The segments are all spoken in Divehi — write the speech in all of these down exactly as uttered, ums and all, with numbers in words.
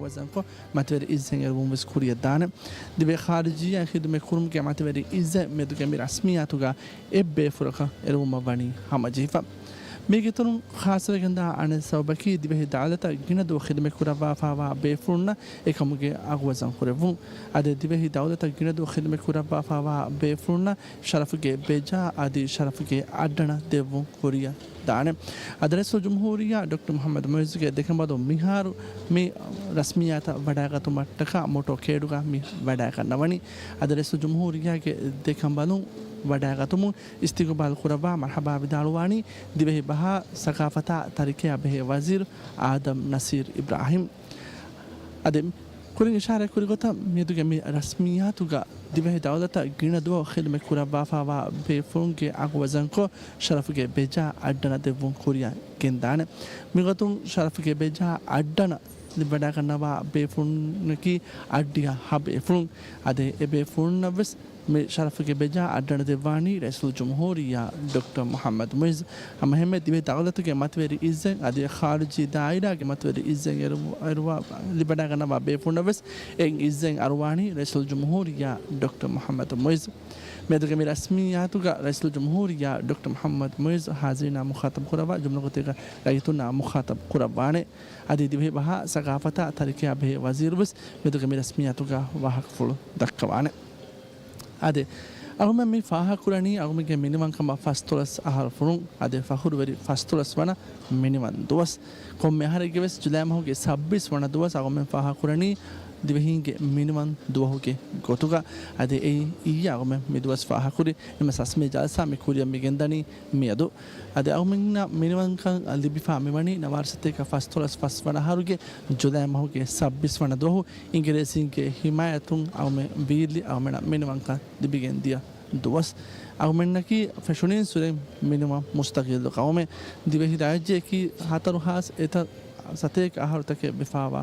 ވަޒަންކޮށް، މަތިވެރި އިއްޒަތް އެރުވުން ވެސް ކުރިއަށް ދާނެ. ދިވެހި ޚާރިޖިއްޔާ ޚިދުމަތް ކުރުމުގެ މަތިވެރި އިއްޒަތް މިއަދުގެ މި ރަސްމިއްޔާތުގަ އެއްބޭފުޅަކަށް އެރުވުމަށް ވަނީ ހަމަޖެހިފަ. މީގެ އިތުރުން ޚާއްޞަވެގެންދާ އަނެއް ސަބަބަކީ، ދިވެހި ދައުލަތަށް ގިނަ ދުވަހު ޚިދުމަތް ކުރައްވާފައިވާ ބޭފުޅުންނަށް އެކަމުގެ އަގުވަޒަން ކުރެއްވުން. އަދި ދިވެހި ދައުލަތަށް ގިނަ ދުވަހު ޚިދުމަތް ކުރައްވާފައިވާ ބޭފުޅުންނަށް ޝަރަފުގެ ބެޖާ އަދި ޝަރަފުގެ އައްޑަނަށް ދެއްވުން ކުރިއަށް ދާނެ. އަދި ރައީސުލްޖުމްހޫރިއްޔާ ޑޮކްޓަރ މުޙައްމަދު މުޢިއްޒުގެ ދެކަނބަލުން މިހާރު މި ރަސްމިއްޔާތަށް ވަޑައިގަތުމަށްޓަކާ މޮޓޯ ކޭޑުގަ މި ވަޑައިގަންނަވަނީ. އަދި ރައީސުލްޖުމްހޫރިއްޔާގެ ދެކަނބަލުން ވަޑައިގަތުމުން އިސްތިގުބާލު ކުރައްވާ މަރްޙަބާ ވިދާޅުވާނީ، ދިވެހި ބަހާ ސަގާފަތާ ތަރިކަޔާ ބެހޭ ވަޒީރު އާދަމް ނަސީރު އިބްރާހިމް. އަދި ކުރިން އިޝާރާތް ކުރި ގޮތަށް، މިއަދުގެ މި ރަސްމިއްޔާތުގަ ދިވެހި ދައުލަތަށް ގިނަ ދުވަހު ޚިދުމަތް ކުރައްވާފައިވާ ބޭފުޅުންގެ އަގުވަޒަންކޮށް، ޝަރަފުގެ ބެޖާ އައްޑަނަށް ދެއްވުން ކުރިއަށް ގެންދާނެ. މިގޮތުން ޝަރަފުގެ ބެޖާ އައްޑަނަށް ލިބިވަޑައިގަންނަވާ ބޭފުޅުންނަކީ އައްޑިހަ ހަ ބޭފުޅުން. އަދި އެ ބޭފުޅުންނަށް ވެސް މި ޝަރަފުގެ ބެޖާ އައްޑަނަށް ދެއްވާނީ ރައީސުލްޖުމްހޫރިއްޔާ ޑޮކްޓަރ މުޙައްމަދު މުޢިއްޒު. ހަމައެހެންމެ ދިވެހި ދައުލަތުގެ މަތިވެރި އިއްޒަތް އަދި ޚާރިޖީ ދާއިރާގެ މަތިވެރި އިއްޒަތް އެރު-، އެރުވާ ލިބިވަޑައިގަންނަވާ ބޭފުޅުންނަށް ވެސް އެ އިއްޒަތް އަރުވާނީ ރައީސުލްޖުމްހޫރިއްޔާ ޑޮކްޓަރ މުޙައްމަދު މުޢިއްޒު. މިއަދުގެ މި ރަސްމިއްޔާތުގަ ރައީސުލްޖުމްހޫރިއްޔާ ޑޮކްޓަރ މުޙައްމަދު މުޢިއްޒު ޙާޒިރީންނާ މުޚާޠަބު ކުރައްވާ ޖުމްލަ ގޮތެއްގަ ރައްޔިތުންނާ މުޚާޠަބު ކުރައްވާނެ. އަދި ދިވެހި ބަހާ ސަގާފަތާ ތަރިކަޔާ ބެހޭ ވަޒީރު ވެސް މިއަދުގެ މި ރަސްމިއްޔާތުގަ ވާހަކަފުޅު ދައްކަވާނެ. އަދި އަޅުމެން މި ފާހަގަކުރަނީ އަޅުމެންގެ މިނިވަންކަމަށް ފަސްދޮޅަސް އަހަރު ފުރުން، އަދި ފަޚުރުވެރި ފަސްދޮޅަސް ވަނަ މިނިވަން ދުވަސް. ކޮންމެ އަހަރެއްގެ ވެސް ޖުލައި މަހުގެ ސައްބީސް ވަނަ ދުވަސް އަޅުމެން ފާހަގަކުރަނީ ދިވެހީންގެ މިނިވަން ދުވަހުގެ ގޮތުގަ. އަދި އެއީ އިއްޔެ އަޅުމެން މި ދުވަސް ފާހަގަކުރި. އެމަ ސަސްމީ ޖަލްސާ މި ކުރިއަށް މި ގެންދަނީ މިއަދު. އަދި އަޅުމެންނަށް މިނިވަންކަން ލިބިފާ މިވަނީ ނަވާރަ ސަތޭކަ ފަސްދޮޅަސް ފަސް ވަނަ އަހަރުގެ ޖުލައި މަހުގެ ސައްބީސް ވަނަ ދުވަހު އިނގިރޭސީންގެ ހިމާޔަތުން އަޅުމެން ވީއްލި އަޅުމެންނަށް މިނިވަންކަން ލިބިގެން ދިޔަ ދުވަސް. އަޅުމެންނަކީ ފެށުނީން ސުރެން މިނިވަން މުސްތަގިއްލު ޤައުމެއް. ދިވެހި ރާއްޖެއަކީ ހަތަރު ހާސް އެތައް ސަތޭކަ އަހަރުތަކެއް ވެފާވާ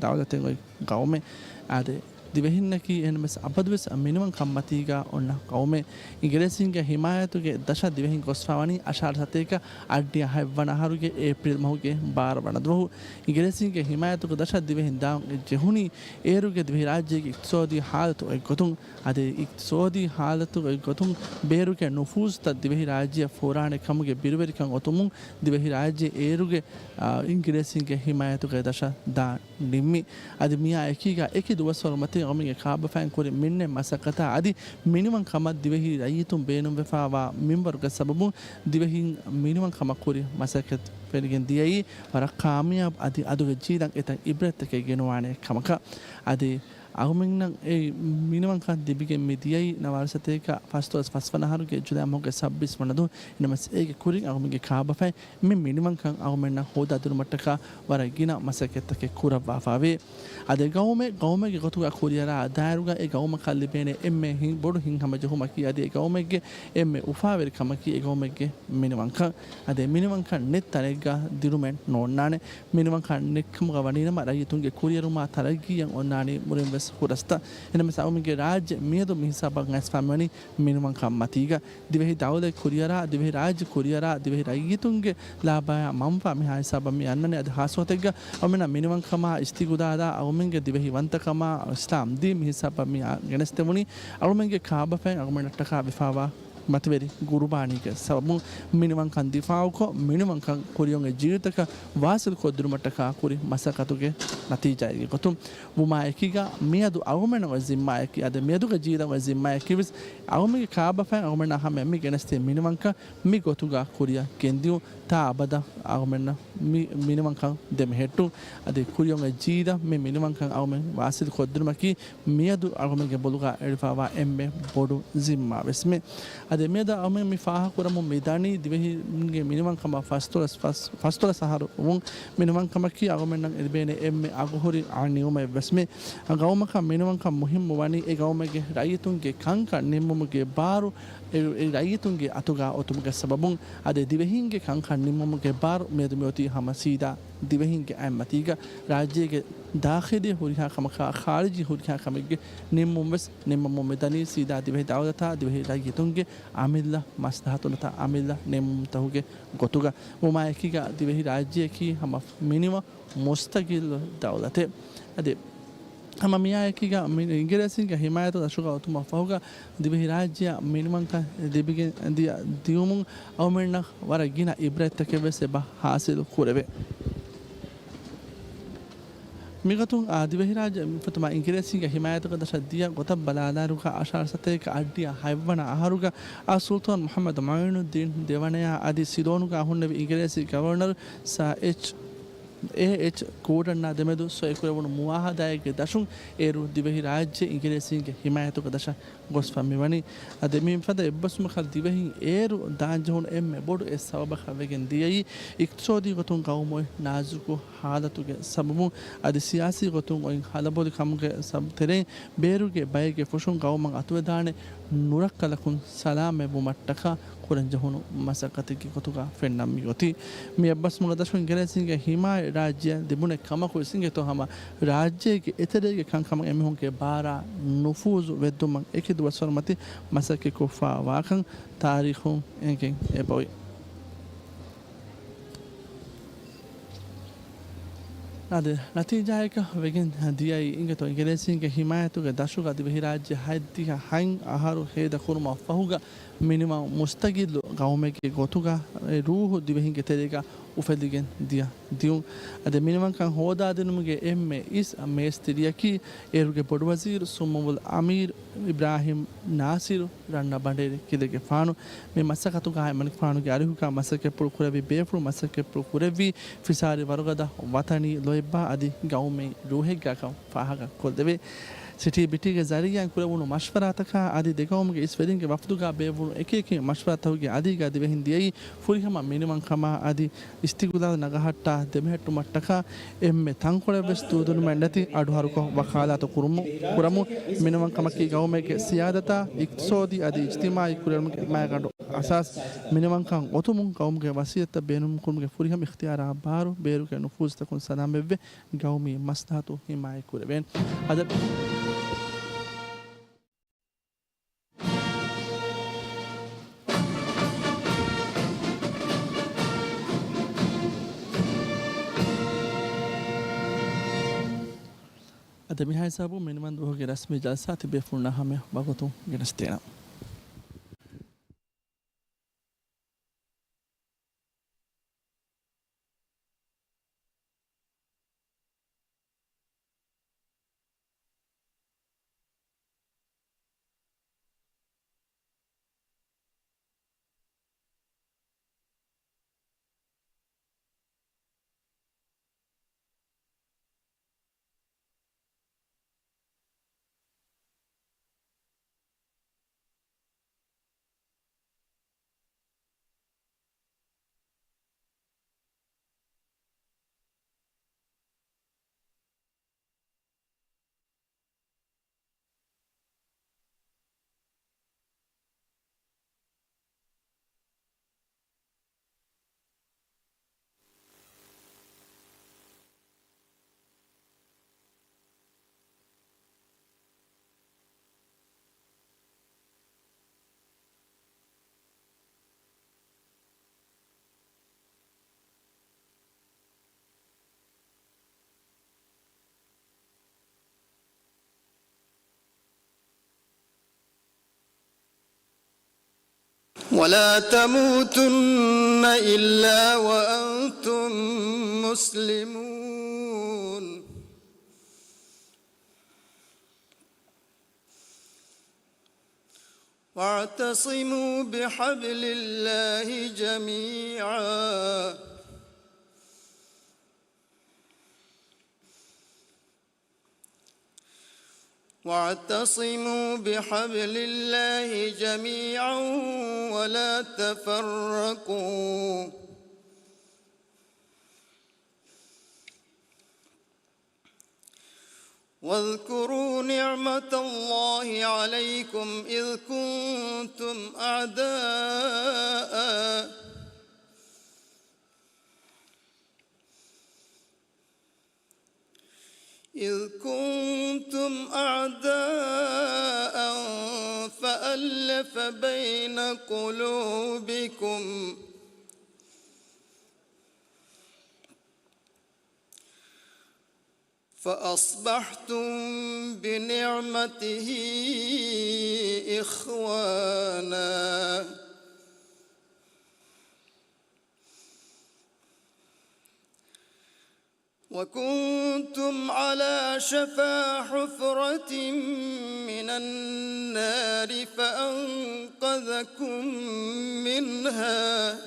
ދައުލަތެއް އޮތް ޤައުމެއް. އާދެ، ދިވެހިންނަކީ އެހެންވެސް އަބަދުވެސް މިނިވަންކަންމަތީގާ އޮންނަ ޤައުމެއް. އިނގިރޭސީންގެ ހިމާޔަތުގެ ދަށަށް ދިވެހިން ގޮސްފާވަނީ އަށާރަ ސަތޭކަ އަށްޑިހަ ހަތްވަނަ އަހަރުގެ އޭޕްރީލް މަހުގެ ބާރަ ވަނަ ދުވަހު. އިނގިރޭސީންގެ ހިމާޔަތުގެ ދަށަށް ދިވެހިން ދާން ޖެހުނީ އޭރުގެ ދިވެހިރާއްޖޭގެ އިޤްތިޞާދީ ޙާލަތު އޮތްގޮތުން. އަދި އިޤްތިޞާދީ ޙާލަތު އޮތްގޮތުން ބޭރުގެ ނުފޫޒުތައް ދިވެހިރާއްޖެއަށް ފޯރާނެ ކަމުގެ ބިރުވެރިކަން އޮތުމުން ދިވެހިރާއްޖެ އޭރުގެ، އާ، އިނގިރޭސީންގެ ހިމާޔަތުގެ ދަށަށް ދާން ނިންމި. އަދި މިއާ އެކީގަ އެކި ދުވަސްވަރު މަތިން އަޅުމެންގެ ކާބަފައިން ކުރި މިންނެ މަސައްކަތާ އަދި މިނިވަން ކަމަށް ދިވެހި ރައްޔިތުން ބޭނުންވެފާވާ މިންވަރުގެ ސަބަބުން ދިވެހިން މިނިވަން ކަމަށް ކުރި މަސައްކަތް ފެނިގެން ދިޔައީ ވަރަށް ކާމިޔާބު އަދި އަދުގެ ޖީލަށް އެތައް އިބްރަތްތަކެއް ގެނުވާނެ ކަމަކަށް. އަދި އަޅުމެންނަށް އެ މިނިވަންކަން ލިބިގެން މި ދިޔައީ ނަވާރަ ސަތޭކަ ފަސްދޮޅަސް ފަސްވަނަ އަހަރުގެ ޖުލައި މަހުގެ ސައްބީސް ވަނަ ދުވަހު. އިނަމަސް އޭގެ ކުރިން އަޅުމެންގެ ކާބަފައިން މި މިނިވަންކަން އަޅުމެންނަށް ހޯދާދިނުމަށްޓަކާ ވަރަށް ގިނަ މަސައްކަތްތަކެއް ކުރައްވާފަވޭ. އަދި ގައުމެއް، ގައުމެއްގެ ގޮތުގަ ކުރިއަރާ ދާއިރުގަ އެ ގައުމަކަށް ލިބޭނެ އެންމެ ހިން-، ބޮޑު ހިތްހަމަޖެހުމަކީ އަދި އެ ގައުމެއްގެ އެންމެ އުފާވެރި ކަމަކީ އެ ގައުމެއްގެ މިނިވަންކަން. އަދި މިނިވަންކަން ނެތް ތަނެއްގަ ދިރުމެއް ނޯންނާނެ. މިނިވަންކަން ނެތްކަމުގަ ވަނީނަމަ ރައްޔިތުންގެ ކުރިއެރުމާ ތަރައްގީއަށް އޮންނާނީ މުރިން ވެސް ހުރަސްތައް. އެހެންނަމަވެސް އަޅުމެންގެ ރާއްޖެ މިއަދު މިހިސާބަށް އައިސްފާ މިވަނީ މިނިވަންކަން މަތީގަ. ދިވެހި ދައުލަތް ކުރިއަރާ، ދިވެހި ރާއްޖެ ކުރިއަރާ، ދިވެހި ރައްޔިތުންގެ ލާބަޔާ މަންފާ މިހާ ހިސާބަށް މި އަންނަނީ. އަދި ހާއްސަ ގޮތެއްގަ އަޅުމެންނަށް މިނިވަންކަމާ، އިސްތިގުދާލާ، އަޅުމެންގެ ދިވެހި ވަންތަކަމާ، އިސްލާމް ދީން މިހިސާބަށް މި އަ-، ގެނެސްދެވުނީ. އަޅުމެންގެ ކާބަފައިން އަޅުމެންނަށްޓަކާ ވެފާވާ މަތިވެރި ގުރުބާނީގެ ސަބަބުން މިނިވަންކަން ދިފާޢުކޮށް، މިނިވަންކަން ކުރިއޮނގެ ޖީލުތަކަށް ވާސިލް ކޮށްދިނުމަށްޓަކާ ކުރި މަސައްކަތުގެ ނަތީޖާއެއްގެ ގޮތުން ވުމާއެކީގަ، މިއަދު އަޅުމެންނަށް އޮތް ޒިންމާއަކީ، އަދި މިއަދުގެ ޖީލަށް އޮތް ޒިންމާއަކީ ވެސް އަޅުމެންގެ ކާބަފައިން އަޅުމެންނާ ހަމަޔަށް މި ގެނެސްދިޔަ މިނިވަންކަން މި ގޮތުގަ ކުރިއަށް ގެންދިޔުން. ތާ އަބަދަށް އަޅުމެންނަށް މި މިނިވަންކަން ދެމެހެއްޓުން. އަދި ކުރިއޮނގެ ޖީލަށް މި މިނިވަންކަން އަޅުމެން ވާސިލް ކޮށްދިނުމަކީ މިއަދު އަޅުމެންގެ ބޮލުގަ އެޅިފާވާ އެންމެ ބޮޑު ޒިންމާ ވެސްމެ. އަދި މިއަދު އަޅުމެން މި ފާހަގަކުރަމުން މި ދަނީ ދިވެހިންގެ މިނިވަންކަމަށް ފަސްދޮޅަސް، ފަސް، ފަސްދޮޅަސް އަހަރު ވުން މިނިވަންކަމަކީ އަޅުމެންނަށް ލިބޭނެ އެންމެ އަގުހުރި ނިޢުމަތް ވެސްމެ. ގައުމަކަށް މިނިވަންކަން މުހިއްމު ވަނީ އެ ގައުމެއްގެ ރައްޔިތުންގެ ކަންކަން ނިންމުމުގެ ބާރު އެ، އެ ރައްޔިތުންގެ އަތުގަ އޮތުމުގެ ސަބަބުން. އަދި ދިވެހިންގެ ކަންކަން ނިންމުމުގެ ބާރު މިއަދު މިއޮތީ ހަމަ ސީދާ ދިވެހިންގެ އަތްމަތީގަ ރާއްޖޭގެ ދާޚިލީ ހުރިހާ ކަމަކާ، ޚާރިޖީ ހުރިހާ ކަމެއްގެ ނިންމުން ވެސް ނިންމަމުން މިދަނީ. ސީދާ ދިވެހި ދައުލަތާ ދިވެހި ރައްޔިތުންގެ އަމިއްލަ މަސްލަހަތުންނަތާ އަމިއްލަ ނިންމުމުންތަކުގެ ގޮތުގަ. ވުމާއެކީގަ ދިވެހި ރާއްޖެއަކީ ހަމަ މިނިވަން މުސްތަގިއްލު ދައުލަތެއް. އަދި ހަމަ މިއާއެކީގަ މި އިނގިރޭސީންގެ ހިމާޔަތުގެ ދަށުގަ އޮތުމަށްފަހުގަ ދިވެހިރާއްޖެއަށް މިނިވަންކަން ލިބިގެން ދިޔަ ދިޔުމުން އަޅުމެންނަށް ވަރަށް ގިނަ އިބްރަތްތަކެއް ވެސް އެބަ ހާސިލު ކުރެވޭ. މިގޮތުން އާ ދިވެހިރާއްޖެ މިފަދަ އިނގިރޭސީންގެ ހިމާޔަތުގެ ދަށަށް ދިޔަ ގޮތަށް ބަލާލާއިރުގަ އަށާރަ ސަތޭކަ އަށްޑިހަ ހަތްވަނަ އަހަރުގަ އާ ސުލްޠާން މުޙައްމަދު މުޢީނުއްދީން ދެވަނަޔާ އަދި ސިލޯނުގަ ހުންނެވި އިނގިރޭސި ގަވަރނަރު ސާ އެޗް އޭ އެޗް ގޯޑަންއާ ދެމެދު ސޮއިކުރެވުނު މުއާހަދާއެއްގެ ދަށުން އޭރު ދިވެހިރާއްޖެ އިނގިރޭސީންގެ ހިމާޔަތުގެ ދަށަށް ގޮސްފަ މިވަނީ. އަދި މިފަދަ އެއްބަސްވުމަކަށް ދިވެހިން އޭރު ދާންޖެހުނު އެންމެ ބޮޑު އެއް ސަބަބަކަށް ވެގެން ދިޔައީ، އިޤްތިޞާދީ ގޮތުން ގައުމު އޮތް ނާޒުކު ހާލަތުގެ ސަބަބުން، އަދި ސިޔާސީ ގޮތުން އޮތް ހަލަބޮލި ކަމުގެ ސަބަބު ތެރެއިން، ބޭރުގެ ބައެއްގެ ފުށުން ގައުމަށް އަތުވެދާނެ ނުރައްކަލަކުން ސަލާމަތްވުމަށްޓަކާ ކުރަންޖެހުނު މަސައްކަތެއްގެ ގޮތުގަ ފެންނަން މިއޮތީ. މި އެއްބަސްވުމުގެ ދަށުން އިނގިރޭސީންގެ ހިމާޔަތް ރާއްޖެއަށް ލިބުނެ ކަމަކު ވެސް އިނގޭތޯ ހަމަ ރާއްޖޭގެ އެތެރޭގެ ކަންކަމަށް އެމީހުންގެ ބާރާ ނުފޫޒު ވެއްދުމަށް އެކި ދުވަސްވަރު މަތި މަސައްކަތްކޮށްފަ ވާކަން ތާރީޚުން އެނގެން އެބައޮތް. އަދި ނަތީޖާއަކަށް ވެގެން ދިޔައީ އިނގޭތޯ އިނގިރޭސީންގެ ހިމާޔަތުގެ ދަށުގަ ދިވެހިރާއްޖެ ހަތްދިހަ ހަތް އަހަރު ހޭދަ ކުރުމަށް ފަހުގަ މިނިވަން މުސްތަގިއްލު ގައުމެއްގެ ގޮތުގަ އެ ރޫހު ދިވެހިންގެ ތެރޭގަ އުފެދިގެން ދިޔަ ދިޔުން. އަދި މިނިވަންކަން ހޯދާދިނުމުގެ އެންމެ އިސް މޭސްތިރިއަކީ އޭރުގެ ބޮޑުވަޒީރު ސުމުވުލް އަމީރު އިބްރާހިމް ނާސިރު ރަންނަ ބަނޑޭރި ކިލެގެފާނު. މި މަސައްކަތުގައި މަލިކުފާނުގެ އަރިހުގަ މަސައްކަތްޕުޅު ކުރެއްވި ބޭފުޅުން މަސައްކަތްޕުޅު ކުރެއްވީ ފިސާރި ވަރުގަދަ ވަތަނީ ލޯތްބާ އަދި ގައުމީ ރޫހެއްގަކަން ފާހަގަ ކޮށްދެވޭ. ސިޓީ ބިޓީގެ ޒަރީއާއިން ކުރެވުނު މަޝްވަރާތަކާ އަދި ދެގައުމުގެ އިސް ވެރިންގެ ވަފްދުގަ ބޭއްވުނު އެކި އެކި މަޝްވަރާތަކުގެ އަދީގަ ދިވެހިން ދިޔައީ ފުރިހަމަ މިނިވަންކަމާ އަދި އިސްތިގުލާލު ނަގަހައްޓާ ދެމެހެއްޓުމަށްޓަކާ އެންމެ ތަންކޮޅެއްވެސް ދޫދުނުމެއް ނެތި އަޑުހަރުކޮށް ވަކާލާތު ކުރުމު-، ކުރަމުން. މިނިވަންކަމަކީ ގައުމެއްގެ ސިޔާދަތާ، އިޤްތިޞާދީ އަދި އިޖްތިމާޢީ ކުރިއެރުމުގެ މައިގަނޑު އަސާސް. މިނިވަންކަން އޮތުމުން ގައުމުގެ ވަސީލަތްތައް ބޭނުންކުރުމުގެ ފުރިހަމަ އިޚްތިޔާރާ ބާރު ބޭރުގެ ނުފޫޒުތަކުން ސަލާމަތްވެ، ގައުމީ މަސްލަހަތު ހިމާޔަތް ކުރެވޭން. އަދަ އަދި މިހާ ހިސާބުން މިނިވަން ދުވަހުގެ ރަސްމީ ޖަލްސާ ތިބޭފުޅުންނާ ހަމަޔަށް ވަގުތު ގެނެސްދޭނަން. ولا تموتن إلا وأنتم مسلمون. واعتصموا بحبل الله جميعا واعتصموا بحبل الله جميعا ولا تفرقوا. واذكروا نعمة الله عليكم إذ كنتم أعداء وألف بين قلوبكم فأصبحتم بنعمته إخوانا وكنتم على شفا حفرة من النار فأنقذكم منها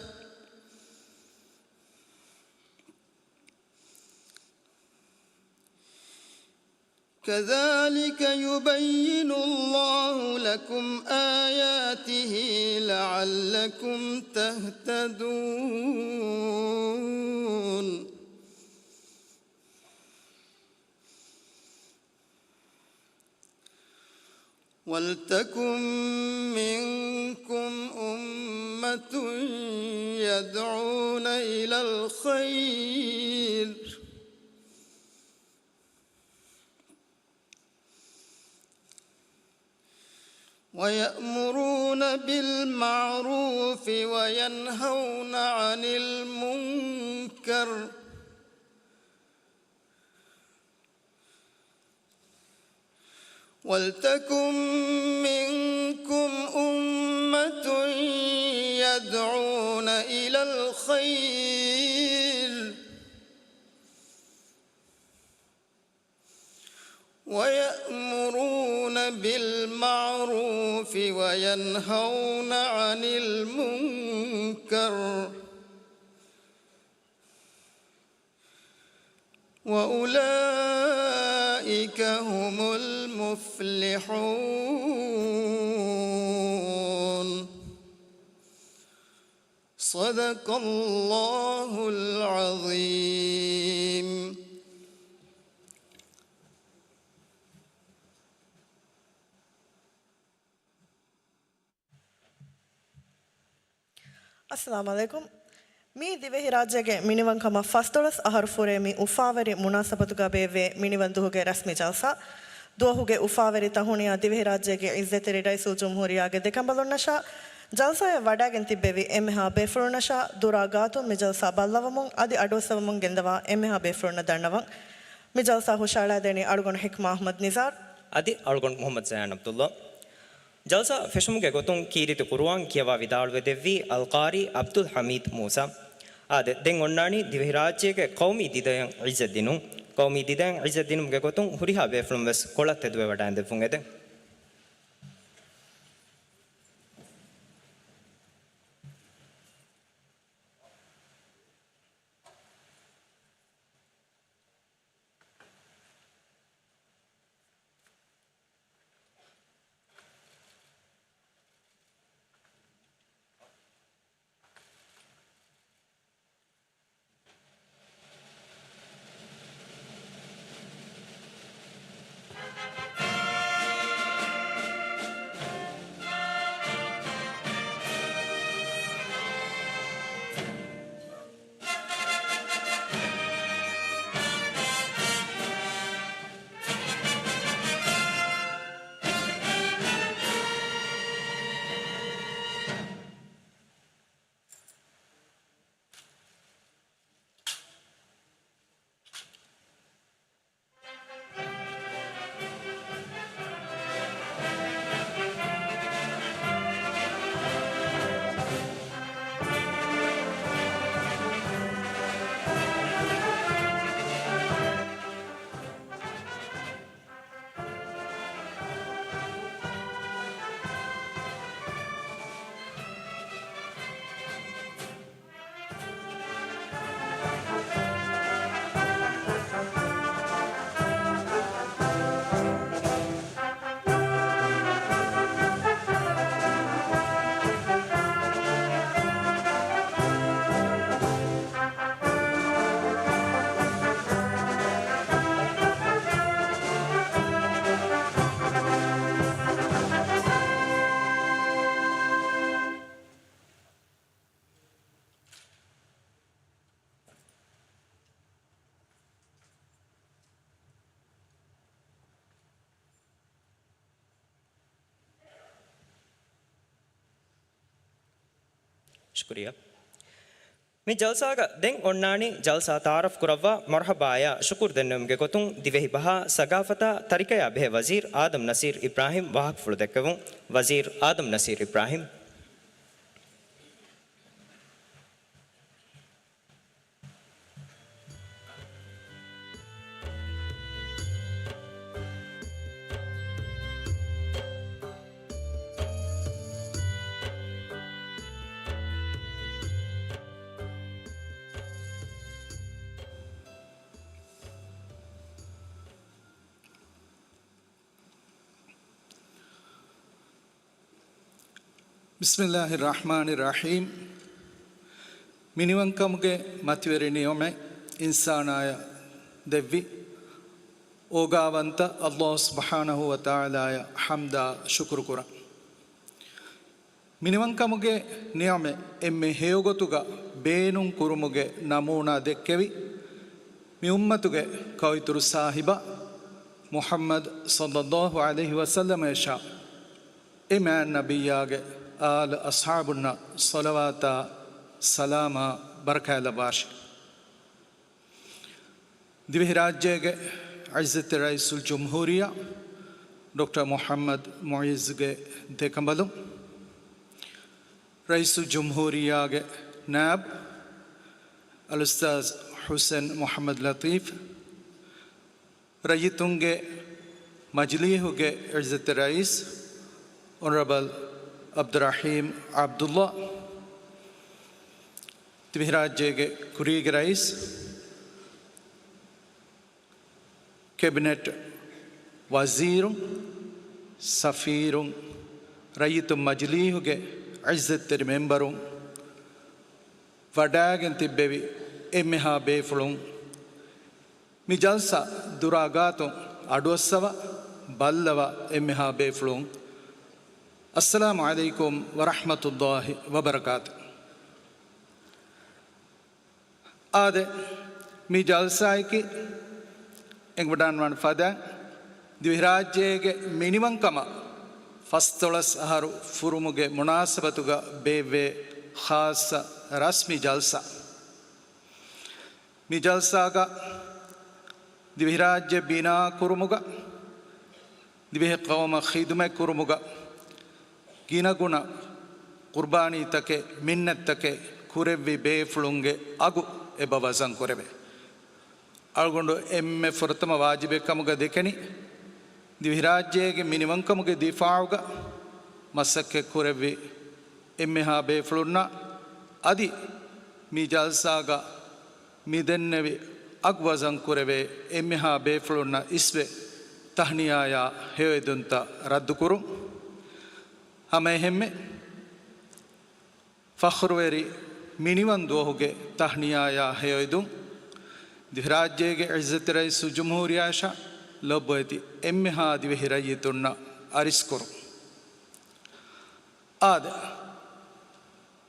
كذلك يبين الله لكم آياته لعلكم تهتدون. ولتكن منكم أمة يدعون إلى الخير ويأمرون بالمعروف وينهون عن المنكر ولتكن منكم أمة يدعون إلى الخير ويأمرون بالمعروف وينهون عن المنكر وأولئك هم المفلحون. صدق الله العظيم. އައްސަލާމު ޢަލައިކުމް. މީ ދިވެހިރާއްޖޭގެ މިނިވަންކަމަށް ފަސްދޮޅަސް އަހަރު ފުރޭ މި އުފާވެރި މުނާސަބަތުގަ ބޭއްވޭ މިނިވަންދުހުގެ ރަސްމީ ޖަލްސާ. ދުވަހުގެ އުފާވެރި ތަހުނިޔާ ދިވެހިރާއްޖޭގެ އިއްޒަތްތެރި ރައީސުލްޖުމްހޫރިއްޔާގެ ދެކަނބަލުންނަށާ، ޖަލްސާއަށް ވަޑައިގެން ތިއްބެވި އެންމެހާ ބޭފުޅުންނަށާ، ދުރާ ގާތުން މި ޖަލްސާ ބައްލަވަމުން އަދި އަޑުއައްސަވަމުން ގެންދަވާ އެންމެހާ ބޭފުޅުންނަށް ދަންނަވަން. މި ޖަލްސާ ހުށައަޅައިދެނީ އަޅުގަނޑު ޙިކްމާ އަޙްމަދު ނިޒާރު އަދި އަޅުގަނޑު މުޙައްމަދު ޒަޔާން ޢަބްދުﷲ. ޖަލްސާ ފެށުމުގެ ގޮތުން ކީރިތި ޤުރުއާން ކިޔަވާ ވިދާޅުވެދެއްވީ އަލްޤާރީ ޢަބްދުލް ޙަމީދު މޫސާ. އާދެ، ދެން އޮންނާނީ ދިވެހިރާއްޖޭގެ ޤައުމީ ދިދަޔަށް ޢިއްޒަތް ދިނުން. ޤައުމީ ދިދަޔަށް ޢިއްޒަތް ދިނުމުގެ ގޮތުން ހުރިހާ ބޭފުޅުން ވެސް ކޮޅަށް ތެދުވެވަޑައިން ދެއްވުން އެދެން. ޝުކުރިއްޔާ. މި ޖަލްސާގަ ދެން އޮންނާނީ ޖަލްސާ ތަޢާރަފް ކުރައްވާ މަރުޙަބާޔާ ޝުކުރު ދެންނެވުމުގެ ގޮތުން ދިވެހި ބަހާ ސަގާފަތާ ތަރިކަޔާ ބެހޭ ވަޒީރު އާދަމް ނަސީރު އިބްރާހިމް ވާހަކަފުޅު ދެއްކެވުން. ވަޒީރު އާދަމް ނަސީރު އިބްރާހިމް. بسم الله الرحمن الرحيم. މިނިވަންކަމުގެ މަތިވެރި ނިޢުމަތް އިންސާނާޔަށް ދެއްވި އޯގާވަންތަ ﷲ ސުބްޙާނަހޫ ވަތަޢާލާޔަށް ޙަމްދާ ޝުކުރު ކުރަން. މިނިވަންކަމުގެ ނިޢުމަތް އެންމެ ހެޔޮގޮތުގަ ބޭނުން ކުރުމުގެ ނަމޫނާ ދެއްކެވި، މި އުއްމަތުގެ ކައުއިތުރު ސާހިބާ މުޙައްމަދު ޞައްލައްލާހު ޢަލައިހި ވަސައްލަމައަށާ އެ މާތް ނަބިއްޔާގެ އާލު އަޞްޙާބުންނަށް ޞަލަވާތާ ސަލާމާ ބަރަކާތް ލައްވާށި. ދިވެހިރާއްޖޭގެ ޢިއްޒަތްތެރި ރައީސުލްޖުމްހޫރިއްޔާ ޑޮކްޓަރ މުޙައްމަދު މުޢިއްޒުގެ ދެކަނބަލުން، ރައީސުލްޖުމްހޫރިއްޔާގެ ނާއިބު އަލްއުސްތާޛު ޙުސެން މުޙައްމަދު ލަޠީފް، ރައްޔިތުންގެ މަޖިލީހުގެ ޢިއްޒަތްތެރި ރައީސް އޮނަރަބަލް ޢަބްދުއްރަޙީމް ޢަބްދުއްލާ، ދިވެހިރާއްޖޭގެ ކުރީގެ ރައީސް، ކެބިނެޓް ވަޒީރުން، ސަފީރުން، ރައްޔިތުން މަޖިލީހުގެ ޢިއްޒަތްތެރި މެންބަރުން، ވަޑައިގެން ތިއްބެވި އެންމެހާ ބޭފުޅުން، މި ޖަލްސާ ދުރާ ގާތުން އަޑުއައްސަވާ ބައްލަވާ އެންމެހާ ބޭފުޅުން، އައްސަލާމު ޢަލައިކުމް ވަރަޙްމަތުﷲ ވަބަރަކާތު. އާދެ، މި ޖަލްސާއަކީ އެނގިވަޑާންވާނެ ފަދައިން، ދިވެހިރާއްޖޭގެ މިނިވަންކަމަށް ފަސްދޮޅަސް އަހަރު ފުރުމުގެ މުނާސަބަތުގަ ބޭއްވޭ ޚާއްޞަ ރަސްމީ ޖަލްސާ. މި ޖަލްސާގަ ދިވެހިރާއްޖެ ބިނާ ކުރުމުގަ، ދިވެހި ޤައުމަށް ޚިދުމަތް ކުރުމުގަ ގިނަގުނަ ޤުރްބާނީތަކެއް، މިންނަތްތަކެއް ކުރެއްވި ބޭފުޅުންގެ އަގު އެބަ ވަޒަން ކުރެވޭ. އަޅުގަނޑު އެންމެ ފުރަތަމަ ވާޖިބެއް ކަމުގަ ދެކެނީ، ދިވެހިރާއްޖޭގެ މިނިވަންކަމުގެ ދިފާޢުގަ މަސައްކަތް ކުރެއްވި އެންމެހާ ބޭފުޅުންނާ އަދި މި ޖަލްސާގަ މި ދެންނެވި އަގު ވަޒަން ކުރެވޭ އެންމެހާ ބޭފުޅުންނަށް އިސްވެ ތަހްނިޔާޔާ ހެޔޮއެދުންތައް ރައްދުކުރުން. ހަމައެހެންމެ ފަޚުރުވެރި މިނިވަން ދުވަހުގެ ތަހްނިޔާޔާ ހެޔޮއެދުން، ދިވެހިރާއްޖޭގެ ޢިއްޒަތްތެރި ރައީސުލްޖުމްހޫރިއްޔާއަށާ ލޮބުވެތި އެންމެހާ ދިވެހި ރައްޔިތުންނަށް އަރިސްކުރުން. އާދެ،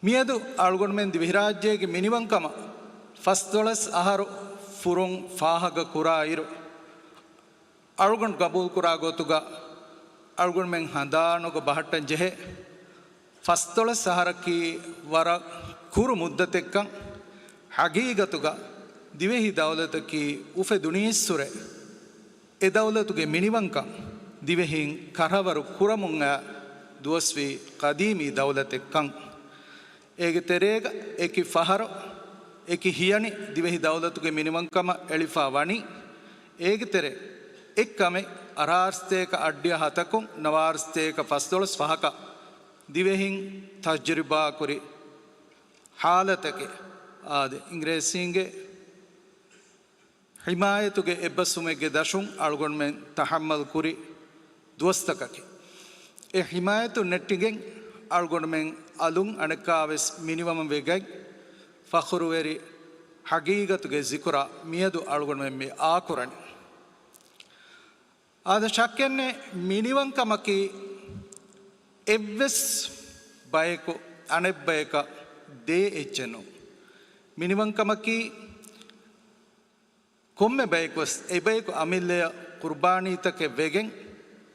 މިއަދު އަޅުގަނޑުމެން ދިވެހިރާއްޖޭގެ މިނިވަންކަމަށް ފަސްދޮޅަސް އަހަރު ފުރުން ފާހަގަ ކުރާއިރު، އަޅުގަނޑު ގަބޫލުކުރާ ގޮތުގަ އަޅުގަނޑުމެން ހަނދާނުގަ ބަހައްޓަން ޖެހޭ، ފަސްދޮޅަސް އަހަރަކީ ވަރަށް ކުރު މުއްދަތެއްކަން. ހަގީގަތުގަ ދިވެހި ދައުލަތަކީ އުފެދުނީއްސުރެ އެ ދައުލަތުގެ މިނިވަންކަން ދިވެހިން ކަށަވަރު ކުރަމުން އައި ދުވަސްވީ ޤަދީމީ ދައުލަތެއްކަން. އޭގެ ތެރޭގަ އެކި ފަހަރު، އެކި ހިޔަނި ދިވެހި ދައުލަތުގެ މިނިވަންކަމަށް އެޅިފަ ވަނީ. އޭގެ ތެރޭ އެއްކަމެއް އަށާރަ ސަތޭކަ އަށްޑިހަ ހަތަކުން ނަވާރަ ސަތޭކަ ފަސްދޮޅަސް ފަހަކަށް ދިވެހިން ތަޖުރިބާކުރި ޙާލަތަކެއް. އާދެ، އިނގިރޭސީންގެ ޙިމާޔަތުގެ އެއްބަސްވުމެއްގެ ދަށުން އަޅުގަނޑުމެން ތަޙައްމަލް ކުރި ދުވަސްތަކަކީ. އެ ޙިމާޔަތު ނެއްޓިގެން އަޅުގަނޑުމެން އަލުން އަނެއްކާވެސް މިނިވަން ވެގަތް، ފަޚުރުވެރި ހަގީގަތުގެ ޒިކުރާ މިއަދު އަޅުގަނޑުމެން މި އާކުރަނީ. އާދެ، ޝައްކެއްނެތް މިނިވަންކަމަކީ އެއްވެސް ބަޔަކު އަނެއްބަޔަކަށް ދޭ އެއްޗެއް ނޫން. މިނިވަންކަމަކީ ކޮންމެ ބަޔަކުވެސް އެބަޔަކު އަމިއްލަޔަށް ޤުރްބާނީތަކެއް ވެގެން،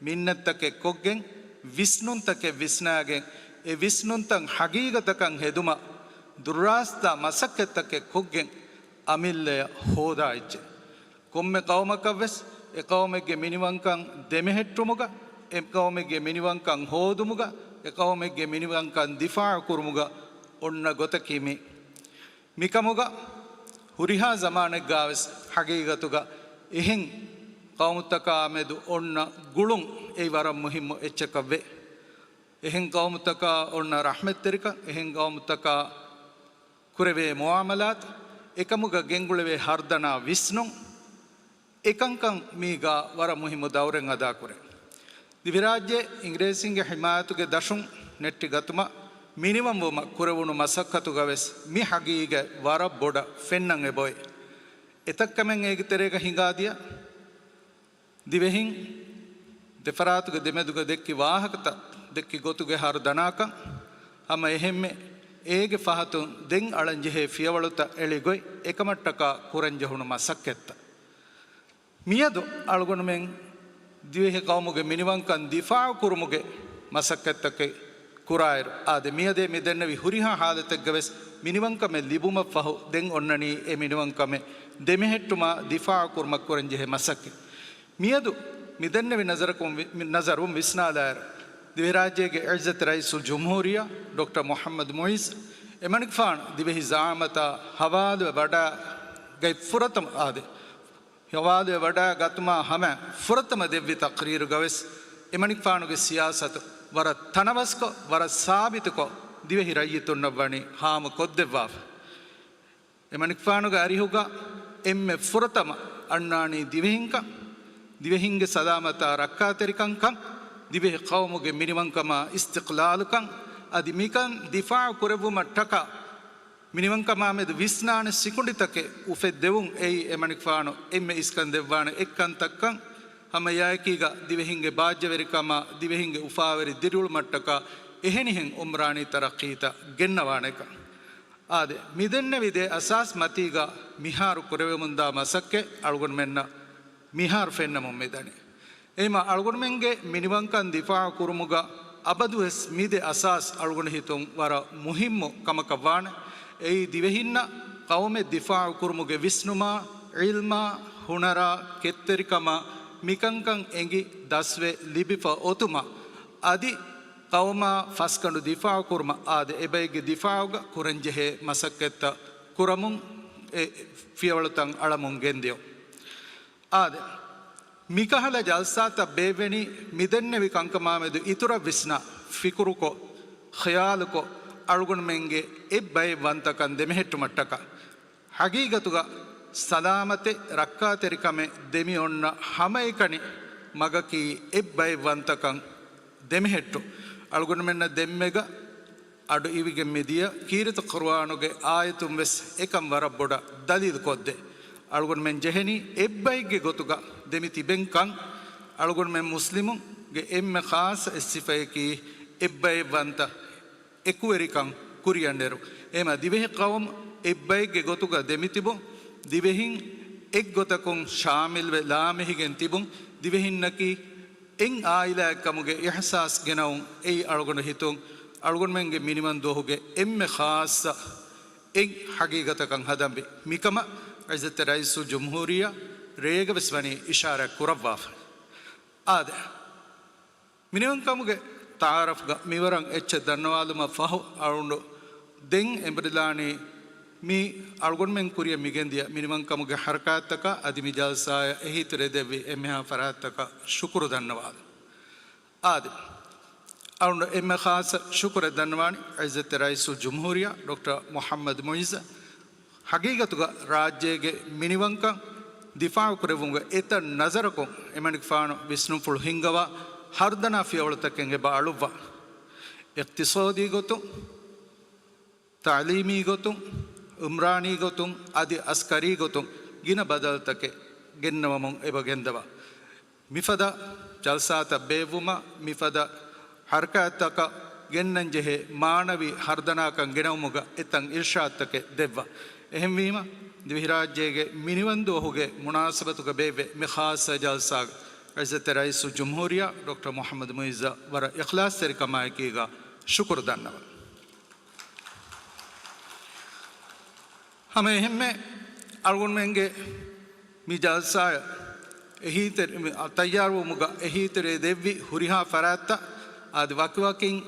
މިންނަތްތަކެއް ކޮށްގެން، ވިސްނުންތަކެއް ވިސްނާގެން، އެ ވިސްނުންތައް ހަގީގަތަކަށް ހެދުމަށް ދުރުރާސްތާ މަސައްކަތްތަކެއް ކޮށްގެން އަމިއްލަޔަށް ހޯދާ އެއްޗެއް. ކޮންމެ ޤައުމަކަށްވެސް އެ ޤައުމެއްގެ މިނިވަންކަން ދެމެހެއްޓުމުގަ، އެ ޤައުމެއްގެ މިނިވަންކަން ހޯދުމުގަ، އެ ޤައުމެއްގެ މިނިވަންކަން ދިފާޢު ކުރުމުގަ އޮންނަ ގޮތަކީ މި. މިކަމުގަ ހުރިހާ ޒަމާނެއްގާވެސް ޙަޤީޤަތުގަ އެހެން ޤައުމުތަކާ މެދު އޮންނަ ގުޅުން އެއީ ވަރަށް މުހިއްމު އެއްޗަކަށް ވޭ. އެހެން ޤައުމުތަކާ އޮންނަ ރަޙްމަތްތެރިކަން، އެހެން ޤައުމުތަކާ ކުރެވޭ މުޢާމަލާތު، އެކަމުގަ ގެންގުޅެވޭ ހަރުދަނާ ވިސްނުން، އެކަންކަން މީގާ ވަރަށް މުހިއްމު ދައުރެއް އަދާކުރޭ. ދިވެހިރާއްޖެ އިނގިރޭސިންގެ ޙިމާޔަތުގެ ދަށުން ނެއްޓި ގަތުމަށް މިނިވަންވުމަށް ކުރެވުނު މަސައްކަތުގަވެސް މި ޙަޤީޤަތް ވަރަށް ބޮޑަށް ފެންނަން އެބައޮތް. އެތައް ކަމެއް އޭގެ ތެރޭގަ ހިނގާދިޔަ. ދިވެހިން ދެފަރާތުގެ ދެމެދުގަ ދެއްކި ވާހަކަތައް، ދެއްކި ގޮތުގެ ހަރުދަނާކަން، ހަމަ އެހެންމެ އޭގެ ފަހަތުން ދެން އަޅަންޖެހޭ ފިޔަވަޅުތައް އެޅިގޮތް އެކަމަށްޓަކާ ކުރަންޖެހުނު މަސައްކަތްތައް. މިއަދު އަޅުގަނޑުމެން ދިވެހި ޤައުމުގެ މިނިވަންކަން ދިފާޢު ކުރުމުގެ މަސައްކަތްތަކެއް ކުރާއިރު، އާދެ، މިއަދޭ މިދެންނެވި ހުރިހާ ޙާލަތެއްގަވެސް މިނިވަންކަމެއް ލިބުމަށްފަހު ދެން އޮންނަނީ އެ މިނިވަންކަމެއް ދެމެހެއްޓުމާ ދިފާޢު ކުރުމަށް ކުރަންޖެހޭ މަސައްކަތް. މިއަދު މިދެންނެވި ނަޒަރަކުން ވި-، މި-، ނަޒަރުން ވިސްނާލާއިރު، ދިވެހިރާއްޖޭގެ އިއްޒަތްތެރި ރައީސުލްޖުމްހޫރިއްޔާ ޑޮކްޓަރ މުޙައްމަދު މުޢިއްޒު އެމަނިކުފާނު ދިވެހި ޒަޢާމަތާ ޙަވާލުވެ ވަޑާގަތް ފުރަތަމަ، އާދެ، ޙަވާލުވެ ވަޑާގަތުމާ ހަމަ ފުރަތަމަ ދެއްވި ތަޤްރީރުގަވެސް އެމަނިކުފާނުގެ ސިޔާސަތު ވަރަށް ތަނަވަސްކޮށް، ވަރަށް ސާބިތުކޮށް، ދިވެހި ރައްޔިތުންނަށް ވަނީ ހާމަކޮށްދެއްވާފަ. އެމަނިކުފާނުގެ އަރިހުގަ އެންމެ ފުރަތަމަ އަންނާނީ ދިވެހިންކަން، ދިވެހިންގެ ސަލާމަތާ ރައްކާތެރިކަންކަން، ދިވެހި ޤައުމުގެ މިނިވަންކަމާ އިސްތިޤްލާލުކަން، އަދި މިކަން ދިފާޢު ކުރެއްވުމަށްޓަކާ މިނިވަންކަމާމެދު ވިސްނާނެ ސިކުނޑިތަކެއް އުފެއްދެވުން އެއީ އެމަނިކުފާނު އެންމެ އިސްކަން ދެއްވާނެ އެއްކަންތައްކަން، ހަމައެއާއެކީގަ ދިވެހިންގެ ބާއްޖަވެރިކަމާ، ދިވެހިންގެ އުފާވެރި ދިރިއުޅުމަށްޓަކާ އެހެނިހެން އުމްރާނީ ތަރައްޤީތައް ގެންނަވާނެކަން. އާދެ، މިދެންނެވި ދެ އަސާސް މަތީގަ މިހާރު ކުރެވެމުންދާ މަސައްކަތް އަޅުގަނޑުމެންނަށް މިހާރު ފެންނަމުން މިދަނީ. އެހެމަ އަޅުގަނޑުމެންގެ މިނިވަންކަން ދިފާޢު ކުރުމުގަ އަބަދުވެސް މި ދެ އަސާސް އަޅުގަނޑު ހިތުން ވަރަށް މުހިއްމު ކަމަކަށް ވާނެ. އެއީ ދިވެހިންނަށް ޤައުމެއް ދިފާޢު ކުރުމުގެ ވިސްނުމާ، ޢިލްމާ، ހުނަރާ، ކެތްތެރިކަމާ، މިކަންކަން އެނގި ދަސްވެ ލިބިފަ އޮތުމަށް، އަދި ޤައުމާ ފަސްގަނޑު ދިފާޢު ކުރުމަށް އާދެ، އެބައެއްގެ ދިފާޢުގަ ކުރަންޖެހޭ މަސައްކަތްތައް ކުރަމުން އެ ފިޔަވަޅުތައް އަޅަމުން ގެންދިޔުން. އާދެ، މިކަހަލަ ޖަލްސާތައް ބޭއްވެނީ މިދެންނެވި ކަންކަމާމެދު އިތުރަށް ވިސްނާ، ފިކުރުކޮށް، ޚިޔާލުކޮށް، އަޅުގަނޑުމެންގެ އެއްބައެއްވަންތަކަން ދެމެހެއްޓުމަށްޓަކާ. ޙަޤީޤަތުގަ ސަލާމަތެއް ރައްކާތެރިކަމެއް ދެމިއޮންނަ ހަމައެކަނި މަގަކީ އެއްބައެއްވަންތަކަން ދެމެހެއްޓުން. އަޅުގަނޑުމެންނަށް ދެންމެގަ އަޑު އިވިގެން މިދިޔަ ކީރިތި ޤުރުއާނުގެ އާޔަތުން ވެސް އެކަން ވަރަށް ބޮޑަށް ދަލީލު ކޮށްދޭ. އަޅުގަނޑުމެން ޖެހެނީ އެއްބައެއްގެ ގޮތުގަ ދެމި ތިބެން ކަން. އަޅުގަނޑުމެން މުސްލިމުންގެ އެންމެ ޚާއްޞަ އެއް ސިފައަކީ އެއްބައެއްވަންތަ އެކުވެރިކަން ކުރިއަށް ނެރު. އެހެމަ ދިވެހި ޤައުމު އެއްބައެއްގެ ގޮތުގަ ދެމިތިބުން، ދިވެހިން އެއްގޮތަކުން ޝާމިލްވެ ލާމެހިގެން ތިބުން، ދިވެހިންނަކީ އެއް އާއިލާއެއް ކަމުގެ އިޙްސާސް ގެނައުން އެއީ އަޅުގަނޑު ހިތުން އަޅުގަނޑުމެންގެ މިނިވަން ދުވަހުގެ އެންމެ ޚާއްޞަ އެއް ޙަޤީޤަތަކަށް ހަދަންވީ. މިކަމަށް އިއްޒަތްތެރި ރައީސުލްޖުމްހޫރިއްޔާ ރޭގަވެސް ވަނީ އިޝާރާތް ކުރައްވާފަ. އާދެ، މިނިވަންކަމުގެ ތަޢާރަފްގަ މިވަރަށް އެއްޗެއް ދަންނަވާލުމަށް ފަހު، އަޅުގަނޑު ދެން އެނބުރިލާނީ މި އަޅުގަނޑުމެން ކުރިއަށް މިގެންދިޔަ މިނިވަންކަމުގެ ޙަރަކާތްތަކަށް އަދި މި ޖަލްސާއަށް އެހީތެރި ދެއްވި އެންމެހާ ފަރާތްތަކަށް ޝުކުރު ދަންނަވާލަން. އާދެ، އަޅުގަނޑު އެންމެ ޚާއްޞަ ޝުކުރެއް ދަންނަވާނީ އިއްޒަތްތެރި ރައީސުލްޖުމްހޫރިއްޔާ ޑޮކްޓަރ މުޙައްމަދު މުޢިއްޒަށް. ޙަޤީޤަތުގަ ރާއްޖޭގެ މިނިވަންކަން ދިފާޢު ކުރެއްވުމުގެ އެތައް ނަޒަރަކުން އެމަނިކުފާނު ވިސްނުންފުޅު ހިންގަވާ ހަރުދަނާ ފިޔަވަޅުތަކެއް އެބަ އަޅުއްވާ. އިޤްތިޞާދީ ގޮތުން، ތަޢުލީމީ ގޮތުން، އުމްރާނީ ގޮތުން، އަދި އަސްކަރީ ގޮތުން ގިނަ ބަދަލުތަކެއް ގެންނަވަމުން އެބަ ގެންދަވާ. މިފަދަ ޖަލްސާތައް ބޭއްވުމަށް، މިފަދަ ޙަރަކާތްތަކަށް ގެންނަންޖެހޭ މާނަވީ ހަރުދަނާކަން ގެނައުމުގަ އެތައް އިރްޝާދުތަކެއް ދެއްވާ. އެހެންވީމަ، ދިވެހިރާއްޖޭގެ މިނިވަންދުވަހުގެ މުނާސަބަތުގަ ބޭއްވޭ މި ޚާއްޞަ ޖަލްސާގަ އިއްޒަތްތެރި ރައީސުލްޖުމްހޫރިއްޔާ ޑޮކްޓަރ މުޙައްމަދު މުޢިއްޒަށް ވަރަށް އިޚްލާޞްތެރިކަމާއެކީގަ ޝުކުރު ދަންނަވަން. ހަމަ އެހެންމެ އަޅުގަނޑުމެންގެ މި ޖަލްސާއަށް އެހީތެރި-، މި ތައްޔާރުވުމުގަ އެހީތެރި ދެއްވި ހުރިހާ ފަރާތްތައް އަދި ވަކިވަކިން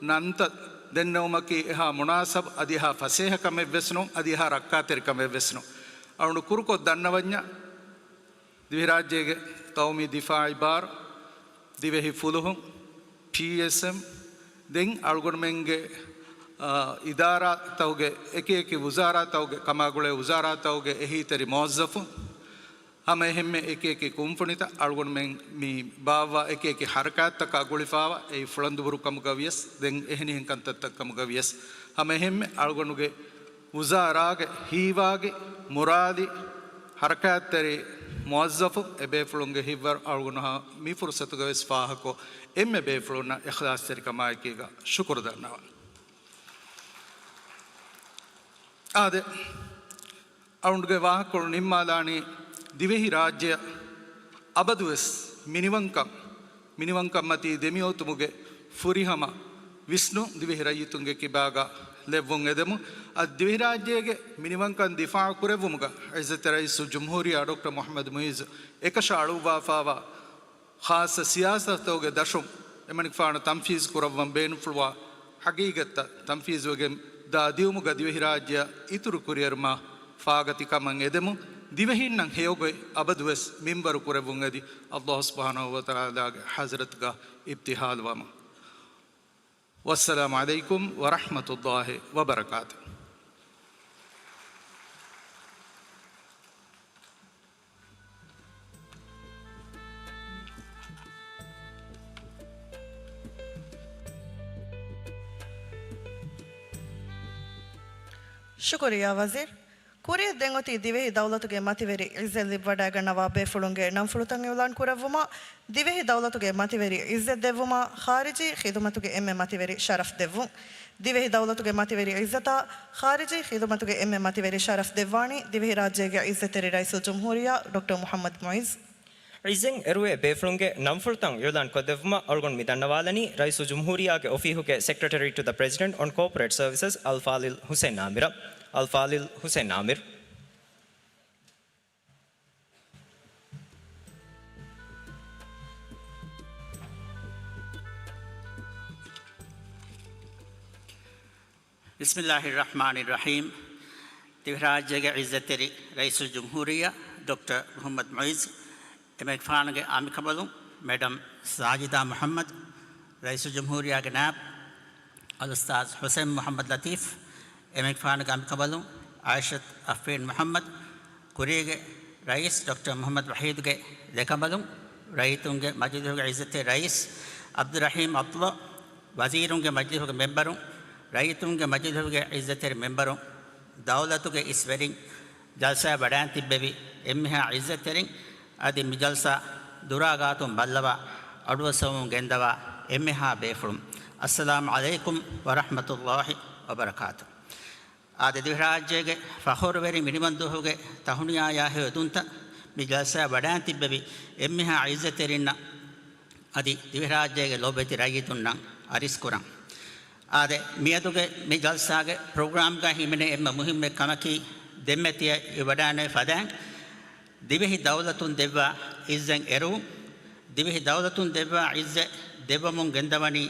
ނަންތައް ދެންނެވުމަކީ އެހާ މުނާސަބު އަދި އެހާ ފަސޭހަ ކަމެއްވެސް ނޫން، އަދި އެހާ ރައްކާތެރި ކަމެއްވެސް ނޫން. އަޅުގަނޑު ކުރުކޮށް ދަންނަވަންޏާ، ދިވެހިރާއްޖޭގެ ޤައުމީ ދިފާޢީ ބާރު، ދިވެހި ފުލުހުން، ޕީއެސްއެމް، ދެން އަޅުގަނޑުމެންގެ، އާ، އިދާރާތަކުގެ އެކި އެކި ވުޒާރާތަކުގެ ކަމާގުޅޭ ވުޒާރާތަކުގެ އެހީތެރި މުވައްޒަފުން، ހަމަ އެހެންމެ އެކި އެކި ކުންފުނިތައް އަޅުގަނޑުމެން މި ބާއްވާ އެކި އެކި ޙަރަކާތްތަކާ ގުޅިފާވާ އެއީ ފުޅަނދުބުރު ކަމުގަ ވިޔަސް، ދެން އެހެނިހެން ކަންތައްތައް ކަމުގަ ވިޔަސް، ހަމަ އެހެންމެ އަޅުގަނޑުގެ ވުޒާރާގެ ހީވާގި މުރާދި ޙަރަކާތްތެރި މުވައްޒަފުން އެބޭފުޅުންގެ ހިތްވަރު އަޅުގަނޑު މި ފުރުޞަތުގަވެސް ފާހަގަކޮށް، އެންމެ ބޭފުޅުންނަށް އިޚްލާޞްތެރިކަމާއެކީގަ ޝުކުރު ދަންނަވަން. އާދެ، އަޅުގަނޑުގެ ވާހަކަކޮޅު ނިންމާލާނީ ދިވެހިރާއްޖެއަށް އަބަދުވެސް މިނިވަންކަން، މިނިވަންކަންމަތީ ދެމިއޮތުމުގެ ފުރިހަމަ ވިސްނުން ދިވެހި ރައްޔިތުންގެ ކިބާގަ ލެއްވުން އެދެމުން، އަދި ދިވެހިރާއްޖޭގެ މިނިވަންކަން ދިފާޢު ކުރެއްވުމުގަ ޢިއްޒަތްތެރި ރައީސުލްޖުމްހޫރިއްޔާ ޑޮކްޓަރ މުޙައްމަދު މުޢިއްޒު އެކަށަ އަޅުއްވާފާވާ ޚާއްޞަ ސިޔާސަތުތަކުގެ ދަށުން އެމަނިކުފާނު ތަންފީޒު ކުރައްވަން ބޭނުންފުޅުވާ ޙަޤީޤަތްތައް ތަންފީޒުވެގެން ދާ ދިއުމުގަ ދިވެހިރާއްޖެއަށް އިތުރު ކުރިއެރުމާ ފާގަތިކަމަށް އެދެމުން، ދިވެހިންނަށް ހެޔޮގޮތް އަބަދުވެސް މިންވަރު ކުރެއްވުން އެދި، ﷲ ސުބްޙާނަހޫ ވަތަޢާލާގެ ޙަޟްރަތުގަ އިބްތިހާލުވަމުން. ވައްސަލާމު ޢަލައިކުމް ވަރަޙްމަތުﷲި ވަބަރަކާތުހު. ޝުކުރިއްޔާ ވަޒީރު. ކުރިއަށް ދެން އޮތީ ދިވެހި ދައުލަތުގެ މަތިވެރި ޢިއްޒަތް ލިބިވަޑައިގަންނަވާ ބޭފުޅުންގެ ނަންފުޅުތައް އިޢުލާން ކުރެއްވުމަށް، ދިވެހި ދައުލަތުގެ މަތިވެރި ޢިއްޒަތް ދެއްވުމަށް، ޚާރިޖީ ޚިދުމަތުގެ އެންމެ މަތިވެރި ޝަރަފް ދެއްވުން. ދިވެހި ދައުލަތުގެ މަތިވެރި ޢިއްޒަތާ، ޚާރިޖީ ޚިދުމަތުގެ އެންމެ މަތިވެރި ޝަރަފް ދެއްވާނީ ދިވެހިރާއްޖޭގެ ޢިއްޒަތްތެރި ރައީސުލްޖުމްހޫރިއްޔާ ޑޮކްޓަރ މުޙައްމަދު މުޢިއްޒު. ޢިއްޒަތް އެރުވޭ ބޭފުޅުންގެ ނަންފުޅުތައް އިޢުލާން ކޮށްދެއްވުމަށް އަޅުގަނޑު މި ދަންނަވާލަނީ ރައީސުލްޖުމްހޫރިއްޔާގެ އޮފީހުގެ ސެކްރެޓަރީ ޓު ދަ ޕްރެޒިޑެންޓް އޮން ކޯޕަރޭޓް ސަރވިސަސް އަލްފާޟިލް ޙުސައިން އާމިރަށް. އަލްފާޟިލް ޙުސައިން އާމިރު. ބިސްމިއްލާހިއްރަޙްމާނިއްރަޙީމް. ދިވެހިރާއްޖޭގެ ޢިއްޒަތްތެރި ރައީސުލްޖުމްހޫރިއްޔާ ޑޮކްޓަރ މުޙައްމަދު މުޢިއްޒު، އެމަނިކުފާނުގެ އަނބިކަނބަލުން މެޑަމް ސާޖިދާ މުޙައްމަދު، ރައީސުލްޖުމްހޫރިއްޔާގެ ނާއިބު އަލްއުސްތާޛު ޙުސައިން މުޙައްމަދު ލަތީފް، އެމަނިކުފާނުގެ އަނބިކަނބަލުން އާއިޝަތު އަފްރީން މުޙައްމަދު، ކުރީގެ ރައީސް ޑޮކްޓަރ މުޙައްމަދު ވަޙީދުގެ ލެކަނބަލުން، ރައްޔިތުންގެ މަޖިލީހުގެ ޢިއްޒަތްތެރި ރައީސް ޢަބްދުއްރަޙީމް ޢަބްދުﷲ، ވަޒީރުންގެ މަޖިލީހުގެ މެމްބަރުން، ރައްޔިތުންގެ މަޖިލީހުގެ ޢިއްޒަތްތެރި މެމްބަރުން، ދައުލަތުގެ އިސް ވެރިން، ޖަލްސާއަށް ވަޑައިން ތިއްބެވި އެންމެހާ ޢިއްޒަތްތެރިން، އަދި މި ޖަލްސާ ދުރާ ގާތުން ބައްލަވާ، އަޑުއައްސަވަމުން ގެންދަވާ އެންމެހާ ބޭފުޅުން، އައްސަލާމު ޢަލައިކުމް ވަރަޙްމަތުﷲި ވަބަރަކާތުހު. އާދެ، ދިވެހިރާއްޖޭގެ ފަޚުރުވެރި މިނިވަންދުވަހުގެ ތަހުނިޔާޔާ ހެޔޮ ދުންތައް މި ޖަލްސާއަށް ވަޑައިން ތިއްބެވި އެންމެހާ ޢިއްޒަތްތެރިންނަށް އަދި ދިވެހިރާއްޖޭގެ ލޯބިވެތި ރައްޔިތުންނަށް އަރިސްކުރަން. އާދެ، މިއަދުގެ މި ޖަލްސާގެ ޕްރޮގްރާމްގަ ހިމެނޭ އެންމެ މުހިއްމު ކަމަކީ، ދެންމެ ތިޔަ އިވަޑާނެ ފަދައިން، ދިވެހި ދައުލަތުން ދެއްވާ ޢިއްޒަތް އެރުވުން. ދިވެހި ދައުލަތުން ދެއްވާ ޢިއްޒަތް ދެއްވަމުން ގެންދަވަނީ،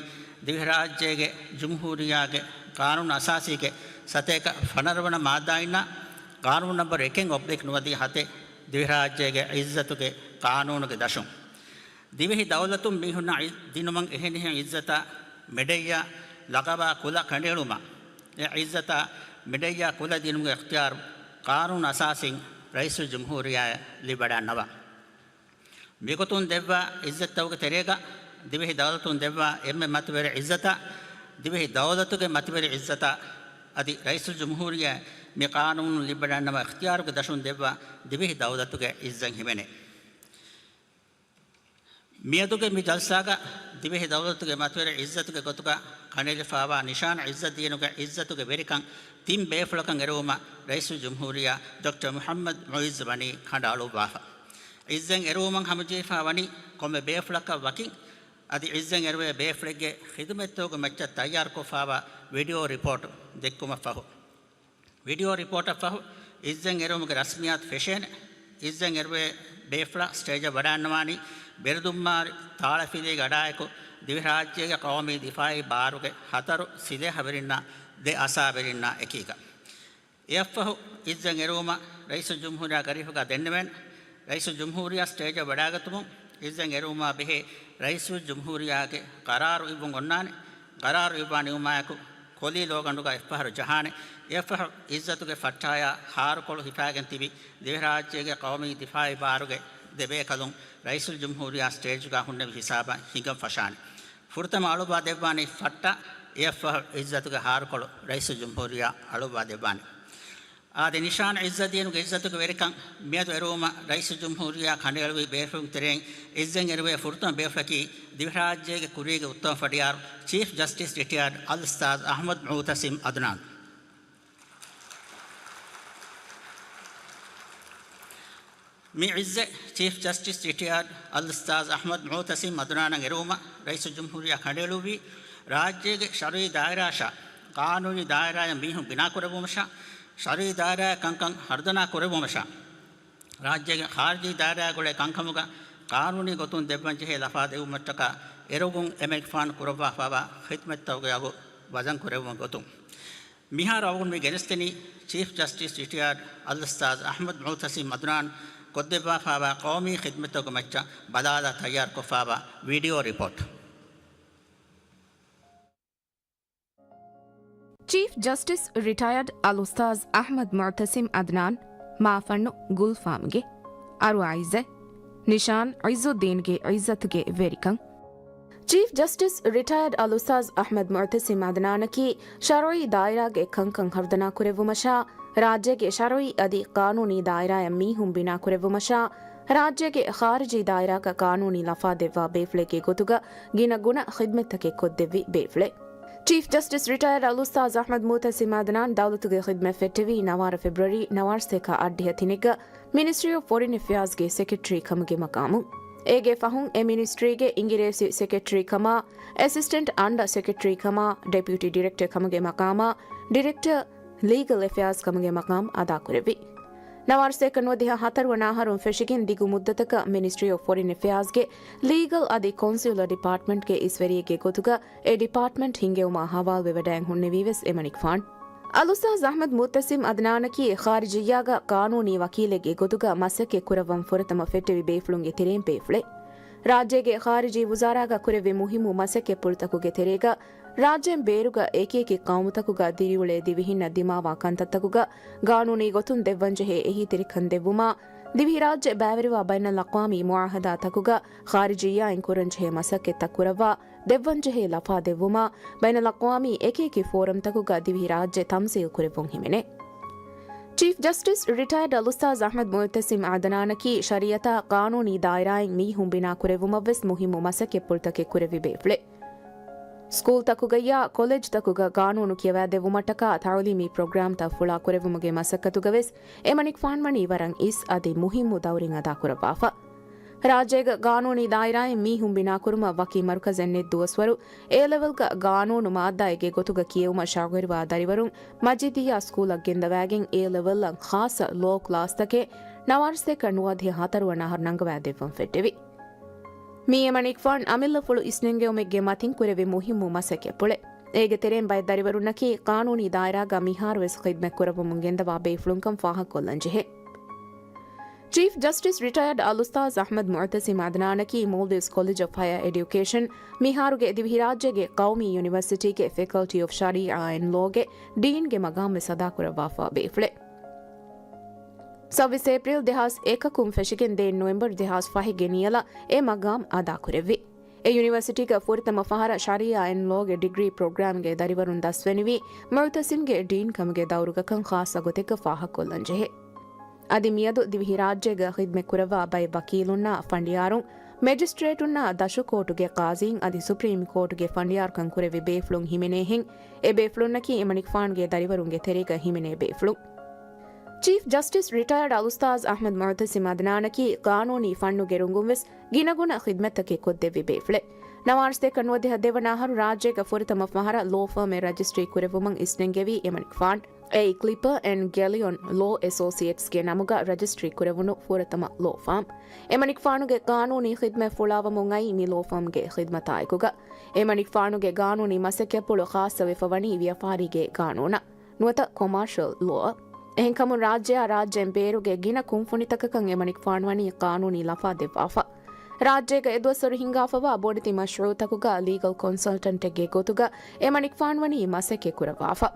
ދިވެހިރާއްޖޭގެ ޖުމްހޫރިއްޔާގެ ޤާނޫނު އަސާސީގެ ސަތޭކަ ފަނަރަ ވަނަ މާއްދާއިންނާ، ޤާނޫނު ނަންބަރު އެކެއް އޮބްލިކް ނުވަދިހަ ހަތެއް، ދިވެހިރާއްޖޭގެ ޢިއްޒަތުގެ ޤާނޫނުގެ ދަށުން. ދިވެހި ދައުލަތުން މީހުންނަށް ދިނުމަށް އެހެނިހެން ޢިއްޒަތާ މެޑައްޔާ ލަޤަބާ ކުލަ ކަނޑައެޅުމަށް، އެ ޢިއްޒަތާ މެޑައްޔާ ކުލަ ދިނުމުގެ އިޚްތިޔާރު ޤާނޫނު އަސާސީން ރައީސުލްޖުމްހޫރިއްޔާއަށް ލިބިވަޑައިގަންނަވާ. މިގޮތުން ދެއްވާ ޢިއްޒަތްތަކުގެ ތެރޭގަ ދިވެހި ދައުލަތުން ދެއްވާ އެންމެ މަތިވެރި ޢިއްޒަތާ، ދިވެހި ދައުލަތުގެ މަތިވެރި ޢިއްޒަތާ އަދި ރައީސުލްޖުމްހޫރިއްޔާ މި ޤާނޫނުން ލިބިވަޑައިގަންނަވާ އިޚްތިޔާރުގެ ދަށުން ދެއްވާ ދިވެހި ދައުލަތުގެ ޢިއްޒަތް ހިމެނޭ. މިއަދުގެ މި ޖަލްސާގަ ދިވެހި ދައުލަތުގެ މަތިވެރި ޢިއްޒަތުގެ ގޮތުގަ ކަނޑައެޅިފާވާ ނިޝާން ޢިއްޒަތް ދީނުގެ ޢިއްޒަތުގެ ވެރިކަން ތިން ބޭފުޅަކަށް އެރުވުމަށް ރައީސުލްޖުމްހޫރިއްޔާ ޑޮކްޓަރ މުޙައްމަދު މުޢިއްޒު ވަނީ ކަނޑައަޅުއްވާފަ. ޢިއްޒަތް އެރުވުމަށް ހަމަޖެހިފާ ވަނީ ކޮންމެ ބޭފުޅަކަށް ވަކިން އަދި ޢިއްޒަތް އެރުވޭ ބޭފުޅެއްގެ ޚިދުމަތްތަކުގެ މައްޗަށް ތައްޔާރުކޮށްފާވާ ވީޑިއޯ ރިޕޯޓް ދެއްކުމަށްފަހު. ވީޑިއޯ ރިޕޯޓަށްފަހު އިއްޒަތް އެރުވުމުގެ ރަސްމިއްޔާތު ފެށޭނެ. އިއްޒަތް އެރުވޭ ބޭފުޅާ ސްޓޭޖަށް ވަޑައިގަންނަވާނީ ބެރުދުންމާރި ތާޅަފިލީގެ އަޑާއެކު ދިވެހިރާއްޖޭގެ ޤައުމީ ދިފާއީ ބާރުގެ ހަތަރު ސިލޭހަވެރިންނާ ދެ އަސާވެރިންނާ އެކީގަ. އެއަށްފަހު އިއްޒަތް އެރުވުމަށް ރައީސުލްޖުމްހޫރިއްޔާ ގަރީފުގަ ދެންނެވޭނެ. ރައީސުލްޖުމްހޫރިއްޔާ ސްޓޭޖަށް ވަޑައިގަތުމުން އިއްޒަތް އެރުވުމާ ބެހޭ ރައީސުލްޖުމްހޫރިއްޔާގެ ޤަރާރު އިއްވަން އޮންނާނެ. ޤަރާރު އިއްވާ ނިމުމާއެކު ކޮލީ ލޯގަނޑުގަ އެއްފަހަރު ޖަހާނެ. އެއަށްފަހު އިއްޒަތުގެ ފައްޓާޔާ ހާރުކޮޅު ހިފާގެން ތިބި ދިވެހިރާއްޖޭގެ ޤައުމީ ދިފާއީ ބާރުގެ ދެބޭކަލުން ރައީސުލްޖުމްހޫރިއްޔާ ސްޓޭޖުގަ ހުންނެވި ހިސާބަށް ހިނގަން ފަށާނެ. ފުރަތަމަ އަޅުއްވާ ދެއްވާނީ ފައްޓާ. އެއަށްފަހު އިއްޒަތުގެ ހާރުކޮޅު ރައީސުލްޖުމްހޫރިއްޔާ އަޅުއްވާ ދެއްވާނެ. އާދެ، ނިޝާން އިއްޒަތް ދީނުގެ އިއްޒަތުގެ ވެރިކަން މިއަދު އެރުވުމަށް ރައީސުލްޖުމްހޫރިއްޔާ ކަނޑައެޅުއްވި ބޭފުޅުން ތެރެއިން އިއްޒަތް އެރުވޭ ފުރަތަމަ ބޭފުޅަކީ ދިވެހިރާއްޖޭގެ ކުރީގެ އުއްތަމަ ފަޑިޔާރު ޗީފް ޖަސްޓިސް ރިޓަޔާޑް އަލްއުސްތާޛް އަޙްމަދު މުޢުތަސިމް އަދުނާން. މި އިއްޒަތް ޗީފް ޖަސްޓިސް ރިޓަޔާޑް އަލްއުސްތާޛް އަޙްމަދު މުޢުތަސިމް އަދުނާނަށް އެރުވުމަށް ރައީސުލްޖުމްހޫރިއްޔާ ކަނޑައެޅުއްވީ، ރާއްޖޭގެ ޝަރުޢީ ދާއިރާއަށާ ޤާނޫނީ ދާއިރާއަށް މީހުން ބިނާކުރެއްވުމަށާ، ޝަރުޢީ ދާއިރާއަށް ކަންކަން ހަރުދަނާ ކުރެއްވުމަށާ، ރާއްޖޭގެ ޚާރިޖީ ދާއިރާގެ ގުޅޭ ކަންކަމުގަ ޤާނޫނީ ގޮތުން ދެއްވަންޖެހޭ ލަފާ ދެއްވުމަށްޓަކާ އެރޮގުން އެމަނިކުފާނު ކުރައްވާފާވާ ޚިދްމަތްތަކުގެ އަގު ވަޒަން ކުރެއްވުމުގެ ގޮތުން. މިހާރު އަޅުގަނޑު މި ގެނެސްދެނީ ޗީފް ޖަސްޓިސް ރިޓަޔާޑް އަލްއުސްތާޛް އަޙްމަދު މުޢުތަސިމް އަދުނާން ކޮށްދެއްވާފާވާ ޤައުމީ ޚިދްމަތްތަކުގެ މައްޗަށް ބަލާލާ ތައްޔާރުކޮށްފާވާ ވީޑިއޯ ރިޕޯޓް. ޗީފް ޖަސްޓިސް ރިޓަޔާޑް އަލްއުސްތާޛް އަޙްމަދު މުޢުތަސިމް އަދްނާން، މާފަންނު ގުލްފާމްގެ އަރުވާ އިއްޒަތް، ނިޝާން އިއްޒުއްދީންގެ އިއްޒަތުގެ ވެރިކަން. ޗީފް ޖަސްޓިސް ރިޓަޔާޑް އަލްއުސްތާޛް އަޙްމަދު މުޢުތަސިމް އަދްނާނަކީ ޝަރުޢީ ދާއިރާގެ ކަންކަން ހަރުދަނާ ކުރެއްވުމަށާ، ރާއްޖޭގެ ޝަރުޢީ އަދި ޤާނޫނީ ދާއިރާއަށް މީހުން ބިނާކުރެއްވުމަށާ، ރާއްޖޭގެ ޚާރިޖީ ދާއިރާގަ ޤާނޫނީ ލަފާ ދެއްވާ ބޭފުޅެއްގެ ގޮތުގަ ގިނަ ގުނަ ޚިދްމަތްތަކެއް ކޮށްދެއްވި ބޭފުޅެއް. ޗީފް ޖަސްޓިސް ރިޓަޔާޑް އަލްއުސްތާޛް އަޙްމަދު މުޢުތަސިމް އަދްނާން ދައުލަތުގެ ޚިދްމަތް ފެއްޓެވީ ނަވާރަ ފެބްރުއަރީ ނަވާރަ ސަތޭކަ އަށްޑިހަ ތިނެއްގަ މިނިސްޓްރީ އޮފް ފޮރިން އެފެއާޒްގެ ސެކްރެޓަރީ ކަމުގެ މަޤާމު. އޭގެ ފަހުން އެ މިނިސްޓްރީގެ އިނގިރޭސި ސެކްރެޓަރީ ކަމާ، އެސިސްޓެންޓް އަންޑަ ސެކްރެޓަރީ ކަމާ، ޑެޕިއުޓީ ޑިރެކްޓަރ ކަމުގެ މަޤާމާ، ޑިރެކްޓަރ ލީގަލް އެފެއާޒް ކަމުގެ މަޤާމް އަދާކުރެއްވި. ނަވާރަ ސަތޭކަ ނުވަދިހަ ހަތަރު ވަނަ އަހަރުން ފެށިގެން ދިގު މުއްދަތަކަށް މިނިސްޓްރީ އޮފް ފޮރިން އެފެއާޒްގެ ލީގަލް އަދި ކޮންސިއުލަރ ޑިޕާޓްމަންޓްގެ އިސްވެރިއެއްގެ ގޮތުގަ އެ ޑިޕާޓްމަންޓް ހިންގެވުމާ ހަވާލުވެވަޑައިގެން ހުންނެވީވެސް އެމަނިކުފާނު. އަލްއުސްތާޛް އަޙްމަދު މުޢުތަސިމް އަދްނާނަކީ ޚާރިޖިއްޔާގަ ޤާނޫނީ ވަކީލެއްގެ ގޮތުގަ މަސައްކަތް ކުރައްވަން ފުރަތަމަ ފެއްޓެވި ބޭފުޅުންގެ ތެރެއިން ބޭފުޅެއް. ރާއްޖޭގެ ޚާރިޖީ ވުޒާރާގަ ކުރެއްވި މުހިއްމު މަސައްކަތްޕުޅުތަކުގެ ތެރޭގަ، ރާއްޖޭން ބޭރުގަ އެކިއެކި ޤައުމުތަކުގަ ދިރިއުޅޭ ދިވެހިންނަށް ދިމާވާ ކަންތައްތަކުގަ ގާނޫނީ ގޮތުން ދެއްވަންޖެހޭ އެހީތެރިކަން ދެއްވުމާ، ދިވެހިރާއްޖެ ބައިވެރިވާ ބައިނަލްއަޤްވާމީ މުޢާހަދާތަކުގަ ޚާރިޖިއްޔާއިން ކުރަންޖެހޭ މަސައްކަތްތައް ކުރައްވާ، ދެއްވަންޖެހޭ ލަފާ ދެއްވުމާ، ބައިނަލްއަޤްވާމީ އެކިއެކި ފޯރަމްތަކުގަ ދިވެހިރާއްޖެ ތަމްސީލް ކުރެއްވުން ހިމެނޭ. ޗީފް ޖަސްޓިސް ރިޓަޔާޑް އަލްއުސްތާޛް އަޙްމަދު މުޢުތަސިމް އަދްނާނަކީ ޝަރީޢަތާ ޤާނޫނީ ދާއިރާއިން މީހުން ބިނާ ކުރެއްވުމަށްވެސް މުހިއްމު މަސައްކަތްޕުޅުތަކެއް ކުރެއްވި ބޭފުޅެއް. ސްކޫލްތަކުގައްޔާ ކޮލެޖްތަކުގަ ގާނޫނު ކިޔަވާދެއްވުމަށްޓަކާ ތަޢުލީމީ ޕްރޮގްރާމްތައް ފުޅާކުރެއްވުމުގެ މަސައްކަތުގަވެސް އެމަނިކުފާންވަނީ ވަރަށް އިސް އަދި މުހިއްމު ދައުރެއް އަދާކުރައްވާފަ. ރާއްޖޭގަ ގާނޫނީ ދާއިރާއިން މީހުން ބިނާކުރުމަށް ވަކި މަރުކަޒެއް ނެތް ދުވަސްވަރު، އޭ ލެވެލްގަ ގާނޫނު މާއްދާއެއްގެ ގޮތުގަ ކިޔެވުމަށް ޝައުގުވެރިވާ ދަރިވަރުން މަޖީދިއްޔާ ސްކޫލަށް ގެންދަވާގެން އޭ ލެވެލްއަށް ޚާއްޞަ ލޯ ކްލާސްތަކެއް ނަވާރަ ސަތޭކަ ނުވަދިހަ ހަތަރު ވަނަ އަހަރު ނަންގަވާދެއްވަން ފެއްޓެވި. މީ އެމަނިކުފާން އަމިއްލަފުޅު އިސްނެންގެވުމެއްގެ މަތިން ކުރެވި މުހިއްމު މަސައްކަތްޕުޅެއް. އޭގެ ތެރެއިން ބައެއް ދަރިވަރުންނަކީ ޤާނޫނީ ދާއިރާގަ މިހާރުވެސް ޚިދްމަތް ކުރައްވަމުން ގެންދަވާ ބޭފުޅުންކަން ފާހަގަކޮށްލަންޖެހޭ. ޗީފް ޖަސްޓިސް ރިޓަޔާޑް އަލްއުސްތާޛް އަޙްމަދު މުޢުތަސިމް އަދްނާނަކީ މޯލްޑިވްސް ކޮލެޖް އޮފް ހަޔަރ އެޑިއުކޭޝަން، މިހާރުގެ ދިވެހިރާއްޖޭގެ ޤައުމީ ޔުނިވަރސިޓީގެ ފެކަލްޓީ އޮފް ޝަރީޢާ އެންޑް ލޯގެ ޑީންގެ މަގާމްވެސް އަދާކުރައްވާފާ ބޭފުޅެއް. ސައްބީސް އޭޕްރީލް ދެހާސް އެކަކުން ފެށިގެން ދެ ނޮވެމްބަރު ދެހާސް ފަހެއްގެ ނިޔަލަށް އެ މަގާމް އަދާކުރެއްވި. އެ ޔުނިވަރސިޓީގަ ފުރަތަމަ ފަހަރަށް ޝަރީޢާ އެންޑް ލޯގެ ޑިގްރީ ޕްރޮގްރާމްގެ ދަރިވަރުން ދަސްވެނިވީ މުޢުތަސިމްގެ ޑީން ކަމުގެ ދައުރުގަކަން ޚާއްޞަ ގޮތެއްގަ ފާހަގަކޮށްލަންޖެހޭ. އަދި މިއަދު ދިވެހިރާއްޖޭގަ ޚިދްމަތް ކުރައްވާ ބައެއް ވަކީލުންނާ ފަނޑިޔާރުން، މެޖިސްޓްރޭޓުންނާ ދަށު ކޯޓުގެ ޤާޟީން އަދި ސުޕްރީމް ކޯޓުގެ ފަނޑިޔާރުކަން ކުރެއްވި ބޭފުޅުން ހިމެނޭހެން، އެ ބޭފުޅުންނަކީ އެމަނިކުފާނުގެ ދަރިވަރުންގެ ތެރޭގަ ހިމެނޭ ބޭފުޅުން. ޗީފް ޖަސްޓިސް ރިޓަޔާޑް އަލްއުސްތާޛް އަޙްމަދު މުޢުތަސިމް އަދްނާނަކީ ޤާނޫނީ ފަންނުގެ ރުނގުންވެސް ގިނަގުނަ ޚިދްމަތްތަކެއް ކޮށްދެއްވި ބޭފުޅެއް. ނަވާރަ ސަތޭކަ ނުވަދިހަ ދެވަނަ އަހަރު ރާއްޖޭގަ ފުރަތަމަ ފަހަރަށް ލޯ ފާމެއް ރަޖިސްޓްރީ ކުރެއްވުމަށް އިސްނެންގެވީ އެމަނިކުފާން. އެއީ ކްލިޕަރ އެންޑް ގެލިއޮން ލޯ އެސޯސިއޭޓްސްގެ ނަމުގަ ރަޖިސްޓްރީ ކުރެވުނު ފުރަތަމަ ލޯ ފާމް. އެމަނިކުފާނުގެ ގާނޫނީ ޚިދްމަތް ފުޅާވަމުން އައީ މި ލޯ ފާމްގެ ޚިދްމަތާއެކުގަ. އެމަނިކުފާނުގެ ގާނޫނީ މަސައްކަތްޕުޅު ޚާއްޞަވެފަ ވަނީ ވިޔަފާރީގެ ގާނޫނަށް، ނުވަތަ ކޮމާޝަލް ލޯއަށް. އެހެންކަމުން ރާއްޖެއާ ރާއްޖޭން ބޭރުގެ ގިނަ ކުންފުނިތަކަކަށް އެމަނިކުފާން ވަނީ ގާނޫނީ ލަފާ ދެއްވާފަ. ރާއްޖޭގަ އެދުވަސްވަރު ހިންގާފަވާ ބޮޑެތި މަޝްރޫއުތަކުގަ ލީގަލް ކޮންސަލްޓަންޓެއްގެ ގޮތުގަ އެމަނިކުފާން ވަނީ މަސައްކަތް ކުރައްވާފަ.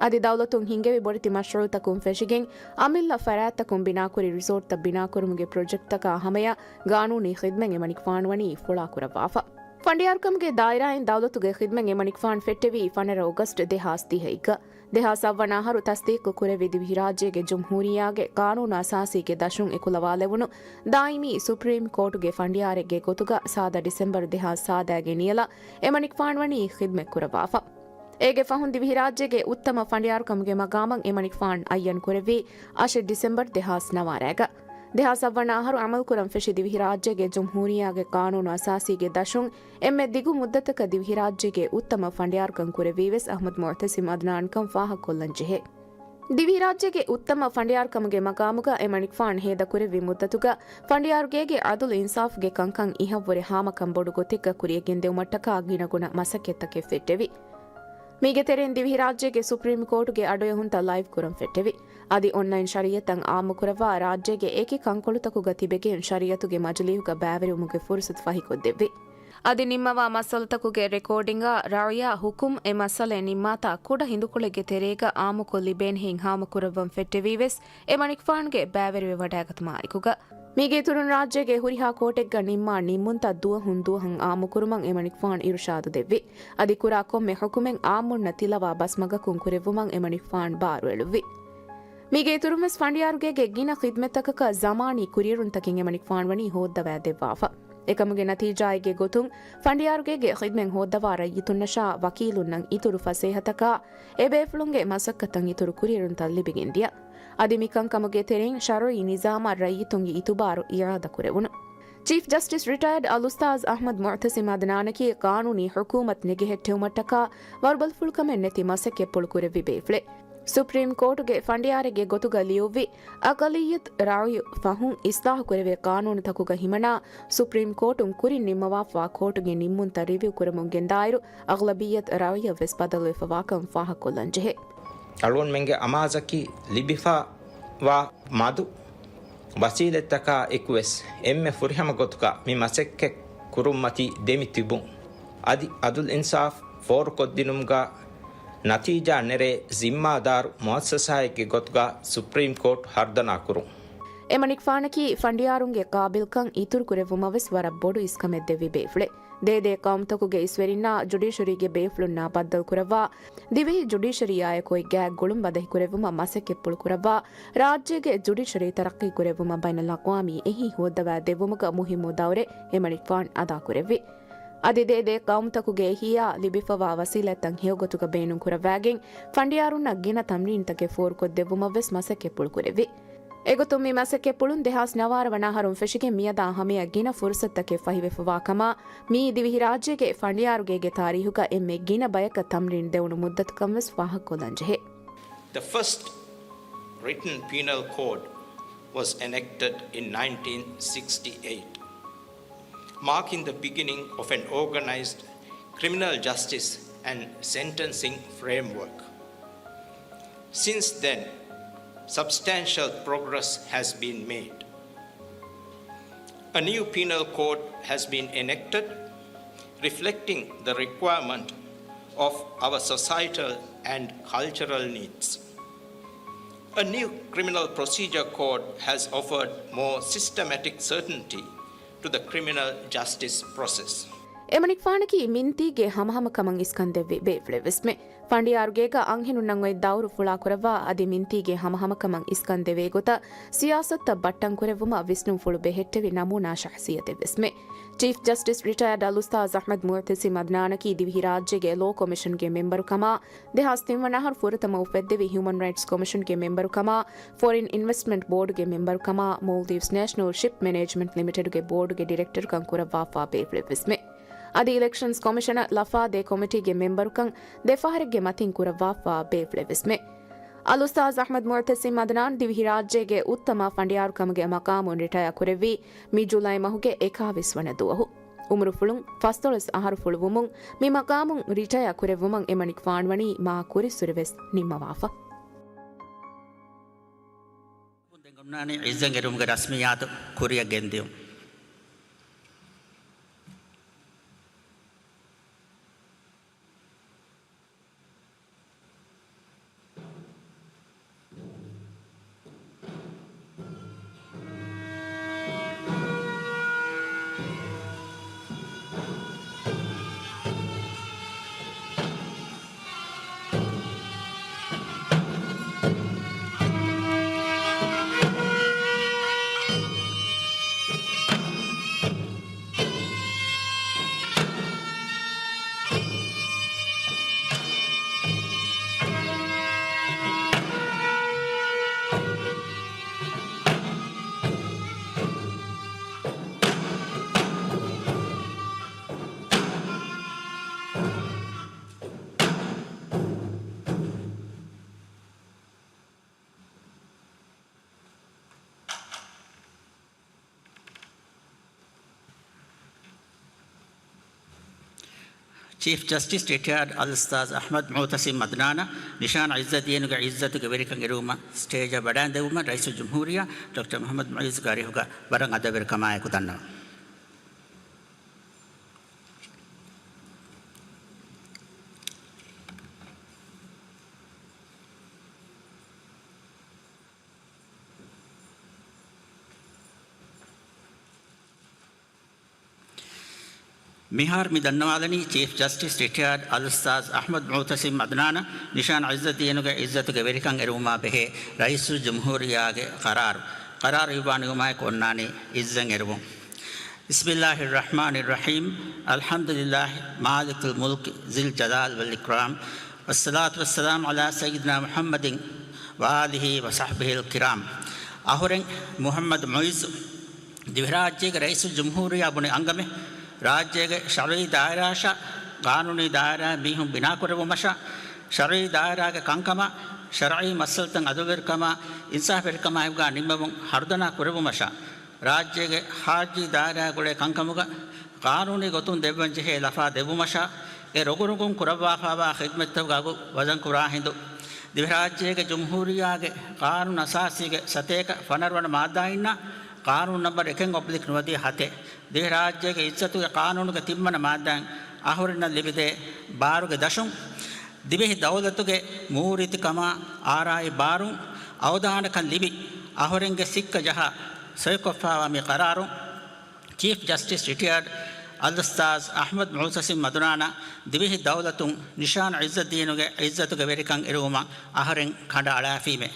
އަދި ދައުލަތުން ހިންގެވި ބޮޑެތި މަޝްރޫއުތަކުން ފެށިގެން، އަމިއްލަ ފަރާތްތަކުން ބިނާކުރި ރިސޯޓްތައް ބިނާކުރުމުގެ ޕްރޮޖެކްޓްތަކާ ހަމަޔަށް ގާނޫނީ ޚިދްމަތް އެމަނިކުފާން ވަނީ ފުޅާކުރައްވާފަ. ފަނޑިޔާރުކަމުގެ ދާއިރާއިން ދައުލަތުގެ ޚިދްމަތް އެމަނިކުފާން ފެއްޓެވީ ފަނަރަ އޮގަސްޓް ދެހާސް ދިހައެއްގަ. ދެހާސް އަށް ވަނަ އަހަރު ތަސްދީޤު ކުރެއްވި ދިވެހިރާއްޖޭގެ ޖުމްހޫރިއްޔާގެ ގާނޫނު އަސާސީގެ ދަށުން އެކުލަވާލެވުނު ދާއިމީ ސުޕްރީމް ކޯޓުގެ ފަނޑިޔާރެއްގެ ގޮތުގަ ސާދަ ޑިސެމްބަރު ދެހާސް ސާދައިގެ ނިޔަލަށް އެމަނިކުފާން ވަނީ ޚިދްމަތް ކުރައްވާފަ. އޭގެ ފަހުން ދިވެހިރާއްޖޭގެ އުއްތަމަ ފަނޑިޔާރުކަމުގެ މަގާމަށް އެމަނިކުފާން އައްޔަން ކުރެއްވީ އަށެއް ޑިސެމްބަރު ދެހާސް ނަވާރައިގަ. ދެހާސް އަށް ވަނަ އަހަރު އަމަލުކުރަން ފެށި ދިވެހިރާއްޖޭގެ ޖުމްހޫރިއްޔާގެ ގާނޫނު އަސާސީގެ ދަށުން އެންމެ ދިގު މުއްދަތަކަށް ދިވެހިރާއްޖޭގެ އުއްތަމަ ފަނޑިޔާރުކަން ކުރެއްވީވެސް އަޙްމަދު މުޢުތަސިމް އަދްނާންކަން ފާހަގަކޮށްލަން ޖެހޭ. ދިވެހިރާއްޖޭގެ އުއްތަމަ ފަނޑިޔާރުކަމުގެ މަގާމުގަ އެމަނިކުފާން ހޭދަކުރެއްވި މުއްދަތުގަ ފަނޑިޔާރުގޭގެ އަދުލު އިންސާފުގެ ކަންކަން އިހަށްވުރެ ހާމަކަން ބޮޑު ގޮތެއްގަ ކުރިޔަށް ގެންދެވުމަށްޓަކާ ގިނަގުނަ މަސައްކަތްތަކެއް ފެއްޓެވި. މީގެ ތެރެއިން ދިވެހިރާއްޖޭގެ ސުޕްރީމް ކޯޓުގެ އަޑުއެހުންތައް ލައިވް ކުރަން ފެއްޓެވި. އަދި އޮންލައިން ޝަރީއަތްތައް އާއްމުކުރައްވާ ރާއްޖޭގެ އެކި ކަންކޮޅުތަކުގަ ތިބެގެން ޝަރީއަތުގެ މަޖިލީހުގަ ބައިވެރިވުމުގެ ފުރުސަތު ފަހިކޮށްދެއްވި. އަދި ނިންމަވާ މައްސަލަތަކުގެ ރެކޯޑިންގާ ރައުޔާ ހުކުމް އެ މައްސަލައެއް ނިންމާތާ ކުޑަ ހިނދުކޮޅެއްގެ ތެރޭގަ އާއްމުކޮށް ލިބޭނެހެން ހާމަކުރައްވަން ފެއްޓެވީވެސް އެމަނިކުފާނުގެ ބައިވެރިވެވަޑައިގަތުމާއެކުގަ. މީގެ އިތުރުން ރާއްޖޭގެ ހުރިހާ ކޯޓެއްގަ ނިންމާ ނިންމުންތައް ދުވަހުން ދުވަހަށް އާއްމުކުރުމަށް އެމަނިކުފާނު އިރުޝާދު ދެއްވި. އަދި ކުރާ ކޮންމެ ހުކުމެއް އާއްމުންނަށް ތިލަވާ ބަސްމަގަކުން ކުރެއްވުމަށް އެމަނިކުފާނު ބާރުއެޅުއްވި. މީގެ އިތުރުންވެސް ފަނޑިޔާރުގޭގެ ގިނަ ޚިދްމަތްތަކަކަށް ޒަމާނީ ކުރިއެރުންތަކެއް އެމަނިކުފާނު ވަނީ ހޯއްދަވާ ދެއްވާފަ. އެކަމުގެ ނަތީޖާއެއްގެ ގޮތުން ފަނޑިޔާރުގޭގެ ޚިދްމަތް ހޯއްދަވާ ރައްޔިތުންނަށާ ވަކީލުންނަށް އިތުރު ފަސޭހަތަކާ އެބޭފުޅުންގެ މަސައްކަތަށް އިތުރު ކުރިއެރުންތައް ލިބިގެންދިޔަ. އަދި މި ކަންކަމުގެ ތެރެއިން ޝަރުއީ ނިޒާމަށް ރައްޔިތުންގެ އިތުބާރު އިޢާދަކުރެވުނު. ޗީފް ޖަސްޓިސް ރިޓަޔަރޑް އަލްއުސްތާޛް އަޙްމަދު މުޢުތަސިމް އަދްނާނަކީ ޤާނޫނީ ޙުކޫމަތް ނެގެހެއްޓެވުމަށްޓަކާ ވަރުބަލިފުޅުކަމެއް ނެތި މަސައްކަތްޕުޅު ކުރެއްވި ބޭފުޅެއް. ސުޕްރީމް ކޯޓުގެ ފަނޑިޔާރެއްގެ ގޮތުގަ ލިޔުއްވި އަޤަލިއްޔަތު ރައުޔު ފަހުން އިސްލާޙުކުރެވޭ ޤާނޫނުތަކުގަ ހިމަނާ، ސުޕްރީމް ކޯޓުން ކުރިން ނިންމަވާފަވާ ކޯޓުގެ ނިންމުންތައް ރިވިއު ކުރަމުން ގެންދާއިރު، އަޣްލަބިއްޔަތު ރައުޔަށް ވެސް ބަދަލުވެފަވާކަން ފާހަގަކޮށްލަން ޖެހޭ. އަޅުގަނޑުމެންގެ އަމާޒަކީ ލިބިފަވާ މަދު ވަސީލަތްތަކާ އެކުވެސް އެންމެ ފުރިހަމަ ގޮތުގަ މި މަސައްކަތް ކުރުންމަތީ ދެމި ތިބުން. އަދި އަދުލް އިންސާފް ފޯރުކޮށްދިނުމުގަ ނަތީޖާ ނެރޭ ޒިންމާދާރު މުއައްސަސާއެއްގެ ގޮތުގަ ސުޕްރީމް ކޯޓް ހަރުދަނާ ކުރުން. އެމަނިކުފާނަކީ ފަނޑިޔާރުންގެ ޤާބިލްކަން އިތުރުކުރެއްވުމަށް ވެސް ވަރަށް ބޮޑު އިސްކަމެއް ދެއްވި ބޭފުޅެއް. ދޭދޭ ޤައުމުތަކުގެ އިސްވެރިންނާ ޖުޑިޝަރީގެ ބޭފުޅުންނާ ބައްދަލުކުރައްވާ، ދިވެހި ޖުޑިޝަރީއާއެކު އޮތް ގާތް ގުޅުން ބަދަހިކުރެއްވުމަށް މަސައްކަތްޕުޅު ކުރައްވާ، ރާއްޖޭގެ ޖުޑިޝަރީ ތަރައްޤީ ކުރެއްވުމަށް ބައިނަލްއަޤްވާމީ އެހީ ހޯއްދަވާ ދެއްވުމުގަ މުހިއްމު ދައުރެއް އެމަނިކުފާން އަދާކުރެއްވި. އަދި ދޭދޭ ޤައުމުތަކުގެ އެހީއާ ލިބިފަވާ ވަސީލަތްތައް ހެޔޮގޮތުގަ ބޭނުންކުރައްވާގެން، ފަނޑިޔާރުންނަށް ގިނަ ތަމްރީންތަކެއް ފޯރުކޮށްދެއްވުމަށް ވެސް މަސައްކަތްޕުޅު ކުރެއްވި. އެގޮތުން މި މަސައްކަތްޕުޅުން ދެހާސް ނަވާރަ ވަނަ އަހަރުން ފެށިގެން މިއަދާ ހަމަޔަށް ގިނަ ފުރުސަތުތަކެއް ފަހިވެފަވާ ކަމާ، މިއީ ދިވެހިރާއްޖޭގެ ފަނޑިޔާރުގޭގެ ތާރީހުގަ އެންމެ ގިނަ ބަޔަކަށް ތަމްރީން ދެވުނު މުއްދަތުކަން ވެސް ފާހަގަކޮށްލަން ޖެހޭ. The first written penal code was enacted in nineteen sixty-eight, marking the beginning of an organized criminal justice and sentencing framework. Since then, substantial progress has been made. A new penal code has been enacted, reflecting the requirement of our societal and cultural needs. A new criminal procedure code has offered more systematic certainty to the criminal justice process. އެމަނިކުފާނަކީ މިންތީގެ ހަމަހަމަކަމަށް އިސްކަން ދެއްވި ބޭފުޅެއް ވެސްމެ. ފަނޑިޔާރުގޭގަ އަންހެނުންނަށް އޮތް ދައުރު ފުޅާކުރައްވާ، އަދި މިންތީގެ ހަމަހަމަކަމަށް އިސްކަން ދެވޭ ގޮތަށް ސިޔާސަތުތައް ބައްޓަން ކުރެއްވުމަށް ވިސްނުންފުޅު ބެހެއްޓެވި ނަމޫނާ ޝަޚްސިއްޔަތެއް ވެސްމެ. ޗީފް ޖަސްޓިސް ރިޓަޔަރޑް އަލްއުސްތާޛް އަޙްމަދު މުޢުތަސިމް އަދްނާނަކީ ދިވެހިރާއްޖޭގެ ލޯ ކޮމިޝަންގެ މެމްބަރުކަމާ، ދެހާސް ތިން ވަނަ އަހަރު ފުރަތަމަ އުފެއްދެވި ހިއުމަން ރައިޓްސް ކޮމިޝަންގެ މެމްބަރުކަމާ، ފޮރިން އިންވެސްޓްމަންޓް ބޯޑުގެ މެމްބަރުކަމާ، މޯލްޑިވްސް ނޭޝަނަލް ޝިޕް މެނޭޖްމަންޓް ލިމިޓެޑުގެ ބޯޑުގެ ޑިރެކްޓަރުކަން ކުރައްވާފާ ބޭފުޅެއް ވެސްމެ. އަދި އިލެކްޝަންސް ކޮމިޝަނަށް ލަފާ ދޭ ކޮމިޓީގެ މެމްބަރުކަން ދެ ފަހަރެއްގެ މަތިން ކުރައްވާފަ ބޭފުޅެއް ވެސްމެ. އަލްއުސްތާޛް އަޙްމަދު މުޢުތަޞިމް އަދްނާން ދިވެހިރާއްޖޭގެ އުއްތަމަ ފަނޑިޔާރުކަމުގެ މަޤާމުން ރިޓަޔާ ކުރެއްވީ މި ޖުލައި މަހުގެ އެކާވީސް ވަނަ ދުވަހު. އުމުރުފުޅުން ފަސްދޮޅަސް އަހަރުފުޅު ވުމުން މި މަޤާމުން ރިޓަޔާ ކުރެއްވުމަށް އެމަނިކުފާނު ވަނީ މާ ކުރިއްސުރެ ވެސް ނިންމަވާފަ. ދެން އޮންނާނީ އިއްޒަތް އެރުމުގެ ރަސްމިއްޔާތު ކުރިއަށް ގެންދިޔުން. ޗީފް ޖަސްޓިސް ރިޓަޔާޑް އަލްއުސްތާޛް އަޙްމަދު މުޢުތަޞިމް އަދްނާނަށް ނިޝާން އިއްޒަތް ދިޔުނުގެ އިއްޒަތުގެ ވެރިކަން އެރުވުމަށް ސްޓޭޖަށް ވަޑައިންދެއްވުމަށް ރައީސުލްޖުމްހޫރިއްޔާ ޑޮކްޓަރ މުޙައްމަދު މުޢިއްޒުގެ އަރިހުގަ ވަރަށް އަދަބުވެރިކަމާއެކު ދަންނަވަން. މިހާރު މި ދަންނަވާލަނީ ޗީފް ޖަސްޓިސް ރިޓަޔާޑް އަލްއުސްތާޛް އަޙްމަދު މުޢުތަޞިމް އަދްނާނަށް ނިޝާން އިއްޒަތް ދިޔުނުގެ އިއްޒަތުގެ ވެރިކަން އެރުވުމާ ބެހޭ ރައީސުލްޖުމްހޫރިއްޔާގެ ޤަރާރު، ޤަރާރު އިއްވާން އިވުމާއެކު އޮންނާނީ އިއްޒަތް އެރުވުން. بسم الله الرحمن الرحيم. الحمد لله مالك الملك ذي الجلال والإكرام. والصلاة والسلام على سيدنا محمد وآله وصحبه الكرام. އަހުރެން މުޙައްމަދު މުޢިއްޒު ދިވެހިރާއްޖޭގެ ރައީސުލްޖުމްހޫރިއްޔާ ބުނި އަންގަމެއް، ރާއްޖޭގެ ޝަރުޢީ ދާއިރާއަށާ ގާނޫނީ ދާއިރާއެއް މީހުން ބިނާކުރެއްވުމަށާ، ޝަރުޢީ ދާއިރާގެ ކަންކަމާ، ޝަރުޢީ މައްސަލަތައް އަދުލުވެރިކަމާ، އިންސާފުވެރިކަމާއެކުގާ ނިންމެވުން ހަރުދަނާ ކުރެއްވުމަށާ، ރާއްޖޭގެ ޚާރިޖީ ދާއިރާގެ ގުޅޭ ކަންކަމުގަ ޤާނޫނީ ގޮތުން ދެއްވަން ޖެހޭ ލަފާ ދެއްވުމަށާ، އެ ރޮގުރޮގުން ކުރައްވާފާވާ ޚިދްމަތްތަކުގެ އަގު ވަޒަންކުރާ ހިނދު، ދިވެހިރާއްޖޭގެ ޖުމްހޫރިއްޔާގެ ޤާނޫނު އަސާސީގެ ސަތޭކަ ފަނަރަ ވަނަ މާއްދާއިންނާ، ޤާނޫނު ނަންބަރު އެކެއް އޮބްލިކް ނުވަދިހަ ހަތެއް، ދިވެހިރާއްޖޭގެ އިއްޒަތުގެ ޤާނޫނުގެ ތިންވަނަ މާއްދާއިން އަހުރެންނަށް ލިބިދޭ ބާރުގެ ދަށުން، ދިވެހި ދައުލަތުގެ މޫރިތިކަމާ އާރާއި ބާރުން އަވަދާނަކަން ލިބި، އަހުރެންގެ ސިއްކަ ޖަހާ ސޮއިކޮށްފާވާ މި ޤަރާރުން، ޗީފް ޖަސްޓިސް ރިޓަޔާޑް އަލްއުސްތާޛް އަޙްމަދު މުޢުތަޞިމް އަދުނާނަށް ދިވެހި ދައުލަތުން ނިޝާން އިއްޒަތް ދީނުގެ އިއްޒަތުގެ ވެރިކަން އެރުވުމަށް އަހަރެން ކަނޑައަޅާފީމޭ.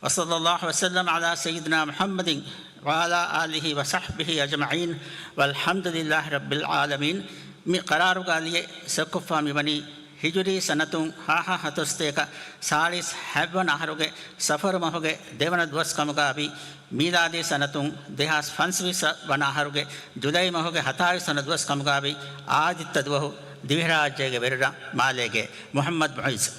وصلى الله وسلم على سيدنا محمد وعلى آله وصحبه أجمعين والحمد لله رب العالمين. މި ޤަރާރުގަ ލިޔެ ސޮއިކޮށްފާ މިވަނީ ހިޖުރީ ސަނަތުން ހާހާ ހަތޮސްތޭކަ ސާޅީސް ހަތްވަނަ އަހަރުގެ ސަފަރު މަހުގެ ދެވަނަ ދުވަސް ކަމުގާ ވި، މީލާދީ ސަނަތުން ދެހާސް ފަންސަވީސް ވަނަ އަހަރުގެ ޖުލައި މަހުގެ ހަތާވީސް ވަނަ ދުވަސް ކަމުގާ ވި، އާދިއްތަ ދުވަހު ދިވެހިރާއްޖޭގެ ވެރިރަށް މާލޭގެ މުޙައްމަދު މުޢިއްޒު.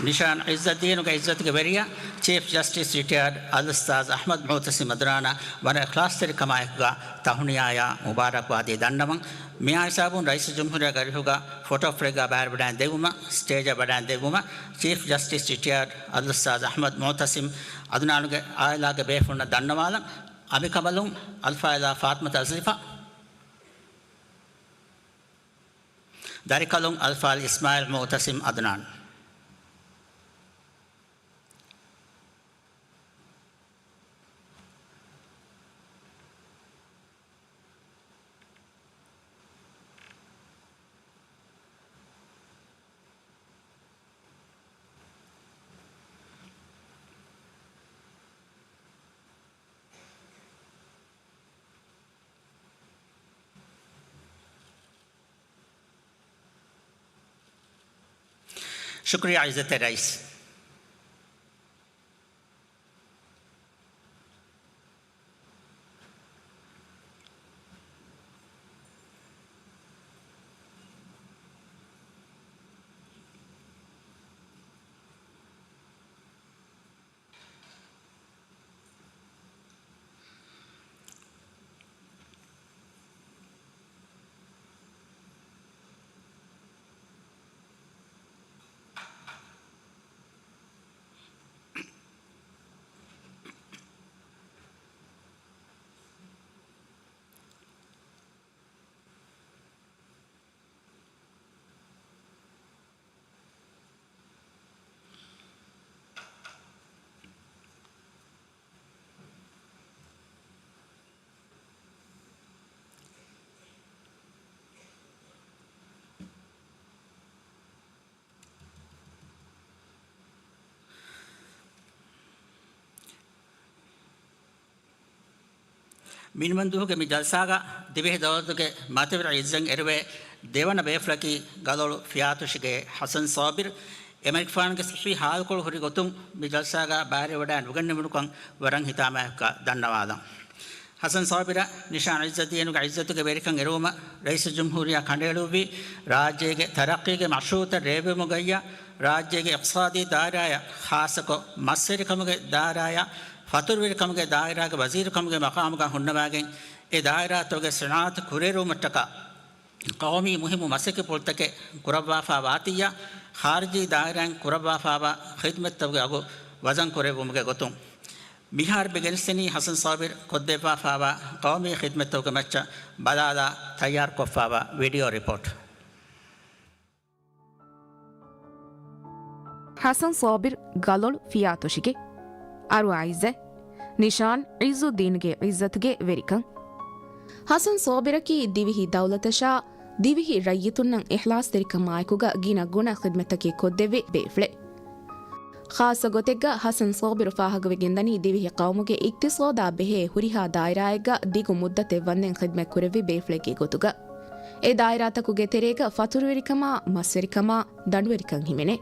ނިޝާން އިއްޒަތް ދީނުގެ އިއްޒަތުގެ ވެރިޔާ، ޗީފް ޖަސްޓިސް ރިޓަޔާޑް އަލްއުސްތާޛް އަޙްމަދު މުޢުތަޞިމް އަދުނާނަށް ވަރަށް އިޚްލާޞްތެރިކަމާއެކުގާ ތަހުނިޔާޔާ މުބާރާކްބާދީ ދަންނަވަން. މިއާ ހިސާބުން ރައީސުލްޖުމްހޫރިއްޔާގެ އަރިހުގާ ފޮޓޯ ފްލެގްއާ ބައިވެރިވަޑައިން ދެއްވުމަށް، ސްޓޭޖަށް ވަޑައިން ދެއްވުމަށް، ޗީފް ޖަސްޓިސް ރިޓަޔާޑް އަލްއުސްތާޛް އަޙްމަދު މުޢުތަޞިމް އަދުނާނުގެ އާއިލާގެ ބޭފުޅުންނަށް ދަންނަވާލަން. އަނބިކަނބަލުން އަލްފާޟިލާ ފާޠިމަތު އަޒްލިފާ. ދަރިކަލުން އަލްފާޟިލް އިސްމާޢީލް މުޢުތަޞިމް ޢަދްނާން. ޝުކުރިއްޔާ ޢިއްޒަތްތެރި ރައީސް. މިނިވަންދުވަހުގެ މި ޖަލްސާގަ ދިވެހި ދައުލަތުގެ މަތިވެރި ޢިއްޒަތް އެރުވޭ ދެވަނަ ބޭފުޅަކީ ގަލޮޅު ފިޔާތޮށިގެ ޙަސަން ޞާބިރު. އެމަނިކުފާނުގެ ޞިއްޙީ ޙާލުކޮޅު ހުރި ގޮތުން މި ޖަލްސާގަ ބައިވެރިވެވަޑައި ނުގެންނެވުނުކަން ވަރަށް ހިތާމަޔަކަށް ދަންނަވާލަން. ޙަސަން ޞާބިރަށް ނިޝާން ޢިއްޒަތް ދީނުގެ ޢިއްޒަތުގެ ވެރިކަން އެރުވުމަށް ރައީސުލްޖުމްހޫރިއްޔާ ކަނޑައެޅުއްވި، ރާއްޖޭގެ ތަރައްޤީގެ މަޝްރޫޢުތައް ރޭވެވުމުގައްޔާ، ރާއްޖޭގެ އިޤްތިޞާދީ ދާއިރާއަށް، ޚާއްޞަކޮށް މަސްވެރިކަމުގެ ދާއިރާއަށް، ފަތުރުވެރިކަމުގެ ދާއިރާގެ ވަޒީރުކަމުގެ މަޤާމުގަ ހުންނަވައިގެން، އެ ދާއިރާތަކުގެ ޞިނާޢަތު ކުރިއެރުވުމަށްޓަކާ، ޤައުމީ މުހިއްމު މަސައްކަތްޕުޅުތަކެއް ކުރައްވާފާ ވާތިއްޔާ، ޚާރިޖީ ދާއިރާއިން ކުރައްވާފާވާ ޚިދްމަތްތަކުގެ އަގު ވަޒަން ކުރެއްވުމުގެ ގޮތުން، މިހާރު މި ގެނެސްދެނީ ޙަސަން ޞާބިރު ކޮށްދެއްވާފާވާ ޤައުމީ ޚިދްމަތްތަކުގެ މައްޗަށް ބަލާލާ ތައްޔާރުކޮށްފާވާ ވީޑިއޯ ރިޕޯޓް. ޙަސަން ޞާބިރު ގަލޮޅު ފިޔާތޮށިގެ އަރުވާ ޢިއްޒަތް، ނިޝާން ޢިއްޒުއްދީންގެ ޢިއްޒަތުގެ ވެރިކަން. ޙަސަން ޞާބިރަކީ ދިވެހި ދައުލަތަށާ ދިވެހި ރައްޔިތުންނަށް އިޚްލާޞްތެރިކަމާއެކުގަ ގިނަ ގުނަ ޚިދްމަތްތަކެއް ކޮށްދެއްވި ބޭފުޅެއް. ޚާއްޞަ ގޮތެއްގަ ޙަސަން ޞާބިރު ފާހަގަވެގެންދަނީ ދިވެހި ޤައުމުގެ އިޤްތިޞާދާ ބެހޭ ހުރިހާ ދާއިރާއެއްގަ ދިގު މުއްދަތެއް ވަންދެން ޚިދްމަތް ކުރެއްވި ބޭފުޅެއްގެ ގޮތުގަ. އެ ދާއިރާތަކުގެ ތެރޭގަ ފަތުރުވެރިކަމާ، މަސްވެރިކަމާ، ދަނޑުވެރިކަން ހިމެނޭ.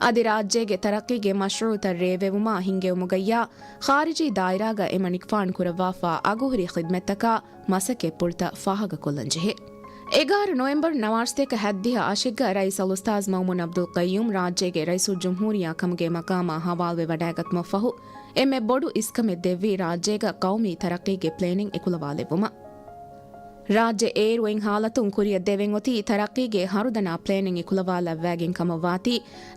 އަދި ރާއްޖޭގެ ތަރައްޤީގެ މަޝްރޫޢުތައް ރޭވެވުމާ ހިންގެވުމުގައްޔާ، ޚާރިޖީ ދާއިރާގަ އެމަނިކުފާނު ކުރައްވާފާ އަގުހުރި ޚިދްމަތްތަކާ، މަސައްކަތްޕުޅުތައް ފާހަގަކޮށްލަންޖެހޭ. އެގާރަ ނޮވެމްބަރު ނަވާރަސަތޭކަ ހަތްދިހަ އަށެއްގަ ރައީސް އަލްއުސްތާޛް މައުމޫން ޢަބްދުލް ޤައްޔޫމް ރާއްޖޭގެ ރައީސުލްޖުމްހޫރިއްޔާ ކަމުގެ މަޤާމާ ހަވާލުވެ ވަޑައިގަތުމަށްފަހު، އެންމެ ބޮޑު އިސްކަމެއް ދެއްވީ ރާއްޖޭގަ ޤައުމީ ތަރައްޤީގެ ޕްލޭނިން އެކުލަވާލެއްވުމަށް. ރާއްޖެ އޭރު އޮތް ހާލަތުން ކުރިއަށް ދެވެން އޮތީ ތަރައްޤީގެ ހަރުދަނާ ޕްލޭނިން އެކުލަވާލައްވައިގެން ކަމަށް ވާތީ،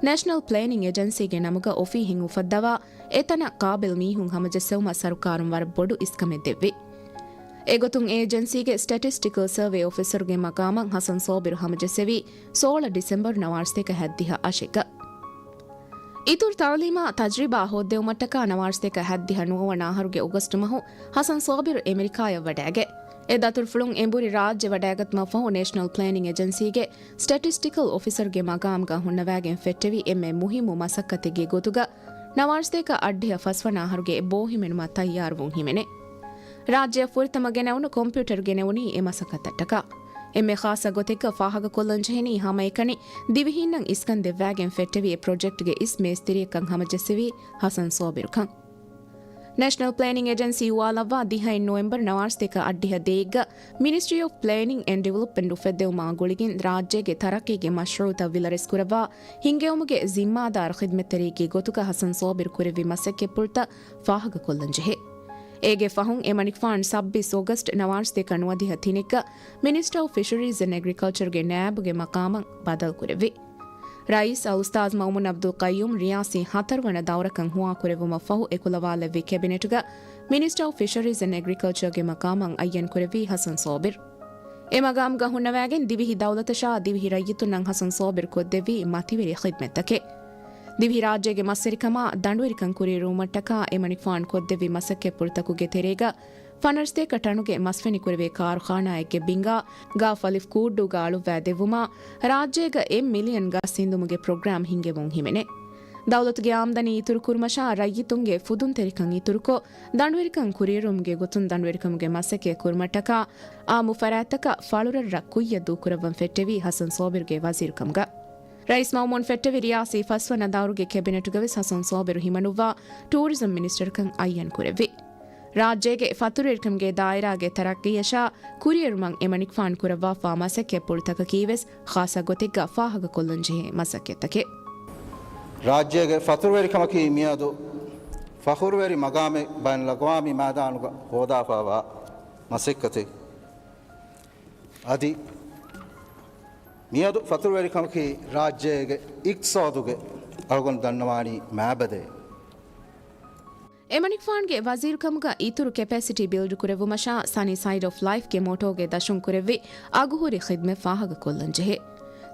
ނޭޝަނަލް ޕްލޭނިން އެޖެންސީގެ ނަމުގަ އޮފީހެއް އުފައްދަވާ، އެތަނަށް ޤާބިލް މީހުން ހަމަޖެއްސެވުމަށް ސަރުކާރުން ވަރަށް ބޮޑު އިސްކަމެއް ދެއްވި. އެގޮތުން އެ އެޖެންސީގެ ސްޓެޓިސްޓިކަލް ސަރވޭ އޮފިސަރުގެ މަޤާމަށް ޙަސަން ޞާބިރު ހަމަޖެއްސެވީ ސޯޅަ ޑިސެމްބަރު ނަވާރަސަތޭކަ ހަތްދިހަ އަށެއްގަ. އިތުރު ތަޢުލީމާ ތަޖްރިބާ ހޯއްދެވުމަށްޓަކާ ނަވާރަސަތޭކަ ހަތްދިހަ ނުވަވަނަ އަހަރުގެ އޮގަސްޓު މަހު ޙަސަން ޞާބިރު އެމެރިކާޔަށް ވަޑައިގެ، އެ ދަތުރުފުޅުން އެނބުރި ރާއްޖެ ވަޑައިގަތުމަށްފަހު ނޭޝަނަލް ޕްލޭނިން އެޖެންސީގެ ސްޓެޓިސްޓިކަލް އޮފިސަރުގެ މަގާމުގަ ހުންނަވައިގެން ފެއްޓެވި އެންމެ މުހިއްމު މަސައްކަތެއްގެ ގޮތުގަ ނަވާރަސަތޭކަ އަށްޑިހަ ފަސްވަނަ އަހަރުގެ ބޯހިމެނުމަށް ތައްޔާރުވުން ހިމެނޭ. ރާއްޖެއަށް ފުރަތަމަ ގެނެވުނު ކޮމްޕިއުޓަރު ގެނެވުނީ އެ މަސައްކަތަށްޓަކާ. އެންމެ ޚާއްޞަ ގޮތެއްގަ ފާހަގަކޮށްލަންޖެހެނީ ހަމައެކަނި ދިވެހީންނަށް އިސްކަން ދެއްވައިގެން ފެއްޓެވި އެ ޕްރޮޖެކްޓްގެ އިސް މޭސްތިރިއެއްކަން ހަމަޖެއްސެވީ ޙަސަން ޞާބިރުކަން. ނޭޝަނަލް ޕްލޭނިން އެޖެންސީ އުވާލައްވާ ދިހައެއް ނޮވެމްބަރު ނަވާރަސަތޭކަ އަށްޑިހަ ދޭއްގަ މިނިސްޓްރީ އޮފް ޕްލޭނިން އެންޑް ޑިވެލޮޕްމަންޓް އުފެއްދެވުމާ ގުޅިގެން ރާއްޖޭގެ ތަރައްޤީގެ މަޝްރޫޢުތައް ވިލަރެސްކުރައްވާ ހިންގެވުމުގެ ޒިންމާދާރު ޚިދްމަތްތެރިއެއްގެ ގޮތުގަ ޙަސަން ޞާބިރު ކުރެއްވި މަސައްކަތްޕުޅުތައް ފާހަގަކޮށްލަންޖެހޭ. އޭގެ ފަހުން އެމަނިކުފާނު ސައްބީސް އޮގަސްޓް ނަވާރަސަތޭކަ ނުވަދިހަ ތިނެއްގަ މިނިސްޓަރ އޮފް ފިޝަރީޒް އެންޑް އެގްރިކަލްޗަރގެ ނައިބުގެ މަޤާމަށް ބަދަލުކުރެއްވި. ރައީސް އަލްއުސްތާޛް މައުމޫން ޢަބްދުލް ޤައްޔޫމް ރިޔާސީ ހަތަރުވަނަ ދައުރަކަށް ހުވާކުރެއްވުމަށްފަހު އެކުލަވާލެއްވި ކެބިނެޓުގަ މިނިސްޓަރ އޮފް ފިޝަރީޒް އެންޑް އެގްރިކަލްޗަރގެ މަޤާމަށް އައްޔަންކުރެއްވީ ޙަސަން ޞާބިރު. އެ މަގާމުގަ ހުންނަވައިގެން ދިވެހި ދައުލަތަށާ ދިވެހި ރައްޔިތުންނަށް ހަސަން ސޯބިރު ކޮށްދެއްވީ މަތިވެރި ޚިދްމަތްތަކެއް. ދިވެހި ރާއްޖޭގެ މަސްވެރިކަމާ ދަނޑުވެރިކަން ކުރިއެރުވުމަށްޓަކާ އެމަނިކުފާނު ކޮށްދެއްވި މަސައްކަތްޕުޅުތަކުގެ ތެރޭގަ ފަނަރަސްތޭކަ ޓަނުގެ މަސްފެނި ކުރެވޭ ކާރުޚާނާއެއްގެ ބިންގާ ގާފަ ލިފް ކޫއްޑޫގަ އަޅުއްވައިދެއްވުމާ، ރާއްޖޭގަ އެއް މިލިއަން ގަސް އިންދުމުގެ ޕްރޮގްރާމް ހިންގެވުން ހިމެނޭ. ދައުލަތުގެ އާމްދަނީ އިތުރުކުރުމަށާ ރައްޔިތުންގެ ފުދުންތެރިކަން އިތުރުކޮށް، ދަނޑުވެރިކަން ކުރިއެރުވުމުގެ ގޮތުން ދަނޑުވެރިކަމުގެ މަސައްކަތް ކުރުމަށްޓަކާ، އާއްމު ފަރާތްތަކަށް ފަޅުރަށްރަށް ކުއްޔަށް ދޫކުރައްވަން ފެއްޓެވީ ހަސަން ސޯބިރުގެ ވަޒީރުކަމުގަ. ރައީސް މައުމޫން ފެއްޓެވި ރިޔާސީ ފަސްވަނަ ދައުރުގެ ކެބިނެޓުގަވެސް ހަސަން ސޯބިރު ހިމަނުއްވާ ޓޫރިޒަމް މިނިސްޓަރުކަން އައްޔަން ކުރެއްވި. ރާއްޖޭގެ ފަތުރުވެރިކަމުގެ ދާއިރާގެ ތަރައްގީއަށާ ކުރިއެރުމަށް އެމަނިކުފާނު ކުރައްވާފާ މަސައްކަތްޕުޅުތަކަކީވެސް ޚާއްސަ ގޮތެއްގަ ފާހަގަކޮށްލަންޖެހޭ މަސައްކަތްތަކެއް. ރާއްޖޭގެ ފަތުރުވެރިކަމަކީ މިއަދު ފަޚުރުވެރި މަގާމެއް ބައިނަލްއަގްވާމީ މައިދާނުގަ ހޯދާފާވާ މަސައްކަތެއް. އަދި މިއަދު ފަތުރުވެރިކަމަކީ ރާއްޖޭގެ އިޤްތިޞާދުގެ އަޅުގަނޑު ދަންނަވާނީ މާބަދައެއް. އެމަނިކުފާނުގެ ވަޒީރުކަމުގަ އިތުރު ކެޕޭސިޓީ ބިލްޑް ކުރެއްވުމަށާ ސަނީ ސައިޑް އޮފް ލައިފްގެ މޮޓޯގެ ދަށުން ކުރެއްވި އަގުހުރި ޚިދްމަތް ފާހަގަކޮށްލަންޖެހޭ.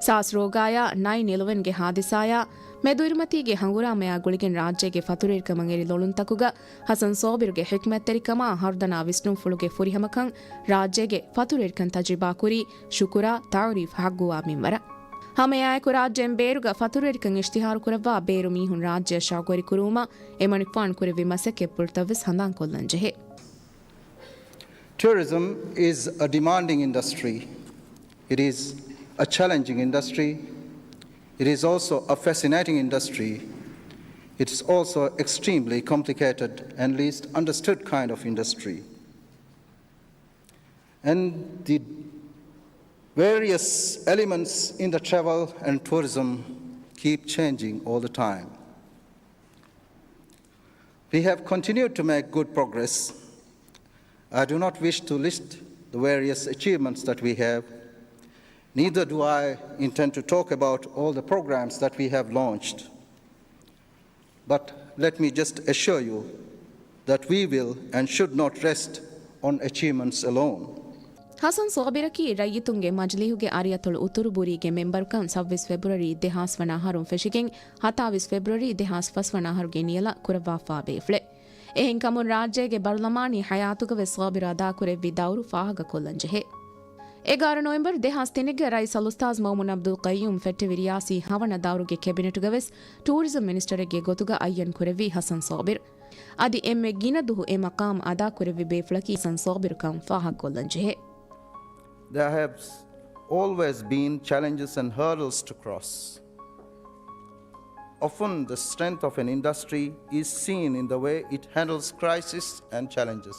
ސާސް ރޯގާޔާ ނައިން އިލެވެންގެ ހާދިސާޔާ މެދުއިރުމަތީގެ ހަނގުރާމަޔާ ގުޅިގެން ރާއްޖޭގެ ފަތުރުވެރިކަމަށް އެރި ލޮލުންތަކުގަ ހަސަން ސޯބިރުގެ ޙިކްމަތްތެރިކަމާ ހަރުދަނާ ވިސްނުންފުޅުގެ ފުރިހަމަކަން ރާއްޖޭގެ ފަތުރުވެރިކަން ތަޖުރިބާކުރީ ޝުކުރާ ތަޢުރީފް ޙައްޤުވާ މިންވަރަށް. ހަމައެއާއެކު ރާއްޖޭން ބޭރުގަ ފަތުރުވެރިކަން އިޝްތިހާރުކުރައްވާ ބޭރު މީހުން ރާއްޖެއަށް ޝައުގުވެރިކުރުވުމަށް އެމަނިކުފާނު ކުރެއްވި މަސައްކަތްޕުޅުތައްވެސް ހަނދާންކޮށްލަންޖެހޭ. Tourism is a demanding industry. It is a challenging industry. It is also a fascinating industry. It is also extremely complicated and least understood kind of industry. And the various elements in the travel and tourism keep changing all the time. We have continued to make good progress. I do not wish to list the various achievements that we have. Neither do I intend to talk about all the programs that we have launched. But let me just assure you that we will and should not rest on achievements alone. ހަސަން ސޯބިރަކީ ރައްޔިތުންގެ މަޖިލީހުގެ އަރިއަތޮޅު އުތުރު ބުރީގެ މެމްބަރުކަން ސައްބީސް ފެބްރުއަރީ ދެހާސް ވަނަ އަހަރުން ފެށިގެން ހަތާވީސް ފެބްރުއަރީ ދެހާސް ފަސް ވަނަ އަހަރުގެ ނިޔަލަށް ކުރައްވާފާ ބޭފުޅެއް. އެހެންކަމުން ރާއްޖޭގެ ބަރުލަމާނީ ޙަޔާތުގަވެސް ސޯބިރު އަދާކުރެއްވި ދައުރު ފާހަގަކޮށްލަންޖެހޭ. އެގާރަ ނޮވެމްބަރު ދެހާސް ތިނެއްގަ ރައީސް އަލްއުސްތާޛް މައުމޫން އަބްދުލް ޤައްޔޫމް ފެއްޓެވި ރިޔާސީ ހަވަނަ ދައުރުގެ ކެބިނެޓުގަވެސް ޓޫރިޒަމް މިނިސްޓަރެއްގެ ގޮތުގަ އައްޔަން ކުރެއްވީ ހަސަން ސޯބިރު. އަދި އެންމެ ގިނަ ދުހު އެ މަޤާމް އަދާކުރެއްވި ބޭފުޅަކީ ހަސަން ސޯބިރުކަން ފާހަގަކޮށްލަންޖެހޭ. There have always been challenges and hurdles to cross. Often the strength of an industry is seen in the way it handles crisis and challenges.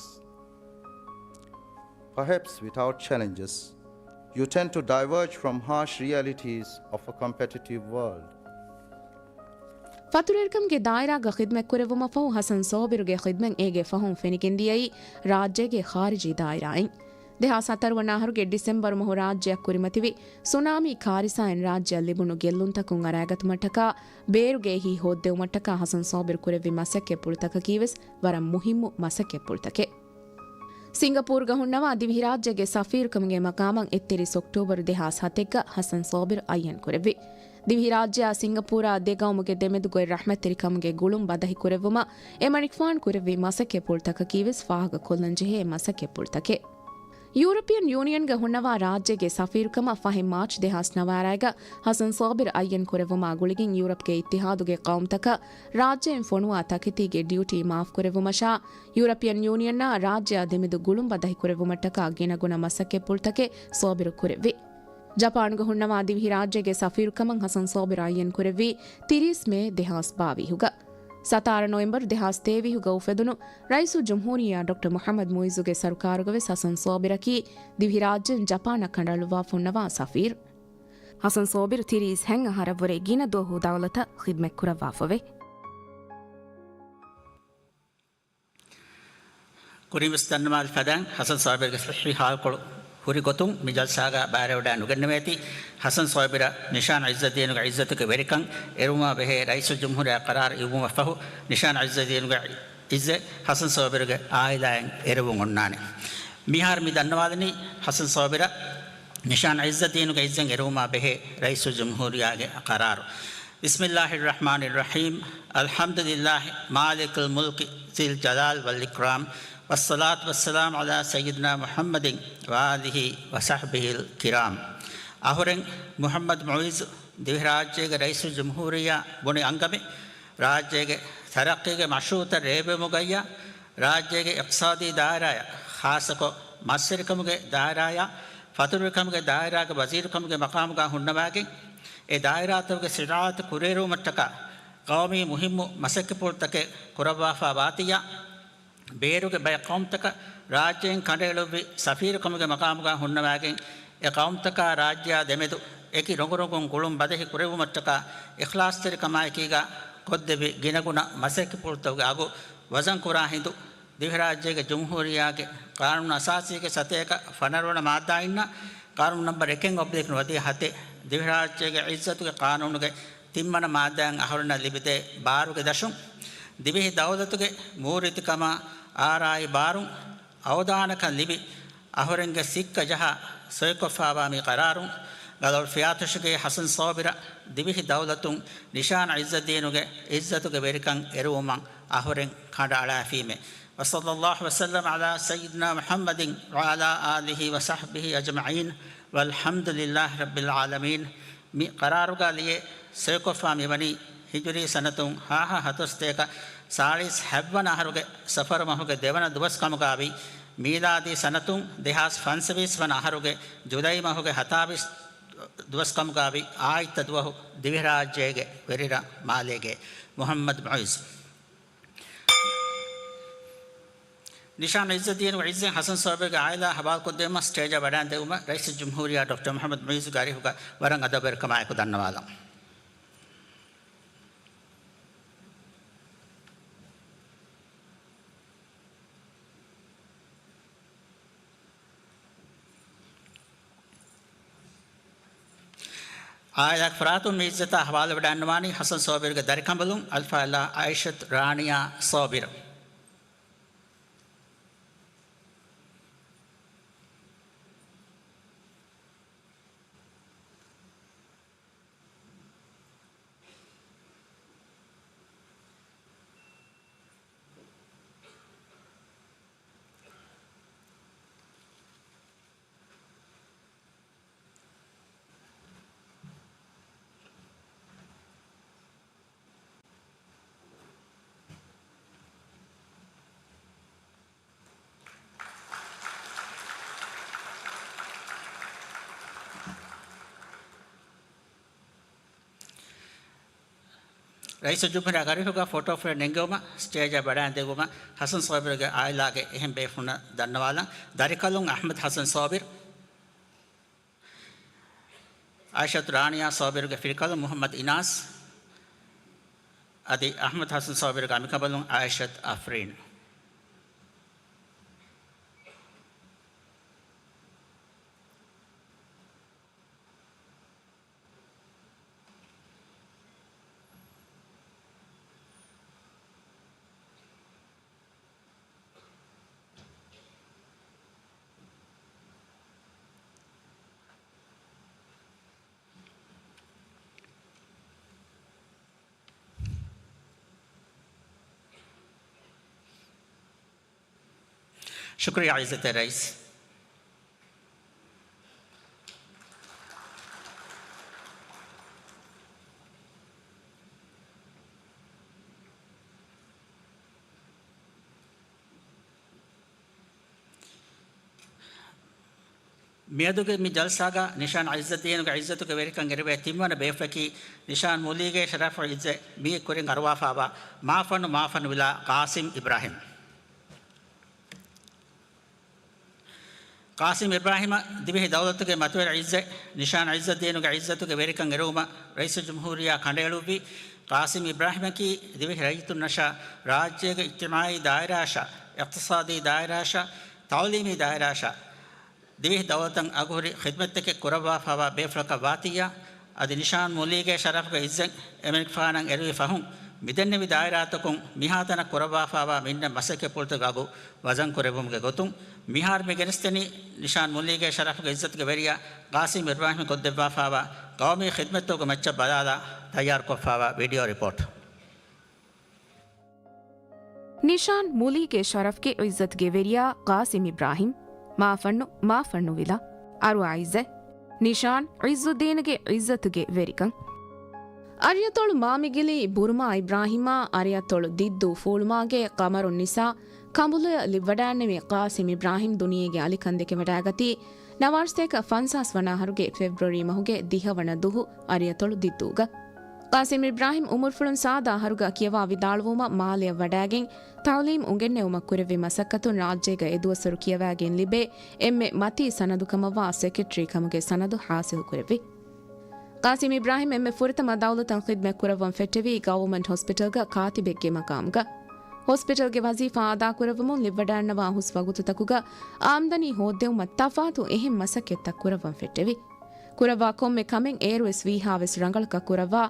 Perhaps without challenges, you tend to diverge from harsh realities of a competitive world. ފަތުރުވެރިކަމުގެ ދާއިރާގަ ޚިދްމަތްކުރެއްވުމަށްފަހު ހަސަން ސޯބިރުގެ ޚިދްމަތް އޭގެ ފަހުން ފެނިގެންދިޔައީ ރާއްޖޭގެ ޚާރިޖީ ދާއިރާއިން. ދެހާސް ހަތަރު ވަނަ އަހަރުގެ ޑިސެމްބަރު މަހު ރާއްޖެއަށް ކުރިމަތިވި ސުނާމީ ކާރިސާއިން ރާއްޖެއަށް ލިބުނު ގެއްލުންތަކުން އަރައިގަތުމަށްޓަކާ ބޭރުގެ އެހީ ހޯއްދެވުމަށްޓަކާ ހަސަން ސޯބިރު ކުރެއްވި މަސައްކަތްޕުޅުތަކަކީވެސް ވަރަށް މުހިއްމު މަސައްކަތްޕުޅުތަކެއް. ސިންގަޕޫރުގަ ހުންނަވާ ދިވެހިރާއްޖޭގެ ސަފީރުކަމުގެ މަޤާމަށް އެއްތިރީސް އޮކްޓޯބަރު ދެހާސް ހަތެއްގަ ހަސަން ސޯބިރު އައްޔަން ކުރެއްވި. ދިވެހިރާއްޖެއާ ސިންގަޕޫރާ ދެ ގައުމުގެ ދެމެދު ގޮތް ރަޙްމަތްތެރިކަމުގެ ގުޅުން ބަދަހި ކުރެއްވުމަށް އެމަނިކުފާނު ކުރެއްވި މަސައްކަތްޕުޅުތަކަކީވެސް ފާހަގަކޮށްލަންޖެހޭ މަސައްކަތްޕުޅުތަކެއް. ޔޫރަޕިއަން ޔޫނިއަންގަ ހުންނަވާ ރާއްޖޭގެ ސަފީރުކަމަށް ފަހެ މާޗް ދެހާސް ނަވާރައިގަ ހަސަން ސޯބިރު އައްޔަން ކުރެއްވުމާ ގުޅިގެން ޔޫރަޕްގެ އިއްތިޙާދުގެ ޤައުމުތަކަށް ރާއްޖޭން ފޮނުވާ ތަކެތީގެ ޑިއުޓީ މާފްކުރެއްވުމަށާ، ޔޫރަޕިއަން ޔޫނިއަންއާ ރާއްޖެއާ ދެމެދު ގުޅުން ބަދަހިކުރެއްވުމަށްޓަކާ ގިނަގުނަ މަސައްކަތްޕުޅުތަކެއް ސޯބިރު ކުރެއްވި. ޖަޕާނުގަ ހުންނަވާ ދިވެހިރާއްޖޭގެ ސަފީރުކަމަށް ހަސަން ސޯބިރު އައްޔަން ކުރެއްވީ ތިރީސް މޭ ދެހާސް ބާވީހުގަ. ސަތާރަ ނޮވެމްބަރު ދެހާސް ތޭވީހުގަ އުފެދުނު ރައީސުލްޖުމްހޫރިއްޔާ ޑޮކްޓަރ މުޙައްމަދު މުޢިއްޒުގެ ސަރުކާރުގަވެސް ހަސަން ސޯބިރަކީ ދިވެހިރާއްޖޭން ޖަޕާނަށް ކަނޑައަޅުއްވާފަ ހުންނަވާ ސަފީރު. ހަސަން ސޯބިރު ތިރީސް ހަތް އަހަރަށްވުރެ ގިނަ ދުވަހު ދައުލަތަށް ޚިދްމަތްކުރައްވާފަވޭ. ކުރިންވެސް ދަންނަވާލި ފަދައިން ހަސަން ސޯބިރުގެ ޞިއްޙީ ހާލުކޮޅު ހުރި ގޮތުން މި ޖަލްސާގަ ބައިވެރިވެވަޑައި ނުގެންނެވޭތީ. ހަސަން ސޯބިރަށް ނިޝާން ޢިއްޒައްދީނުގެ ޢިއްޒަތުގެ ވެރިކަން އެރުވުމާ ބެހޭ ރައީސުލްޖުމްހޫރިއްޔާ ޤަރާރު އިއްވުމަށްފަހު ނިޝާން ޢިއްޒައްދީނުގެ ޢިއްޒަތް ހަސަން ސޯބިރުގެ ޢާއިލާއިން އެރުވުން އޮންނާނެ. މިހާރު މި ދަންނަވާލަނީ ހަސަން ސޯބިރަށް ނިޝާން ޢިއްޒައްދީނުގެ ޢިއްޒަތް އެރުވުމާ ބެހޭ ރައީސުލްޖުމްހޫރިއްޔާގެ ޤަރާރު. بسم الله الرحمن الرحيم. الحمد لله مالك الملك ذي الجلال والإكرام، والصلاة والسلام على سيدنا محمد وآله وصحبه الكرام. އަހުރެން މުޙައްމަދު މުޢިއްޒު ދިވެހިރާއްޖޭގެ ރައީސުލްޖުމްހޫރިއްޔާ ބުނި އަންގަމެއް، ރާއްޖޭގެ ތަރައްޤީގެ މަޝްރޫޢުތައް ރޭވެވުމުގައްޔާ، ރާއްޖޭގެ އިޤްތިޞާދީ ދާއިރާއަށް، ޚާއްޞަކޮށް މަސްވެރިކަމުގެ ދާއިރާއަށް، ފަތުރުވެރިކަމުގެ ދާއިރާގެ ވަޒީރުކަމުގެ މަޤާމުގަ ހުންނަވައިގެން، އެ ދާއިރާތަކުގެ ސިޔާސަތު ކުރިއެރުވުމަށްޓަކާ ޤައުމީ މުހިއްމު މަސައްކަތްޕުޅުތަކެއް ކުރައްވާފަ ވާތިއްޔާ، ބޭރުގެ ބައެއް ޤައުމުތަކަށް ރާއްޖެއިން ކަނޑައެޅުއްވި ސަފީރުކަމުގެ މަޤާމުގަ ހުންނަވައިގެން، އެ ޤައުމުތަކާ ރާއްޖެއާ ދެމެދު އެކި ރޮނގުރޮނގުން ގުޅުން ބަދަހި ކުރެއްވުމަށްޓަކާ އިޚްލާޞްތެރިކަމާއެކީގަ ކޮށްދެއްވި ގިނަގުނަ މަސައްކަތްޕުޅުތަކުގެ އަގު ވަޒަންކުރާ ހިނދު، ދިވެހިރާއްޖޭގެ ޖުމްހޫރިއްޔާގެ ޤާނޫނު އަސާސީގެ ސަތޭކަ ފަނަރަވަނަ މާއްދާއިންނާ ޤާނޫނު ނަންބަރު އެކެއް އޮބްލިކް ނުވަދިހަ ހަތެއް، ދިވެހިރާއްޖޭގެ ޢިއްޒަތުގެ ޤާނޫނުގެ ތިންވަނަ މާއްދާއިން އަހަރުންނަށް ލިބިދޭ ބާރުގެ ދަށުން، ދިވެހި ދައުލަތުގެ މޫރިތިކަމާ އާރާއި ބާރުން އަވަދާނަކަން ލިބި، އަހުރެންގެ ސިއްކަ ޖަހާ ސޮއިކޮށްފާވާ މި ޤަރާރުން، ގަލޮޅު ފިޔާތޮށިގެ ޙަސަން ޞާބިރަށް ދިވެހި ދައުލަތުން ނިޝާން ޢިއްޒައްދީނުގެ ޢިއްޒަތުގެ ވެރިކަން އެރުވުމަށް އަހުރެން ކަނޑައަޅާފީމޭ. وصلى الله وسلم على سيدنا محمد وعلى آله وصحبه أجمعين، والحمد لله رب العالمين. މި ޤަރާރުގަ ލިޔެ ސޮއިކޮށްފާ މިވަނީ ހިޖުރީ ސަނަތުން ހާހާ ހަތޮސްތޭކަ ސާޅީސް ހަތްވަނަ އަހަރުގެ ޞަފަރު މަހުގެ ދެވަނަ ދުވަސް ކަމުގައި، މީލާދީ ސަނަތުން ދެހާސް ފަންސަވީސް ވަނަ އަހަރުގެ ޖުލައި މަހުގެ ހަތާވީސް ދުވަސް ކަމުގައި، އާއްތަ ދުވަހު ދިވެހިރާއްޖޭގެ ވެރިރަށް މާލޭގެ މުޙައްމަދު މުޢިއްޒު. ނިޝާން ޢިއްޒައްދީނުގެ ޢިއްޒަތް ޙަސަން ޞާބިރުގެ ޢާއިލާ ޙަވާލުކޮށްދެއްވުމަށް ސްޓޭޖަށް ވަޑައިން ދެއްވުމަށް ރައީސުލްޖުމްހޫރިއްޔާ ޑޮކްޓަރ މުޙައްމަދު މުޢިއްޒުގެ އަރިހުގަ ވަރަށް އަދަބުވެރިކަމާއެކު ދަންނަވާލަން. ޢާއިލާގެ ފަރާތުން މި ޢިއްޒަތާ ޙަވާލުވެވަޑައިގަންނަވާނީ ޙަސަން ޞާބިރުގެ ދަރިކަނބަލުން އަލްފާޟިލާ ޢާއިޝަތު ރާނިޔާ ޞާބިރު. ރައީސުލްޖުމްހޫރިއްޔާގެ އަރިހުގަ ފޮޓޯ ފްރޭމް ނެންގެވުމަށް ސްޓޭޖަށް ވަޑައިން ދެއްވުމަށް ޙަސަން ޞާބިރުގެ ޢާއިލާގެ އެހެން ބޭފުޅުންނަށް ދަންނަވާލަން. ދަރިކަލުން އަޙްމަދު ޙަސަން ޞާބިރު، ޢާއިޝަތު ރާނިޔާ ޞާބިރުގެ ފިރިކަލުން މުޙައްމަދު އިނާސް، އަދި އަޙްމަދު ޙަސަން ޞާބިރުގެ އަނބިކަނބަލުން ޢާއިޝަތު އަފްރީން. ޝުކުރިއްޔާ ޢިއްޒަތްތެރި ރައީސް. މިއަދުގެ މި ޖަލްސާގަ ނިޝާން ޢިއްޒައްދީނުގެ ޢިއްޒަތުގެ ވެރިކަން އެރުވޭ ތިންވަނަ ބޭފުޅަކީ، ނިޝާން މުލީގެ ޝަރަފު ޢިއްޒަތް މިއީ ކުރިން އަރުވާފާވާ މާފަންނު މާފަންނު ވިލާ ޤާސިމް އިބްރާހިމް. ޤާސިމް އިބްރާހިމަށް ދިވެހި ދައުލަތުގެ މަތިވެރި ޢިއްޒަތް، ނިޝާން ޢިއްޒައްދީނުގެ ޢިއްޒަތުގެ ވެރިކަން އެރުވުމަށް ރައީސުލްޖުމްހޫރިއްޔާ ކަނޑައެޅުއްވި. ޤާސިމް އިބްރާހިމަކީ ދިވެހި ރައްޔިތުންނަށާ، ރާއްޖޭގެ އިޖްތިމާޢީ ދާއިރާއަށާ، އިޤްތިޞާދީ ދާއިރާއަށާ، ތަޢުލީމީ ދާއިރާއަށާ، ދިވެހި ދައުލަތަށް އަގުހުރި ޚިދްމަތްތަކެއް ކުރައްވާފާވާ ބޭފުޅަކަށް ވާތިއްޔާ، އަދި ނިޝާން މުލީގެ ޝަރަފުގެ ޢިއްޒަތް އެމަނިކުފާނަށް އެރުވި ފަހުން، މިދެންނެވި ދާއިރާތަކުން މިހާތަނަށް ކުރައްވާފާވާ މިންނަ މަސައްކަތްޕުޅުތަކުގެ އަގު ވަޒަން ކުރެއްވުމުގެ ގޮތުން، މިހާރު މި ގެނެސްދެނީ ނިޝާން މުލީގެ ޝަރަފުގެ އިއްޒަތުގެ ވެރިޔާ ޤާސިމް އިބްރާހިމް ކޮށްދެއްވާފާވާ ޤައުމީ ޚިދްމަތްތަކުގެ މައްޗަށް ބަލާލާ ތައްޔާރުކޮށްފާވާ ވީޑިއޯ ރިޕޯޓް. ނިޝާން މުލީގެ ޝަރަފްގެ އިއްޒަތުގެ ވެރިޔާ ޤާސިމް އިބްރާހިމް. މާފަންނު، މާފަންނު ވިލާ. އަރުވާ އިއްޒަތް. ނިޝާން ޢިއްޒުއްދީނުގެ ޢިއްޒަތުގެ ވެރިކަން. އަރިޔަތޮޅު މާމިގިލީ ބުރުމާ އިބްރާހިމާ އަރިޔަތޮޅު ދިއްދޫ ފޫޅުމާގޭ ޤަމަރުންނިސާ ކަނބުލަޔަށް ލިއްވަޑައިންނެވި ޤާސިމް އިބްރާހިމް ދުނިޔޭގެ އަލިކަން ދެކެވަޑައިގަތީ ނަވާރަސަތޭކަ ފަންސާސް ވަނަ އަހަރުގެ ފެބްރުއަރީ މަހުގެ ދިހަ ވަނަ ދުހު އަރިޔަތޮޅު ދިއްދޫގަ. ޤާސިމް އިބްރާހިމް އުމުރުފުޅުން ސާދަ އަހަރުގަ ކިޔަވާ ވިދާޅުވުމަށް މާލެއަށް ވަޑައިގެން ތަޢުލީމް އުނގެންނެވުމަށް ކުރެއްވި މަސައްކަތުން ރާއްޖޭގަ އެދުވަސްވަރު ކިޔަވައިގެން ލިބޭ އެންމެ މަތީ ސަނަދު ކަމަށްވާ ސެކްރެޓަރީ ކަމުގެ ސަނަދު ޙާޞިލް ކުރެއްވި. ޤާސިމް އިބްރާހިމް އެންމެ ފުރަތަމަ ދައުލަތަށް ޚިދްމަތް ކުރައްވަން ފެއްޓެވީ ގަވަރމަންޓް ހޮސްޕިޓަލްގަ ކާތިބެއްގެ މަޤާމުގަ. ހޮސްޕިޓަލްގެ ވަޒީފާ އަދާކުރައްވަމުން ލިއްވަޑައިންނަވާ ހުސް ވަގުތުތަކުގަ އާމްދަނީ ހޯއްދެވުމަށް ތަފާތު އެހެން މަސައްކަތްތައް ކުރައްވަން ފެއްޓެވި. ކުރައްވާ ކޮންމެ ކަމެއް އޭރުވެސް ވީހާވެސް ރަނގަޅަކަށް ކުރައްވާ،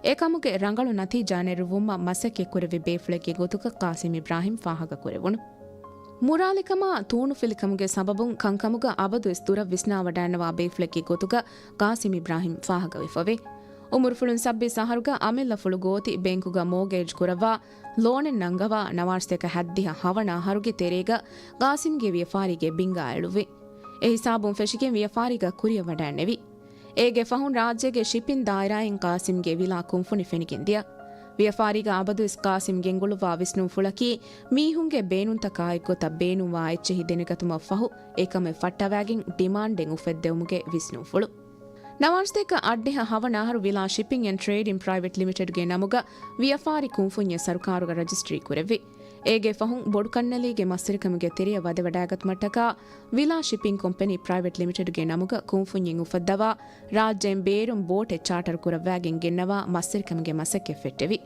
އެކަމުގެ ރަނގަޅު ނަތީޖާ ނެރުއްވުމަށް މަސައްކަތް ކުރެއްވި ބޭފުޅެއްގެ ގޮތުގަ ޤާސިމް އިބްރާހިމް ފާހަގަކުރެވުނު. މުރާލިކަމާ ތޫނުފިލިކަމުގެ ސަބަބުން ކަންކަމުގަ އަބަދުވެސް ދުރަށް ވިސްނާވަޑައިންނަވާ ބޭފުޅެއްގެ ގޮތުގަ ޤާސިމް އިބްރާހިމް ފާހަގަވެފަވޭ. އުމުރުފުޅުން ސައްބީސް އަހަރުގަ އަމިއްލަފުޅު ގޯތި ބޭންކުގަ މޯގޭޖް ކުރައްވާ، ލޯނެއް ނަންގަވާ، ނަވާރަސަތޭކަ ހައްދިހަ ހަވަނަ އަހަރުގެ ތެރޭގަ ޤާސިމްގެ ވިޔަފާރީގެ ބިންގާ އެޅުއްވި. އެ ހިސާބުން ފެށިގެން ވިޔަފާރީގަ ކުރިއަށް ވަޑައިންނެވި. އޭގެ ފަހުން ރާއްޖޭގެ ޝިޕިން ދާއިރާއިން ޤާސިމްގެ ވިލާ ކުންފުނި ފެނިގެން ދިޔަ. ވިޔަފާރީގަ އަބަދުވެސް ޤާސިމް ގެންގުޅުއްވާ ވިސްނުންފުޅަކީ، މީހުންގެ ބޭނުންތަކާ އެއްގޮތަށް ބޭނުންވާ އެއްޗެހި ދެނެގަތުމަށްފަހު، އެކަމެއް ފައްޓަވައިގެން ޑިމާންޑެއް އުފެއްދެވުމުގެ ވިސްނުންފުޅު. ނަވާރަސަތޭކަ އަށްޑިހަ ހަވަނަ އަހަރު ވިލާ ޝިޕިން އެންޑް ޓްރޭޑިން ޕްރައިވެޓް ލިމިޓެޑްގެ ނަމުގަ ވިޔަފާރި ކުންފުންޏެއް ސަރުކާރުގަ ރަޖިސްޓްރީ ކުރެއްވި. އޭގެ ފަހުން ބޮޑުކަންނެލީގެ މަސްވެރިކަމުގެ ތެރެއަށް ވަދެވަޑައިގަތުމަށްޓަކާ، ވިލާ ޝިޕިން ކޮމްޕެނީ ޕްރައިވެޓް ލިމިޓެޑްގެ ނަމުގަ ކުންފުންޏެއް އުފައްދަވާ، ރާއްޖޭން ބޭރުން ބޯޓެއް ޗާޓަރު ކުރައްވައިގެން ގެންނަވާ މަސްވެރިކަމުގެ މަސައްކަތް ފެއްޓެވި.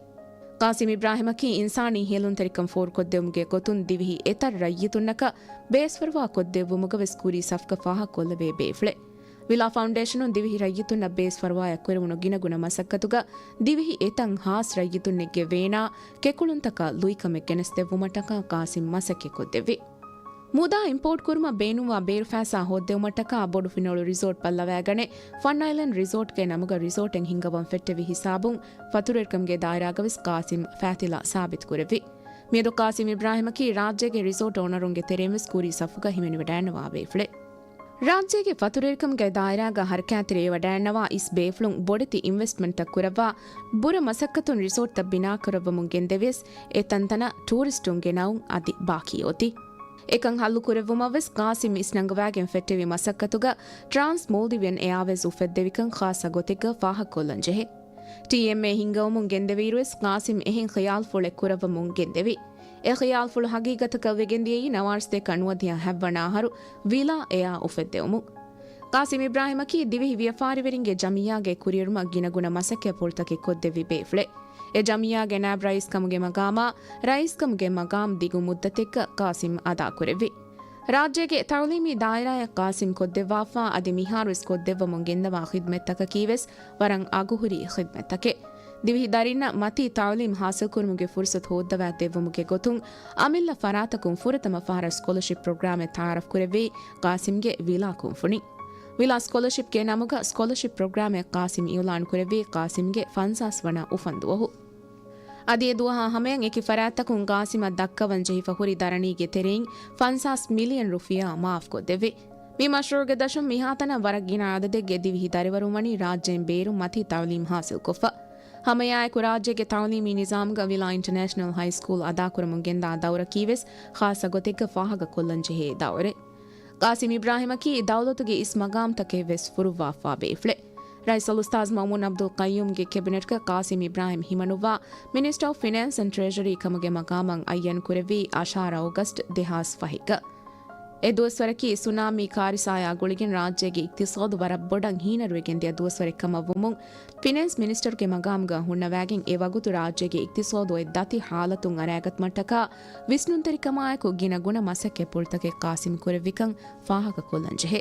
ޤާސިމް އިބްރާހިމަކީ އިންސާނީ ހޭލުންތެރިކަން ފޯރުކޮށްދެވުމުގެ ގޮތުން ދިވެހި އެތައް ރައްޔިތުންނަކަށް ބޭސްފަރުވާ ކޮށްދެއްވުމުގަވެސް ކުރީ ސަފުގަ ފާހަގަކޮށްލެވޭ ބޭފުޅެއް. ވިލާ ފައުންޑޭޝަނުން ދިވެހި ރައްޔިތުންނަށް ބޭސްފަރުވާއަށް ކުރެވުނު ގިނަގުނަ މަސައްކަތުގަ ދިވެހި އެތައް ހާސް ރައްޔިތުންނެއްގެ ވޭނާ ކެކުޅުންތަކަށް ލުއިކަމެއް ގެނެސްދެއްވުމަށްޓަކާ ޤާސިމް މަސައްކަތްކޮށްދެއްވި. މުދާ އިމްޕޯޓް ކުރުމަށް ބޭނުންވާ ބޭރުފައިސާ ހޯއްދެވުމަށްޓަކާ ބޮޑު ފިނޮޅު ރިސޯޓް ބައްލަވައިގަނެ، ފަން އައިލެންޑް ރިސޯޓްގެ ނަމުގަ ރިސޯޓެއް ހިންގަވަން ފެއްޓެވި ހިސާބުން، ފަތުރުވެރިކަމުގެ ދާއިރާގަވެސް ޤާސިމް ފައިތިލާ ސާބިތުކުރެއްވި. މިއަދު ޤާސިމް އިބްރާހިމަކީ ރާއްޖޭގެ ރިސޯޓް އޯނަރުންގެ ތެރެއިންވެސް ކުރީ ސަފުގަ ހިމެނިވަޑައިންނަވާ ބޭފުޅެއް. ރާއްޖޭގެ ފަތުރުވެރިކަމުގެ ދާއިރާގަ ހަރަކާތްތެރިވެވަޑައިންނަވާ އިސް ބޭފުޅުން ބޮޑެތި އިންވެސްޓްމަންޓްތައް ކުރައްވާ، ބުރަ މަސައްކަތުން ރިސޯޓްތައް ބިނާކުރައްވަމުން ގެންދެވިޔަސް، އެ ތަންތަނަށް ޓޫރިސްޓުންގެ ނައުން އަދި ބާކީ އޮތީ. އެކަން ހައްލުކުރެއްވުމަށްވެސް ޤާސިމް އިސްނަންގަވާގެން ފެއްޓެވި މަސައްކަތުގަ ޓްރާންސް މޯލްޑިވިއަން އެއާވޭޒް އުފެއްދެވިކަން ޚާއްޞަ ގޮތެއްގަ ފާހަގަކޮށްލަންޖެހޭ. ޓީއެމްއޭ ހިންގަވަމުން ގެންދެވިއިރުވެސް ޤާސިމް އެހެން ޚިޔާލްފުޅެއް ކުރައްވަމުން ގެންދެވި. އެ ޚިޔާލްފުޅު ހަގީގަތަކަށް ވެގެންދިޔައީ ނަވާރަސަތޭކަ ނުވަދިހަ ހައްވަނަ އަހަރު ވިލާ އެއާ އުފެއްދެވުމުން. ޤާސިމް އިބްރާހިމަކީ ދިވެހި ވިޔަފާރިވެރިންގެ ޖަމިއްޔާގެ ކުރިއެރުމަށް ގިނަގުނަ މަސައްކަތްޕުޅުތަކެއް ކޮށްދެއްވި ބޭފުޅެއް. އެ ޖަމިއްޔާގެ ނާއިބް ރައީސްކަމުގެ މަގާމާ، ރައީސްކަމުގެ މަގާމް ދިގު މުއްދަތެއްގަ ޤާސިމް އަދާކުރެއްވި. ރާއްޖޭގެ ތަޢުލީމީ ދާއިރާއަށް ޤާސިމް ކޮށްދެއްވާފާ އަދި މިހާރުވެސް ކޮށްދެއްވަމުން ގެންދަވާ ޚިދްމަތްތަކަކީވެސް ވަރަށް އަގުހުރި ޚިދްމަތްތަކެއް. ދިވެހި ދަރިންނަށް މަތީ ތަޢުލީމް ޙާޞިލްކުރުމުގެ ފުރުޞަތު ހޯއްދަވާ ދެއްވުމުގެ ގޮތުން، އަމިއްލަ ފަރާތަކުން ފުރަތަމަ ފަހަރަށް ސްކޮލަޝިޕް ޕްރޮގްރާމެއް ތައާރަފް ކުރެއްވީ ޤާސިމްގެ ވިލާ ކުންފުނިން. ވިލާ ސްކޮލަޝިޕްގެ ނަމުގަ ސްކޮލަޝިޕް ޕްރޮގްރާމެއް ޤާސިމް އިޢުލާން ކުރެއްވީ ޤާސިމްގެ ފަންސާސް ވަނަ އުފަންދުވަހު. އަދި އެ ދުވަހާ ހަމަޔަށް އެކި ފަރާތްތަކުން ޤާސިމަށް ދައްކަވަން ޖެހިފަ ހުރި ދަރަނީގެ ތެރެއިން ފަންސާސް މިލިއަން ރުފިޔާ މާފްކޮށްދެއްވި. މި މަޝްރޫޢުގެ ދަށުން މިހާތަނަށް ވަރަށް ގިނަ އަދަދެއްގެ ދިވެހި ދަރިވަރުން ވަނީ ރާއްޖޭން ބޭރުން މަތީ ތަޢުލީމް ޙާޞިލްކޮށްފަ. ހަމައެއާއެކު ރާއްޖޭގެ ތަޢުލީމީ ނިޒާމުގަ ވިލާ އިންޓަރނޭޝަނަލް ހައި ސްކޫލް އަދާކުރަމުން ގެންދާ ދައުރަކީވެސް ޚާއްޞަ ގޮތެއްގަ ފާހަގަކޮށްލަން ޖެހޭ ދައުރެއް. ޤާސިމް އިބްރާހިމަކީ ދައުލަތުގެ އިސް މަގާމްތަކެއް ވެސް ފުރުއްވާފާ ބޭފުޅެއް. ރައީސް އަލްއުސްތާޛް މައުމޫން އަބްދުލް ޤައްޔޫމްގެ ކެބިނެޓްގަ ޤާސިމް އިބްރާހިމް ހިމަނުއްވާ މިނިސްޓަރ އޮފް ފިނޭންސް އެންޑް ޓްރެޝަރީ ކަމުގެ މަގާމަށް އައްޔަން ކުރެއްވީ އަށާރަ އޯގަސްޓް ދެހާސް ފަހެއްގަ. އެ ދުވަސްވަރަކީ ސުނާމީ ކާރިސާއާ ގުޅިގެން ރާއްޖޭގެ އިޤްތިޞާދު ވަރަށް ބޮޑަށް ހީނަރުވެގެން ދިޔަ ދުވަސްވަރެއް ކަމަށްވުމުން، ފިނޭންސް މިނިސްޓަރުގެ މަގާމުގަ ހުންނަވައިގެން އެ ވަގުތު ރާއްޖޭގެ އިޤްތިޞާދު އޮތް ދަތި ހާލަތުން އަރައިގަތުމަށްޓަކާ ވިސްނުންތެރިކަމާއެކު ގިނަ ގުނަ މަސައްކަތްޕުޅުތަކެއް ޤާސިމް ކުރެއްވިކަން ފާހަގަކޮށްލަންޖެހޭ.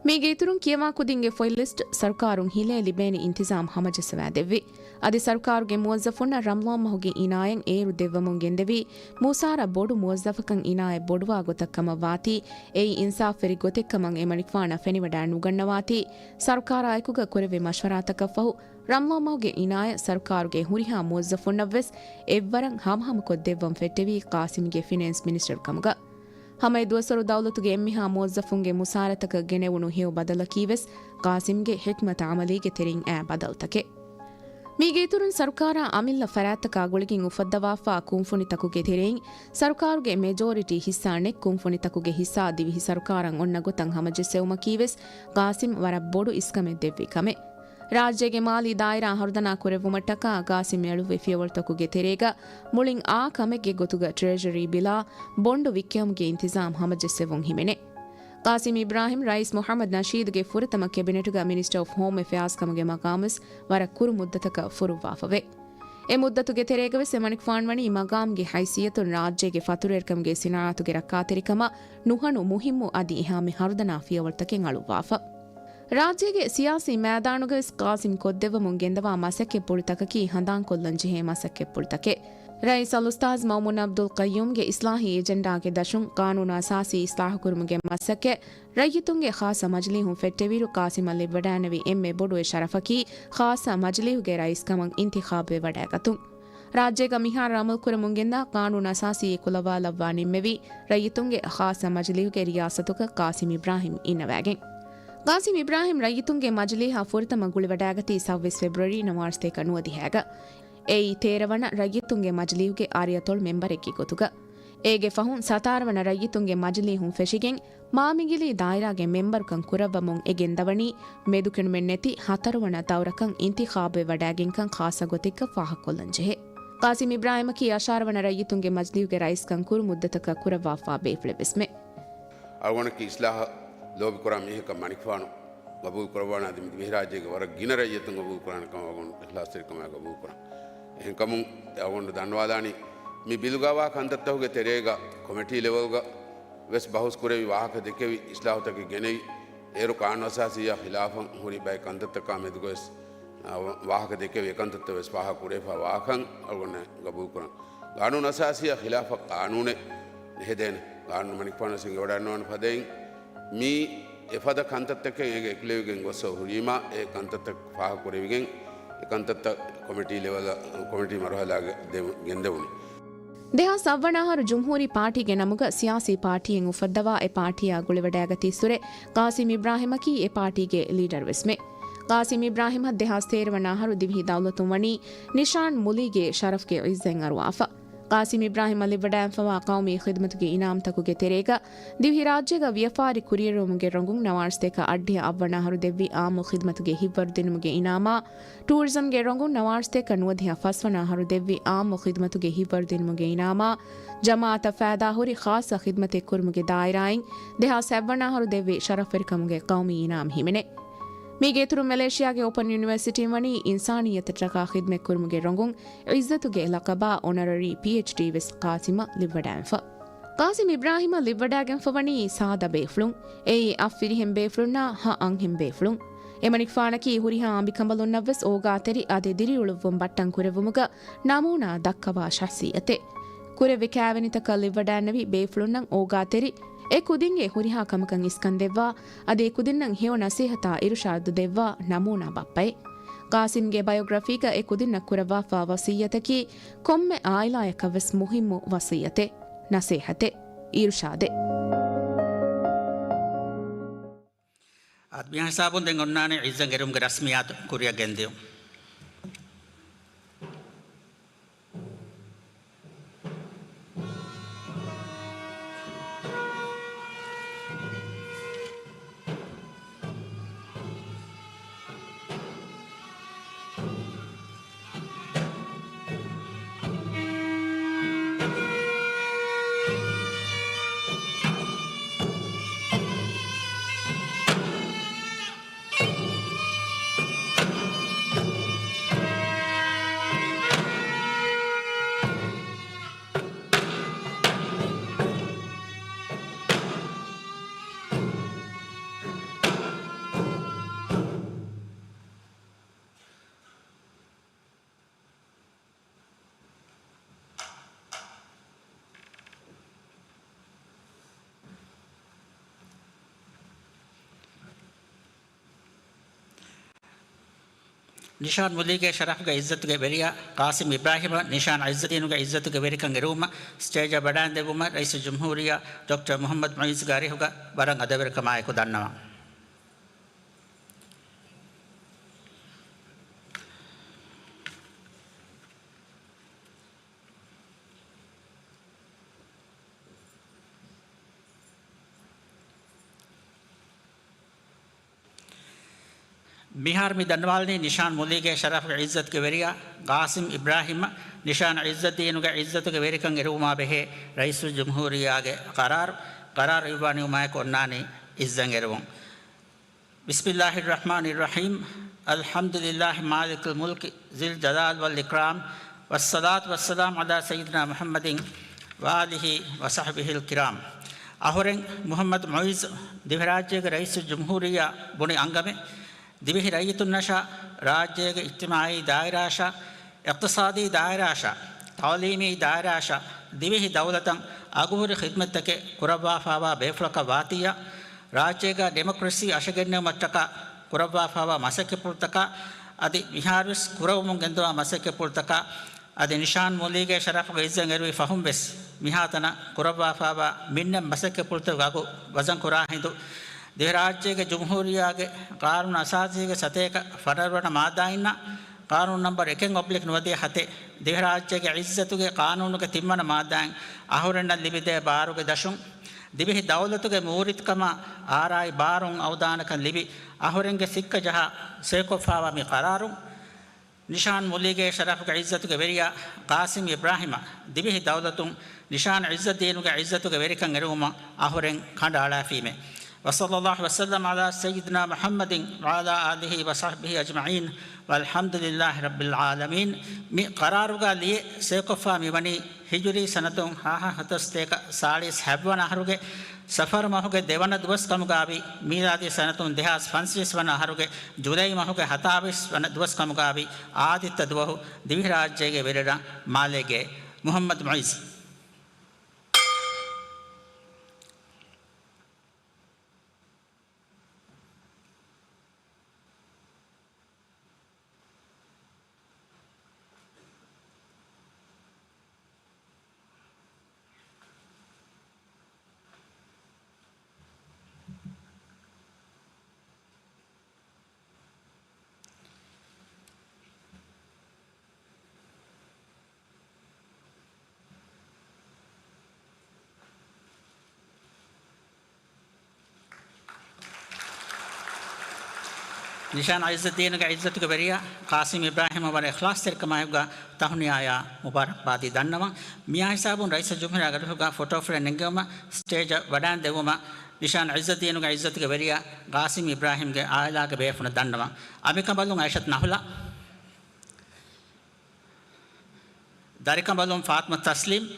މީގެ އިތުރުން ކިޔަވާ ކުދިންގެ ފޮތް ލިސްޓް ސަރުކާރުން ހިލޭ ލިބޭނެ އިންތިޒާމް ހަމަޖެއްސަވާ ދެއްވި. އަދި ސަރުކާރުގެ މުވައްޒަފުންނަށް ރަމްޟާން މަހުގެ އިނާޔަތް އޭރު ދެއްވަމުން ގެންދެވީ، މޫސާރަށް ބޮޑު މުވައްޒަފަކަށް އިނާޔަތް ބޮޑުވާ ގޮތަށް ކަމަށް ވާތީ، އެއީ އިންސާފްވެރި ގޮތެއް ކަމަށް އެމަނިކުފާނަށް ފެނިވަޑައި ނުގަންނަވާތީ، ސަރުކާރާ އެކުގަ ކުރެއްވި މަޝްވަރާތަކަށްފަހު، ރަމްޟާން މަހުގެ އިނާޔަތް ސަރުކާރުގެ ހުރިހާ މުވައްޒަފުންނަށްވެސް އެއްވަރަށް ހަމަހަމަކޮށް ދެއްވަން ފެއްޓެވީ ޤާސިމްގެ ފިނޭންސް މިނިސްޓަރު ކަމުގަ. ހަމަ އެ ދުވަސްވަރު ދައުލަތުގެ އެންމެހާ މުވައްޒަފުންގެ މުސާރަތަކަށް ގެނެވުނު ހެޔޮ ބަދަލަކީ ވެސް ޤާސިމްގެ ޙިކްމަތު ޢަމަލީގެ ތެރެއިން އައި ބަދަލުތަކެއް. މީގެ އިތުރުން ސަރުކާރާ އަމިއްލަ ފަރާތްތަކާ ގުޅިގެން އުފައްދަވާފާ ކުންފުނިތަކުގެ ތެރެއިން ސަރުކާރުގެ މެޖޯރިޓީ ޙިއްޞާ ނެތް ކުންފުނިތަކުގެ ޙިއްޞާ ދިވެހި ސަރުކާރަށް އޮންނަ ގޮތަށް ހަމަޖެއްސެވުމަކީ ވެސް ޤާސިމް ވަރަށް ބޮޑު އިސްކަމެއް ދެއްވި ކަމެއް. ރާއްޖޭގެ މާލީ ދާއިރާ ހަރުދަނާ ކުރެއްވުމަށްޓަކާ ޤާސިމް އެޅުއްވި ފިޔަވަޅުތަކުގެ ތެރޭގަ މުޅިން އާ ކަމެއްގެ ގޮތުގަ ޓްރެޝަރީ ބިލާ ބޮންޑު ވިއްކެވުމުގެ އިންތިޒާމް ހަމަޖެއްސެވުން ހިމެނޭ. ޤާސިމް އިބްރާހިމް ރައީސް މުޙައްމަދު ނަޝީދުގެ ފުރަތަމަ ކެބިނެޓުގަ މިނިސްޓަރ އޮފް ހޯމް އެފެއާޒް ކަމުގެ މަޤާމުވެސް ވަރަށް ކުރު މުއްދަތަކަށް ފުރުއްވާފަވޭ. އެ މުއްދަތުގެ ތެރޭގަވެސް އެމަނިކުފާން ވަނީ މަގާމްގެ ހައިސިއްޔަތުން ރާއްޖޭގެ ފަތުރުވެރިކަމުގެ ސިނާޢަތުގެ ރައްކާތެރިކަމަށް ނުހަނު މުހިއްމު އަދި އެހާމެ ހަރުދަނާ ފިޔަވަޅުތަކެއް އަޅުއްވާފަ. ރާއްޖޭގެ ސިޔާސީ މައިދާނުގަވެސް ޤާސިމް ކޮށްދެއްވަމުން ގެންދަވާ މަސައްކަތްޕުޅުތަކަކީ ހަނދާންކޮށްލަންޖެހޭ މަސައްކަތްޕުޅުތަކެއް. ރައީސް އަލްއުސްތާޛް މައުމޫން ޢަބްދުލް ޤައްޔޫމްގެ އިޞްލާޙީ އެޖެންޑާގެ ދަށުން ޤާނޫނު އަސާސީ އިޞްލާޙުކުރުމުގެ މަސައްކަތް ރައްޔިތުންގެ ޚާއްޞަ މަޖިލީހުން ފެއްޓެވިއިރު، ޤާސިމަށް ލިބިވަޑައިގެންނެވި އެންމެ ބޮޑު އެއް ޝަރަފަކީ ޚާއްޞަ މަޖިލީހުގެ ރައީސްކަމަށް އިންތިޚާބުވެވަޑައިގަތުން. ރާއްޖޭގަ މިހާރު ޢަމަލުކުރަމުން ގެންދާ ޤާނޫނު އަސާސީ އެކުލަވާލައްވާ ނިންމެވީ، ރައްޔިތުންގެ ޚާއްޞަ މަޖިލީހުގެ ރިޔާސަތުގަ ޤާސިމް އިބްރާހިމް އިންނަވައިގެން. ޤާސިމް އިބްރާހިމް ރައްޔިތުންގެ މަޖިލީހަށް ފުރަތަމަ ގުޅިވަޑައިގަތީ ސައުވީސް ފެބްރުއަރީ ނަވާރަސަތޭކަ ނުވަދިހައިގަ. އެއީ ތޭރަ ވަނަ ރައްޔިތުންގެ މަޖިލީހުގެ އަރިއަތޮޅު މެންބަރެއްގެ ގޮތުގަ. އޭގެ ފަހުން ސަތާރަ ވަނަ ރައްޔިތުންގެ މަޖިލީހުން ފެށިގެން، މާމިގިލީ ދާއިރާގެ މެންބަރުކަން ކުރައްވަމުން އެ ގެންދަވަނީ، މެދުކެނޑުމެއް ނެތި ހަތަރު ވަނަ ދައުރަކަށް އިންތިޚާބުވެވަޑައިގެންކަން ޚާއްޞަ ގޮތެއްގަ ފާހަގަކޮށްލަންޖެހޭ. ޤާސިމް އިބްރާހިމަކީ އަށާރަ ވަނަ ރައްޔިތުންގެ މަޖިލީހުގެ ރައީސްކަން ކުރު މުއްދަތަކަށް ކުރައްވާފާ ބޭފުޅެއްވެސްމެ. އަޅުގަނޑަކީ އިސްލާހަށް ލޯބިކުރާ މީހަކަށް މަނިކުފާނު ގަބޫލުކުރައްވާނެ އަދި މި ދިވެހިރާއްޖޭގެ ވަރަށް ގިނަ ރައްޔިތުން ގަބޫލުކުރާނެ ކަމަށް އަޅުގަނޑު އިޚްލާޞްތެރިކަމާ ގަބޫލުކުރަން. އެހެންކަމުން އަޅުގަނޑު ދަންނަވާލާނީ މި ބިލުގަވާ ކަންތައްތަކުގެ ތެރޭގަ ކޮމިޓީ ލެވެލްގަ ވެސް ބަހުސް ކުރެވި ވާހަކަ ދެކެވި އިސްލާހުތަކެއް ގެނެވި އޭރު ޤާނޫނު އަސާސީއާ ޚިލާފަށް ހުރި ބައެއް ކަންތައްތަކާ މެދުގަވެސް ވާހަކަ ދެކެވި އެކަންތައްތައް ވެސް ފާހަގަ ކުރެވިފަ ވާކަން އަޅުގަނޑު ގަބޫލުކުރަން. ޤާނޫނު އަސާސީއާ ޚިލާފަށް ޤާނޫނެއް ނެހެދޭނެ. ޤާނޫނު މަނިކުފާނު ވެސް އެނގިވަޑައިގަންނަވާނެ ފަދައިން މީ އެފަދަ ކަންތައްތަކެއް އޭގެ އެކުލެވިގެން ގޮސް ހުރީމާ އެ ކަންތައްތައް ފާހަގަ ކުރެވިގެން އެ ކަންތައްތައް ކޮމިޓީ ލެވަލަށް، ކޮމިޓީ މަރުހަލާގެ ދެ-، ގެންދެވުނީ. ދެހާސް އަށް ވަނަ އަހަރު ޖުމްހޫރީ ޕާޓީގެ ނަމުގަ ސިޔާސީ ޕާޓީއެއް އުފައްދަވާ އެ ޕާޓީއާ ގުޅިވަޑައިގަތީއްސުރެ ޤާސިމް އިބްރާހިމަކީ އެ ޕާޓީގެ ލީޑަރުވެސްމެ. ޤާސިމް އިބްރާހިމަށް ދެހާސް ތޭރަ ވަނަ އަހަރު ދިވެހި ދައުލަތުން ވަނީ ނިޝާން މުލީގެ ޝަރަފްގެ ޢިއްޒަތް އަރުވާފަ. ޤާސިމް އިބްރާހިމަށް ލިބިވަޑައިގެންފަވާ ޤައުމީ ޚިދުމަތުގެ އިނާމްތަކުގެ ތެރޭގަ ދިވެހިރާއްޖޭގަ ވިޔަފާރި ކުރިއެރުވުމުގެ ރޮނގުން ނަވާރަސަތޭކަ އަށްޑިހަ އަށް ވަނަ އަހަރު ދެއްވި އާއްމު ޚިދުމަތުގެ ހިތްވަރުދިނުމުގެ އިނާމާ، ޓޫރިޒަމްގެ ރޮނގުން ނަވާރަސަތޭކަ ނުވަދިހަ ފަސް ވަނަ އަހަރު ދެއްވި އާއްމު ޚިދުމަތުގެ ހިތްވަރުދިނުމުގެ އިނާމާ، ޖަމާޢަތަށް ފައިދާހުރި ޚާއްޞަ ޚިދުމަތެއް ކުރުމުގެ ދާއިރާއިން ދެހާސް އަށް ވަނަ އަހަރު ދެއްވި ޝަރަފްވެރިކަމުގެ ޤައުމީ އިނާމް ހިމެނޭ. މީގެ އިތުރުން މެލޭޝިޔާގެ އޯޕަން ޔުނިވަރސިޓީން ވަނީ އިންސާނިއްޔަތަށްޓަކާ ޚިދުމަތް ކުރުމުގެ ރޮނގުން ޢިއްޒަތުގެ ލަޤަބާ އޮނަރަރީ ޕީއެޗްޑީ ވެސް ޤާސިމަށް ލިބިވަޑައިގެންފަ. ޤާސިމް އިބްރާހިމަށް ލިބިވަޑައިގެންފަ ވަނީ ސާދަ ބޭފުޅުން. އެއީ އަށް ފިރިހެން ބޭފުޅުންނާ ހަ އަންހެން ބޭފުޅުން. އެމަނިކުފާނަކީ ހުރިހާ އަނބިކަނބަލުންނަށްވެސް އޯގާތެރި އަދި ދިރިއުޅުއްވުން ބައްޓަން ކުރެއްވުމުގަ ނަމޫނާ ދައްކަވާ ޝަޚްޞިއްޔަތެއް. ކުރެއްވި ކާވެނިތަކަށް ލިބިވަޑައިގެންނެވި ބޭފުޅުންނަށް އޯގާތެރި އެ ކުދިންގެ ހުރިހާ ކަމަކަށް އިސްކަންދެއްވާ، އަދި އެ ކުދިންނަށް ހެޔޮ ނަސޭހަތާ އިރުޝާދު ދެއްވާ ނަމޫނާ ބައްޕައެއް. ޤާސިމްގެ ބަޔޮގްރަފީގަ އެ ކުދިންނަށް ކުރައްވާފާ ވަޞިއްޔަތަކީ ކޮންމެ އާއިލާއަކަށްވެސް މުހިއްމު ވަޞިއްޔަތެއް، ނަސޭހަތެއް، އިރުޝާދެއް. އާދެ، މިހިސާބުން ދެން އޮންނާނެ ޢިއްޒަތް އެރުމުގެ ރަސްމިއްޔާތު ކުރިއަށް ގެންދިޔުން. ނިޝާން މުލީގެ ޝަރަފުގެ އިއްޒަތުގެ ވެރިޔާ ޤާސިމް އިބްރާހިމަށް ނިޝާން ޢިއްޒައްދީނުގެ ޢިއްޒަތުގެ ވެރިކަން އެރުވުމަށް ސްޓޭޖަށް ވަޑައިންދެއްވުމަށް ރައީސުލްޖުމްހޫރިއްޔާ ޑޮކްޓަރ މުޙައްމަދު މުޢިއްޒުގެ އަރިހުގަ ވަރަށް އަދަބުވެރިކަމާއެކު ދަންނަވަން. މިހާރު މި ދަންނަވާލަނީ ނިޝާން މުލީގެ ޝަރަފުގެ ޢިއްޒަތުގެ ވެރިޔާ ޤާސިމް އިބްރާހިމަށް ނިޝާން ޢިއްޒައްދީނުގެ ޢިއްޒަތުގެ ވެރިކަން އެރުވުމާ ބެހޭ ރައީސުލްޖުމްހޫރިއްޔާގެ ޤަރާރު، ޤަރާރު އިއްވާ ނިމުމާއެކު އޮންނާނީ ޢިއްޒަތް އެރުވުން. بسم الله الرحمن الرحيم. الحمد لله مالك الملك ذي الجلال والإكرام، والصلاة والسلام على سيدنا محمد وآله وصحبه الكرام. އަހުރެން މުޙައްމަދު މުޢިއްޒު ދިވެހިރާއްޖޭގެ ރައީސުލްޖުމްހޫރިއްޔާ ބުނި އަންގަމެއް، ދިވެހި ރައްޔިތުންނަށާ ރާއްޖޭގެ އިޖްތިމާޢީ ދާއިރާއަށާ އިޤްތިޞާދީ ދާއިރާއަށާ، ތަޢުލީމީ ދާއިރާއަށާ ދިވެހި ދައުލަތަށް އަގުހުރި ޚިދްމަތްތަކެއް ކުރައްވާފާވާ ބޭފުޅަކަށް ވާތީއަށް، ރާއްޖޭގަ ޑިމޮކްރަސީ އަށަގެންނެވުމަށްޓަކާ ކުރައްވާފާވާ މަސައްކަތްޕުޅުތަކާ، އަދި މިހާރުވެސް ކުރައްވަމުން ގެންދަވާ މަސައްކަތްޕުޅުތަކާ، އަދި ނިޝާން މުލީގެ ޝަރަފުގެ ޢިއްޒަތް އެރުވި ފަހުން ވެސް، މިހާތަނަށް ކުރައްވާފާވާ މިންނަތް މަސައްކަތްޕުޅުތަކުގެ އަގު ވަޒަން ކުރާ ހިނދު، ދިވެހިރާއްޖޭގެ ޖުމްހޫރިއްޔާގެ ޤާނޫނު އަސާސީގެ ސަތޭކަ ފަނަރަ ވަނަ މާއްދާއިންނާ، ޤާނޫނު ނަމްބަރު އެކެއް އޮބްލިކް ނުވަދިހަ ހަތެއް، ދިވެހިރާއްޖޭގެ ޢިއްޒަތުގެ ޤާނޫނުގެ ތިންވަނަ މާއްދާއިން އަހުރެންނަށް ލިބިދޭ ބާރުގެ ދަށުން، ދިވެހި ދައުލަތުގެ މޫރިތިކަމާ އާރާއި ބާރުން އަވަދާނަކަން ލިބި، އަހުރެންގެ ސިއްކަ ޖަހާ ސޮއިކޮށްފާވާ މި ޤަރާރުން، ނިޝާން މުލީގެ ޝަރަފުގެ ޢިއްޒަތުގެ ވެރިޔާ ޤާސިމް އިބްރާހިމަށް ދިވެހި ދައުލަތުން ނިޝާން ޢިއްޒައްދީނުގެ ޢިއްޒަތުގެ ވެރިކަން އެރުވުމަށް އަހުރެން ކަނޑައަޅާފީމޭ. وصلى الله وسلم على سيدنا محمد وعلى آله وصحبه أجمعين، والحمد لله رب العالمين. މި ޤަރާރުގަ ލިޔެ ސޮއިކޮށްފާ މިވަނީ ހިޖުރީ ސަނަތުން ހަތަރުސަތޭކަ ސާޅީސް ހަތްވަނަ އަހަރުގެ ސަފަރު މަހުގެ ދެވަނަ ދުވަސް ކަމުގާވި، މީލާދީ ސަނަތުން ދެހާސް ފަންސަވީސް ވަނަ އަހަރުގެ ޖުލައި މަހުގެ ހަތާވީސް ވަނަ ދުވަސް ކަމުގާވި، އާދިއްތަ ދުވަހު ދިވެހިރާއްޖޭގެ ވެރިރަށް މާލޭގެ މުޙައްމަދު މުޢިއްޒު. ނިޝާން ޢިއްޒައްދީނުގެ ޢިއްޒަތުގެ ވެރިޔާ ޤާސިމް އިބްރާހިމަށް ވަރަށް އިޚްލާޞްތެރިކަމާއެކުގަ ތަހުނިޔާޔާ މުބާރަކްބާދީ ދަންނަވަން. މިއާ ހިސާބުން ރައީސުލްޖުމްހޫރިއްޔާގެ އަރިހުގަ ފޮޓޯ ފުޅެއް ނެންގެވުމަށް ސްޓޭޖަށް ވަޑައިން ދެއްވުމަށް ނިޝާން ޢިއްޒައްދީނުގެ ޢިއްޒަތުގެ ވެރިޔާ ޤާސިމް އިބްރާހިމްގެ ޢާއިލާގެ ބޭފުޅުން ދަންނަވަން. އަނބިކަނބަލުން އައިޝަތު ނަހުލާ، ދަރިކަނބަލުން ފާތިމަ ތަސްލީމް،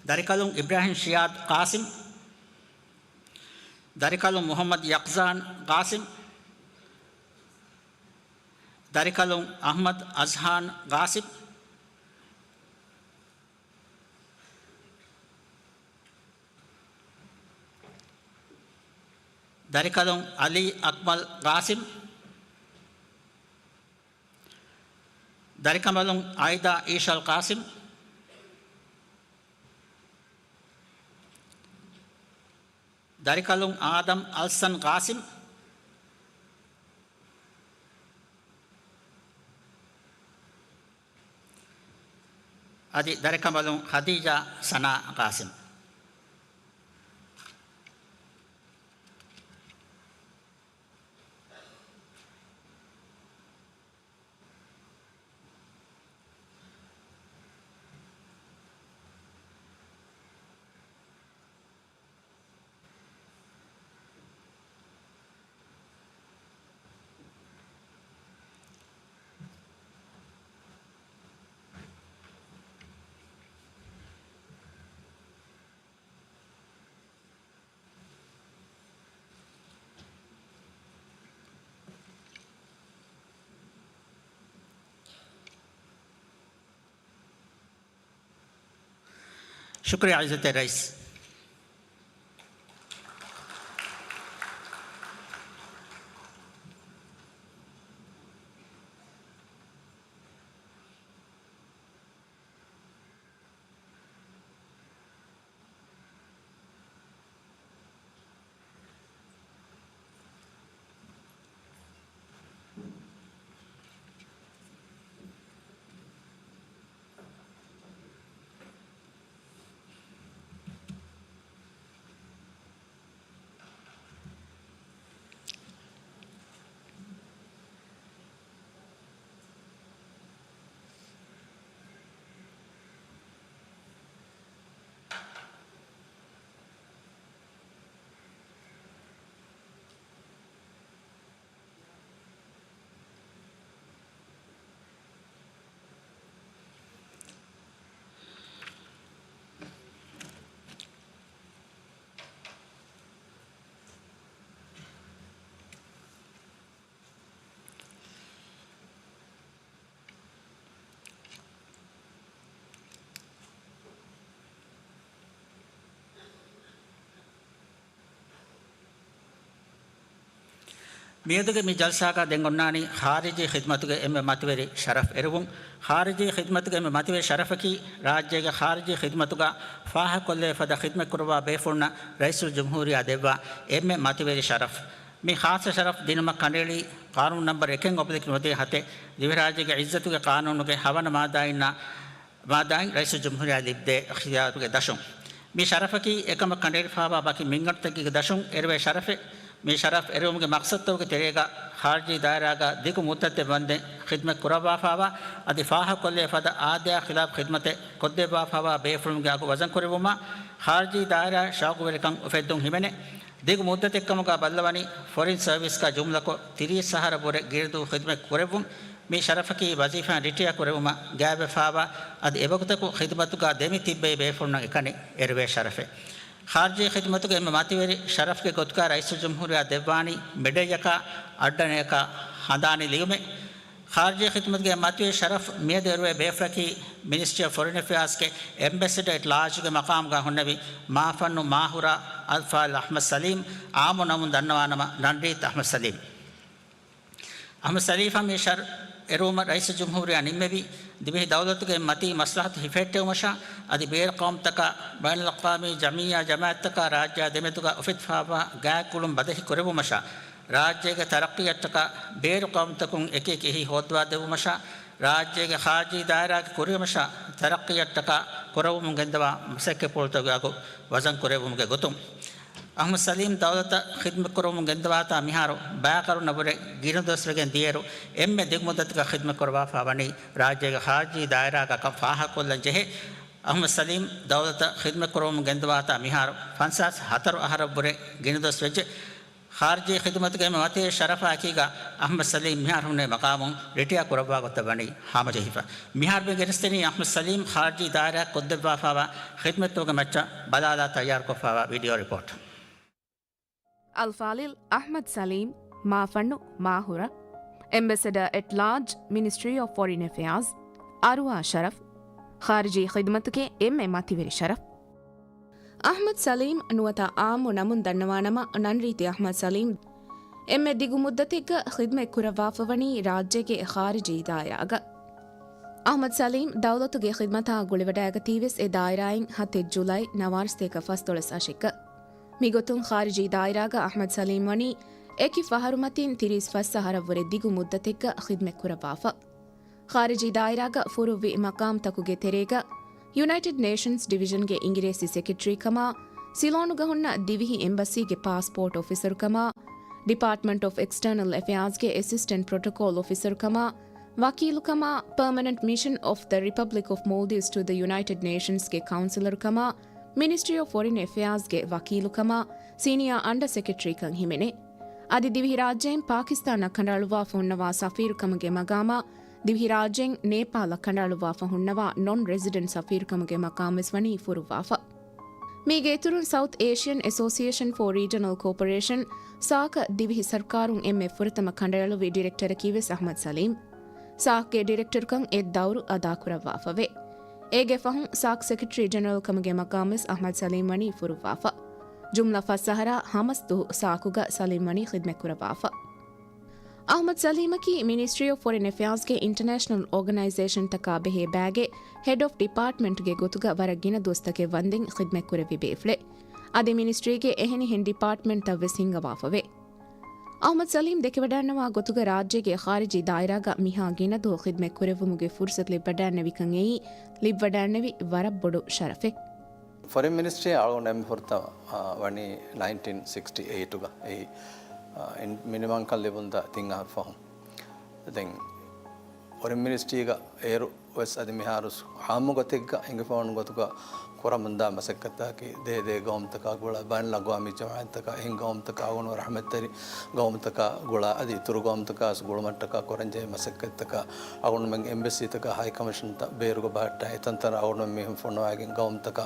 ދަރިކަލުން އިބްރާހިމް ޝިޔާދު ޤާސިމް، ދަރިކަލުން މުޙައްމަދު ޔަޤްޒާން ޤާސިމް، ދަރިކަލުން އަޙްމަދު އަޒްހާން ޤާސިމް، ދަރިކަލުން އަލީ އަކްމަލް ޤާސިމް، ދަރިކަނބަލުން އައިދާ އީޝަލް ޤާސިމް، ދަރިކަލުން އާދަމް އަލްސަން ޤާސިމް، އަދި ދަރިކަނބަލުން ޚަދީޖާ ސަނާ ޤާސިމް. ޝުކުރިއްޔާ ޢިއްޒަތްތެރި ރައީސް. މިއަދުގެ މި ޖަލްސާގަ ދެން އޮންނާނީ ޚާރިޖީ ޚިދްމަތުގެ އެންމެ މަތިވެރި ޝަރަފް އެރުވުން. ޚާރިޖީ ޚިދްމަތުގެ އެންމެ މަތިވެރި ޝަރަފަކީ، ރާއްޖޭގެ ޚާރިޖީ ޚިދްމަތުގަ ފާހަގަކޮށްލެވޭ ފަދަ ޚިދްމަތް ކުރައްވާ ބޭފުޅުންނަށް ރައީސުލްޖުމްހޫރިއްޔާ ދެއްވާ އެންމެ މަތިވެރި ޝަރަފް. މި ޚާއްޞަ ޝަރަފް ދިނުމަށް ކަނޑައެޅީ، ޤާނޫނު ނަންބަރު އެކެއް އޮބްލިކް ނުވަދިހަ ހަތެއް، ދިވެހިރާއްޖޭގެ އިއްޒަތުގެ ޤާނޫނުގެ ހަވަނަ މާއްދާއިންނާ، މާއްދާއިން ރައީސުލްޖުމްހޫރިއްޔާ ލިބިދޭ އިޚްތިޔާރުގެ ދަށުން. މި ޝަރަފަކީ އެކަމަށް ކަނޑައެޅިފައިވާ ވަކި މިންގަނޑުތަކެއްގެ ދަށުން އެރުވޭ ޝަރަފެއް. މި ޝަރަފް އެރުވުމުގެ މަޤްޞަދުތަކުގެ ތެރޭގަ، ޚާރިޖީ ދާއިރާގަ ދިގު މުއްދަތެއް ވަންދެން ޚިދްމަތް ކުރައްވާފައިވާ، އަދި ފާހަގަކޮށްލެވޭ ފަދަ އާދަޔާ ޚިލާފް ޚިދްމަތެއް ކޮށްދެއްވާފައިވާ ބޭފުޅުންގެ އަގު ވަޒަންކުރެއްވުމަށް، ޚާރިޖީ ދާއިރާ ޝައުޤުވެރިކަން އުފެއްދުން ހިމެނޭ. ދިގު މުއްދަތެއްކަމުގަ ބައްލަވަނީ، ފޮރިން ސަރވިސްގަ ޖުމްލަކޮށް ތިރީސް އަހަރަށްވުރެ ގިނަދޫ ޚިދްމަތް ކުރެއްވުން. މި ޝަރަފަކީ ވަޒީފާއިން ރިޓަޔާ ކުރެއްވުމަށް ގާތްވެފައިވާ، އަދި އެވަގުތަކު ޚިދުމަތުގަ ދެމި ތިއްބެވި ބޭފުޅުންނަށް އެކަނި އެރުވޭ ޝަރަފެއް. ޚާރިޖީ ޚިދުމަތުގެ އެންމެ މަތިވެރި ޝަރަފްގެ ގޮތުގަ ރައީސުލްޖުމްހޫރިއްޔާ ދެއްވާނީ މެޑަލްއަކާ، އައްޑަނައަކާ ހަނދާނީ ލިޔުމެއް. ޚާރިޖީ ޚިދުމަތުގެ މަތިވެރި ޝަރަފް މިއަދު އެރުވޭ ބޭފުޅަކީ މިނިސްޓްރީ އޮފް ފޮރިން އެފެއާޒްގެ އެމްބެސެޑަ އެޓް ލާޖްގެ މަޤާމުގަ ހުންނެވި މާފަންނު މާހުރަ އަލްފާޟިލް އަޙްމަދު ސަލީމް، އާއްމު ނަމުން ދަންނަވާނަމަ، ނަންރީތް އަޙްމަދު ސަލީމް. އަޙްމަދު ސަލީމަށް މި ޝަރަފް އެރުވުމަށް ރައީސުލްޖުމްހޫރިއްޔާ ނިންމެވި، ދިވެހި ދައުލަތުގެ މަތީ މަސްލަހަތު ހިފެހެއްޓެވުމަށާ، އަދި ބޭރު ޤައުމުތަކާ ބައިނަލްއަޤްވާމީ ޖަމިއްޔާ ޖަމާއަތްތަކާ ރާއްޖެއާ ދެމެދުގަ އުފެދިފައިވާ ގާތްގުޅުން ބަދަހި ކުރެއްވުމަށާ، ރާއްޖޭގެ ތަރައްޤީއަށްޓަކާ ބޭރު ޤައުމުތަކުން އެކިއެކި އެހީ ހޯއްދަވާދެއްވުމަށާ، ރާއްޖޭގެ ޚާރިޖީ ދާއިރާގެ ކުރިއަށް މަށާ ތަރައްޤީއަށްޓަކާ ކުރައްވަމުން ގެންދަވާ މަސައްކަތްޕުޅުތަކުގެ އަގު ވަޒަން ކުރެއްވުމުގެ ގޮތުން، އަޙްމަދު ސަލީމް ދައުލަތަށް ޚިދުމަތްކުރައްވަމުން ގެންދަވާތާ މިހާރު ބައިކަރުނަށްވުރެ ގިނަ ދުވަސްވެގެން ދިޔައިރު، އެންމެ ދިގުމުއްދަތަކަށް ޚިދުމަތްކުރައްވާފައި ވަނީ ރާއްޖޭގެ ޚާރިޖީ ދާއިރާގަ ކަން ފާހަގަކޮށްލަން ޖެހޭ. އަޙްމަދު ސަލީމް ދައުލަތަށް ޚިދުމަތްކުރައްވަމުން ގެންދަވާތާ މިހާރު ފަންސާސް ހަތަރު އަހަރަށްވުރެ ގިނަ ދުވަސް ވެއްޖެ. ޚާރިޖީ ޚިދުމަތުގެ އެންމެ މަތިވެރި ޝަރަފާ އެކީގަ އަޙްމަދު ސަލީމް މިހާރު ހުންނެވި މަޤާމުން ރިޓަޔާ ކުރައްވާ ގޮތަށް ވަނީ ހާމަޖެހިފަ. މިހާރު މި ގެނެސްދެނީ އަޙްމަދު ސަލީމް ޚާރިޖީ ދާއިރާއަށް ކޮށްދެއްވާފައިވާ ޚިދުމަތްތަކުގެ މައްޗަށް ބަލާލާ ތައްޔާރުކޮށްފައިވާ ވީޑިއޯ ރިޕޯޓް. އަލްފާޟިލް އަޙްމަދު ސަލީމް، މާފަންނު މާހުރަ، އެމްބެސެޑަ އެޓް ލާޖް، މިނިސްޓްރީ އޮފް ފޮރިން އެފެއާޒް، އަރުވާ ޝަރަފް، ޚާރިޖީ ޚިދުމަތުގެ އެންމެ މަތިވެރި ޝަރަފް. އަޙްމަދު ސަލީމް ނުވަތަ އާއްމު ނަމުން ދަންނަވާނަމަ، ނަންރީތި އަޙްމަދު ސަލީމް، އެންމެ ދިގު މުއްދަތެއްގަ ޚިދުމަތް ކުރައްވާފަ ވަނީ ރާއްޖޭގެ ޚާރިޖީ ދާއިރާގަ. އަޙްމަދު ސަލީމް ދައުލަތުގެ ޚިދުމަތާ ގުޅިވަޑައިގަތީވެސް އެ ދާއިރާއިން ހަތެއް ޖުލައި ނަވާރަސަތޭކަ ފަސްދޮޅަސް އަށެއްގަ. މިގޮތުން ޚާރިޖީ ދާއިރާގަ އަޙްމަދު ސަލީމް ވަނީ އެކި ފަހަރު މަތިން ތިރީސް ފަސް އަހަރަށްވުރެ ދިގު މުއްދަތެއްގަ ޚިދުމަތް ކުރައްވާފަ. ޚާރިޖީ ދާއިރާގަ ފުރުއްވި މަޤާމްތަކުގެ ތެރޭގަ، ޔުނައިޓެޑް ނޭޝަންސް ޑިވިޝަންގެ އިނގިރޭސި ސެކްރެޓަރީ ކަމާ، ސިލޯނުގަ ހުންނަ ދިވެހި އެމްބަސީގެ ޕާސްޕޯޓް އޮފިސަރު ކަމާ، ޑިޕާޓްމަންޓް އޮފް އެކްސްޓަރނަލް އެފެއާޒްގެ އެސިސްޓެންޓް ޕްރޮޓޮކޯލް އޮފިސަރު ކަމާ، ވަކީލު ކަމާ، ޕަރމަނެންޓް މިޝަން އޮފް ދަ ރިޕަބްލިކް އޮފް މޯލްޑިވްސް ޓު ދަ ޔުނައިޓެޑް ނޭޝަންސްގެ ކައުންސިލަރު ކަމާ، މިނިސްޓްރީ އޮފް ފޮރިން އެފެއާޒްގެ ވަކީލު ކަމާ، ސީނިއާ އަންޑަ ސެކްރެޓަރީކަން ހިމެނޭ. އަދި ދިވެހިރާއްޖެއިން ޕާކިސްތާނަށް ކަނޑައަޅުއްވާފަ ހުންނަވާ ސަފީރުކަމުގެ މަގާމާ، ދިވެހިރާއްޖެއިން ނޭޕާލަށް ކަނޑައަޅުއްވާފަ ހުންނަވާ ނޮން ރެޒިޑެންޓް ސަފީރުކަމުގެ މަޤާމްވެސް ވަނީ ފުރުއްވާފަ. މީގެ އިތުރުން ސައުތް އޭޝިއަން އެސޯސިއޭޝަން ފޯ ރީޖަނަލް ކޯޕަރޭޝަން، ސާކަށް ދިވެހި ސަރުކާރުން އެންމެ ފުރަތަމަ ކަނޑައެޅުއްވި ޑިރެކްޓަރަކީވެސް އަޙްމަދު ސަލީމް. ސާކްގެ ޑިރެކްޓަރުކަން އެއް ދައުރު އަދާކުރައްވާފަވޭ. އޭގެ ފަހުން ސާކް ސެކްރެޓަރީ ޖެނެރަލް ކަމުގެ މަޤާމްވެސް އަޙްމަދު ސަލީމް ވަނީ ފުރުއްވާފަ. ޖުމްލަ ފަސް އަހަރާ ހަމަސް ދުވަހު ސާކުގަ ސަލީމް ވަނީ ޚިދުމަތްކުރައްވާފަ. އަޙްމަދު ސަލީމަކީ މިނިސްޓްރީ އޮފް ފޮރިން އެފެއާޒްގެ އިންޓަރނޭޝަނަލް އޯގަނައިޒޭޝަންތަކާ ބެހޭ ބައިގެ ހެޑް އޮފް ޑިޕާޓްމަންޓްގެ ގޮތުގަ ވަރަށް ގިނަ ދުވަސްތަކެއް ވަންދެން ޚިދުމަތްކުރެއްވި ބޭފުޅެއް. އަދި މިނިސްޓްރީގެ އެހެނިހެން ޑިޕާޓްމަންޓްތައްވެސް ހިންގަވާފަވޭ. އަޙްމަދު ސަލީމް ދެކެވަޑައިންނަވާ ގޮތުގަ ރާއްޖޭގެ ޚާރިޖީ ދާއިރާގަ މިހާ ގިނަ ދުވަހު ޚިދުމަތް ކުރެއްވުމުގެ ފުރުސަތު ލިބިވަޑައިންނެވިކަން އެއީ ލިބިވަޑައިންނެވި ވަރަށް ބޮޑު ޝަރަފެއް. ފޮރިން މިނިސްޓްރީ އަޅުގަނޑު އެންމެ ފުރަތަމަ، އާ، ވަނީ ނައިންޓީން ސިކްސްޓީ އެއިޓުގަ. އެއީ، އާ، އިން-، މިނިވަންކަން ލިބުންދާ ތިން އަހަރު ފަހުން. ދެން ފޮރިން މިނިސްޓްރީގަ އޭރު ވެސް އަދި މިހާރު އާއްމު ގޮތެއްގަ އެނގިފައިވަން ގޮތުގަ ކުރަމުންދާ މަސައްކަތްތަކަކީ، ދޭ ދޭ ގައުމުތަކާ ގުޅާ، ބައިނަލްއަގްވާމީ ޖަމާއަތްތަކާ، އެހެން ގައުމުތަކާ އަޅުގަނޑު ރަޙްމަތްތެރި ގައުމުތަކާ ގުޅާ، އަދި އިތުރު ގައުމުތަކާ ވެސް ގުޅުމަށްޓަކާ ކުރަންޖެހޭ މަސައްކަތްތަކާ، އަޅުގަނޑުމެން އެމްބެސީތަކާ ހައިކަމިޝަންތައް ބޭރުގަ ބަހައްޓާ، އެތަންތަނަށް އަޅުގަނޑުމެން މީހުން ފޮނުވައިގެން ގައުމުތަކާ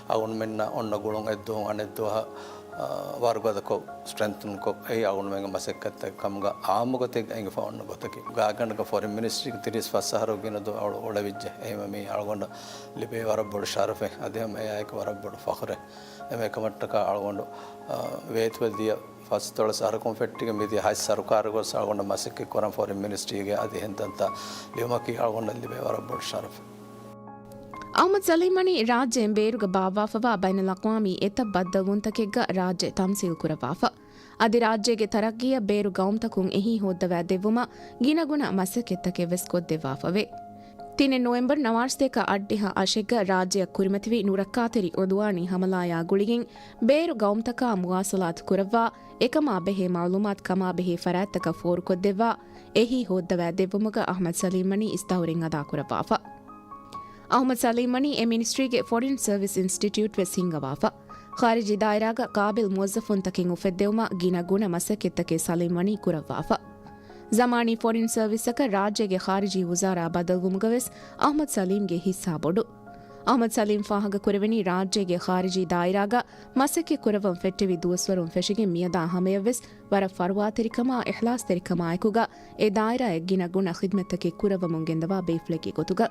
އަޅުގަނޑުމެންނަށް އޮންނަ ގުޅުން އެއްދުވަހު އަނެއްދުވަހަށް، އާ، ވަރުގަދަކޮށް، ސްޓްރެންތަންކޮށް، އެއީ އަޅުގަނޑުމެންގެ މަސައްކަތްތަކެއް ކަމުގަ އާއްމު ގޮތެއްގަ އެނގިފަ އޮންނަ ގޮތަކީ. ގާތްގަނޑަކަށް ފޮރިން މިނިސްޓްރީގެ ތިރީސް ފަސް އަހަރު ގިނަ ދުވަހު އަޅު އުޅެވިއްޖެ. އެހެންވެ މީ އަޅުގަނޑަށް ލިބޭ ވަރަށް ބޮޑު ޝަރަފެއް. އަދި ހަމަ އެއާއެކު ވަރަށް ބޮޑު ފަޚުރެއް. އެމެ ކަމަށްޓަކާ އަޅުގަނޑު، އާ، ވޭތުވެ ދިޔަ ފަސްދޮޅަސް އަހަރަކުން ފެއްޓިގެން މިދިޔަ ހަތް ސަރުކާރުގަ ގޮސް އަޅުގަނޑަށް މަސައްކަތް ކުރަން ފޮރިން މިނިސްޓްރީގެ އަދި އެހެން ތަންތާ ލިޔުމަކީ އަޅުގަނޑަށް ލިބޭ ވަރަށް ބޮޑު ޝަރަފެއް. އަޙްމަދު ސަލީމް ވަނީ ރާއްޖޭން ބޭރުގަ ބާއްވާފަވާ ބައިނަލްއަޤްވާމީ އެތައް ބައްދަލުވުންތަކެއްގަ ރާއްޖެ ތަމްސީލް ކުރައްވާފަ. އަދި ރާއްޖޭގެ ތަރައްގީއަށް ބޭރު ގައުމުތަކުން އެހީ ހޯއްދަވާ ދެއްވުމަށް ގިނަގުނަ މަސައްކަތްތަކެއް ވެސް ކޮށްދެއްވާފަވޭ. ތިނެއް ނޮވެމްބަރު ނަވާރަސަތޭކަ އަށްޑިހަ އަށެއްގަ ރާއްޖެއަށް ކުރިމަތިވި ނުރައްކާތެރި އުދުވާނީ ހަމަލާޔާ ގުޅިގެން ބޭރު ގައުމުތަކާ މުވާސަލާތު ކުރައްވާ، އެކަމާ ބެހޭ މަޢުލޫމާތު ކަމާ ބެހޭ ފަރާތްތަކަށް ފޯރުކޮށްދެއްވާ، އެހީ ހޯއްދަވާ ދެއްވުމުގަ އަޙްމަދު ސަލީމް ވަނީ އިސްތަށުރިން އަދާ ކުރައްވާފަ. އަޙްމަދު ސަލީމް ވަނީ އެ މިނިސްޓްރީގެ ފޮރިން ސަރވިސް އިންސްޓިޓިއުޓް ވެސް ހިންގަވާފަ. ޚާރިޖީ ދާއިރާގަ ޤާބިލް މުވައްޒަފުންތަކެއް އުފެއްދެވުމަށް ގިނަ ގުނަ މަސައްކަތްތަކެއް ސަލީމް ވަނީ ކުރައްވާފަ. ޒަމާނީ ފޮރިން ސަރވިސްއަކަށް ރާއްޖޭގެ ޚާރިޖީ ވުޒާރާ ބަދަލުވުމުގަ ވެސް އަޙްމަދު ސަލީމްގެ ހިއްސާ ބޮޑު. އަޙްމަދު ސަލީމް ފާހަގަކުރެވެނީ ރާއްޖޭގެ ޚާރިޖީ ދާއިރާގަ މަސައްކަތް ކުރައްވަން ފެއްޓެވި ދުވަސްވަރުން ފެށިގެން މިއަދާ ހަމަޔަށްވެސް ވަރަށް ފަރުވާތެރިކަމާ، އިޚްލާޞްތެރިކަމާއެކުގަ އެ ދާއިރާއަށް ގިނަ ގުނަ ޚިދްމަތްތަކެއް ކުރައްވަމުން ގެންދަވާ ބޭފުޅެއްގެ ގޮތުގަ.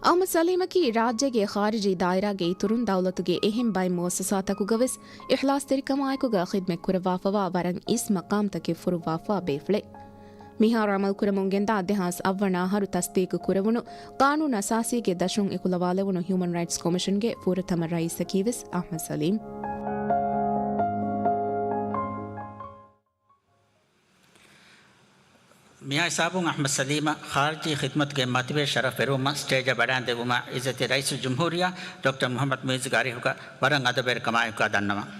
އަޙްމަދު ސަލީމަކީ ރާއްޖޭގެ ޚާރިޖީ ދާއިރާގެ އިތުރުން ދައުލަތުގެ އެހެން ބައެއް މުއައްސަސާތަކުގަ ވެސް އިޚްލާޞްތެރިކަމާއެކުގަ ޚިދްމަތް ކުރައްވާފަވާ ވަރަށް އިސް މަޤާމްތަކެއް ފުރުއްވާފަވާ ބޭފުޅެއް. މިހާރު ޢަމަލުކުރަމުން ގެންދާ ދެހާސް އަށްވަނަ އަހަރު ތަސްދީޤު ކުރެވުނު ޤާނޫނު އަސާސީގެ ދަށުން އެކުލަވާލެވުނު ހިއުމަން ރައިޓްސް ކޮމިޝަންގެ ފުރަތަމަ ރައީސަކީ ވެސް އަޙްމަދު ސަލީމް. މިއާ ހިސާބުން އަޙްމަދު ސަލީމަށް ޚާރިޖީ ޚިދްމަތުގެ މަތިވެރި ޝަރަފް ފެށުވުމަށް ސްޓޭޖަށް ވަޑައިން ދެއްވުމަށް އިއްޒަތީ ރައީސުލްޖުމްހޫރިއްޔާ ޑޮކްޓަރ މުޙައްމަދު މުޢިއްޒުގެ އަރިހުގަ ވަރަށް އަދަބުވެރިކަމާއެކުގަ ދަންނަވަން.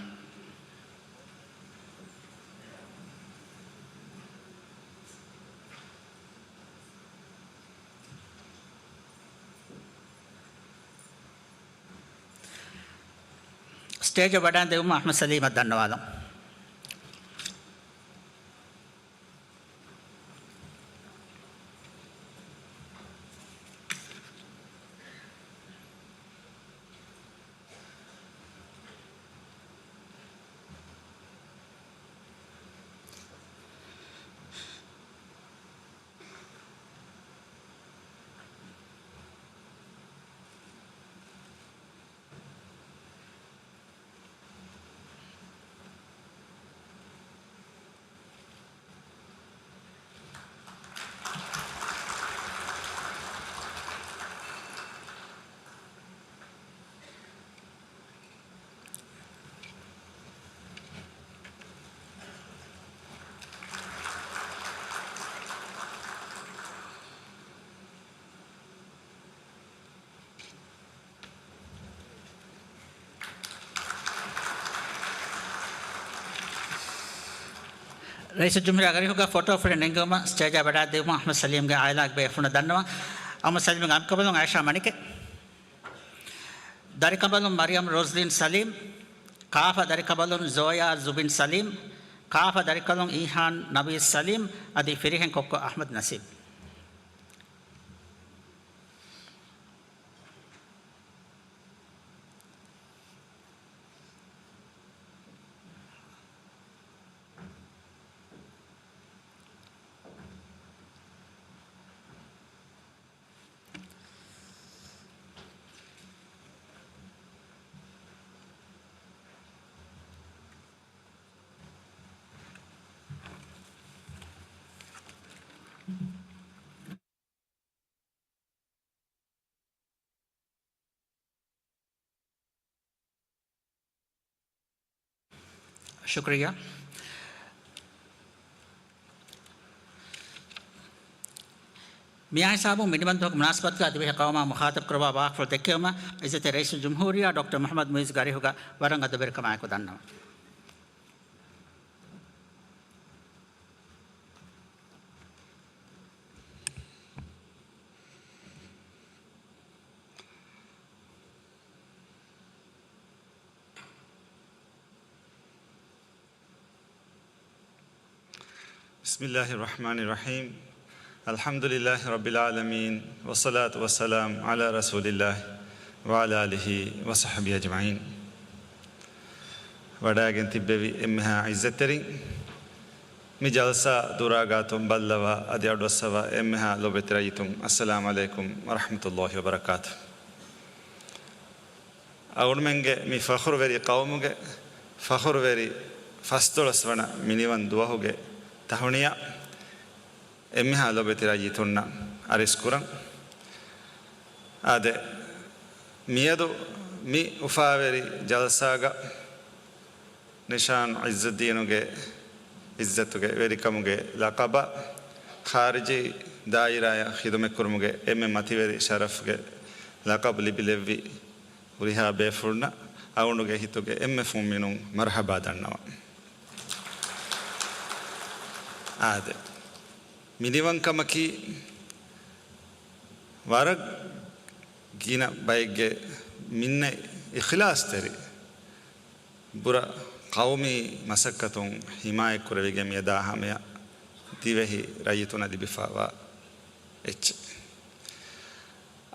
ސްޓޭޖަށް ވަޑައިން ދެއްވުމަށް އަޙްމަދު ސަލީމަށް ދަންނަވާލަން. ރައީސުލްޖުމްހޫރިއްޔާގެ އަރިހުގަ ފޮޓޯ ފުޅެއް ނެންގެވުމަށް ސްޓޭޖަށް ވަޑައިދެއްވުމަށް އަޙްމަދު ސަލީމްގެ އާއިލާގެ ބޭފުޅުންނަށް ދަންނަވަން. އަޙްމަދު ސަލީމްގެ އަންކަނބަލުން އައިޝާ މަނިކެ، ދަރިކަނބަލުން މަރިޔަމް ރޯޒްލިން ސަލީމް، ކާފަ ދަރިކަނބަލުން ޒޯޔާ ޒުބިން ސަލީމް، ކާފަ ދަރިކަނބަލުން އީހާން ނަވީދް ސަލީމް، އަދި ފިރިހެން ކޮއްކޮ އަޙްމަދު ނަސީބް. ޝުކުރިއްޔާ. މިއާ ހިސާބުން މިނިވަންތަކު މުނާސަބަތުގަ ތިބޭ ޤައުމާ މުޚާޠަބް ކުރައްވާ ވާހަކަފުޅު ދެއްކެވުމަށް އިއްޒަތްތެރި ރައީސުލްޖުމްހޫރިއްޔާ ޑޮކްޓަރ މުޙައްމަދު މުޢިއްޒުގެ އަރިހުގަ ވަރަށް އަދަބުވެރިކަމާއެކު ދަންނަވަން. بسم الله الرحمن الرحيم. الحمد لله رب العالمين، والصلاة والسلام على رسول الله وعلى آله وصحبه أجمعين. ވަޑައިގެން ތިއްބެވި އެންމެހާ އިއްޒަތްތެރިން، މި ޖަލްސާ ދުރާ ގާތުން ބައްލަވާ އަދި އަޑުއައްސަވާ އެންމެހާ ލޯބިވެތި ރައްޔިތުން، السلام عليكم ورحمة الله وبركاته. އަޅުމެންގެ މި ފަޚުރުވެރި ޤައުމުގެ ފަޚުރުވެރި ފަސްދޮޅަސް ވަނަ މިނިވަން ދުވަހުގެ ތަހުނިޔާ އެންމެހާ ލޯބިވެތި ރައްޔިތުންނަށް އަރިސްކުރަން. އާދެ، މިއަދު މި އުފާވެރި ޖަލްސާގަ ނިޝާން ޢިއްޒުއްދީނުގެ ޢިއްޒަތުގެ ވެރިކަމުގެ ލަޤަބަށް ޚާރިޖީ ދާއިރާއަށް ޚިދުމަތްކުރުމުގެ އެންމެ މަތިވެރި ޝަރަފްގެ ލަޤަބު ލިބިލެއްވި ހުރިހާ ބޭފުޅުންނަށް އަޅުގަނޑުގެ ހިތުގެ އެންމެ ފުންމިނުން މަރުޙަބާ ދަންނަވަން. އާދެ، މިނިވަންކަމަކީ ވަރަށް ގިނަ ބައެއްގެ މިންނަ އިޚްލާޞްތެރި ބުރަ ޤައުމީ މަސައްކަތުން ޙިމާޔަތްކުރެވިގެން މިއަދާ ހަމަޔަށް ދިވެހި ރައްޔިތުންނަށް ލިބިފައިވާ އެއްޗެއް.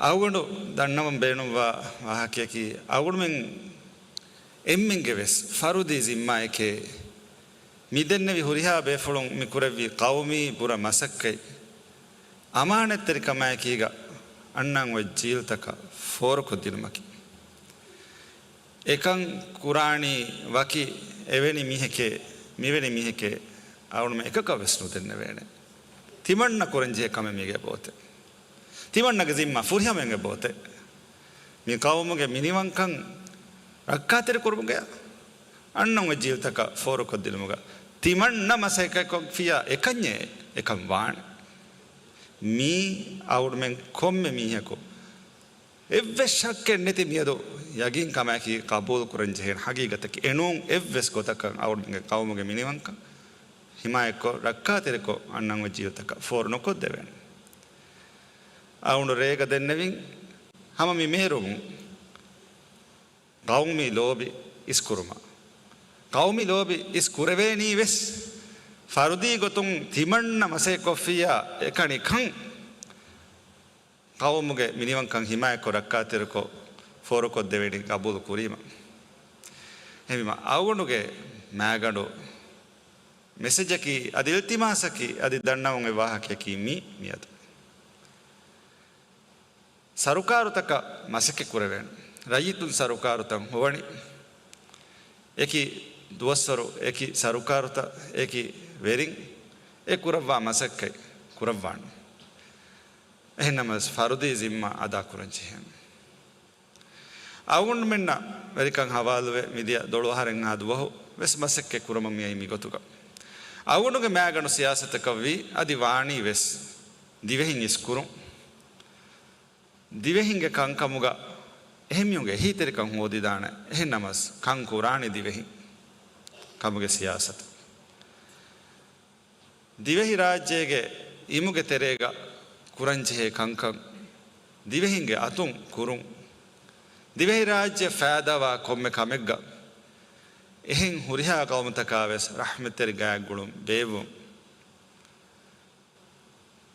އަޅުގަނޑު ދަންނަވަން ބޭނުންވާ ވާހަކަޔަކީ، އަޅުގަނޑުމެން އެންމެންގެ ވެސް ފަރުދީ ޒިންމާއެކޭ މިދެންނެވި ހުރިހާ ބޭފުޅުން މި ކުރެއްވި ޤައުމީ ބުރަ މަސައްކަތް އަމާނަތްތެރިކަމާއެކީގަ އަންނަން އޮތް ޖީލްތަކަށް ފޯރުކޮށްދިނުމަކީ. އެކަން ކުރާނީ ވަކި އެވެނި މީހެކޭ، މިވެނި މީހެކޭ އަޅުގަނޑުމެން އެކަކަށް ވެސް ނުދެންނެވޭނެ. ތިމަންނަ ކުރަންޖެހޭ ކަމެއް މީގެ އެބައޮތޭ. ތިމަންނަގެ ޒިންމާ ފުރިހަމައިން އެބައޮތޭ. މި ޤައުމުގެ މިނިވަންކަން ރައްކާތެރިކުރުމުގަ އަންނަން އޮތް ޖީލްތަކަށް ފޯރުކޮށްދިނުމުގަ ތިމަންނަ މަސައްކަތްކޮށްފިއްޔާ އެކަންޏޭ އެކަން ވާނެ. މީ އަޅުގަނޑުމެން ކޮންމެ މީހަކު އެއްވެސް ޝައްކެއް ނެތި މިއަދު ޔަގީންކަމާއެކީ ޤަބޫލުކުރަން ޖެހޭނެ ހަގީގަތަކީ. އެނޫން އެއްވެސް ގޮތަކަށް އަޅުގަނޑުމެންގެ ޤައުމުގެ މިނިވަންކަން ޙިމާޔަތްކޮށް، ރައްކާތެރިކޮށް އަންނަން އޮތް ޖީލްތަކަށް ފޯރު ނުކޮށްދެވޭނެ. އަޅުގަނޑު ރޭގަ ދެންނެވިން ހަމަ މި މޭރުމުން ޤައުމީ ލޯބި އިސްކުރުމަށް. ޤައުމީ ލޯބި އިސް ކުރެވޭނީ ވެސް ފަރުދީ ގޮތުން ތިމަންނަ މަސައްކަތްކޮށްފިއްޔާ އެކަނި ކަން ޤައުމުގެ މިނިވަންކަން ޙިމާޔަތްކޮށް ރައްކާތެރިކޮށް ފޯރުކޮށްދެވޭނީ ޤަބޫލު ކުރީމަ. އެހެންވީމަ އަޅުގަނޑުގެ މާގަނޑު މެސެޖަކީ އަދި އިލްތިމާސަކީ އަދި ދަންނަވަން އޮތް ވާހަކަޔަކީ މީ މިއަދު. ސަރުކާރުތަކަށް މަސައްކަތް ކުރެވޭނެ. ރައްޔިތުން ސަރުކާރުތައް ހޮވަނީ. އެކި ދުވަސްވަރު، އެކި ސަރުކާރުތައް، އެކި ވެރިން އެ ކުރައްވާ މަސައްކަތް ކުރައްވާނެ. އެހެންނަމަވެސް ފަރުދީ ޒިންމާ އަދާކުރަން ޖެހޭނެ. އަޅުގަނޑުމެންނަށް ވެރިކަން ހަވާލުވެ މިދިޔަ ދޮޅު އަހަރެއްހާ ދުވަހު ވެސް މަސައްކަތް ކުރަމުން މިއައީ މިގޮތުގަ. އަޅުގަނޑުގެ މާގަނޑު ސިޔާސަތަކަށްވީ އަދި ވާނީ ވެސް ދިވެހިން އިސްކުރުން. ދިވެހިންގެ ކަންކަމުގަ އެހެންމީހުންގެ އެހީތެރިކަން ހޯދިދާނެ، އެހެންނަމަވެސް ކަން ކުރާނީ ދިވެހިން ކަމުގެ ސިޔާސަތު. ދިވެހިރާއްޖޭގެ އިމުގެ ތެރޭގަ ކުރަންޖެހޭ ކަންކަން ދިވެހިންގެ އަތުން ކުރުން. ދިވެހިރާއްޖެ ފައިދާވާ ކޮންމެ ކަމެއްގަ އެހެން ހުރިހާ ޤައުމުތަކާވެސް ރަޙްމަތްތެރި ގާތްގުޅުން ބޭއްވުން.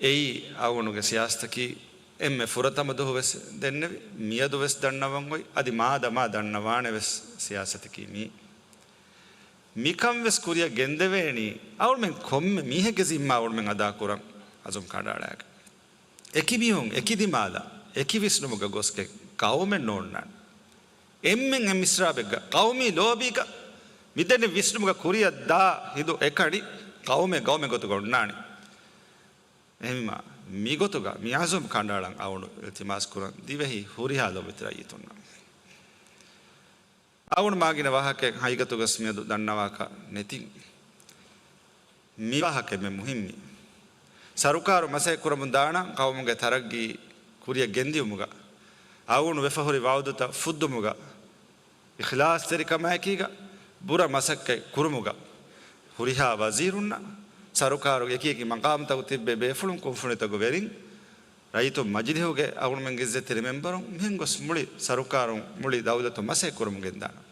އެއީ އަޅުގަނޑުގެ ސިޔާސަތަކީ އެންމެ ފުރަތަމަ ދުވަހު ވެސް ދެންނެވި، މިއަދު ވެސް ދަންނަވަން އޮތް، އަދި މާދަމާ ދަންނަވާނެ ވެސް ސިޔާސަތަކީ މީ. މިކަން ވެސް ކުރިއަށް ގެންދެވޭނީ އަޅުމެން ކޮންމެ މީހެއްގެ ޒިންމާ އަޅުމެން އަދާކުރަން އަޒުމް ކަނޑައަޅާގެން. އެކި މީހުން އެކި ދިމާލަށް އެކި ވިސްނުމުގަ ގޮސްގެން ޤައުމެއް ނޯންނާނެ. އެންމެން އެ މިސްރާބެއްގަ ޤައުމީ ލޯބީގަ މިދެންނެވި ވިސްނުމުގަ ކުރިއަށް ދާ ހިނދު އެކަނި ޤައުމެއް ޤައުމެއް ގޮތުގަ އޮންނާނެ. އެހެންވީމާ، މިގޮތުގަ މި އަޒުމް ކަނޑައަޅަން އަޅުގަނޑު އިލްތިމާސް ކުރަން ދިވެހި ހުރިހާ ލޯބިވެތި ރައްޔިތުންނަށް. އަޅުގަނޑު މާ ގިނަ ވާހަކައެއް ހަގީގަތުގަސް މިއަދު ދަންނަވާކަށް ނެތިން. މި ވާހަކަ އެންމެ މުހިއްމީ. ސަރުކާރު މަސައްކަތް ކުރަމުން ދާނަން ޤައުމުގެ ތަރައްގީ ކުރިއަށް ގެންދިޔުމުގަ، އަޅުގަނޑު ވެފަ ހުރި ވައުދުތައް ފުއްދުމުގަ، އިޚްލާޞްތެރިކަމާއެކީގަ ބުރަ މަސައްކަތް ކުރުމުގަ ހުރިހާ ވަޒީރުންނަށް، ސަރުކާރުގެ އެކި އެކި މަޤާމްތަކު ތިއްބެވި ބޭފުޅުން، ކުންފުނިތަކުގެ ވެރިން، ރައްޔިތުން މަޖިލިހުގެ އަޅުގަނޑުމެންގެ އިއްޒަތްތެރި މެންބަރުން، މިހެން ގޮސް މުޅި ސަރުކާރުން، މުޅި ދައުލަތުން މަސައްކަތް ކުރަމުން ގެންދާނަން.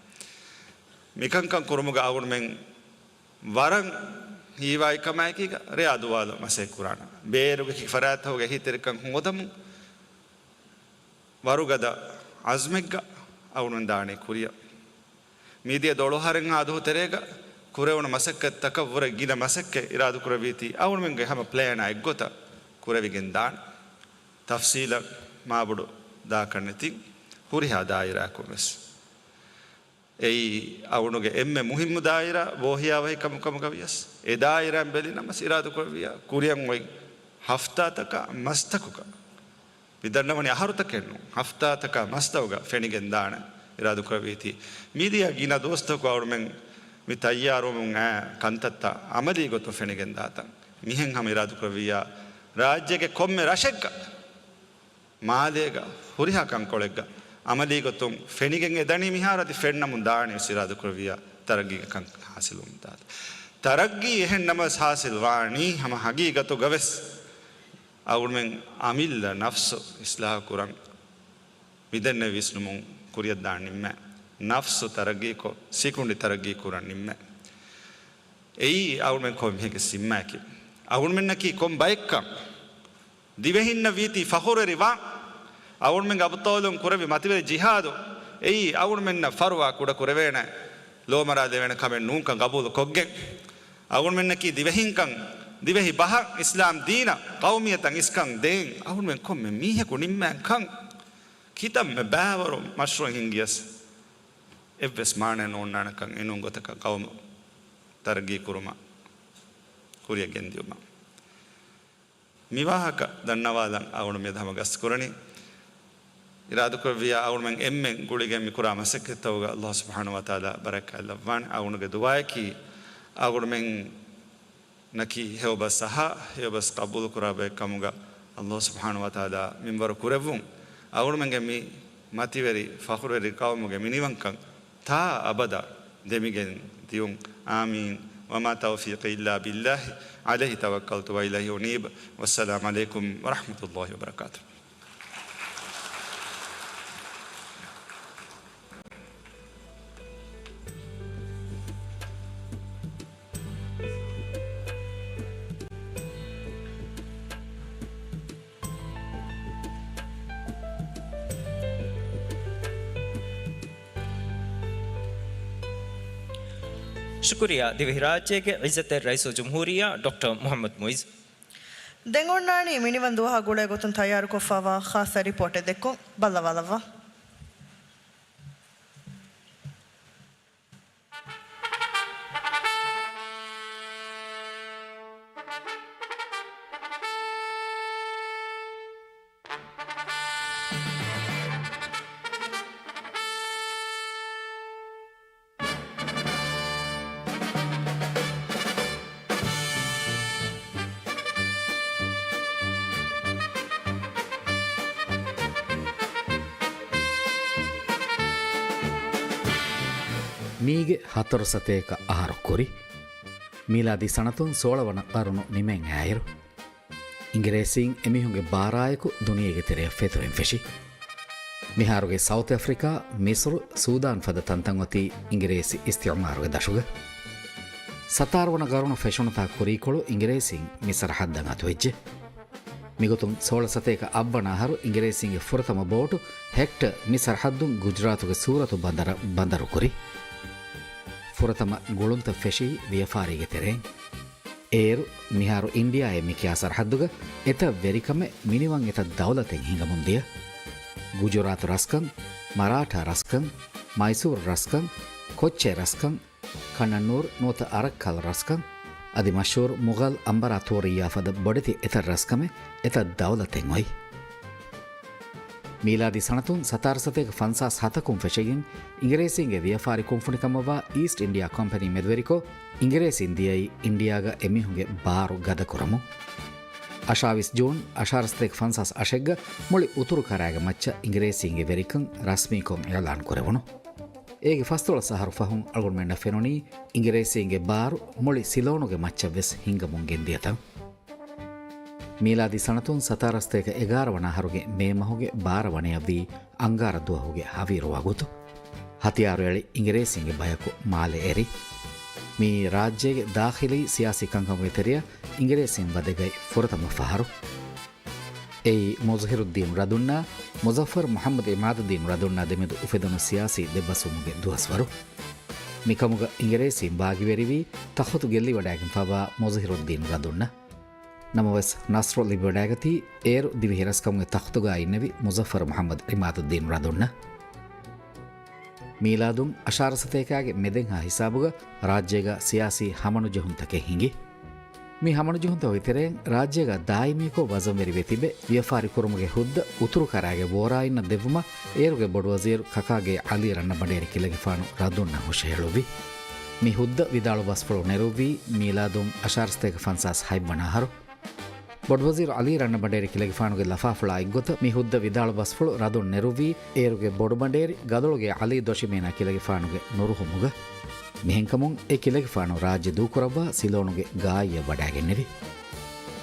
މިކަންކަން ކުރުމުގަ އަޅުގަނޑުމެން ވަރަށް ހީވާއި ކަމާއެކީގަ ރެއާ ދުވާލު މަސައްކަތް ކުރާނަން. ބޭރުގެ އެކި ފަރާތްތަކުގެ އެހީތެރިކަން ހޯދަމުން ވަރުގަދަ އަޒްމެއްގަ އަޅުގަނޑުމެން ދާނީ ކުރިއަށް. މިދިޔަ ދޮޅު އަހަރެއްހާ ދުވަހު ތެރޭގަ ކުރެވުނު މަސައްކަތްތަކަށް ވުރެ ގިނަ މަސައްކަތް އިރާދަކުރެއްވީތީ އަޅުގަނޑުމެންގެ ހަމަ ޕްލޭނާ އެއްގޮތަށް ކުރެވިގެން ދާނެ. ތަފްސީލަށް މާބޮޑު ދާކަށް ނެތި ހުރިހާ ދާއިރާއަކުން ވެސް. އެއީ އަޅުގަނޑުގެ އެންމެ މުހިއްމު ދާއިރާ ބޯހިޔާވަހިކަމު ކަމުގަ ވިޔަސް، އެ ދާއިރާއިން ބެލިނަމަސް އިރާދަކުރެއްވިއްޔާ ކުރިއަށް އޮތް ހަފްތާތަކާ މަސްތަކުގަ މި ދަންނަވަނީ އަހަރުތަކެއް ނޫން، ހަފްތާތަކާ މަސްތަކުގަ ފެނިގެންދާނެ އިރާދަކުރެއްވީތީ. މިދިޔަ ގިނަ ދުވަސްތަކު އަޅުމެން މި ތައްޔާރުވަމުން އައި ކަންތައްތައް އަމަލީ ގޮތުން ފެނިގެންދާތަން. މިހެން ހަމަ އިރާދަކުރެއްވިއްޔާ ރާއްޖޭގެ ކޮންމެ ރަށެއްގަ، މާލޭގަ، ހުރިހާ ކަންކޮޅެއްގަ އަމަލީ ގޮތުން ފެނިގެން އެ ދަނީ މިހާރު އަދި ފެންނަމުން ދާނީ ވެސް އިރާދަކުރެއްވިއްޔާ ތަރައްގީގެ ކަންކަން ހާސިލުވުމުން ދާތީ. ތަރައްގީ އެހެން ނަމަވެސް ހާސިލް ވާނީ ހަމަ ހަގީގަތުގަ ވެސް އަޅުމެން އަމިއްލަ ނަފްސު އިސްލާހު ކުރަން މިދެންނެވި ވިސްނުމުން ކުރިއަށްދާން ނިންމޭ. ނަފްސު ތަރައްގީކޮށް، ސިކުނޑި ތަރައްގީ ކުރަން ނިންމޭ. އެއީ އަޅުމެން ކޮން މީހެއްގެ ޒިންމާއަކީ؟ އަޅުމެންނަކީ ކޮން ބައެއްކަން؟ ދިވެހިންނަށް ވީތީ ފަޚުރުވެރިވާން. އަޅުމެންގެ އަބުޠާލުން ކުރެއްވި މަތިވެރި ޖިހާދު، އެއީ އަޅުމެންނަށް ފަރުވާ ކުޑަ ކުރެވޭނެ، ލޯމަރާލެވޭނެ ކަމެއް ނޫންކަން ގަބޫލު ކޮށްގެން، އަޅުމެންނަކީ ދިވެހިންކަން، ދިވެހި ބަހަށް، އިސްލާމް ދީނަށް، ޤައުމިއްޔަތަށް އިސްކަން ދޭން އަޅުމެން ކޮންމެ މީހަކު ނިންމާން ކަން. ކިތަންމެ ބައިވަރު މަޝްރޫޢެއް ހިންގިޔަސް އެއްވެސް މާނައެއް ނޯންނާނެކަން އެނޫން ގޮތަކަށް ޤައުމު ތަރައްގީ ކުރުމަށް ކުރިއަށް ގެންދިއުމަށް. މި ވާހަކަ ދަންނަވާލަން އަޅުގަނޑު މިއަދު ހަމަ ގަސްތުކުރަނީ. އިރާދަކުރެއްވިއްޔާ އަޅުމެން އެންމެން ގުޅިގެން މި ކުރާ މަސައްކަތްތަކުގަ އަﷲ ސުބްޙާނަހޫ ވަތަޢާލާ ބަރަކާތް ލައްވާނެ. އަޅުގަނޑުގެ ދުޢާއަކީ އަޅުމެން ނަކީ ހެޔޮބަސް އަހާ، ހެޔޮބަސް ޤަބޫލުކުރާ ބައެއް ކަމުގަ އަﷲ ސުބްޙާނަހޫ ވަތަޢާލާ މިންވަރު ކުރެއްވުން. އަޅުމެންގެ މި މަތިވެރި ފަޚުރުވެރި ޤައުމުގެ މިނިވަންކަން ތާ އަބަދަށް ދެމިގެން ދިޔުން. އާމީން. وما توفيقي إلا بالله عليه توكلت وإليه أنيب. والسلام عليكم ورحمة الله وبركاته. ޝުކުރިއްޔާ ދިވެހިރާއްޖޭގެ ޢިއްޒަތްތެރި ރައީސުލްޖުމްހޫރިއްޔާ ޑޮކްޓަރ މުޙައްމަދު މުޢިއްޒު. ދެން އޮންނާނީ މިނިވަން ދުވަހާ ގުޅޭ ގޮތުން ތައްޔާރުކޮށްފައިވާ ޚާއްޞަ ރިޕޯޓެއް ދެއްކުން. ބައްލަވާލައްވާ. މީގެ ހަތަރު ސަތޭކަ އަހަރު ކުރި. މީލާދީ ސަނަތުން ސޯޅަ ވަނަ ޤަރުނު ނިމެން އައިރު، އިނގިރޭސީން އެމީހުންގެ ބާރާއެކު ދުނިޔޭގެ ތެރެއަށް ފެތުރިން ފެށި. މިހާރުގެ ސައުތު އަފްރިކާ، މިޞްރު، ސޫދާން ފަދަ ތަންތަން އޮތީ އިނގިރޭސި އިސްތިޢުމާރުގެ ދަށުގަ. ސަތާރަ ވަނަ ގަރުނު ފެށުނުތާ ކުރީކޮޅު އިނގިރޭސީން މި ސަރަޙައްދަށް އަތުވެއްޖެ. މިގޮތުން ސޯޅަ ސަތޭކަ އަށްވަނަ އަހަރު އިނގިރޭސީންގެ ފުރަތަމަ ބޯޓު ހެކްޓަރ މި ސަރަޙައްދުން ގުޖުރާތުގެ ސޫރަތު ބަނދަރަށް ބަނދަރު ކުރި. ފުރަތަމަ ގުޅުންތައް ފެށީ ވިޔަފާރީގެ ތެރެއިން. އޭރު މިހާރު އިންޑިއާއޭ މިކިޔާ ސަރަޙައްދުގަ އެތައް ވެރިކަމެއް މިނިވަން އެތައް ދައުލަތެއް ހިނގަމުން ދިޔަ. ގުޖުރާތު ރަސްކަން، މަރާޓާ ރަސްކަން، މައިސޫރު ރަސްކަން، ކޮއްޗޭ ރަސްކަން، ކަންނަންނޫރު ނުވަތަ އަރައްކަލް ރަސްކަން، އަދި މަޝްހޫރު މުޣަލް އަމްބަރާތޯރިއްޔާ ފަދަ ބޮޑެތި އެތައް ރަސްކަމެއް އެތައް ދައުލަތެއް އޮތް. މީލާދީ ސަނަތުން ސަތާރަ ސަތޭކަ ފަންސާސް ހަތަކުން ފެށިގެން އިނގިރޭސީންގެ ވިޔަފާރި ކުންފުނިކަމަށްވާ އީސްޓް އިންޑިއާ ކަމްޕެނީ މެދުވެރިކޮށް، އިނގިރޭސީން ދިޔައީ އިންޑިއާގަ އެމީހުންގެ ބާރު ގަދަކުރަމުން. އަށާވީސް ޖޫން އަށާރަ ސަތޭކަ ފަންސާސް އަށެއްގަ މުޅި އުތުރު ކަރައިގެ މައްޗަށް އިނގިރޭސީންގެ ވެރިކަން ރަސްމީކޮށް އިޢުލާން ކުރެވުނު. އޭގެ ފަސްދޮޅަސް އަހަރު ފަހުން އަޅުގަނޑުމެންނަށް ފެނުނީ އިނގިރޭސީންގެ ބާރު މުޅި ސިލޯނުގެ މައްޗަށްވެސް ހިނގަމުން ގެންދިޔަ ތަން. މީލާދީ ސަނަތުން ސަތާރަ ސަތޭކަ އެގާރަ ވަނަ އަހަރުގެ މޭ މަހުގެ ބާރަ ވަނަޔަށްވީ އަންގާރަ ދުވަހުގެ ހަވީރު ވަގުތު. ހަތިޔާރު އެޅި އިނގިރޭސީންގެ ބަޔަކު މާލެ އެރި. މިއީ ރާއްޖޭގެ ދާޚިލީ ސިޔާސީ ކަންކަމުގެ ތެރެއަށް އިނގިރޭސީން ވަދެގަތް ފުރަތަމަ ފަހަރު. އެއީ މުޒްހިރުއްދީނު ރަދުންނާ މުޒައްފަރު މުޙައްމަދު އިމާދުއްދީނު ރަދުންނާ ދެމެދު އުފެދުނު ސިޔާސީ ދެބަސްވުމުގެ ދުވަސްވަރު. މިކަމުގަ އިނގިރޭސީން ބާގިވެރިވީ ތަޚުތު ގެއްލިވަޑައިގެންފައިވާ މުޒްހިރުއްދީނު ރަދުންނަށް. ނަމަވެސް، ނަޞްރު ލިބިވަޑައިގަތީ އޭރު ދިވެހިރަސްކަމުގެ ތަޚުތުގައި އިންނެވި މުޒައްފަރު މުޙައްމަދު އިމާދުއްދީނު ރަދުންނަށް. މީލާދުން އަށާރަ ސަތޭކާގެ މެދެންހާ ހިސާބުގަ ރާއްޖޭގަ ސިޔާސީ ހަމަނުޖެހުންތަކެއް ހިނގި. މި ހަމަނުޖެހުންތަކުގެ ތެރެއިން ރާއްޖޭގަ ދާއިމީކޮށް ވަޒަންވެރިވެ ތިބެ ވިޔަފާރި ކުރުމުގެ ހުއްދަ އުތުރުކަރާގެ ވޯރާއިންނަށް ދެއްވުމަށް އޭރުގެ ބޮޑުވަޒީރު ކަކާގޭ ޢަލީ ރަންނަބަނޑޭރި ކިލަގެފާނު ރަދުންނަށް ހުށަހެޅުއްވި. މި ހުއްދަ ވިދާޅު ބަސްފުޅު ނެރުއްވީ މީލާދުން އަށާރަ ސަތޭކަ ފަންސާސް ހަތްވަނަ އަހަރު. ބޮޑުވަޒީރު ޢަލީ ރަންނަބަނޑޭރި ކިލަގެފާނުގެ ލަފާފުޅާ އެއްގޮތަށް މި ހުއްދަ ވިދާޅު ބަސްފުޅު ރަދުން ނެރުއްވީ އޭރުގެ ބޮޑުބަނޑޭރި ގަދޮޅުގޭ ޢަލީ ދޮށިމޭނާ ކިލަގެފާނުގެ ނުރުހުމުގަ. މިހެންކަމުން އެ ކިލަގެފާނު ރާއްޖެ ދޫކުރައްވާ ސިލޯނުގެ ގާއްޔަށް ވަޑައިގެންނެވި.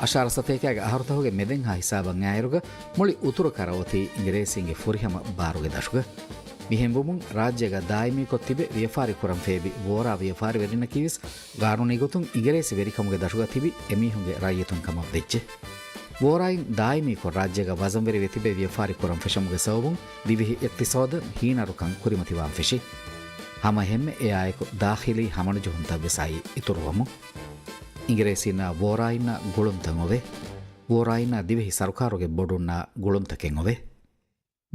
އަށާރަ ސަތޭކައިގެ އަހަރުތަހުގެ މެދެންހާ ހިސާބަށް އައިރުގަ މުޅި އުތުރު ކަރަ އޮތީ އިނގިރޭސީންގެ ފުރިހަމަ ބާރުގެ ދަށުގަ. މިހެންވުމުން ރާއްޖޭގަ ދާއިމީކޮށް ތިބެ ވިޔަފާރި ކުރަން ފޭބި ވޯރާ ވިޔަފާރިވެރިންނަކީވެސް ގާނޫނީ ގޮތުން އިނގިރޭސި ވެރިކަމުގެ ދަށުގަ ތިބި އެމީހުންގެ ރައްޔިތުން ކަމަށް ވެއްޖެ. ވޯރާއިން ދާއިމީކޮށް ރާއްޖޭގަ ވަޒަންވެރިވެ ތިބެ ވިޔަފާރި ކުރަން ފެށުމުގެ ސަބަބުން ދިވެހި އިޤްތިޞާދަށް ހީނަރުކަން ކުރިމަތިވާން ފެށި. ހަމަ އެހެންމެ އެއާއެކު ދާޚިލީ ހަމަނުޖެހުންތައްވެސް އައީ އިތުރުވަމުން. އިނގިރޭސީންނާ ވޯރާއިންނާ ގުޅުންތައް އޮވޭ. ވޯރާއިންނާ ދިވެހި ސަރުކާރުގެ ބޮޑުންނާ ގުޅުންތަކެއް އޮވޭ.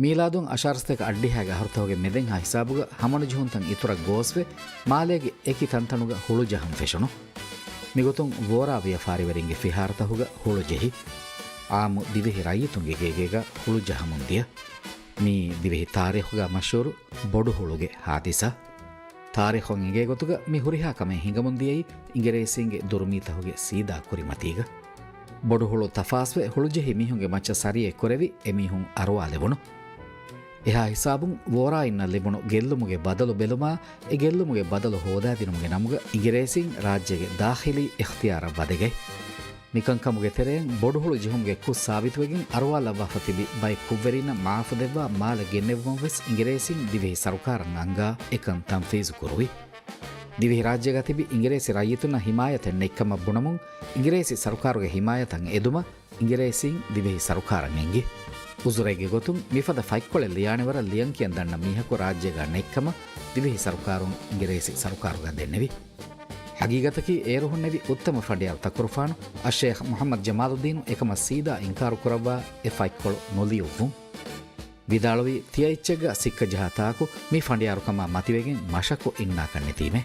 މީލާދުން އަށާރަ ސަތޭކަ އަށްޑިހައިގެ އަހަރުތަކުގެ މެދެންހާ ހިސާބުގަ ހަމަނުޖެހުންތައް އިތުރަށް ގޯސްވެ، މާލޭގެ އެކި ތަންތަނުގަ ހުޅު ޖަހަން ފެށުނު. މިގޮތުން ވޯރާ ވިޔަފާރިވެރިންގެ ފިހާރަތަހުގަ ހުޅު ޖެހި. އާއްމު ދިވެހި ރައްޔިތުންގެ ގޭގޭގަ ހުޅު ޖަހަމުން ދިޔަ. މީ ދިވެހި ތާރީޚުގަ މަޝްހޫރު ބޮޑު ހުޅުގެ ހާދިސާ. ތާރީޚުން އެނގޭ ގޮތުގަ މި ހުރިހާ ކަމެއް ހިނގަމުން ދިޔައީ އިނގިރޭސީންގެ ދުރުމީތަހުގެ ސީދާ ކުރިމަތީގަ. ބޮޑު ހުޅު ތަފާސްވެ ހުޅުޖެހި މީހުންގެ މައްޗަށް ސަރިޔަ އެއްކުރެވި އެމީހުން އަރުވާލެވުނު. އެހާ ހިސާބުން ވޯރާއިންނަށް ލިބުނު ގެއްލުމުގެ ބަދަލު ބެލުމާ، އެ ގެއްލުމުގެ ބަދަލު ހޯދާދިނުމުގެ ނަމުގަ އިނގިރޭސީން ރާއްޖޭގެ ދާޚިލީ އިޚްތިޔާރަށް ވަދެގަތް. މިކަންކަމުގެ ތެރެއިން ބޮޑު ހުޅު ޖެހުމުގެ ކުށް ސާބިތުވެގެން އަރުވާލައްވާފަ ތިބި ބައެއް ކުށްވެރީންނަށް މަޢާފު ދެއްވާ މާލެ ގެންނެވުމަށް ވެސް އިނގިރޭސީން ދިވެހި ސަރުކާރަށް އަންގާ އެކަން ތަންފީޒު ކުރުވި. ދިވެހިރާއްޖޭގަ ތިބި އިނގިރޭސި ރައްޔިތުންނަށް ހިމާޔަތެއް ނެތްކަމަށް ބުނަމުން، އިނގިރޭސި ސަރުކާރުގެ ހިމާޔަތަށް އެދުމަށް އިނގިރޭސީން ދިވެހި ސަރުކާރަށް އެނގި. އުޒުރެއްގެ ގޮތުން މިފަދަ ފަތްކޮޅެއް ލިޔާނެ ވަރަށް ލިޔަން ކިޔަން ދަންނަ މީހަކު ރާއްޖޭގަ ނެތްކަމަށް ދިވެހި ސަރުކާރުން އިނގިރޭސި ސަރުކާރުގަ ދެންނެވި. ހަގީގަތަކީ އޭރު ހުންނެވި އުއްތަމަ ފަނޑިޔާރު ތަކުރުފާނު އައްޝޭޚް މުޙައްމަދު ޖަމާލުއްދީނު އެކަމަށް ސީދާ އިންކާރު ކުރައްވާ އެ ފަތްކޮޅު ނުލިޔުއްވުން. ވިދާޅުވީ، ތިޔަ އެއްޗެއްގަ ސިއްކަ ޖަހާ ތާކު މި ފަނޑިޔާރުކަމާ މަތިވެގެން މަށަކު އިންނާކަށް ނެތީމޭ.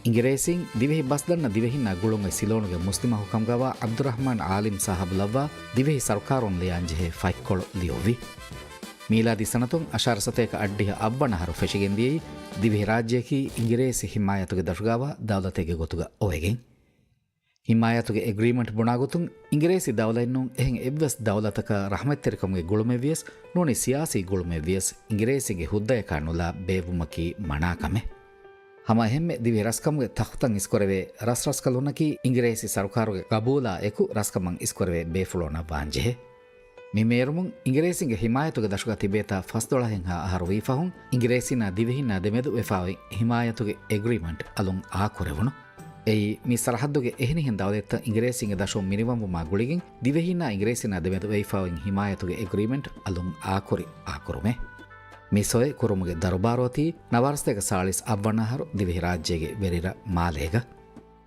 އިނގިރޭސީން ދިވެހި ބަސް ދަންނަ ދިވެހިންނާ ގުޅުން އޮތް ސިލޯނުގެ މުސްލިމް އަޚު ކަމުގަވާ ޢަބްދުއްރަޙްމާން ޢާލިމް ސާހިބު ލައްވާ ދިވެހި ސަރުކާރުން ލިޔާންޖެހޭ ފަތްކޮޅު ލިޔުއްވި. މީލާދީ ސަނަތުން އަށާރަ ސަތޭކަ އަށްޑިހަ އަށްވަނަ އަހަރު ފެށިގެން ދިޔައީ ދިވެހިރާއްޖެއަކީ އިނގިރޭސި ހިމާޔަތުގެ ދަށުގަވާ ދައުލަތެއްގެ ގޮތުގަ އޮވެގެން. ހިމާޔަތުގެ އެގްރީމަންޓް ބުނާގޮތުން، އިނގިރޭސި ދައުލަތްނޫން އެހެން އެއްވެސް ދައުލަތަކަށް ރަޙްމަތްތެރިކަމުގެ ގުޅުމެއްވިޔަސް ނޫނީ ސިޔާސީ ގުޅުމެއްވިޔަސް އިނގިރޭސީންގެ ހުއްދަޔަކާ ނުލާ ބޭއްވުމަކީ މަނާ ކަމެއް. ހަމަ އެހެންމެ ދިވެހި ރަސްކަމުގެ ތަޚްތަށް އިސްކުރެވޭ ރަސްރަސްކަލުންނަކީ އިނގިރޭސި ސަރުކާރުގެ ގަބޫލާ އެކު ރަސްކަމަށް އިސްކުރެވޭ ބޭފުޅުންނަށް ވާންޖެހޭ. މި މޭރުމުން އިނގިރޭސީންގެ ހިމާޔަތުގެ ދަށުގަ ތިބޭތާ ފަސްދޮޅަހެއްހާ އަހަރު ވީފަހުން އިނގިރޭސީންނާ ދިވެހިންނާ ދެމެދު ވެފާވި ހިމާޔަތުގެ އެގްރީމަންޓް އަލުން އާކުރެވުނު. އެއީ، މި ސަރަހައްދުގެ އެހެނިހެން ދައުލަތްތައް އިނގިރޭސީންގެ ދަށުން މިނިވަންވުމާ ގުޅިގެން، ދިވެހީންނާ އިނގިރޭސީންނާ ދެމެދު ވެއިފާވި ހިމާޔަތުގެ އެގްރީމަންޓް އަލުން އާކުރި އާކުރުމޭ. މި ސޮއެ ކުރުމުގެ ދަރުބާރު އޮތީ ނަވާރަސަތޭކަ ސާޅީސް އަށްވަނަ އަހަރު ދިވެހިރާއްޖޭގެ ވެރިރަށް މާލޭގަ.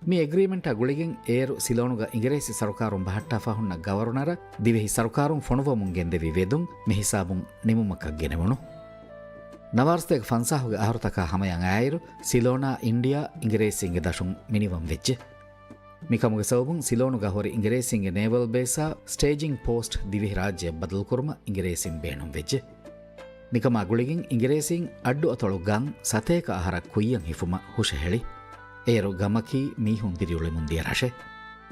މި އެގްރީމަންޓާ ގުޅިގެން އޭރު ސިލޯނުގަ އިނގިރޭސި ސަރުކާރުން ބަހައްޓާފަ ހުންނަ ގަވަރުނަރަށް ދިވެހި ސަރުކާރުން ފޮނުއްވަމުން ގެންދެވި ވެދުން މި ހިސާބުން ނިމުމަކަށް ގެނެވުނު. ނަވާރަސަތޭކަ ފަންސާހުގެ އަހަރުތަކާ ހަމަޔަށް އައިއިރު، ސިލޯނާ އިންޑިޔާ އިނގިރޭސީންގެ ދަށުން މިނިވަން ވެއްޖެ. މިކަމުގެ ސަބަބުން ސިލޯނުގަ ހުރި އިނގިރޭސީންގެ ނޭވަލް ބޭސާ ސްޓޭޖިން ޕޯސްޓް ދިވެހިރާއްޖެއަށް ބަދަލުކުރުމަށް އިނގިރޭސީން ބޭނުންވެއްޖެ. މިކަމާ ގުޅިގެން އިނގިރޭސީން އައްޑު އަތޮޅު ގަން ސަތޭކަ އަހަރަށް ކުއްޔަށް ހިފުމަށް ހުށަހެޅި. އޭރު ގަމަކީ މީހުން ދިރިއުޅެމުން ދިޔަ ރަށެއް.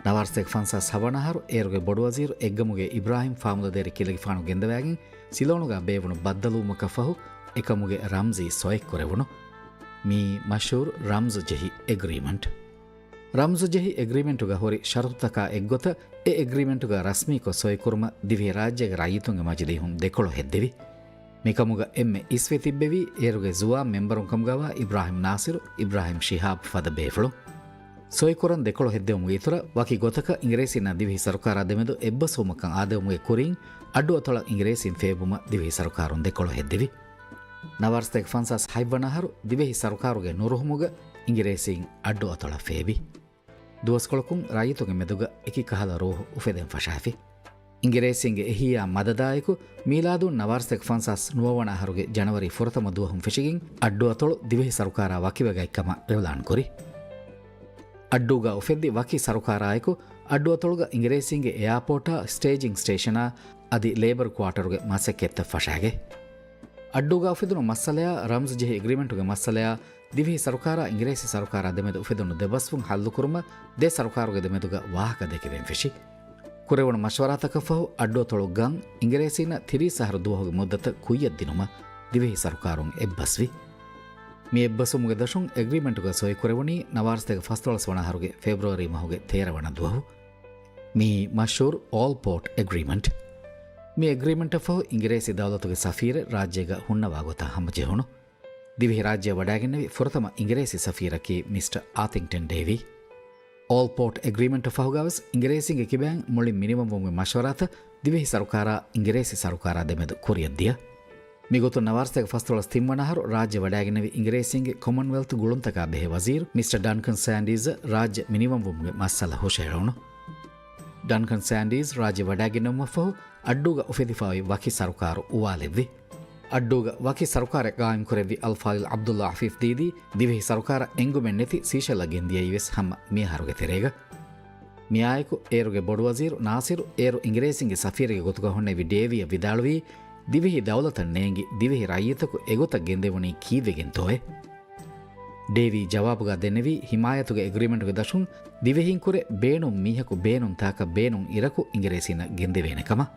ނަވާރަސަތޭކަ ފަންސާސް ހަވަނަ އަހަރު އޭރުގެ ބޮޑުވަޒީރު އެއްގަމުގެ އިބްރާހިމް ފާމުލަދޭރި ކިލަގެފާނު ގެންދަވާގެން ސިލޯނުގަ ބޭއްވުނު ބައްދަލުވުމަކަށް ފަހު އެކަމުގެ ރަމްޒީ ސޮއެއް ކުރެވުނު. މީ މަޝްހޫރު ރަމްޒު ޖެހި އެގްރީމަންޓް. ރަމްޒު ޖެހި އެގްރީމަންޓުގަ ހުރި ޝަރުތުތަކާ އެއްގޮތަށް އެ އެގްރީމަންޓުގަ ރަސްމީކޮށް ސޮއިކުރުމަށް ދިވެހިރާއްޖޭގެ ރައްޔިތުންގެ މަޖިލީހުން ދެކޮޅު ހެއްދެވި. މިކަމުގަ އެންމެ އިސްވެ ތިއްބެވީ އޭރުގެ ޒުވާން މެމްބަރުން ކަމުގަވާ އިބްރާހިމް ނާސިރު، އިބްރާހިމް ޝިހާބް ފަދަ ބޭފުޅުން. ސޮއިކުރަން ދެކޮޅު ހެއްދެވުމުގެ އިތުރަށް ވަކި ގޮތަކަށް އިނގިރޭސީންނާ ދިވެހި ސަރުކާރާ ދެމެދު އެއްބަސްވުމަކަށް އާދެވުމުގެ ކުރިން އައްޑު އަތޮޅަށް އިނގިރޭސީން ފޭބުމަށް ދިވެހި ސަރުކާރުން ދެކޮޅު ހެއްދެވި. ނަވާރަސަތޭކަ ފަންސާސް ހަތްވަނަ އަހަރު ދިވެހި ސަރުކާރުގެ ނުރުހުމުގަ އިނގިރޭސީން އައްޑު އަތޮޅަށް ފޭބި. ދުވަސްކޮޅަކުން ރައްޔިތުންގެ މެދުގަ އެކި ކަހަލަ ރޫހު އުފެދެން ފަށާފި. އިނގިރޭސީންގެ އެހީއާ މަދަދާއެކު، މީލާދުން ނަވާރަސަތޭކަ ފަންސާސް ނުވަ ވަނަ އަހަރުގެ ޖަނަވަރީ ފުރަތަމަ ދުވަހުން ފެށިގެން އައްޑުއަތޮޅު ދިވެހި ސަރުކާރާ ވަކިވެގަތްކަމަށް އިއުލާން ކުރި. އައްޑޫގަ އުފެއްދި ވަކި ސަރުކާރާއެކު، އައްޑުއަތޮޅުގަ އިނގިރޭސީންގެ އެއާޕޯޓާ، ސްޓޭޖިން ސްޓޭޝަނާ އަދި ލޭބަރ ކުއާޓަރުގެ މަސައްކަތްތައް ފަށާގެ. އައްޑޫގަ އުފެދުނު މައްސަލަޔާ ރަމްޒު ޖެހި އެގްރިމެންޓުގެ މައްސަލަޔާ ދިވެހި ސަރުކާރާ އިނގިރޭސި ސަރުކާރާ ދެމެދު އުފެދުނު ދެބަސްވުން ހައްލުކުރުމަށް ދެ ސަރުކާރުގެ ދެމެދުގަ ވާހަކަ ދެކެވެން ފެށި. ކުރެވުނު މަޝްވަރާތަކަށްފަހު އައްޑުއަތޮޅު ގަން އިނގިރޭސީންނަށް ތިރީސް އަހަރު ދުވަހުގެ މުއްދަތަށް ކުއްޔަށްދިނުމަށް ދިވެހި ސަރުކާރުން އެއްބަސްވި. މި އެއްބަސްވުމުގެ ދަށުން އެގްރިމެންޓުގަ ސޮއިކުރެވުނީ ނަވާރަސަތޭކަ ފަސްދޮޅަސް ވަނަ އަހަރުގެ ފެބްރުއަރީ މަހުގެ ތޭރަ ވަނަ ދުވަހު. މިއީ މަޝްހޫރު އޯލް ޕޯޓް އެގްރިމެންޓް. މި އެގްރިމެންޓަށްފަހު އިނގިރޭސި ދައުލަތުގެ ސަފީރެއް ރާއްޖޭގަ ހުންނަވާ ގޮތަށް ހަމަޖެހުނު. ދިވެހިރާއްޖެއަށް ވަޑައިގެންނެވި ފުރަތަމަ އިނގިރޭސި ސަފީރަކީ މިސްޓަ އާތިންގްޓަން ޑޭވީ. އޯލް ޕޯޓް އެގްރިމެންޓަށް ފަހުގަވެސް އިނގިރޭސީންގެ ކިބައިން މުޅި މިނިވަންވުމުގެ މަޝްވަރާތައް ދިވެހި ސަރުކާރާ އިނގިރޭސި ސަރުކާރާ ދެމެދު ކުރިއަށްދިޔަ. މިގޮތުން ނަވާރަސަތޭކަ ފަސްދޮޅަސް ތިންވަނަ އަހަރު ރާއްޖެ ވަޑައިގެންނެވި އިނގިރޭސީންގެ ކޮމަންވެލްތު ގުޅުންތަކާ ބެހޭ ވަޒީރު މިސްޓަ ޑަންކަން ސާންޑީޒަށް ރާއްޖެ މިނިވަންވުމުގެ މައްސަލަ ހުށަހެޅުނު. ޑަންކަން ސާންޑީޒް ރާއްޖެ ވަޑައިގެންނެވުމަށްފަހު އައްޑޫގަ އުފެދިފައި ވަކި ސަރުކާރު އުވާލެއްވި. އައްޑޫގަ ވަކި ސަރުކާރެއް ގާއިމްކުރެއްވި އަލްފާޟިލް ޢަބްދުﷲ ޢަފީފް ދީދީ ދިވެހި ސަރުކާރަށް އެންގުމެއްނެތި ސީޝެލްއަށް ގެންދިޔައީވެސް ހަމަ މިއަހަރުގެ ތެރޭގަ. މިއާއެކު އޭރުގެ ބޮޑުވަޒީރު ނާސިރު އޭރު އިނގިރޭސިންގެ ސަފީރެއްގެ ގޮތުގަ ހުންނެވި ޑޭވީއަށް ވިދާޅުވީ، ދިވެހި ދައުލަތަށް ނޭނގި ދިވެހި ރައްޔިތަކު އެގޮތަށް ގެންދެވުނީ ކީއްވެގެންތޯއޭ؟ ޑޭވީ ޖަވާބުގަ ދެންނެވީ، ހިމާޔަތުގެ އެގްރިމެންޓުގެ ދަށުން ދިވެހީންކުރެ ބޭނުން މީހަކު ބޭނުން ތާކަށް ބޭނުން އިރަކު އިނގިރޭސީންނަށް ގެންދެވޭނެ ކަމަށް.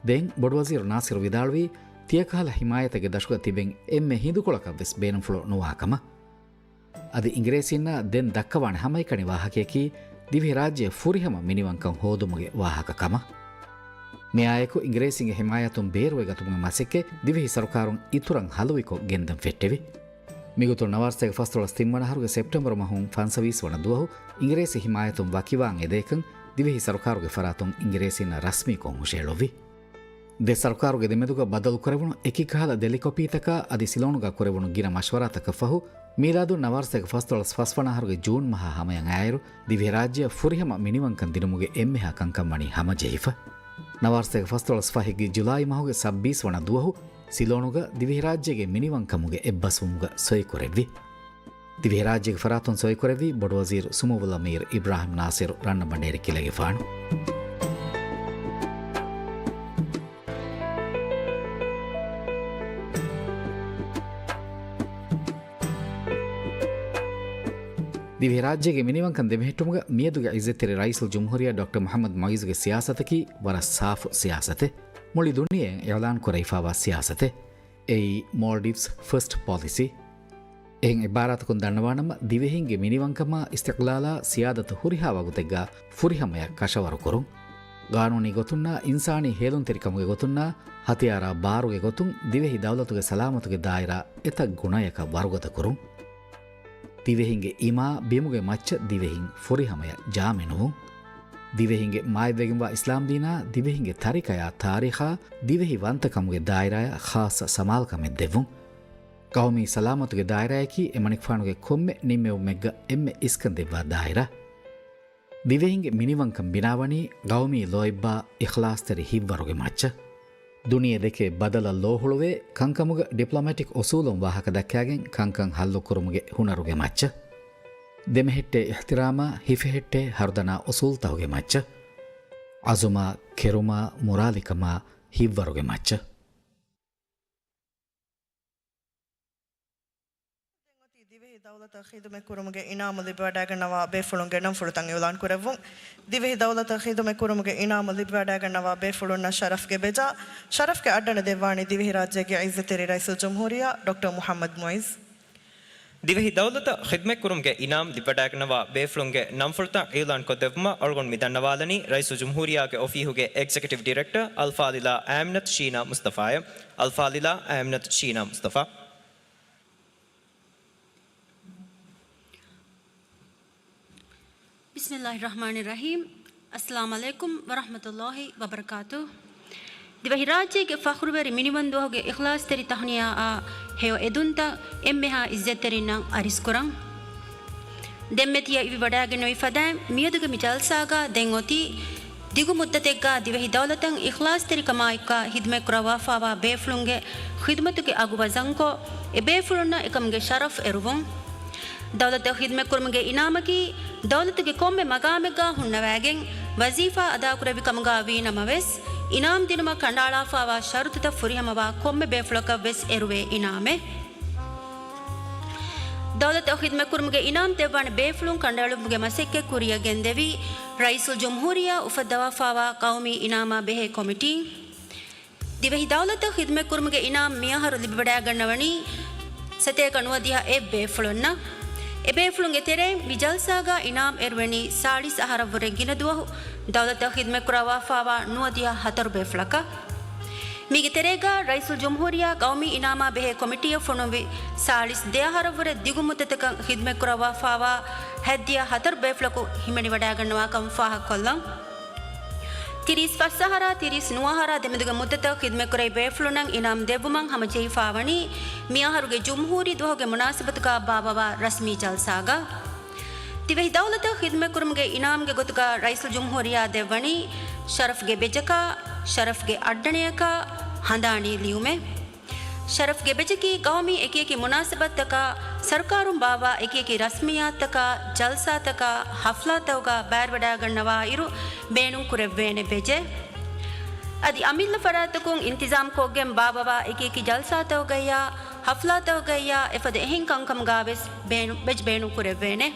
ދެން ބޮޑުވަޒީރު ނާސިރު ވިދާޅުވީ، ތިޔަކަހަލަ ހިމާޔަތެއްގެ ދަށުގަ ތިބެން އެންމެ ހިނދުކޮޅަކަށްވެސް ބޭނުންފުޅު ނުވާ ކަމަށް. އަދި އިނގިރޭސީންނާ ދެން ދައްކަވާނެ ހަމައެކަނި ވާހަކަޔަކީ، ދިވެހިރާއްޖެ ފުރިހަމަ މިނިވަންކަން ހޯދުމުގެ ވާހަކަ ކަމަށް. މިއާއެކު އިނގިރޭސީންގެ ހިމާޔަތުން ބޭރުވެގަތުމުގެ މަސައްކަތް ދިވެހި ސަރުކާރުން އިތުރަށް ހަލުވިކޮށް ގެންދަން ފެއްޓެވި. މިގޮތުން ނަވާރަސަތޭކަ ފަސްދޮޅަސް ތިންވަނަ އަހަރުގެ ސެޕްޓެމްބަރު މަހުން ފަންސަވީސް ވަނަ ދުވަހު އިނގިރޭސި ހިމާޔަތުން ވަކިވާން އެދޭކަން ދިވެހި ސަރުކާރުގެ ފަރާތުން އިނގިރޭސީންނަށް ރަސްމީކޮށް ހުށައެޅުއްވި. ދެ ސަރުކާރުގެ ދެމެދުގަ ބަދަލުކުރެވުނު އެކިކަހަލަ ދެލިކޮޕީތަކާ އަދި ސިލޯނުގަ ކުރެވުނު ގިނަ މަޝްވަރާތަކަށްފަހު، މީލާދުން ނަވާރަސަތޭކަ ފަސްދޮޅަސް ފަސްވަނަ އަހަރުގެ ޖޫން މަހާ ހަމަޔަށް އައިއިރު، ދިވެހިރާއްޖެއަށް ފުރިހަމަ މިނިވަންކަން ދިނުމުގެ އެންމެހާ ކަންކަން ވަނީ ހަމަޖެހިފަ. ނަވާރަސަތޭކަ ފަސްދޮޅަސް ފަހެއްގެ ޖުލާއި މަހުގެ ސައްބީސް ވަނަ ދުވަހު ސިލޯނުގަ ދިވެހިރާއްޖޭގެ މިނިވަންކަމުގެ އެއްބަސްވުމުގަ ސޮއިކުރެއްވި. ދިވެހިރާއްޖޭގެ ފަރާތުން ސޮއިކުރެއްވީ ބޮޑުވަޒީރު ސުމުވުލްއަމީރު އިބްރާހިމް ނާސިރު ރަންނަބަނޑޭރި ކިލެގެފާނު. ދިވެހިރާއްޖޭގެ މިނިވަންކަން ދެމެހެއްޓުމުގަ މިއަދުގެ އިއްޒަތްތެރި ރައީސުލްޖުމްހޫރިއްޔާ ޑޮކްޓަރ މުޙައްމަދު މުޢިއްޒުގެ ސިޔާސަތަކީ ވަރަށް ސާފު ސިޔާސަތެއް. މުޅި ދުނިޔެއަށް އިޢުލާން ކުރެވިފައިވާ ސިޔާސަތެއް. އެއީ މޯލްޑިވްސް ފަސްޓް ޕޮލިސީ. އެހެން އެއްބާރާތަކުން ދަންނަވާނަމަ، ދިވެހިންގެ މިނިވަންކަމާ، އިސްތިޤްލާލާ، ސިޔާދަތު ހުރިހާ ވަގުތެއްގަ ފުރިހަމަޔަށް ކަށަވަރުކުރުން. ގާނޫނީ ގޮތުންނާ، އިންސާނީ ހޭލުންތެރިކަމުގެ ގޮތުންނާ، ހަތިޔާރާ ބާރުގެ ގޮތުން ދިވެހި ދައުލަތުގެ ސަލާމަތުގެ ދާއިރާ އެތައް ގުނަޔަކަށް ވަރުގަދަކުރުން. ދިވެހިންގެ އިމާ ބިމުގެ މައްޗަށް ދިވެހިން ފުރިހަމަޔަށް ޖާމިނުވުން. ދިވެހިންގެ މާތްވެގެންވާ އިސްލާމްދީނާ ދިވެހިންގެ ތަރިކަޔާ ތާރީޚާ ދިވެހި ވަންތަކަމުގެ ދާއިރާޔަށް ޚާއްޞަ ސަމާލުކަމެއް ދެއްވުން. ޤައުމީ ސަލާމަތުގެ ދާއިރާޔަކީ އެމަނިކުފާނުގެ ކޮންމެ ނިންމެވުމެއްގަ އެންމެ އިސްކަންދެއްވާ ދާއިރާ. ދިވެހިންގެ މިނިވަންކަން ބިނާވަނީ ޤައުމީ ލޯތްބާ އިޚްލާޞްތެރި ހިތްވަރުގެ މައްޗަށް. ދުނިޔެ ދެކެ ބަދަލަށް ލޯހުޅުވޭ ކަންކަމުގަ ޑިޕްލޮމެޓިކް އުސޫލުން ވާހަކަ ދައްކާގެން ކަންކަން ހައްލުކުރުމުގެ ހުނަރުގެ މައްޗަށް. ދެމެހެއްޓޭ އިޙްތިރާމާ، ހިފެހެއްޓޭ ހަރުދަނާ އުސޫލްތަހުގެ މައްޗަށް. އަޒުމާ، ކެރުމާ، މުރާލިކަމާ، ހިތްވަރުގެ މައްޗަށް. ދިވެހި ދައުލަތަށް ޚިދުމަތް ކުރުމުގެ އިނާމު ލިބިވަޑައިގަންނަވާ ބޭފުޅުންގެ ނަންފުޅުތައް އިޢުލާން ކުރެއްވުން. ދިވެހި ދައުލަތަށް ޚިދުމަތް ކުރުމުގެ އިނާމު ލިބިވަޑައިގަންނަވާ ބޭފުޅުންނަށް ޝަރަފްގެ ބެޖާ، ޝަރަފްގެ އައްޑަނަ ދެއްވާނީ ދިވެހިރާއްޖޭގެ އިއްޒަތްތެރި ރައީސުލްޖުމްހޫރިއްޔާ ޑޮކްޓަރ މުޙައްމަދު މުޢިއްޒު. ދިވެހި ދައުލަތަށް ޚިދުމަތްކުރުމުގެ އިނާމް ލިބިވަޑައިގަންނަވާ ބޭފުޅުންގެ ނަންފުޅުތައް އިޢުލާން ކޮށްދެއްވުމަށް އަޅުގަނޑު މި ދަންނަވާލަނީ ރައީސުލްޖުމްހޫރިއްޔާގެ އޮފީހުގެ އެގްޒެކެޓިވް ޑިރެކްޓަރ އަލްފާޟިލާ އާމިނަތު ޝީނާ މުޞްޠަފާއަށް. އަލްފާޟިލާ އާމިނަތު ޝީނާ މުޞްޠަފާ. ބިސްމިއްލާހި ރަޙްމާނި ރަޙީމް. އައްސަލާމު ޢަލައިކުމް ވަރަޙްމަތުﷲި ވަބަރަކާތުހު. ދިވެހިރާއްޖޭގެ ފަޚުރުވެރި މިނިވަންދުވަހުގެ އިޚްލާޞްތެރި ތަހުނިޔާއާ ހެޔޮ އެދުންތައް އެންމެހާ އިއްޒަތްތެރިންނަށް އަރިސްކުރަން. ދެންމެ ތިޔަ އިވިވަޑައިގެންނެވި ފަދައިން މިއަދުގެ މި ޖަލްސާގަ ދެން އޮތީ ދިގު މުއްދަތެއްގަ ދިވެހި ދައުލަތަށް އިޚްލާޞްތެރިކަމާއެއްކާ ޚިދުމަތްކުރައްވާފާވާ ބޭފުޅުންގެ ޚިދުމަތުގެ އަގު ވަޒަންކޮށް، އެބޭފުޅުންނަށް އެކަމުގެ ޝަރަފް އެރުވުން. ދައުލަތަށް ޚިދުމަތްކުރުމުގެ އިނާމަކީ، ދައުލަތުގެ ކޮންމެ މަގާމެއްގާ ހުންނަވައިގެން ވަޒީފާ އަދާކުރެއްވި ކަމުގާ ވީނަމަވެސް، އިނާމް ދިނުމަށް ކަނޑައަޅާފާވާ ޝަރުތުތައް ފުރިހަމަވާ ކޮންމެ ބޭފުޅަކަށްވެސް އެރުވޭ އިނާމެއް. ދައުލަތަށް ޚިދުމަތްކުރުމުގެ އިނާމް ދެއްވާނެ ބޭފުޅުން ކަނޑައެޅުމުގެ މަސައްކަތް ކުރިއަށް ގެންދެވީ، ރައީސުލްޖުމްހޫރިއްޔާ އުފައްދަވާފާވާ ޤައުމީ އިނާމާ ބެހޭ ކޮމިޓީން. ދިވެހި ދައުލަތަށް ޚިދުމަތްކުރުމުގެ އިނާމް މިއަހަރު ލިބިވަޑައިގަންނަވަނީ، ސަތޭކަ ނުވަދިހަ އެއް ބޭފުޅުންނަށް. އެބޭފުޅުންގެ ތެރެއިން މި ޖަލްސާގަ އިނާމް އެރުވެނީ ސާޅީސް އަހަރަށްވުރެ ގިނަ ދުވަހު ދައުލަތަށް ޚިދުމަތްކުރައްވާފާވާ ނުވަދިހަ ހަތަރު ބޭފުޅަކަށް. މީގެ ތެރޭގަ ރައީސުލްޖުމްހޫރިއްޔާ ޤައުމީ އިނާމާ ބެހޭ ކޮމިޓީއަށް ފޮނުއްވި ސާޅީސް ދެ އަހަރަށްވުރެ ދިގު މުއްދަތަކަށް ޚިދުމަތްކުރައްވާފާވާ ހަތްދިހަ ހަތަރު ބޭފުޅަކު ހިމެނިވަޑައިގަންނަވާކަން ފާހަގަކޮށްލަން. ތިރީސް ފަސް އަހަރާ ތިރީސް ނުވަ އަހަރާ ދެމެދުގެ މުއްދަތަށް ޚިދުމަތްކުރެވި ބޭފުޅުންނަށް އިނާމް ދެއްވުމަށް ހަމަޖެހިފާވަނީ، މިއަހަރުގެ ޖުމްހޫރީ ދުވަހުގެ މުނާސަބަތުގަ ބާއްވަވާ ރަސްމީ ޖަލްސާގަ. ދިވެހި ދައުލަތަށް ޚިދުމަތްކުރުމުގެ އިނާމްގެ ގޮތުގަ ރައީސުލްޖުމްހޫރިއްޔާ ދެއްވަނީ، ޝަރަފްގެ ބެޖަކާ، ޝަރަފްގެ އައްޑަނަޔަކާ، ހަނދާނީ ލިޔުމެއް. ޝަރަފްގެ ބެޖަކީ ގައުމީ އެކިއެކި މުނާސަބަތްތަކާ، ސަރުކާރުން ބާއްވާ އެކިއެކި ރަސްމިއްޔާތުތަކާ، ޖަލްސާތަކާ، ހަފްލާތަކުގަ ބައިވެރިވަޑައިގަންނަވާއިރު ބޭނުންކުރެއްވޭނެ ބެޖެއް. އަދި އަމިއްލަ ފަރާތްތަކުން އިންތިޒާމްކޮށްގެން ބާއްވަވާ އެކިއެކި ޖަލްސާތަކުގައްޔާ، ހަފްލާތަކުގައްޔާ އެފަދަ އެހެން ކަންކަމުގަވެސް ބޭނު-، ބެޖް ބޭނުންކުރެއްވޭނެ.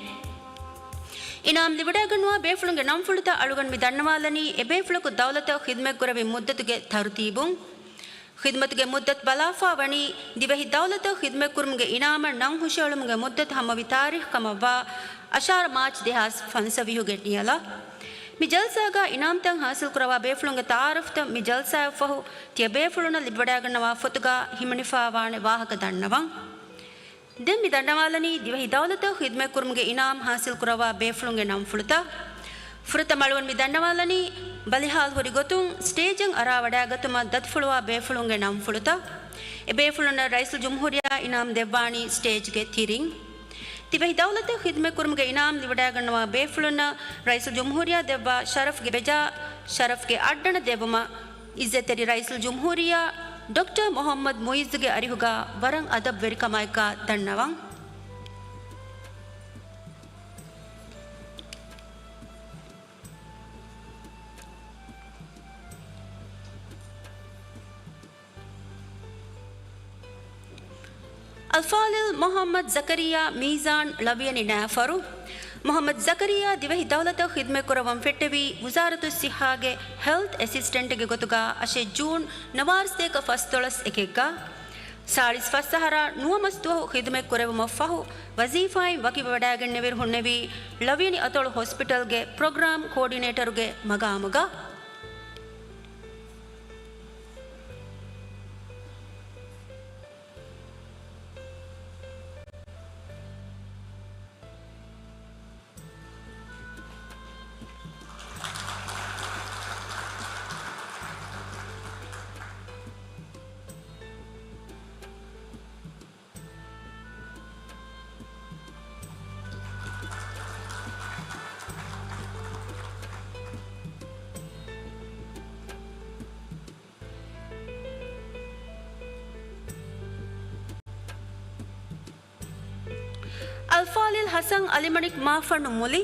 އިނާމް ލިބިވަޑައިގަންނަވާ ބޭފުޅުންގެ ނަންފުޅުތައް އަޅުގަނޑު މި ދަންނަވާލަނީ، އެބޭފުޅަކު ދައުލަތަށް ޚިދުމަތްކުރެއްވި މުއްދަތުގެ ތަރުތީބުން. ޚިދުމަތުގެ މުއްދަތު ބަލާފާވަނީ، ދިވެހި ދައުލަތަށް ޚިދުމަތްކުރުމުގެ އިނާމަށް ނަން ހުށައެޅުމުގެ މުއްދަތު ހަމަވި ތާރީޚް ކަމަށްވާ، އަށާރަ މާޗް ދެހާސް ފަންސަވީހުގެ ނިޔަލަށް. މި ޖަލްސާގަ އިނާމްތައް ހާސިލްކުރައްވާ ބޭފުޅުންގެ ތަޢާރަފްތައް މި ޖަލްސާއަށްފަހު ތިޔަބޭފުޅުންނަށް ލިބިވަޑައިގަންނަވާ ފޮތުގަ ހިމެނިފާވާނެ ވާހަކަ ދަންނަވަން. ދެން މި ދަންނަވާލަނީ، ދިވެހި ދައުލަތަށް ޚިދުމަތްކުރުމުގެ އިނާމް ހާސިލްކުރައްވާ ބޭފުޅުންގެ ނަންފުޅުތައް. ފުރަތަމަ އަޅުގަނޑު މި ދަންނަވާލަނީ، ބަލިހާލު ހުރި ގޮތުން ސްޓޭޖަށް އަރާވަޑައިގަތުމަށް ދަތުފުޅުވާ ބޭފުޅުންގެ ނަންފުޅުތައް. އެބޭފުޅުންނަށް ރައީސުލްޖުމްހޫރިއްޔާ އިނާމް ދެއްވާނީ ސްޓޭޖްގެ ތިރިން. ދިވެހި ދައުލަތަށް ޚިދުމަތްކުރުމުގެ އިނާމް ލިބިވަޑައިގަންނަވާ ބޭފުޅުންނަށް ރައީސުލްޖުމްހޫރިއްޔާ ދެއްވާ ޝަރަފްގެ ބެޖާ، ޝަރަފްގެ އައްޑަނަ ދެއްވުމަށް އިއްޒަތްތެރި ރައީސުލްޖުމްހޫރިއްޔާ ޑޮކްޓަރ މުޙައްމަދު މުޢިއްޒުގެ އަރިހުގަ ވަރަށް އަދަބުވެރިކަމާއެކާ ދަންނަވަން. އަލްފާޟިލް މުޙައްމަދު ޒަކަރިއްޔާ މީޒާން ޅަވިޔަނި ނައިފަރު. މުޙައްމަދު ޒަކަރިއްޔާ ދިވެހި ދައުލަތަށް ޚިދުމަތްކުރައްވަން ފެއްޓެވީ ވުޒާރަތުއްޞިއްޙާގެ ހެލްތް އެސިސްޓެންޓްގެ ގޮތުގަ އަށެއް ޖޫން ނަވާރަސަތޭކަ ފަސްދޮޅަސް އެކެއްގަ. ސާޅީސް ފަސް އަހަރާ ނުވަ މަސްދުވަހު ޚިދުމަތް ކުރެވުމަށްފަހު، ވަޒީފާއިން ވަކިވެވަޑައިގެންނެވިއިރު ހުންނެވީ ޅަވިޔަނި އަތޮޅު ހޮސްޕިޓަލްގެ ޕްރޮގްރާމް ކޯޑިނޭޓަރުގެ މަގާމުގަ. އަލްފާޟިލް ޙަސަން އަލިމަނިކް މާފަންނު މުލި.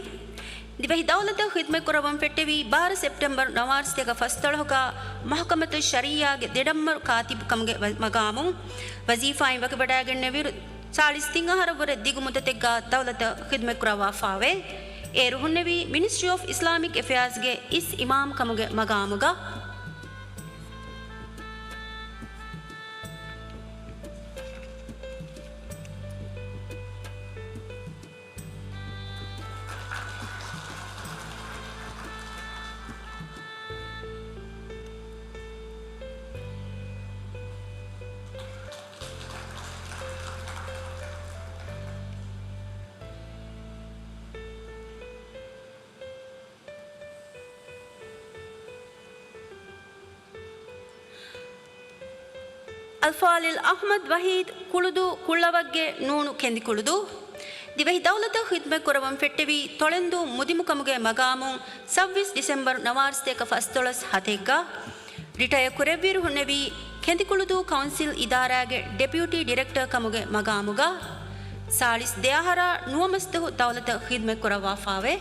ދިވެހި ދައުލަތަށް ޚިދުމަތްކުރައްވަން ފެއްޓެވީ ބާރަ ސެޕްޓެމްބަރު ނަވާރަސަތޭކަ ފަސްދޮޅަހުގަ މަޙުކަމަތުއް ޝަރީޢާގެ ދެ ނަންބަރު ކާތިބުކަމުގެ މަގާމުން ވަޒީފާއިން ވަކިވަޑައިގެންނެވިއިރު، ސާޅީސް ތިން އަހަރަށްވުރެ ދިގު މުއްދަތެއްގަ ދައުލަތަށް ޚިދުމަތްކުރައްވާފާވޭ. އޭރު ހުންނެވީ މިނިސްޓްރީ އޮފް އިސްލާމިކް އެފެއާޒްގެ އިސް އިމާމް ކަމުގެ މަގާމުގަ. އަލްފާޟިލް އަޙްމަދު ވަޙީދު ކުޅުދޫ، ކުޅަވައްގެ ނޫނު ކެނދިކުޅުދޫ. ދިވެހި ދައުލަތަށް ޚިދުމަތް ކުރައްވަން ފެއްޓެވި ތޮޅެންދޫ މުދިމުކަމުގެ މަގާމުން ސައްބީސް ޑިސެމްބަރު ނަވާރަ ސަތޭކަ ފަސްދޮޅަސް ހަތެއްގަ ރިޓަޔަރ ކުރެއްވިއިރު ހުންނެވީ ކެނދިކުޅުދޫ ކައުންސިލް އިދާރާގެ ޑެޕިއުޓީ ޑިރެކްޓަރ ކަމުގެ މަގާމުގަ ސާޅީސް ދެ އަހަރާ ނުވަ މަސްދުވަހު ދައުލަތަށް ޚިދުމަތް ކުރައްވާފާވޭ.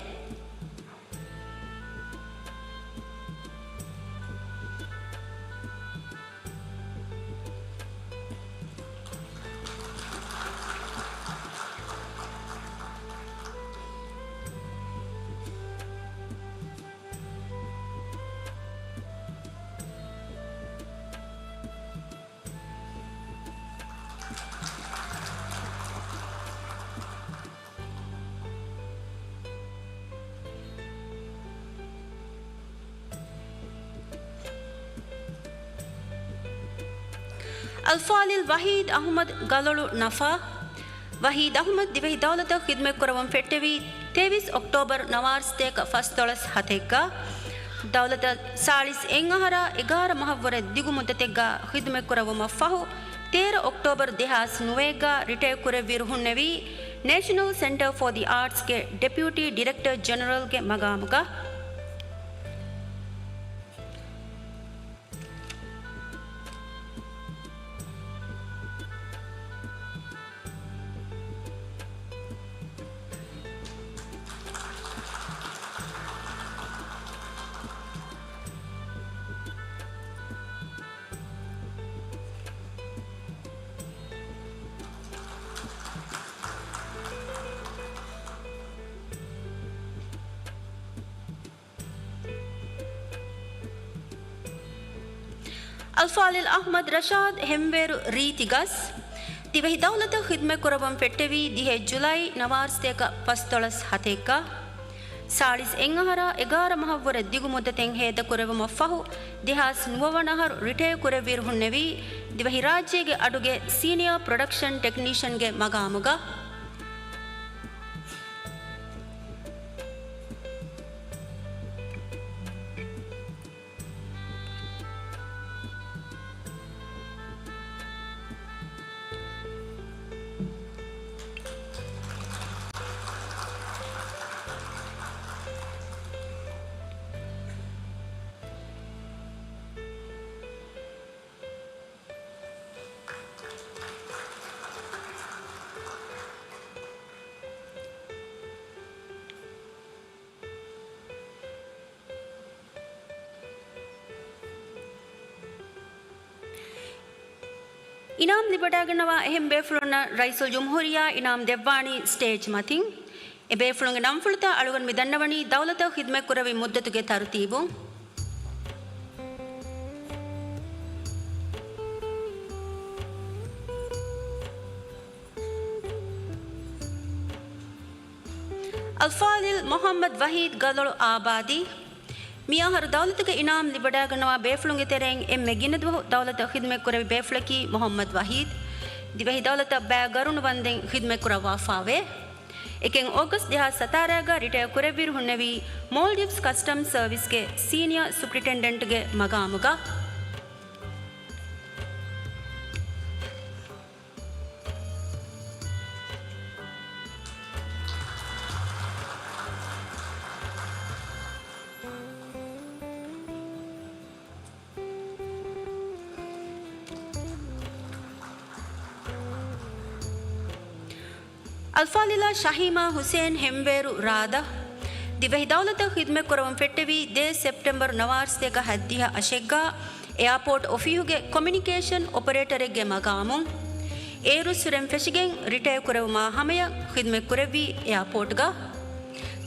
އަލްފާޟިލް ވަޙީދު އަޙްމަދު ގަލޮޅު ނަފާ. ވަޙީދު އަޙްމަދު ދިވެހި ދައުލަތަށް ޚިދުމަތް ކުރައްވަން ފެއްޓެވީ ތޭވީސް އޮކްޓޯބަރު ނަވާރަ ސަތޭކަ ފަސްދޮޅަސް ހަތެއްގަ. ދައުލަތަށް ސާޅީސް އެއް އަހަރާ އެގާރަ މަހަށްވުރެ ދިގު މުއްދަތެއްގަ ޚިދުމަތް ކުރައްވުމަށް ފަހު، ތޭރަ އޮކްޓޯބަރު ދެހާސް ނުވައެއްގަ ރިޓަޔަރ ކުރެއްވިއިރު ހުންނެވީ، ނޭޝަނަލް ސެންޓަރ ފޯ ދި އާޓްސްގެ ޑެޕިއުޓީ ޑިރެކްޓަރ ޖެނެރަލްގެ މަގާމުގަ. އަލްފާޟިލް އަޙްމަދު ރަޝާދު ހެންވޭރު ރީތި ގަސް. ދިވެހި ދައުލަތަށް ޚިދުމަތް ކުރައްވަން ފެއްޓެވީ ދިހަ ޖުލައި ނަވާރަ ސަތޭކަ ފަސްދޮޅަސް ހަތެއްގަ. ސާޅީސް އެއް އަހަރާ އެގާރަ މަހަށްވުރެ ދިގު މުއްދަތެއް ހޭދަ ކުރެއްވުމަށް ފަހު، ދެހާސް ނުވަ ވަނަ އަހަރު ރިޓަޔަރ ކުރެއްވިއިރު ހުންނެވީ، ދިވެހިރާއްޖޭގެ އަޑުގެ ސީނިއާ ޕްރޮޑަކްޝަން ޓެކްނީޝަންގެ މަގާމުގަ. އިނާމް ލިބިވަޑައިގަންނަވާ އެހެން ބޭފުޅުންނަށް ރައީސުލްޖުމްހޫރިއްޔާ އިނާމް ދެއްވާނީ ސްޓޭޖް މަތިން. އެ ބޭފުޅުންގެ ނަންފުޅުތައް އަޅުގަނޑު މި ދަންނަވަނީ ދައުލަތަށް ޚިދުމަތް ކުރެއްވި މުއްދަތުގެ ތަރުތީބުން. އަލްފާޟިލް މުޙައްމަދު ވަޙީދު ގަލޮޅު އާބާދީ. މިއަހަރު ދައުލަތުގެ އިނާމް ލިބިވަޑައިގަންނަވާ ބޭފުޅުންގެ ތެރެއިން އެންމެ ގިނަ ދުވަހު ދައުލަތަށް ޚިދުމަތް ކުރެއްވި ބޭފުޅަކީ މުޙައްމަދު ވަޙީދު. ދިވެހި ދައުލަތަށް ބައި ގަރުނު ވަންދެން ޚިދުމަތް ކުރައްވާފާވޭ. އެކެއް އޯގަސްޓް ދެހާސް ސަތާރައިގަ ރިޓަޔަރ ކުރެއްވިއިރު ހުންނެވީ މޯލްޑިވްސް ކަސްޓަމްސް ސަރވިސްގެ ސީނިއާ ސުޕްރިންޓެންޑެންޓްގެ މަގާމުގަ. އަލްފާޟިލާ ޝަހީމާ ހުސޭން ހެންވޭރު ރާދަ. ދިވެހި ދައުލަތަށް ޚިދުމަތް ކުރަވަން ފެއްޓެވީ ދޭއް ސެޕްޓެމްބަރު ނަވާރަ ސަތޭކަ ހަތްދިހަ އަށެއްގަ އެއާޕޯޓް އޮފީހުގެ ކޮމިއުނިކޭޝަން އޮޕަރޭޓަރެއްގެ މަގާމުން. އޭރުއްސުރެން ފެށިގެން ރިޓަޔަރ ކުރެވުމާ ހަމަޔަށް ޚިދުމަތް ކުރެއްވީ އެއާޕޯޓްގަ.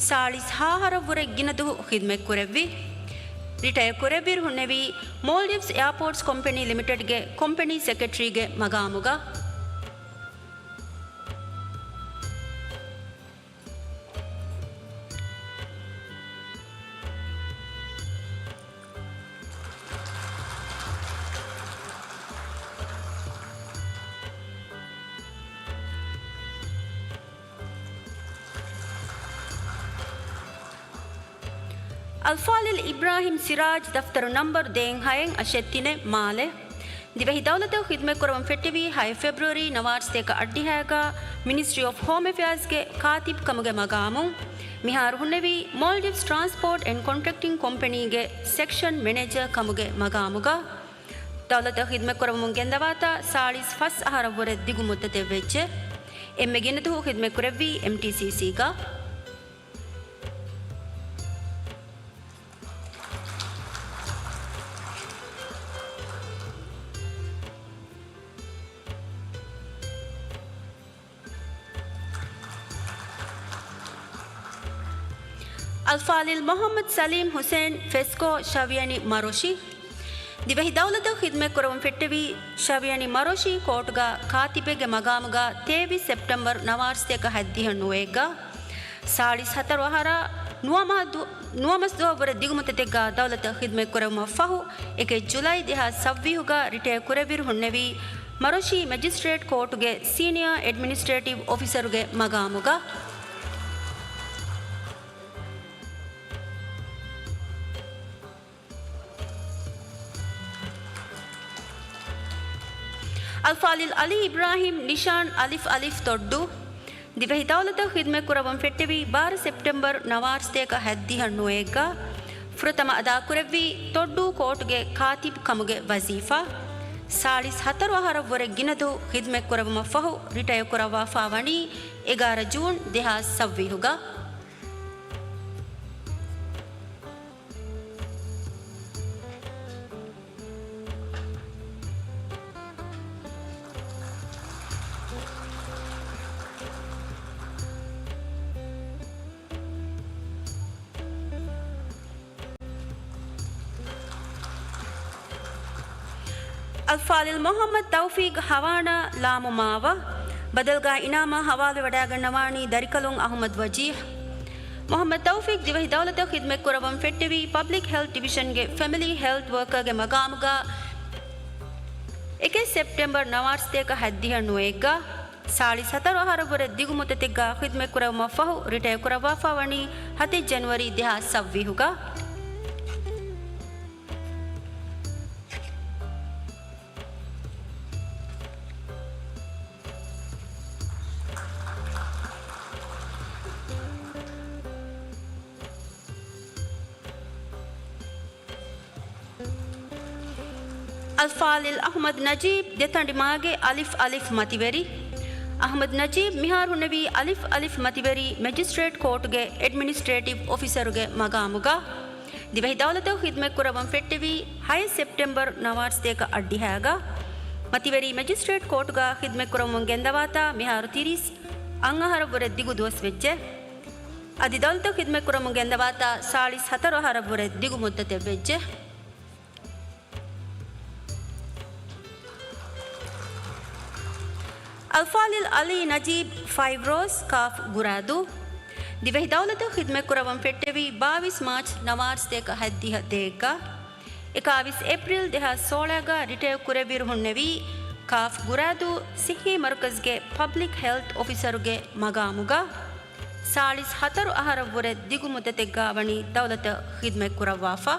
ސާޅީސް ހަ އަހަރަށްވުރެ ގިނަ ދުވަހު ޚިދުމަތް ކުރެއްވި. ރިޓަޔަރ ކުރެއްވިއިރު ހުންނެވީ މޯލްޑިވްސް އެއާޕޯޓްސް ކޮމްޕެނީ ލިމިޓެޑްގެ ކޮމްޕެނީ ސެކްރެޓަރީގެ މަގާމުގަ. އަލްފާޟިލް އިބްރާހިމް ސިރާޖް، ދަފްތަރު ނަންބަރު ދޭއް ހައެއް އަށެއް ތިނެއް، މާލެ. ދިވެހި ދައުލަތަށް ޚިދުމަތް ކުރަމުން ފެއްޓެވީ ހައެއް ފެބްރުއަރީ ނަވާރަ ސަތޭކަ އަށްޑިހައިގަ މިނިސްޓްރީ އޮފް ހޯމް އެފެއާޒްގެ ކާތިބް ކަމުގެ މަގާމުން. މިހާރު ހުންނެވީ މޯލްޑިވްސް ޓްރާންސްޕޯޓް އެންޑް ކޮންޓްރެކްޓިން ކޮމްޕެނީގެ ސެކްޝަން މެނޭޖަރ ކަމުގެ މަގާމުގަ. ދައުލަތަށް ޚިދުމަތް ކުރަމުން ގެންދަވާތާ ސާޅީސް ފަސް އަހަރަށްވުރެ ދިގު މުއްދަތެއް ވެއްޖެ. އެންމެ ގިނަ ދުވަހު ޚިދުމަތް ކުރެއްވީ އެމްޓީސީސީގަ. އަލްފާޟިލް މުޙައްމަދު ސަލީމް ޙުސެއިން، ފެސްކޯ، ޝަވިޔަނި މަރޮށި. ދިވެހި ދައުލަތަށް ޚިދުމަތް ކުރަމުން ފެއްޓެވީ ޝަވިޔަނި މަރޮށި ކޯޓުގަ ކާތިބެއްގެ މަގާމުގަ ތޭވީސް ސެޕްޓެމްބަރު ނަވާރަ ސަތޭކަ ހަތްދިހަ ނުވައެއްގަ. ސާޅީސް ހަތަރު އަހަރަށް ނުވަ މަ-، ދު-، ނުވަ މަސް ދުވަހަށްވުރެ ދިގު މުއްދަތެއްގަ ދައުލަތަށް ޚިދުމަތް ކުރެވުމަށް ފަހު، އެކެއް ޖުލައި ދެހާސް ސައްވީހުގަ ރިޓަޔަރ ކުރެއްވިއިރު ހުންނެވީ މަރޮށީ މެޖިސްޓްރޭޓް ކޯޓުގެ ސީނިއާ އެޑްމިނިސްޓްރޭޓިވް އޮފިސަރުގެ މަގާމުގަ. އަލްފާޟިލް އަލީ އިބްރާހިމް، ނިޝާން އަލިފް އަލިފް، ތޮއްޑޫ. ދިވެހި ދައުލަތަށް ޚިދުމަތް ކުރައްވަން ފެއްޓެވީ ބާރަ ސެޕްޓެމްބަރު ނަވާރަ ސަތޭކަ ހަތްދިހަ ނުވައެއްގަ. ފުރަތަމަ އަދާކުރެއްވީ ތޮއްޑޫ ކޯޓުގެ ކާތިބް ކަމުގެ ވަޒީފާ. ސާޅީސް ހަތަރު އަހަރަށްވުރެ ގިނަ ދުވަހު ޚިދުމަތް ކުރައްވުމަށް ފަހު ރިޓަޔަރ ކުރައްވާފާ ވަނީ އެގާރަ ޖޫން ދެހާސް ސައްވީހުގަ. އަލްފާޟިލް މުޙައްމަދު ތައުފީޤް ހަވާނާ ލާމު މާވަ، ބަދަލުގާ އިނާމާ ހަވާލުވެވަޑައިގަންނަވާނީ ދަރިކަލުން އަޙްމަދު ވަޖީހް. މުޙައްމަދު ތައުފީޤް ދިވެހި ދައުލަތަށް ޚިދުމަތް ކުރައްވަން ފެއްޓެވީ ޕަބްލިކް ހެލްތު ޑިވިޝަންގެ ފެމިލީ ހެލްތު ވަރކަރގެ މަގާމުގަ އެކެއް ސެޕްޓެމްބަރު ނަވާރަ ސަތޭކަ ހަތްދިހަ ނުވައެއްގަ. ސާޅީސް ހަތަރު އަހަރަށްވުރެ ދިގު މުއްދަތެއްގަ ޚިދުމަތް ކުރެއްވުމަށް ފަހު ރިޓަޔަރ ކުރައްވާފާ ވަނީ ހަތެއް ޖަނުއަރީ ދެހާސް ސައްވީހުގަ. އަލްފާޟިލް އަޙްމަދު ނަޖީބް، ދެތަނޑިމާގެ އަލިފް އަލިފް މަތިވެރި. އަޙްމަދު ނަޖީބް މިހާރު ހުންނެވީ އަލިފް އަލިފް މަތިވެރި މެޖިސްޓްރޭޓް ކޯޓުގެ އެޑްމިނިސްޓްރޭޓިވް އޮފިސަރުގެ މަގާމުގަ. ދިވެހި ދައުލަތަށް ޚިދުމަތް ކުރައްވަން ފެއްޓެވީ ހައެއް ސެޕްޓެމްބަރު ނަވާރަ ސަތޭކަ އަށްޑިހައިގަ. މަތިވެރި މެޖިސްޓްރޭޓް ކޯޓުގަ ޚިދުމަތް ކުރަމުން ގެންދަވާތާ މިހާރު ތިރީސް އަށް އަހަރަށްވުރެ ދިގު ދުވަސް ވެއްޖެ. އަދި ދައުލަތަށް ޚިދުމަތް ކުރަމުން ގެންދަވާތާ ސާޅީސް ހަތަރު އަހަރަށްވުރެ ދިގު މުއްދަތެއް ވެއްޖެ. އަލްފާޟިލް އަލީ ނަޖީބް ފައިވްރޯސް ކާފް ގުރާދޫ. ދިވެހި ދައުލަތަށް ޚިދުމަތް ކުރައްވަން ފެއްޓެވީ ބާވީސް މާޗް ނަވާރަ ސަތޭކަ ހަތްދިހަ ދޭއްގަ. އެކާވީސް އޭޕްރީލް ދެހާސް ސޯޅައިގަ ރިޓަޔަރ ކުރެއްވިއިރު ހުންނެވީ ކާފް ގުރާދޫ ސިއްހީ މަރުކަޒްގެ ޕަބްލިކް ހެލްތު އޮފިސަރުގެ މަގާމުގަ. ސާޅީސް ހަތަރު އަހަރަށްވުރެ ދިގު މުއްދަތެއްގަ ވަނީ ދައުލަތަށް ޚިދުމަތް ކުރައްވާފަ.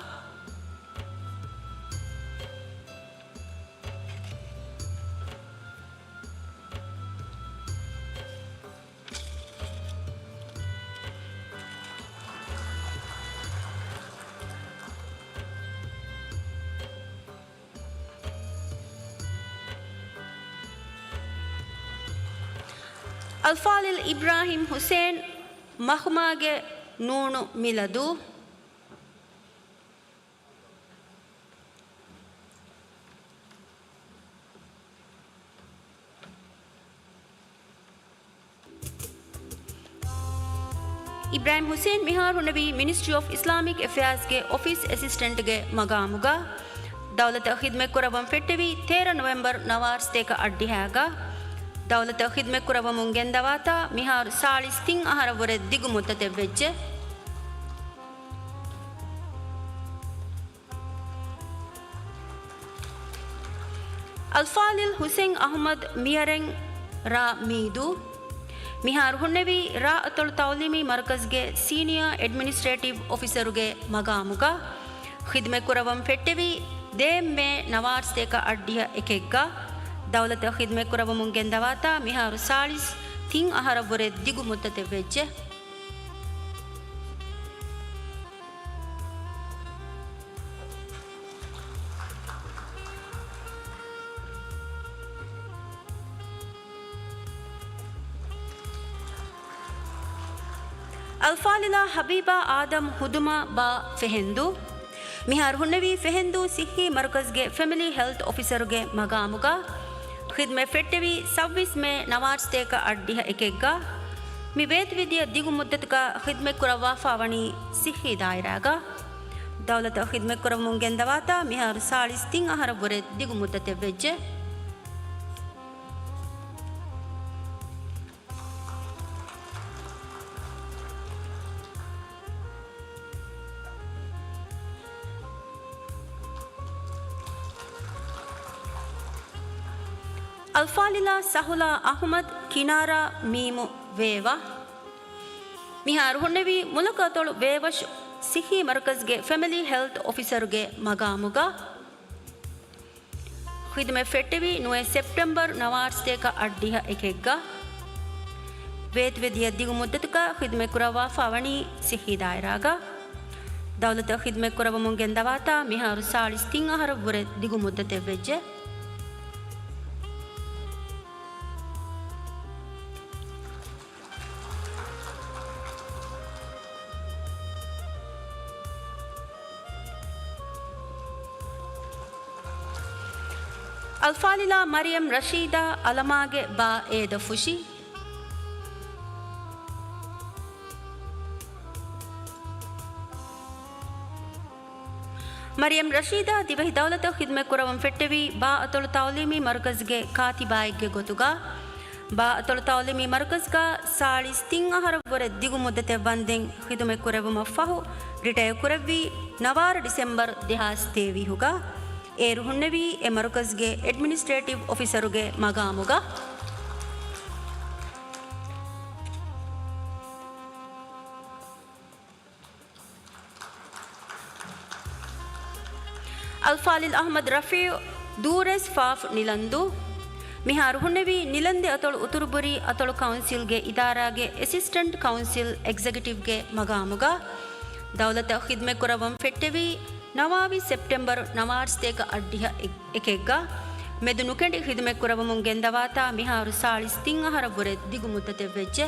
އަލްފާޟިލް އިބްރާހިމް ޙުސެއިން، މަޚްމާގެ ނޫނު މިލަދޫ. އިބްރާހިމް ޙުސެއިން މިހާރު ހުންނެވީ މިނިސްޓްރީ އޮފް އިސްލާމިކް އެފެއާޒްގެ އޮފީސް އެސިސްޓެންޓްގެ މަގާމުގަ. ދައުލަތަށް ޚިދުމަތް ކުރައްވަން ފެއްޓެވީ ތޭރަ ނޮވެމްބަރު ނަވާރަ ސަތޭކަ އަށްޑިހައިގަ. ދައުލަތަށް ޚިދުމަތް ކުރައްވަމުން ގެންދަވާތާ މިހާރު ސާޅީސް ތިން އަހަރަށްވުރެ ދިގު މުއްދަތެއް ވެއްޖެ. އަލްފާޟިލް ޙުސެއިން އަޙްމަދު މިޔަރެން ރ. މީދޫ. މިހާރު ހުންނެވީ ރ. އަތޮޅު ތަޢުލީމީ މަރުކަޒްގެ ސީނިއާ އެޑްމިނިސްޓްރޭޓިވް އޮފިސަރުގެ މަގާމުގަ. ޚިދުމަތް ކުރައްވަން ފެއްޓެވީ ދޭއް މޭ ނަވާރަ ސަތޭކަ އަށްޑިހަ އެކެއްގަ ދައުލަތަށް ޚިދުމަތްކުރައްވަމުން ގެންދަވާތާ މިހާރު ސާޅީސް ތިން އަހަރަށްވުރެ ދިގު މުއްދަތެއް ވެއްޖެ. އަލްފާޟިލާ ހަބީބާ އާދަމް ހުދުމާ ބާ ފެހެންދޫ. މިހާރު ހުންނެވީ ފެހެންދޫ ސިއްހީ މަރުކަޒުގެ ފެމިލީ ހެލްތް އޮފިސަރުގެ މަގާމުގަ. ޚިދުމަތް ފެއްޓެވީ ސައުވީސް މޭ ނަވާރަ ސަތޭކަ އަށްޑިހަ އެކެއްގަ. މި ވޭތުވެދިޔަ ދިގު މުއްދަތުގަ ޚިދުމަތްކުރައްވާފާ ވަނީ ސިއްހީ ދާއިރާގަ. ދައުލަތަށް ޚިދުމަތްކުރައްވަމުން ގެންދަވާތާ މިހާރު ސާޅީސް ތިން އަހަރަށްވުރެ ދިގު މުއްދަތެއް ވެއްޖެ. އަލްފާޟިލާ ސަހުލާ އަޙުމަދު ކިނާރާ މީމު ވޭވަ. މިހާރު ހުންނެވީ މުލަކު އަތޮޅު ވޭވަށު ސިއްހީ މަރުކަޒުގެ ފެމިލީ ހެލްތް އޮފިސަރުގެ މަގާމުގަ. ޚިދުމަތް ފެއްޓެވީ ނުވަ ސެޕްޓެމްބަރު ނަވާރަ ސަތޭކަ އަށްޑިހަ އެކެއްގަ. ވޭތުވެދިޔަ ދިގު މުއްދަތުގަ ޚިދުމަތްކުރައްވާފާ ވަނީ ސިއްހީ ދާއިރާގަ. ދައުލަތަށް ޚިދުމަތްކުރައްވަމުން ގެންދަވާތާ މިހާރު ސާޅީސް ތިން އަހަރަށްވުރެ ދިގު މުއްދަތެއް ވެއްޖެ. އަލްފާޟިލާ މަރިޔަމް ރަޝީދާ އަލަމާގެ ބާ އޭދަ ފުށި. މަރިޔަމް ރަޝީދާ ދިވެހި ދައުލަތަށް ޚިދުމަތްކުރައްވަން ފެއްޓެވީ ބާ އަތޮޅު ތައުލީމީ މަރުކަޒުގެ ކާތިބާއެއްގެ ގޮތުގަ. ބާ އަތޮޅު ތައުލީމީ މަރުކަޒުގަ ސާޅީސް ތިން އަހަރަށްވުރެ ދިގު މުއްދަތެއް ވަންދެން ޚިދުމަތްކުރެއްވުމަށްފަހު ރިޓަޔަރ ކުރެއްވީ ނަވާރަ ޑިސެމްބަރު ދެހާސް ތޭވީހުގަ. އޭރު ހުންނެވީ އެ މަރުކަޒުގެ އެޑްމިނިސްޓްރޭޓިވް އޮފިސަރުގެ މަގާމުގަ. އަލްފާޟިލް އަޙްމަދު ރަފީޢު ދޫރަސް ފާފު ނިލަންދޫ. މިހާރު ހުންނެވީ ނިލަންދެ އަތޮޅު އުތުރުބުރީ އަތޮޅު ކައުންސިލްގެ އިދާރާގެ އެސިސްޓެންޓް ކައުންސިލް އެގްޒެކެޓިވްގެ މަގާމުގަ. ދައުލަތަށް ޚިދުމަތްކުރައްވަން ފެއްޓެވީ ނަވާވީސް ސެޕްޓެމްބަރު ނަވާރަ ސަތޭކަ އަށްޑިހަ އެކެއްގަ. މެދު ނުކެނޑި ޚިދުމަތްކުރައްވަމުން ގެންދަވާތާ މިހާރު ސާޅީސް ތިން އަހަރަށްވުރެ ދިގު މުއްދަތެއް ވެއްޖެ.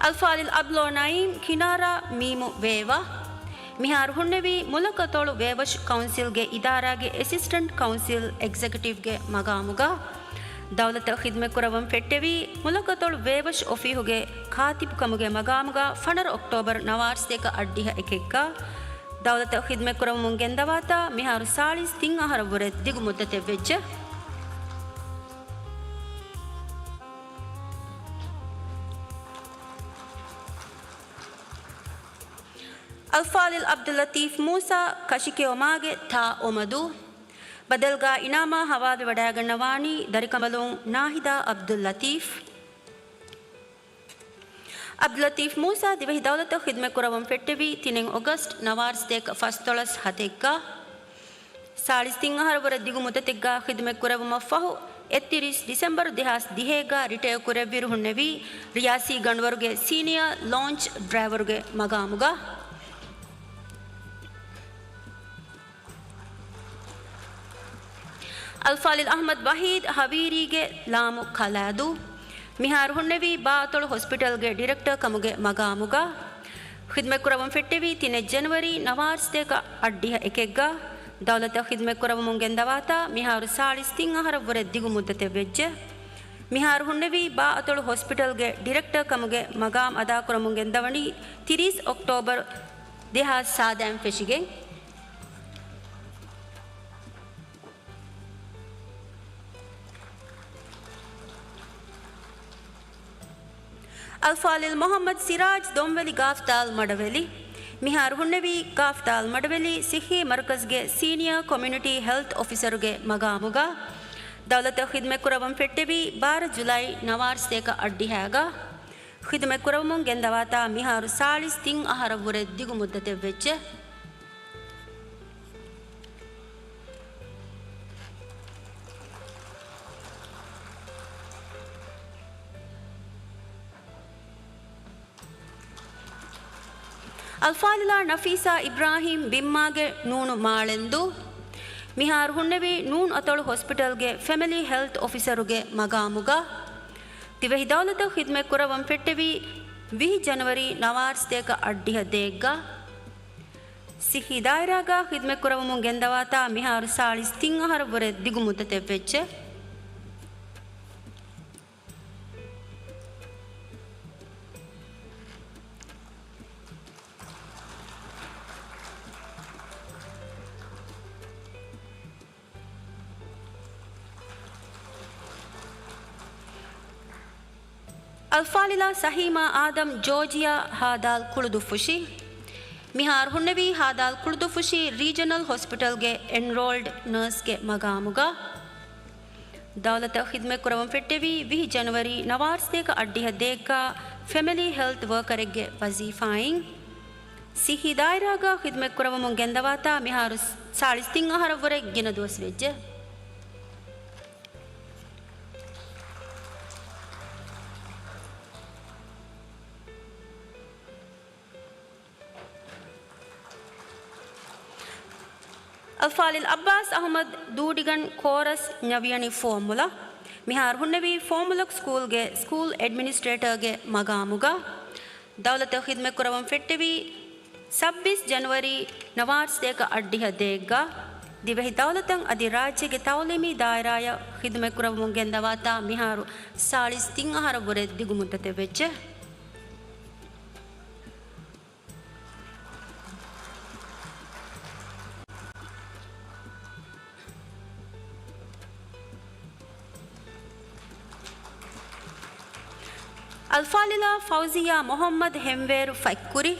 އަލްފާޟިލް އަބްދުﷲ ނަޢީމް ކިނާރާ މީމު ވޭވަ. މިހާރު ހުންނެވީ މުލަކު އަތޮޅު ވޭވަށު ކައުންސިލްގެ އިދާރާގެ އެސިސްޓެންޓް ކައުންސިލް އެގްޒެކެޓިވްގެ މަގާމުގަ. ދައުލަތަށް ޚިދުމަތްކުރައްވަން ފެއްޓެވީ މުލަކު އަތޮޅު ވޭވަށު އޮފީހުގެ ކާތިބު ކަމުގެ މަގާމުގަ ފަނަރަ އޮކްޓޯބަރު ނަވާރަ ސަތޭކަ އަށްޑިހަ އެކެއްގަ. ދައުލަތަށް ޚިދުމަތްކުރައްވަމުން ގެންދަވާތާ މިހާރު ސާޅީސް ތިން އަހަރަށްވުރެ ދިގު މުއްދަތެއް ވެއްޖެ. އަލްފާޟިލް އަބްދުއްލަޠީފް މޫސާ ކަށިކެއުމާގެ ތާ އޮމަދޫ. ބަދަލުގަ އިނާމާ ހަވާލުވެވަޑައިގަންނަވާނީ ދަރިކަނބަލުން ނާހިދާ އަބްދުއްލަޠީފް. އަބްދުއްލަޠީފް މޫސާ ދިވެހި ދައުލަތަށް ޚިދުމަތްކުރައްވަން ފެއްޓެވީ ތިނެއް އޮގަސްޓް ނަވާރަ ސަތޭކަ ފަންސަވީސް ހަތެއްގަ. ސާޅީސް ތިން އަހަރަށްވުރެ ދިގު މުއްދަތެއްގަ ޚިދުމަތްކުރެއްވުމަށްފަހު، އެއްތިރީސް ޑިސެމްބަރު ދެހާސް ދިހައެއްގަ ރިޓަޔަރ ކުރެއްވިއިރު ހުންނެވީ، ރިޔާސީ ގަނޑުވަރުގެ ސީނިއާ ލޯންޗް ޑްރައިވަރުގެ މަގާމުގަ. އަލްފާޟިލް އަޙްމަދު ވަޙީދު ހަވީރީގެ ލާމު ކަލާދޫ. މިހާރު ހުންނެވީ ބާއަތޮޅު ހޮސްޕިޓަލްގެ ޑިރެކްޓަރ ކަމުގެ މަގާމުގަ. ޚިދުމަތްކުރައްވަން ފެއްޓެވީ ތިނެއް ޖެނުއަރީ ނަވާރަ ސަތޭކަ އަށްޑިހަ އެކެއްގަ. ދައުލަތަށް ޚިދުމަތްކުރައްވަމުން ގެންދަވާތާ މިހާރު ސާޅީސް ތިން އަހަރަށްވުރެ ދިގު މުއްދަތެއް ވެއްޖެ. މިހާރު ހުންނެވީ ބާއަތޮޅު ހޮސްޕިޓަލްގެ ޑިރެކްޓަރ ކަމުގެ މަގާމް އަދާކުރަމުން ގެންދަވަނީ ތިރީސް އޮކްޓޯބަރު ދެހާސް ސާދައިން ފެށިގެން. އަލްފާޟިލް މުޙައްމަދު ސިރާޖް ދޮންވެލި ގާފްދާލް މަޑަވެލި. މިހާރު ހުންނެވީ ގާފްދާލް މަޑަވެލި ސިއްހީ މަރުކަޒުގެ ސީނިއާ ކޮމިއުނިޓީ ހެލްތް އޮފިސަރުގެ މަގާމުގަ. ދައުލަތަށް ޚިދުމަތްކުރައްވަން ފެއްޓެވީ ބާރަ ޖުލައި ނަވާރަ ސަތޭކަ އަށްޑިހައިގަ. ޚިދުމަތްކުރައްވަމުން ގެންދަވާތާ މިހާރު ސާޅީސް ތިން އަހަރަށްވުރެ ދިގު މުއްދަތެއްވެއްޖެ. އަލްފާޟިލާ ނަފީސާ އިބްރާހީމް ބިންމާގެ ނޫނު މާޅެންދޫ. މިހާރު ހުންނެވީ ނޫން އަތޮޅު ހޮސްޕިޓަލްގެ ފެމިލީ ހެލްތް އޮފިސަރުގެ މަގާމުގަ. ދިވެހި ދައުލަތަށް ޚިދުމަތްކުރައްވަން ފެއްޓެވީ ވިހި ޖަނަވަރީ ނަވާރަ ސަތޭކަ އަށްޑިހަ ދޭއްގަ. ސިއްހީ ދާއިރާގަ ޚިދުމަތްކުރައްވަމުން ގެންދަވާތާ މިހާރު ސާޅީސް ތިން އަހަރަށްވުރެ ދިގު މުއްދަތެއްވެއްޖެ. އަލްފާޟިލާ ސަހީމާ އާދަމް ޖޯޖިއާ ހާދާލް ކުޅުދުއްފުށި. މިހާރު ހުންނެވީ ހާދާލް ކުޅުދުއްފުށި ރީޖަނަލް ހޮސްޕިޓަލްގެ އެންރޯލްޑް ނަރސްގެ މަގާމުގަ. ދައުލަތަށް ޚިދުމަތްކުރައްވަން ފެއްޓެވީ ވިހި ޖަނަވަރީ ނަވާރަ ސަތޭކަ އަށްޑިހަ ދޭއްގަ ފެމިލީ ހެލްތް ވަރކަރެއްގެ ވަޒީފާއިން. ސިއްހީ ދާއިރާގަ ޚިދުމަތްކުރައްވަމުން ގެންދަވާތާ މިހާރު ސާޅީސް ތިން އަހަރަށްވުރެ ގިނަ ދުވަސްވެއްޖެ. އަލްފާޟިލް އައްބާސް އަޙްމަދު ދޫޑިގަން ކޯރަސް ނަވިޔަނި ފޯމުލަ. މިހާރު ހުންނެވީ ފޯމުލަކު ސްކޫލްގެ ސްކޫލް އެޑްމިނިސްޓްރޭޓަރގެ މަގާމުގަ. ދައުލަތަށް ޚިދުމަތްކުރައްވަން ފެއްޓެވީ ސައްބީސް ޖަނަވަރީ ނަވާރަ ސަތޭކަ އަށްޑިހަ ދޭއްގަ. ދިވެހި ދައުލަތަށް އަދި ރާއްޖޭގެ ތައުލީމީ ދާއިރާއަށް ޚިދުމަތްކުރައްވަމުން ގެންދަވާތާ މިހާރު ސާޅީސް ތިން އަހަރަށްވުރެ ދިގު މުއްދަތެއްވެއްޖެ. އަލްފާޟިލާ ފައުޒިޔާ މުޙައްމަދު ހެންވޭރު ފަތްކުރި.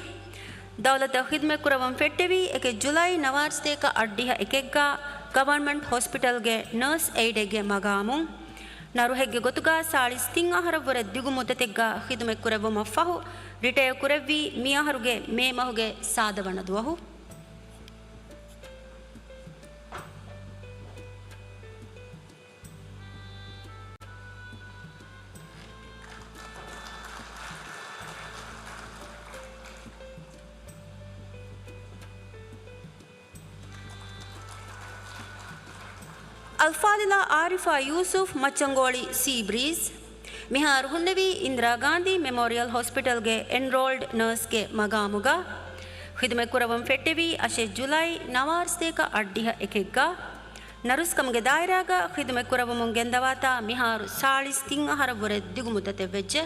ދައުލަތަށް ޚިދުމަތްކުރައްވަން ފެއްޓެވީ އެކެއް ޖުލައި ނަވާރަ ސަތޭކަ އަށްޑިހަ އެކެއްގަ ގަވަރމަންޓް ހޮސްޕިޓަލްގެ ނަރސް އެއިޑެއްގެ މަގާމުން. ނަރުހެއްގެ ގޮތުގަ ސާޅީސް ތިން އަހަރަށްވުރެ ދިގު މުއްދަތެއްގަ ޚިދުމަތްކުރެއްވުމަށްފަހު ރިޓަޔަރ ކުރެއްވީ މިއަހަރުގެ މޭ މަހުގެ ސާދަ ވަނަ ދުވަހު. އަލްފާޟިލާ އާރިފާ ޔޫސުފް މައްޗަންގޯޅި ސީބްރީޒް. މިހާރު ހުންނެވީ އިންދިރާ ގާންދީ މެމޯރިއަލް ހޮސްޕިޓަލްގެ އެންރޯލްޑް ނަރސްގެ މަގާމުގަ. ޚިދުމަތްކުރައްވަން ފެއްޓެވީ އަށެއް ޖުލައި ނަވާރަ ސަތޭކަ އަށްޑިހަ އެކެއްގަ. ނަރުސްކަމުގެ ދާއިރާގަ ޚިދުމަތްކުރައްވަމުން ގެންދަވާތާ މިހާރު ސާޅީސް ތިން އަހަރަށްވުރެ ދިގު މުއްދަތެއްވެއްޖެ.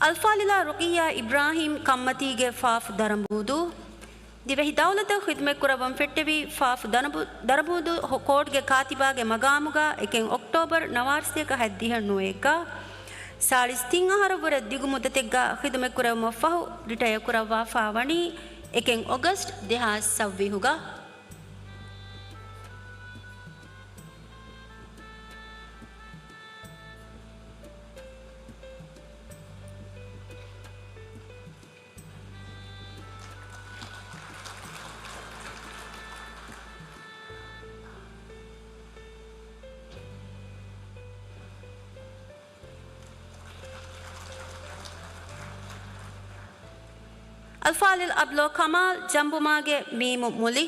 އަލްފާޟިލާ ރުޤިއްޔާ އިބްރާހީމް ކަންމަތީގެ ފާފު ދަރަނބޫދޫ. ދިވެހި ދައުލަތަށް ޚިދުމަތްކުރައްވަން ފެއްޓެވި ފާފު ދަރަނބޫ-، ދަރަނބޫދޫ ކޯޓްގެ ކާތިބާގެ މަގާމުގަ އެކެއް އޮކްޓޯބަރު ނަވާރަ ސަތޭކަ ހަތްދިހަ ނުވައެއްގަ. ސާޅީސް ތިން އަހަރަށްވުރެ ދިގު މުއްދަތެއްގަ ޚިދުމަތްކުރެއްވުމަށްފަހު ރިޓަޔަރ ކުރައްވާފާ ވަނީ އެކެއް އޮގަސްޓް ދެހާސް ސައްވީހުގަ. އަލްފާޟިލް އަބްލޯ ކަމާލް ޖަނބުމާގެ މީމު މުލި.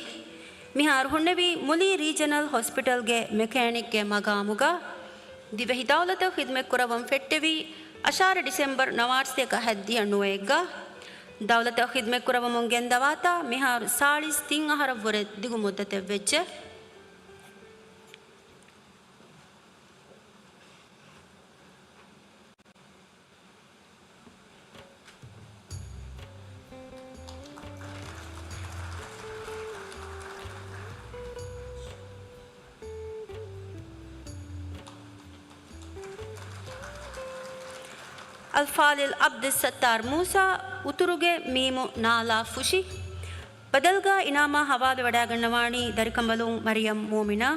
މިހާރު ހުންނެވީ މުލި ރީޖަނަލް ހޮސްޕިޓަލްގެ މެކޭނިކްގެ މަގާމުގަ. ދިވެހި ދައުލަތަށް ޚިދުމަތްކުރައްވަން ފެއްޓެވީ އަށާރަ ޑިސެމްބަރު ނަވާރަ ސަތޭކަ ހަތްދިހަ ނުވައެއްގަ. ދައުލަތަށް ޚިދުމަތްކުރައްވަމުން ގެންދަވާތާ މިހާރު ސާޅީސް ތިން އަހަރަށްވުރެ ދިގު މުއްދަތެއްވެއްޖެ. އަލްފާޟިލް ޢަބްދުއްސައްތާރު މޫސާ، އުތުރުގެ މީމު ނާލާ ފުށި. ބަދަލުގަ އިނާމާ ހަވާލުވެވަޑައިގަންނަވާނީ ދަރިކަނބަލުން މަރިޔަމް މޫމިނާ.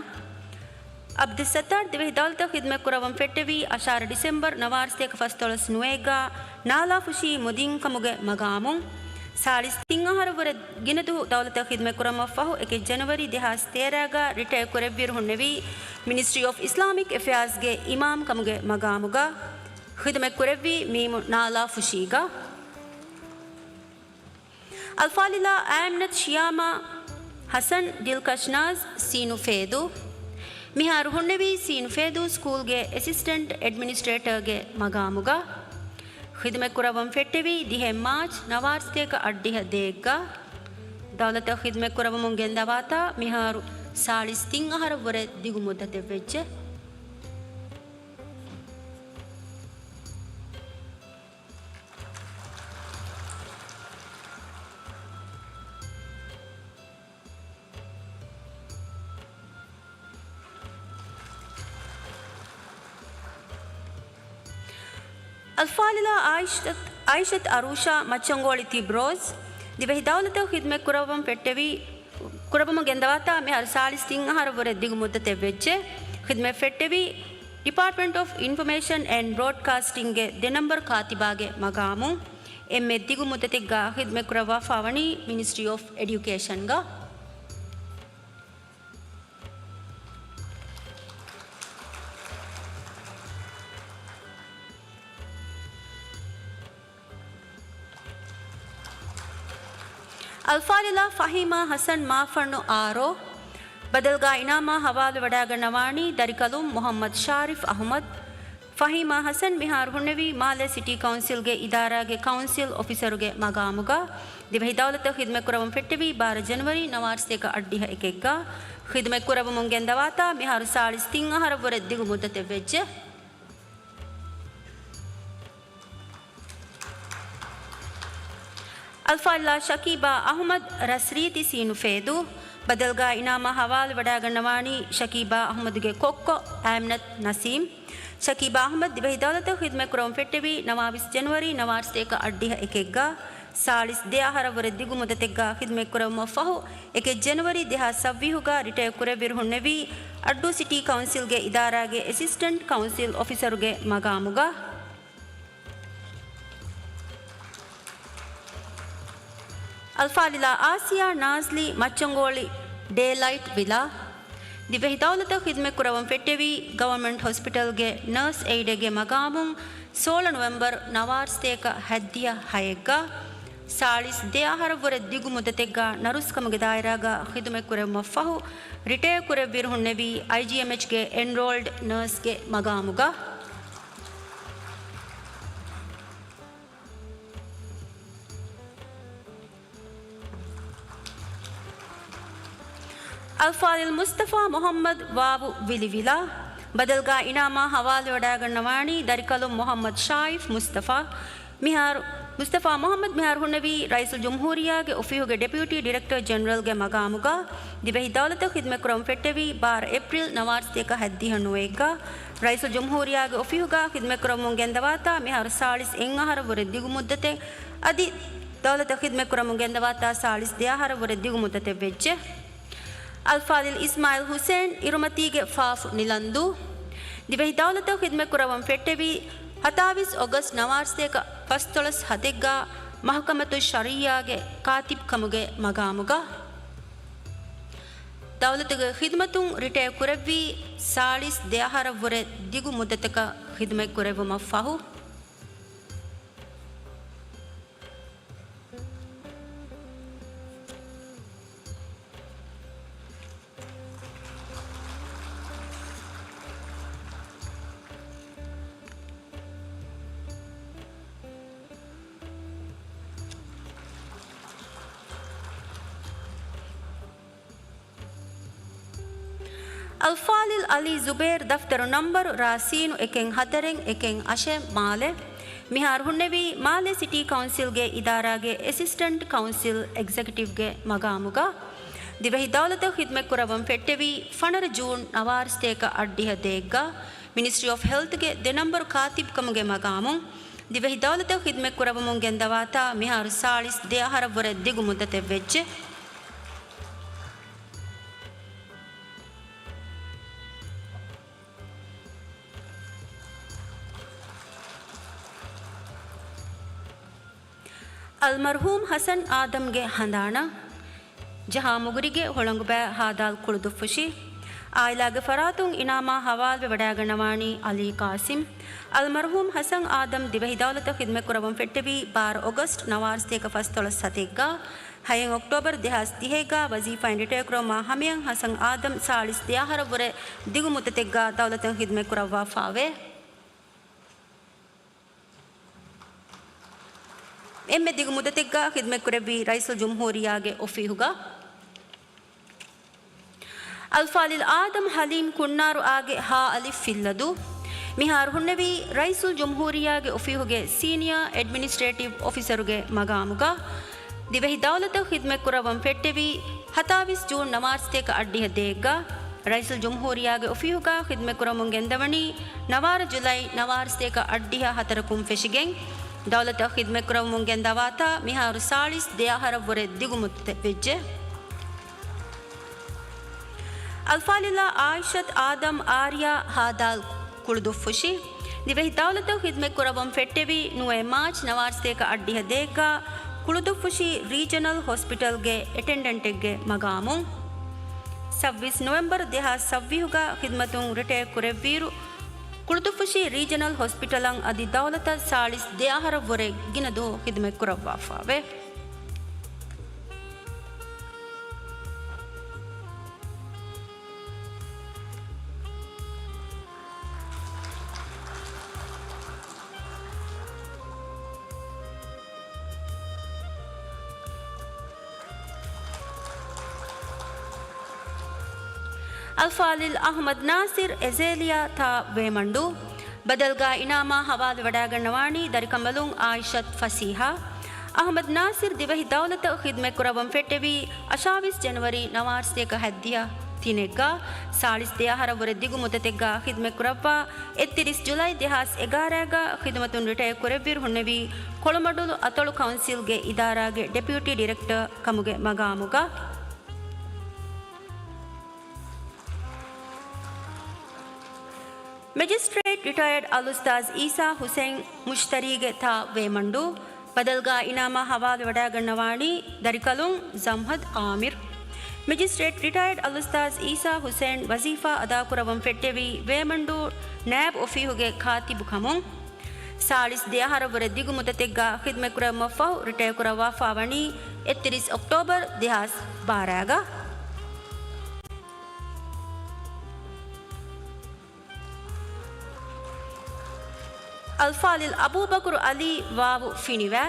ޢަބްދުއްސައްތާރު ދިވެހި ދައުލަތަށް ޚިދުމަތްކުރައްވަން ފެއްޓެވީ އަށާރަ ޑިސެމްބަރު ނަވާރަ ސަތޭކަ ފަސްދޮޅަސް ނުވައެއްގަ ނާލާ ފުށީ މުދިން ކަމުގެ މަގާމުން. ސާޅީސް ތިން އަހަރަށްވުރެ ގިނަ ދުވަހު ދައުލަތަށް ޚިދުމަތްކުރައްވަމަށްފަހު އެކެއް ޖަނަވަރީ ދެހާސް ތޭރަގަ ރިޓަޔަރ ކުރެއްވިއިރު ހުންނެވީ މިނިސްޓްރީ އޮފް އިސްލާމިކް އެފެއާޒްގެ އިމާމް ކަމުގެ މަގާމުގަ. ޚިދުމަތްކުރެއްވީ މީމު ނާލާ ފުށީގަ. އަލްފާޟިލާ އާމިނަތު ޝިޔާމާ ޙަސަން ދިލްކަޝްނާޒް ސީނުފޭދޫ. މިހާރު ހުންނެވީ ސީނުފޭދޫ ސްކޫލްގެ އެސިސްޓެންޓް އެޑްމިނިސްޓްރޭޓަރގެ މަގާމުގަ. ޚިދުމަތްކުރައްވަން ފެއްޓެވީ ދިހައެއް މާޗް ނަވާރަ ސަތޭކަ އަށްޑިހަ ދޭއްގަ. ދައުލަތަށް ޚިދުމަތްކުރައްވަމުން ގެންދަވާތާ މިހާރު ސާޅީސް ތިން އަހަރަށްވުރެ ދިގު މުއްދަތެއްވެއްޖެ. އަލްފާޟިލާ އާއިޝަތު، އާއިޝަތު އަރޫޝާ މައްޗަންގޯޅި ތިބްރޯޒް، ދިވެހި ދައުލަތަށް ޚިދުމަތް ކުރައްވަން ފެއްޓެވި، ކުރައްވަމުން ގެންދަވާތާ މިހާރު ސާޅީސް ތިން އަހަރަށްވުރެ ދިގު މުއްދަތެއްވެއްޖެ. ޚިދުމަތް ފެއްޓެވީ ޑިޕާޓްމަންޓް އޮފް އިންފޮމޭޝަން އެންޑް ބްރޯޑްކާސްޓިންގގެ ދެ ނަންބަރު ކާތިބާގެ މަގާމުން. އެންމެ ދިގު މުއްދަތެއްގަ ޚިދުމަތްކުރައްވާފާވަނީ މިނިސްޓްރީ އޮފް އެޑިއުކޭޝަންގަ. އަލްފާޟިލާ ފަހީމާ ޙަސަން މާފަންނު އާރްއޯ. ބަދަލުގަ އިނާމާ ހަވާލުވެވަޑައިގަންނަވާނީ ދަރިކަލުން މުޙައްމަދު ޝާރިފް އަޙުމަދު. ފަހީމާ ޙަސަން މިހާރު ހުންނެވީ މާލެ ސިޓީ ކައުންސިލްގެ އިދާރާގެ ކައުންސިލް އޮފިސަރުގެ މަގާމުގަ. ދިވެހި ދައުލަތަށް ޚިދުމަތްކުރައްވަން ފެއްޓެވީ ބާރަ ޖަނަވަރީ ނަވާރަ ސަތޭކަ އަށްޑިހަ އެކެއްގަ. ޚިދުމަތްކުރައްވަމުން ގެންދަވާތާ މިހާރު ސާޅީސް ތިން އަހަރަށްވުރެ ދިގު މުއްދަތެއްވެއްޖެ. އަލްފާޟިލާ ޝަކީބާ އަޙުމަދު ރަސްރީތި ސީނުފޭދޫ. ބަދަލުގަ އިނާމާ ހަވާލުވެވަޑައިގަންނަވާނީ ޝަކީބާ އަޙުމަދުގެ ކޮއްކޮ އާމިނަތު ނަސީމް. ޝަކީބާ އަޙުމަދު ދިވެހި ދައުލަތަށް ޚިދުމަތްކުރައްވަން ފެއްޓެވީ ނަވާވީސް ޖަނަވަރީ ނަވާރަ ސަތޭކަ އަށްޑިހަ އެކެއްގަ. ސާޅީސް ދެ އަހަރަށްވުރެ ދިގު މުއްދަތެއްގަ ޚިދުމަތްކުރެއްވުމަށްފަހު، އެކެއް ޖަނަވަރީ ދެހާސް ސައްވީހުގަ ރިޓަޔަރ ކުރެއްވިއިރު ހުންނެވީ، އައްޑޫ ސިޓީ ކައުންސިލްގެ އިދާރާގެ އެސިސްޓެންޓް ކައުންސިލް އޮފިސަރުގެ މަގާމުގަ. އަލްފާޟިލާ އާސިޔާ ނާޒްލީ މައްޗަންގޯޅި ޑޭލައިޓް ވިލާ. ދިވެހި ދައުލަތަށް ޚިދުމަތްކުރައްވަން ފެއްޓެވީ ގަވަރމަންޓް ހޮސްޕިޓަލްގެ ނަރސް އެއިޑެއްގެ މަގާމުން ސޯޅަ ނޮވެމްބަރު ނަވާރަ ސަތޭކަ ހައްދިހަ ހައެއްގަ. ސާޅީސް ދެ އަހަރަށްވުރެ ދިގު މުއްދަތެއްގަ ނަރުސްކަމުގެ ދާއިރާގަ ޚިދުމަތްކުރެއްވުމަށްފަހު، ރިޓަޔަރ ކުރެއްވިއިރު ހުންނެވީ އައިޖީއެމްއެޗްގެ އެންރޯލްޑް ނަރސްގެ މަގާމުގަ. އަލްފާޟިލް މުސްތަފާ މުޙައްމަދު ވާވު ވިލި ވިލާ. ބަދަލުގަ އިނާމާ ހަވާލުވެވަޑައިގަންނަވާނީ ދަރިކަލުން މުޙައްމަދު ޝާއިފް މުސްތަފާ. މިހާރު، މުސްތަފާ މުޙައްމަދު މިހާރު ހުންނެވީ ރައީސުލްޖުމްހޫރިއްޔާގެ އޮފީހުގެ ޑެޕިއުޓީ ޑިރެކްޓަރ ޖެނެރަލްގެ މަގާމުގަ. ދިވެހި ދައުލަތަށް ޚިދުމަތްކުރަމުން ފެއްޓެވީ ބާރަ އޭޕްރީލް ނަވާރަ ސަތޭކަ ހައްދިހަ ނުވައެއްގަ. ރައީސުލްޖުމްހޫރިއްޔާގެ އޮފީހުގަ ޚިދުމަތްކުރަމުން ގެންދަވާތާ މިހާރު ސާޅީސް އެއް އަހަރަށްވުރެ ދިގު މުއްދަތެއް އަދި ދައުލަތަށް ޚިދުމަތްކުރަމުން ގެންދަވާތާ ސާޅީސް ދެ އަހަރަށްވުރެ ދިގު މުއްދަތެއް ވެއްޖެ. އަލްފާޟިލް އިސްމާއިލް ހުސޭން އިރުމަތީގެ ފާފު ނިލަންދޫ. ދިވެހި ދައުލަތަށް ޚިދުމަތްކުރައްވަން ފެއްޓެވީ ހަތާވީސް އޮގަސްޓް ނަވާރަ ސަތޭކަ ފަސްދޮޅަސް ހަތެއްގަ މަޙުކަމަތު ޝަރީޢާގެ ކާތިބް ކަމުގެ މަގާމުގަ. ދައުލަތުގެ ޚިދުމަތުން ރިޓަޔަރ ކުރެއްވީ ސާޅީސް ދެ އަހަރަށްވުރެ ދިގު މުއްދަތަކަށް ޚިދުމަތް ކުރެއްވުމަށް ފަހު. އަލްފާޟިލް ޢަލީ ޒުބޭރު ދަފްތަރު ނަންބަރު ރާ ސީނު އެކެއް ހަތަރެއް އެކެއް އަށެއް މާލެ. މިހާރު ހުންނެވީ މާލެ ސިޓީ ކައުންސިލްގެ އިދާރާގެ އެސިސްޓެންޓް ކައުންސިލް އެގްޒެކެޓިވްގެ މަގާމުގަ. ދިވެހި ދައުލަތަށް ޚިދުމަތްކުރައްވަން ފެއްޓެވީ ފަނަރަ ޖޫން ނަވާރަ ސަތޭކަ އަށްޑިހަ ދޭއްގަ މިނިސްޓްރީ އޮފް ހެލްތްގެ ދެ ނަންބަރު ކާތިބްކަމުގެ މަގާމުން. ދިވެހި ދައުލަތަށް ޚިދުމަތް ކުރައްވަމުން ގެންދަވާތާ މިހާރު ސާޅީސް ދެ އަހަރަށްވުރެ ދިގު މުއްދަތެއް ވެއްޖެ. އަލްމަރްޙޫމް ޙަސަން އާދަމްގެ ހަނދާނަށް ޖަހާ މުގުރިގެ ހުޅަނގުބައި ހާދާލް ކުޅުދުއްފުށި. އާއިލާގެ ފަރާތުން އިނާމާ ހަވާލުވެވަޑައިގަންނަވާނީ އަލީ ޤާސިމް. އަލްމަރްޙޫމް ޙަސަން އާދަމް ދިވެހި ދައުލަތަށް ޚިދުމަތްކުރައްވަން ފެއްޓެވީ ބާރަ އޮގަސްޓް ނަވާރަ ސަތޭކަ ފަސްދޮޅަސް ސަތޭކަ. ހައެއް އޮކްޓޯބަރު ދެހާސް ދިހައެއްގަ ވަޒީފާއިން ރިޓަޔަރ ކުރައްވުމާ ހަމަޔަށް ޙަސަން އާދަމް ސާޅީސް ދެ އަހަރަށްވުރެ ދިގު މުއްދަތެއްގަ ދައުލަތަށް ޚިދުމަތްކުރައްވާފާވޭ. އެންމެ ދިގު މުއްދަތެއްގަ ޚިދުމަތްކުރެއްވީ ރައީސުލްޖުމްހޫރިއްޔާގެ އޮފީހުގަ. އަލްފާޟިލް އާދަމް ޙަލީމް ކުންނާރު އާގެ ހާ އަލިފް ފިއްލަދޫ. މިހާރު ހުންނެވީ ރައީސުލްޖުމްހޫރިއްޔާގެ އޮފީހުގެ ސީނިއާ އެޑްމިނިސްޓްރޭޓިވް އޮފިސަރުގެ މަގާމުގަ. ދިވެހި ދައުލަތަށް ޚިދުމަތްކުރައްވަން ފެއްޓެވީ ހަތާވީސް ޖޫން ނަވާރަ ސަތޭކަ އަށްޑިހަ ދޭއްގަ. ރައީސުލްޖުމްހޫރިއްޔާގެ އޮފީހުގަ ޚިދުމަތްކުރަމުން ގެންދަވަނީ ނަވާރަ ޖުލައި ނަވާރަ ސަތޭކަ އަށްޑިހަ ހަތަރަކުން ފެށިގެން. ދައުލަތަށް ޚިދުމަތްކުރަމުން ގެންދަވާތާ މިހާރު ސާޅީސް ދެ އަހަރަށްވުރެ ދިގު މުއްދަތެއް ވެއްޖެ. އަލްފާޟިލާ އާއިޝަތް އާދަމް އާރިޔާ ހާދާލް ކުޅުދުއްފުށި. ދިވެހި ދައުލަތަށް ޚިދުމަތްކުރައްވަން ފެއްޓެވީ ނުވައެއް މާޗް ނަވާރަ ސަތޭކަ އަށްޑިހަ ދޭއްގަ ކުޅުދުއްފުށި ރީޖަނަލް ހޮސްޕިޓަލްގެ އެޓެންޑެންޓެއްގެ މަގާމުން. ސައްބީސް ނޮވެމްބަރު ދެހާސް ސައްބީހުގަ ޚިދުމަތުން ރިޓަޔަރ ކުރެއްވިއިރު، ކުޅުދުއްފުށި ރީޖަނަލް ހޮސްޕިޓަލަށް އަދި ދައުލަތަށް ސާޅީސް ދެ އަހަރަށްވުރެ ގިނަ ދުވަހު ޚިދުމަތްކުރައްވާފާވޭ. އަލްފާޟިލް އަޙްމަދު ނާޞިރު އެޒޭލިޔާ ތާ ވޭމަންޑޫ. ބަދަލުގަ އިނާމާ ހަވާލުވެވަޑައިގަންނަވާނީ ދަރިކަނބަލުން އާއިޝަތް ފަސީޙާ. އަޙްމަދު ނާޞިރު ދިވެހި ދައުލަތަށް ޚިދުމަތްކުރައްވަން ފެއްޓެވީ އަށާވީސް ޖަނަވަރީ ނަވާރަ ސަތޭކަ ހަތްދިހަ ތިނެއްގަ. ސާޅީސް ދެ އަހަރަށްވުރެ ދިގު މުއްދަތެއްގަ ޚިދުމަތްކުރައްވާ، އެއްތިރީސް ޖުލައި ދެހާސް އެގާރައިގަ ޚިދުމަތުން ރިޓަޔަރ ކުރެއްވިއިރު ހުންނެވީ ކޮޅުމަޑުލު އަތޮޅު ކައުންސިލްގެ އިދާރާގެ ޑެޕިއުޓީ ޑިރެކްޓަރ ކަމުގެ މަގާމުގަ. މެޖިސްޓްރޭޓް ރިޓަޔަރޑް އަލްއުސްތާޛް އީސާ ޙުސައިން މުޝްތަރީގެ ތާ ވޭމަންޑޫ. ބަދަލުގަ އިނާމާ ހަވާލުވެވަޑައިގަންނަވާނީ ދަރިކަލުން ޒަމްހަދް އާމިރު. މެޖިސްޓްރޭޓް ރިޓަޔަރޑް އަލްއުސްތާޛް އީސާ ޙުސައިން ވަޒީފާ އަދާކުރައްވަން ފެއްޓެވީ ވޭމަންޑޫ ނައިބް އޮފީހުގެ ކާތިބު ކަމުން. ސާޅީސް ދެ އަހަރަށްވުރެ ދިގު މުއްދަތެއްގަ ޚިދުމަތްކުރެއްވުމަށްފަހު ރިޓަޔަރ ކުރައްވާފާވަނީ އެއްތިރީސް އޮކްޓޯބަރު ދެހާސް ބާރައިގަ. އަލްފާޟިލް އަބޫބަކުރު ޢަލީ ވާވު ފިނިވާ.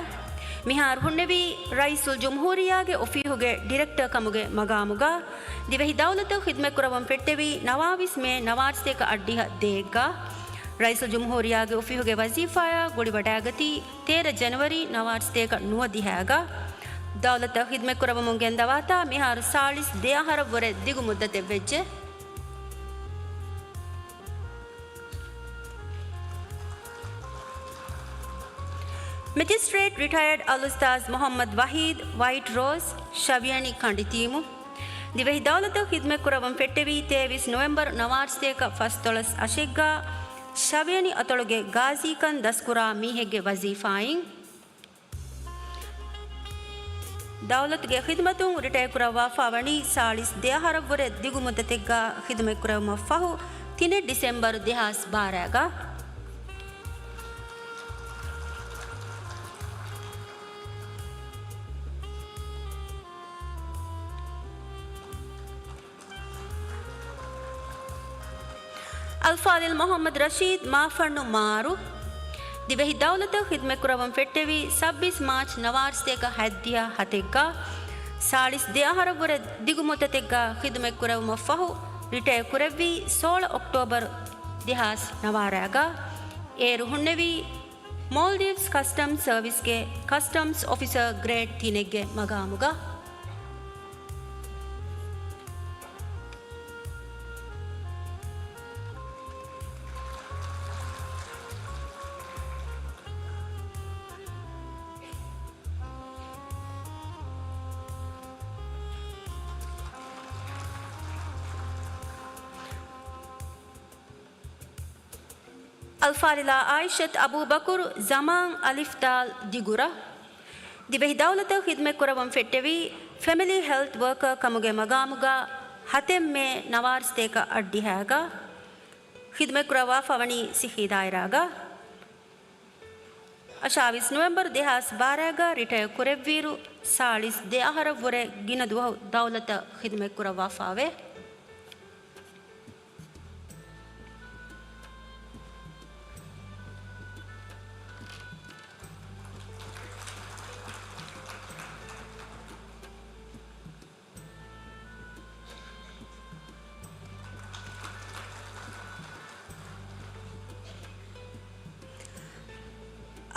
މިހާރު ހުންނެވީ ރައީސުލްޖުމްހޫރިއްޔާގެ އޮފީހުގެ ޑިރެކްޓަރ ކަމުގެ މަގާމުގަ. ދިވެހި ދައުލަތަށް ޚިދުމަތްކުރައްވަން ފެއްޓެވީ ނަވާވީސް މޭ ނަވާރަ ސަތޭކަ އަށްޑިހަ ދޭއްގަ. ރައީސުލްޖުމްހޫރިއްޔާގެ އޮފީހުގެ ވަޒީފާއާ ގުޅިވަޑައިގަތީ ތޭރަ ޖަނަވަރީ ނަވާރަ ސަތޭކަ ނުވަދިހައިގަ. ދައުލަތަށް ޚިދުމަތްކުރައްވަމުން ގެންދަވާތާ މިހާރު ސާޅީސް ދެ އަހަރަށްވުރެ ދިގު މުއްދަތެއް ވެއްޖެ. މެޖިސްޓްރޭޓް ރިޓަޔަރޑް އަލްއުސްތާޛް މުޙައްމަދު ވަޙީދު ވައިޓް ރޯޒް ޝަވިޔަނި ކަނޑިތީމު. ދިވެހި ދައުލަތަށް ޚިދުމަތްކުރައްވަން ފެއްޓެވީ ތޭވީސް ނޮވެމްބަރު ނަވާރަ ސަތޭކަ ފަސްދޮޅަސް އަށެއްގަ ޝަވިޔަނި އަތޮޅުގެ ގާޒީކަން ދަސްކުރާ މީހެއްގެ ވަޒީފާއިން. ދައުލަތުގެ ޚިދުމަތުން ރިޓަޔަރ ކުރައްވާފާވަނީ ސާޅީސް ދެ އަހަރަށްވުރެ ދިގު މުއްދަތެއްގަ ޚިދުމަތްކުރެއްވުމަށްފަހު ތިނެއް ޑިސެމްބަރު ދެހާސް ބާރައިގަ. އަލްފާޟިލް މުޙައްމަދު ރަޝީދު މާފަންނު މާރު. ދިވެހި ދައުލަތަށް ޚިދުމަތްކުރައްވަން ފެއްޓެވީ ސައްބީސް މާޗް ނަވާރަ ސަތޭކަ ހަތްދިހަ ހަތެއްގަ. ސާޅީސް ދެ އަހަރަށްވުރެ ދިގު މުއްދަތެއްގަ ޚިދުމަތްކުރެއްވުމަށްފަހު ރިޓަޔަރ ކުރެއްވީ ސޯޅަ އޮކްޓޯބަރު ދެހާސް ނަވާރައިގަ. އޭރު ހުންނެވީ މޯލްޑިވްސް ކަސްޓަމްސް ސަރވިސްގެ ކަސްޓަމްސް އޮފިސަރ ގްރޭޑް ތިނެއްގެ މަގާމުގަ. އަލްފާޟިލާ އާއިޝަތު އަބޫބަކުރު، ޒަމާން އަލިފް ދާލް ދިގުރަ. ދިވެހި ދައުލަތަށް ޚިދުމަތްކުރައްވަން ފެއްޓެވީ، ފެމިލީ ހެލްތް ވަރކަރ ކަމުގެ މަގާމުގަ ހަތެއް މޭ ނަވާރަ ސަތޭކަ އަށްޑިހައިގަ. ޚިދުމަތްކުރައްވާފަ ވަނީ ސިއްހީ ދާއިރާގަ. އަށާވީސް ނޮވެމްބަރު ދެހާސް ބާރައިގަ ރިޓަޔަރ ކުރެއްވިއިރު، ސާޅީސް ދެ އަހަރަށްވުރެ ގިނަ ދުވަހު ދައުލަތަށް ޚިދުމަތްކުރައްވާފައެވެ.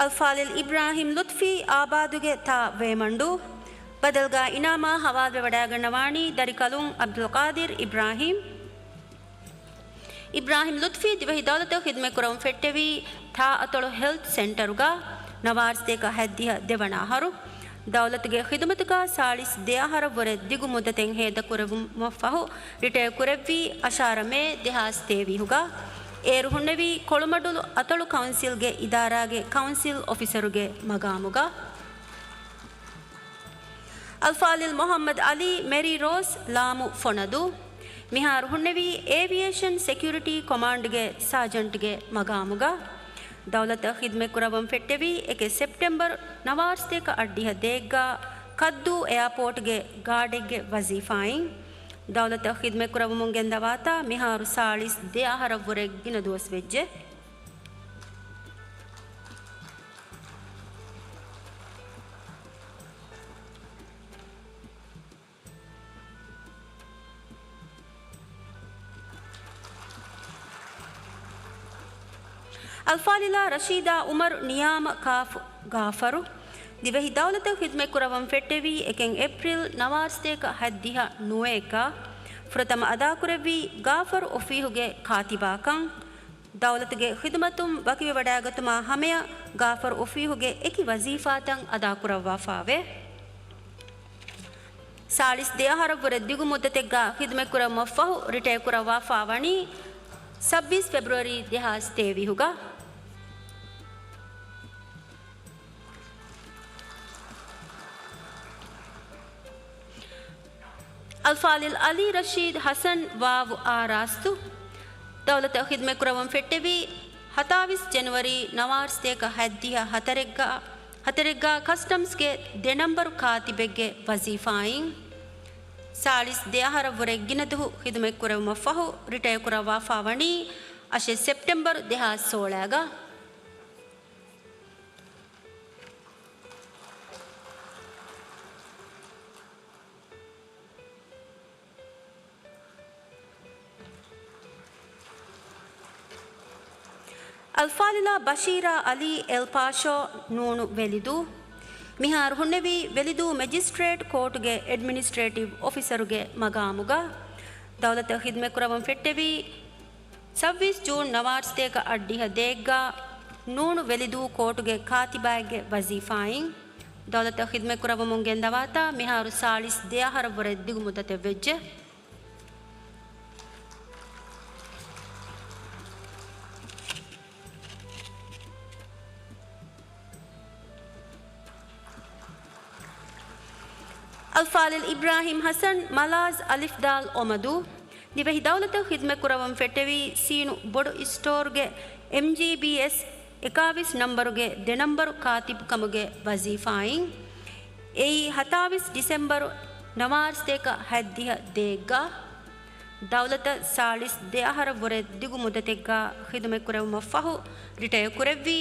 އަލްފާޟިލް އިބްރާހިމް ލުޠުފީ އާބާދުގެ ތާ ވޭމަންޑޫ. ބަދަލުގަ އިނާމާ ހަވާލުވެވަޑައިގަންނަވާނީ ދަރިކަލުން ޢަބްދުލްޤާދިރް އިބްރާހިމް. އިބްރާހިމް ލުޠުފީ ދިވެހި ދައުލަތަށް ޚިދުމަތްކުރަމުން ފެއްޓެވީ، ތާ އަތޮޅު ހެލްތް ސެންޓަރުގަ ނަވާރަ ސަތޭކަ ހަތްދިހަ ދެވަނަ އަހަރު. ދައުލަތުގެ ޚިދުމަތުގަ ސާޅީސް ދެ އަހަރަށްވުރެ ދިގު މުއްދަތެއް ހޭދަކުރެއްވުމަށްފަހު ރިޓަޔަރ ކުރެއްވީ، އަށާރަ މޭ ދެހާސް ތޭވީހުގަ. އޭރު ހުންނެވީ ކޮޅުމަޑުލު އަތޮޅު ކައުންސިލްގެ އިދާރާގެ ކައުންސިލް އޮފިސަރުގެ މަގާމުގަ. އަލްފާޟިލް މުޙައްމަދު ޢަލީ މެރީ ރޯސް ލާމު ފޮނަދޫ. މިހާރު ހުންނެވީ އޭވިއޭޝަން ސެކިއުރިޓީ ކޮމާންޑްގެ ސާޖަންޓްގެ މަގާމުގަ. ދައުލަތަށް ޚިދުމަތްކުރައްވަން ފެއްޓެވީ، އެކެއް ސެޕްޓެމްބަރު ނަވާރަ ސަތޭކަ އަށްޑިހަ ދޭއްގަ ކައްދޫ އެއާޕޯޓްގެ ގާޑެއްގެ ވަޒީފާއިން. ދައުލަތަށް ޚިދުމަތްކުރައްވަމުން ގެންދަވާތާ މިހާރު ސާޅީސް ދެ އަހަރަށްވުރެ ގިނަ ދުވަސް ވެއްޖެ. އަލްފާޟިލާ ރަޝީދާ ޢުމަރު ނިޔާމަ ކާފު ގާފަރު. ދިވެހި ދައުލަތަށް ޚިދުމަތްކުރައްވަން ފެއްޓެވީ، އެކެއް އޭޕްރީލް ނަވާރަ ސަތޭކަ ހަތްދިހަ ނުވައެއްގަ. ފުރަތަމަ އަދާކުރެއްވީ ގާފަރު އޮފީހުގެ ކާތިބާކަން. ދައުލަތުގެ ޚިދުމަތުން ވަކިވެވަޑައިގަތުމާ ހަމަޔަށް ގާފަރު އޮފީހުގެ އެކި ވަޒީފާތައް އަދާކުރައްވާފައެވެ. ސާޅީސް ދެ އަހަރަށްވުރެ ދިގު މުއްދަތެއްގަ ޚިދުމަތްކުރައްވުމަށްފަހު ރިޓަޔަރ ކުރައްވާފަ ވަނީ ސައްބީސް ފެބްރުއަރީ ދެހާސް ތޭވީހުގަ. އަލްފާޟިލް ޢަލީ ރަޝީދް ޙަސަން ވާވު އާ ރާސްތު. ދައުލަތަށް ޚިދުމަތްކުރައްވަން ފެއްޓެވީ، ހަތާވީސް ޖެނުއަރީ ނަވާރަ ސަތޭކަ ހަތްދިހަ ހަތަރެއްގަ، ހަތަރެއްގަ ކަސްޓަމްސްގެ ދެ ނަންބަރު ކާތިބެއްގެ ވަޒީފާއިން. ސާޅީސް ދެ އަހަރަށްވުރެ ގިނަ ދުވަހު ޚިދުމަތްކުރެއްވުމަށްފަހު ރިޓަޔަރ ކުރައްވާފަ ވަނީ އަށެއް ސެޕްޓެމްބަރު ދެހާސް ސޯޅައިގަ. އަލްފާޟިލާ ބަޝީރާ ޢަލީ އެލް ޕާޝޯ ނޫނު ވެލިދޫ. މިހާރު ހުންނެވީ ވެލިދޫ މެޖިސްޓްރޭޓް ކޯޓުގެ އެޑްމިނިސްޓްރޭޓިވް އޮފިސަރުގެ މަގާމުގަ. ދައުލަތަށް ޚިދުމަތްކުރައްވަން ފެއްޓެވީ، ސައްބީސް ޖޫން ނަވާރަ ސަތޭކަ އަށްޑިހަ ދޭއްގަ ނޫނު ވެލިދޫ ކޯޓުގެ ކާތިބާއެއްގެ ވަޒީފާއިން. ދައުލަތަށް ޚިދުމަތްކުރައްވަމުން ގެންދަވާތާ މިހާރު ސާޅީސް ދެ އަހަރަށްވުރެ ދިގު މުއްދަތެއް ވެއްޖެ. އަލްފާޟިލް އިބްރާހިމް ޙަސަން މަލާޒް އަލިފްދާލް އޮމަދޫ. ދިވެހި ދައުލަތަށް ޚިދުމަތްކުރައްވަން ފެއްޓެވީ ސީނު ބޮޑު ސްޓޯރުގެ އެމްޖީބީއެސް އެކާވީސް ނަންބަރުގެ ދެ ނަންބަރު ކާތިބު ކަމުގެ ވަޒީފާއިން. އެއީ ހަތާވީސް ޑިސެމްބަރު ނަވާރަ ސަތޭކަ ހަތްދިހަ ދޭއްގަ. ދައުލަތަށް ސާޅީސް ދެ އަހަރަށްވުރެ ދިގު މުއްދަތެއްގަ ޚިދުމަތްކުރެއްވުމަށްފަހު ރިޓަޔަރ ކުރެއްވީ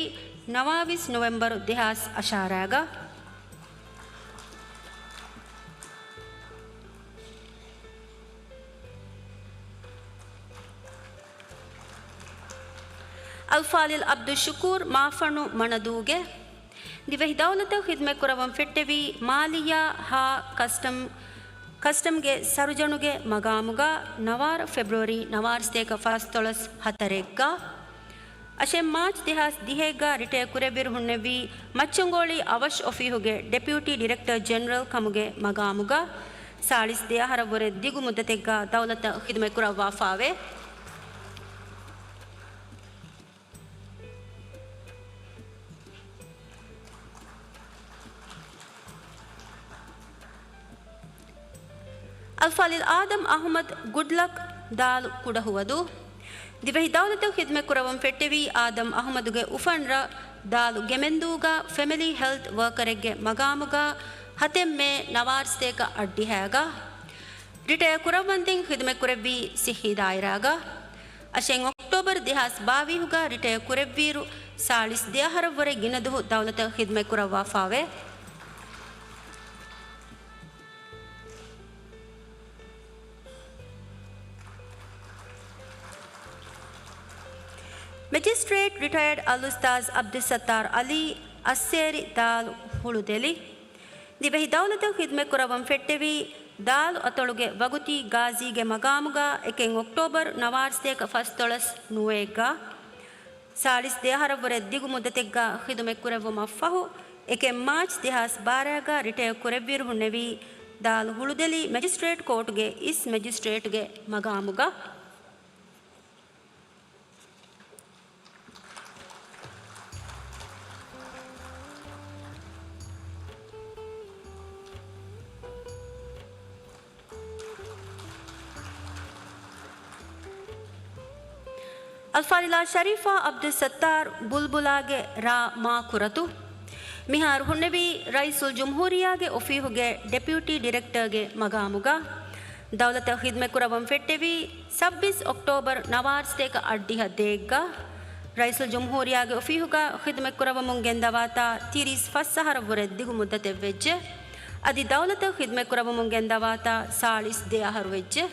ނަވާވީސް ނޮވެމްބަރު ދެހާސް އަށާރައިގަ. އަލްފާޟިލް ޢަބްދުއްޝުކޫރު މާފަނު މަނަދޫގެ. ދިވެހި ދައުލަތަށް ޚިދުމަތްކުރައްވަން ފެއްޓެވީ މާލިއްޔާ ހާ ކަސްޓަމް، ކަސްޓަމްގެ ސަރުޖަނުގެ މަގާމުގަ ނަވާރަ ފެބްރުއަރީ ނަވާރަ ސަތޭކަ ފަންސާސް ދޮޅަސް ހަތަރެއްގަ. އަށެއް މާޗް ދެހާސް ދިހައެއްގަ ރިޓަޔަރ ކުރެއްވިއިރު ހުންނެވީ މައްޗަންގޯޅި އަވަށް އޮފީހުގެ ޑެޕިއުޓީ ޑިރެކްޓަރ ޖެނެރަލް ކަމުގެ މަގާމުގަ. ސާޅީސް ދެ އަހަރަށްވުރެ ދިގު މުއްދަތެއްގަ ދައުލަތަށް ޚިދުމަތްކުރައްވާފައެވެ. އަލްފާޟިލް އާދަމް އަޙްމަދު ގުޑްލަކް، ދާލު ކުޑަހުވަދޫ. ދިވެހި ދައުލަތަށް ޚިދުމަތްކުރައްވަން ފެއްޓެވީ އާދަމް އަޙްމަދުގެ އުފަންރަށް ދާލު ގެމެންދޫގަ ފެމިލީ ހެލްތް ވަރކަރެއްގެ މަގާމުގަ ހަތެއް މޭ ނަވާރަ ސަތޭކަ އަށްޑިހައިގަ. ރިޓަޔަރ ކުރައްވަންދެން ޚިދުމަތްކުރެއްވީ ސިއްހީ ދާއިރާގަ. އަށެއް އޮކްޓޯބަރު ދެހާސް ބާވީހުގަ ރިޓަޔަރ ކުރެއްވިއިރު، ސާޅީސް ދެއަހަރަށްވުރެ ގިނަ ދުވަހު ދައުލަތަށް ޚިދުމަތްކުރައްވާފާވޭ. މެޖިސްޓްރޭޓް ރިޓަޔަރޑް އަލްއުސްތާޛް ޢަބްދުއްސައްތާރު ޢަލީ އައްސޭރި، ދާލު ހުޅުދެލި. ދިވެހި ދައުލަތަށް ޚިދުމަތްކުރައްވަން ފެއްޓެވީ، ދާލު އަތޮޅުގެ ވަގުތީ ގާޒީގެ މަގާމުގަ އެކެއް އޮކްޓޯބަރު ނަވާރަ ސަތޭކަ ފަސްދޮޅަސް ނުވައެއްގަ. ސާޅީސް ދެއަހަރަށްވުރެ ދިގު މުއްދަތެއްގަ ޚިދުމަތްކުރެއްވުމަށްފަހު، އެކެއް މާޗް ދެހާސް ބާރައިގަ ރިޓަޔަރ ކުރެއްވިއިރު ހުންނެވީ، ދާލު ހުޅުދެލި މެޖިސްޓްރޭޓް ކޯޓުގެ އިސް މެޖިސްޓްރޭޓްގެ މަގާމުގަ. އަލްފާޟިލާ ޝަރީފާ ޢަބްދުއްސައްތާރު ބުލްބުލާގެ ރާ މާކުރަތު. މިހާރު ހުންނެވީ ރައީސުލްޖުމްހޫރިއްޔާގެ އޮފީހުގެ ޑެޕިއުޓީ ޑިރެކްޓަރގެ މަގާމުގަ. ދައުލަތަށް ޚިދުމަތްކުރައްވަން ފެއްޓެވީ، ސައްބީސް އޮކްޓޯބަރު ނަވާރަ ސަތޭކަ އަށްޑިހަ ދޭއްގަ. ރައީސުލްޖުމްހޫރިއްޔާގެ އޮފީހުގަ ޚިދުމަތްކުރައްވަމުން ގެންދަވާތާ ތިރީސް ފަސް އަހަރަށްވުރެ ދިގު މުއްދަތެއްވެއްޖެ. އަދި ދައުލަތަށް ޚިދުމަތްކުރައްވަމުން ގެންދަވާތާ ސާޅީސް ދެ އަހަރު ވެއްޖެ.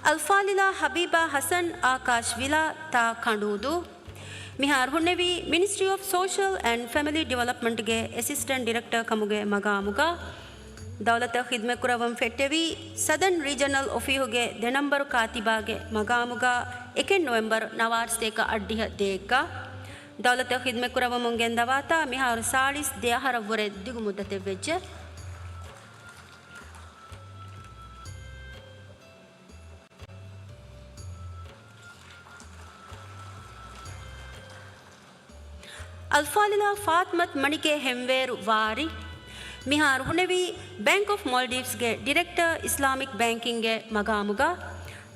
އަލްފާޟިލާ ޙަބީބާ ޙަސަން އާކާޝް ވިލާ ތާ ކަނޑޫދޫ. މިހާރު ހުންނެވީ މިނިސްޓްރީ އޮފް ސޯޝަލް އެންޑް ފެމިލީ ޑިވެލޮޕްމަންޓްގެ އެސިސްޓެންޓް ޑިރެކްޓަރ ކަމުގެ މަގާމުގަ. ދައުލަތަށް ޚިދުމަތްކުރައްވަން ފެއްޓެވީ، ސަދަން ރީޖަނަލް އޮފީހުގެ ދެ ނަންބަރު ކާތިބާގެ މަގާމުގަ އެކެއް ނޮވެމްބަރު ނަވާރަ ސަތޭކަ އަށްޑިހަ ދޭއްގަ. ދައުލަތަށް ޚިދުމަތްކުރައްވަމުން ގެންދަވާތާ މިހާރު ސާޅީސް ދެ އަހަރަށްވުރެ ދިގު މުއްދަތެއްވެއްޖެ. އަލްފާޟިލާ ފާތިމަތު މަނިކޭ ހެންވޭރު ވާރި. މިހާރު ހުންނެވީ ބޭންކް އޮފް މޯލްޑިވްސްގެ ޑިރެކްޓަރ އިސްލާމިކް ބޭންކިންގގެ މަގާމުގަ.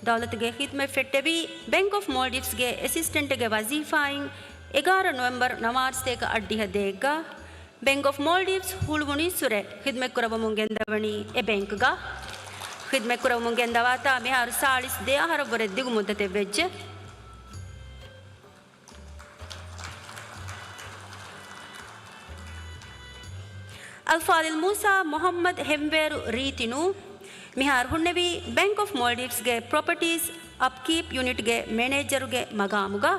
ދައުލަތުގެ ޚިދުމަތް ފެއްޓެވީ، ބޭންކް އޮފް މޯލްޑިވްސްގެ އެސިސްޓެންޓްގެ ވަޒީފާއިން އެގާރަ ނޮވެމްބަރު ނަވާރަ ސަތޭކަ އަށްޑިހަ ދޭއްގަ. ބޭންކް އޮފް މޯލްޑިވްސް ހުޅުވުނީއްސުރެ ޚިދުމަތްކުރައްވަމުން ގެންދަވަނީ އެ ބޭންކްގަ. ޚިދުމަތްކުރައްވަމުން ގެންދަވާތާ މިހާރު ސާޅީސް ދެ އަހަރަށްވުރެ ދިގު މުއްދަތެއްވެއްޖެ. އަލްފާޟިލް މޫސާ މުޙައްމަދު ހެންވޭރު ރީތިނޫ. މިހާރު ހުންނެވީ ބޭންކް އޮފް މޯލްޑިވްސްގެ ޕްރޮޕަޓީސް އަޕްކީޕް ޔުނިޓްގެ މެނޭޖަރުގެ މަގާމުގަ.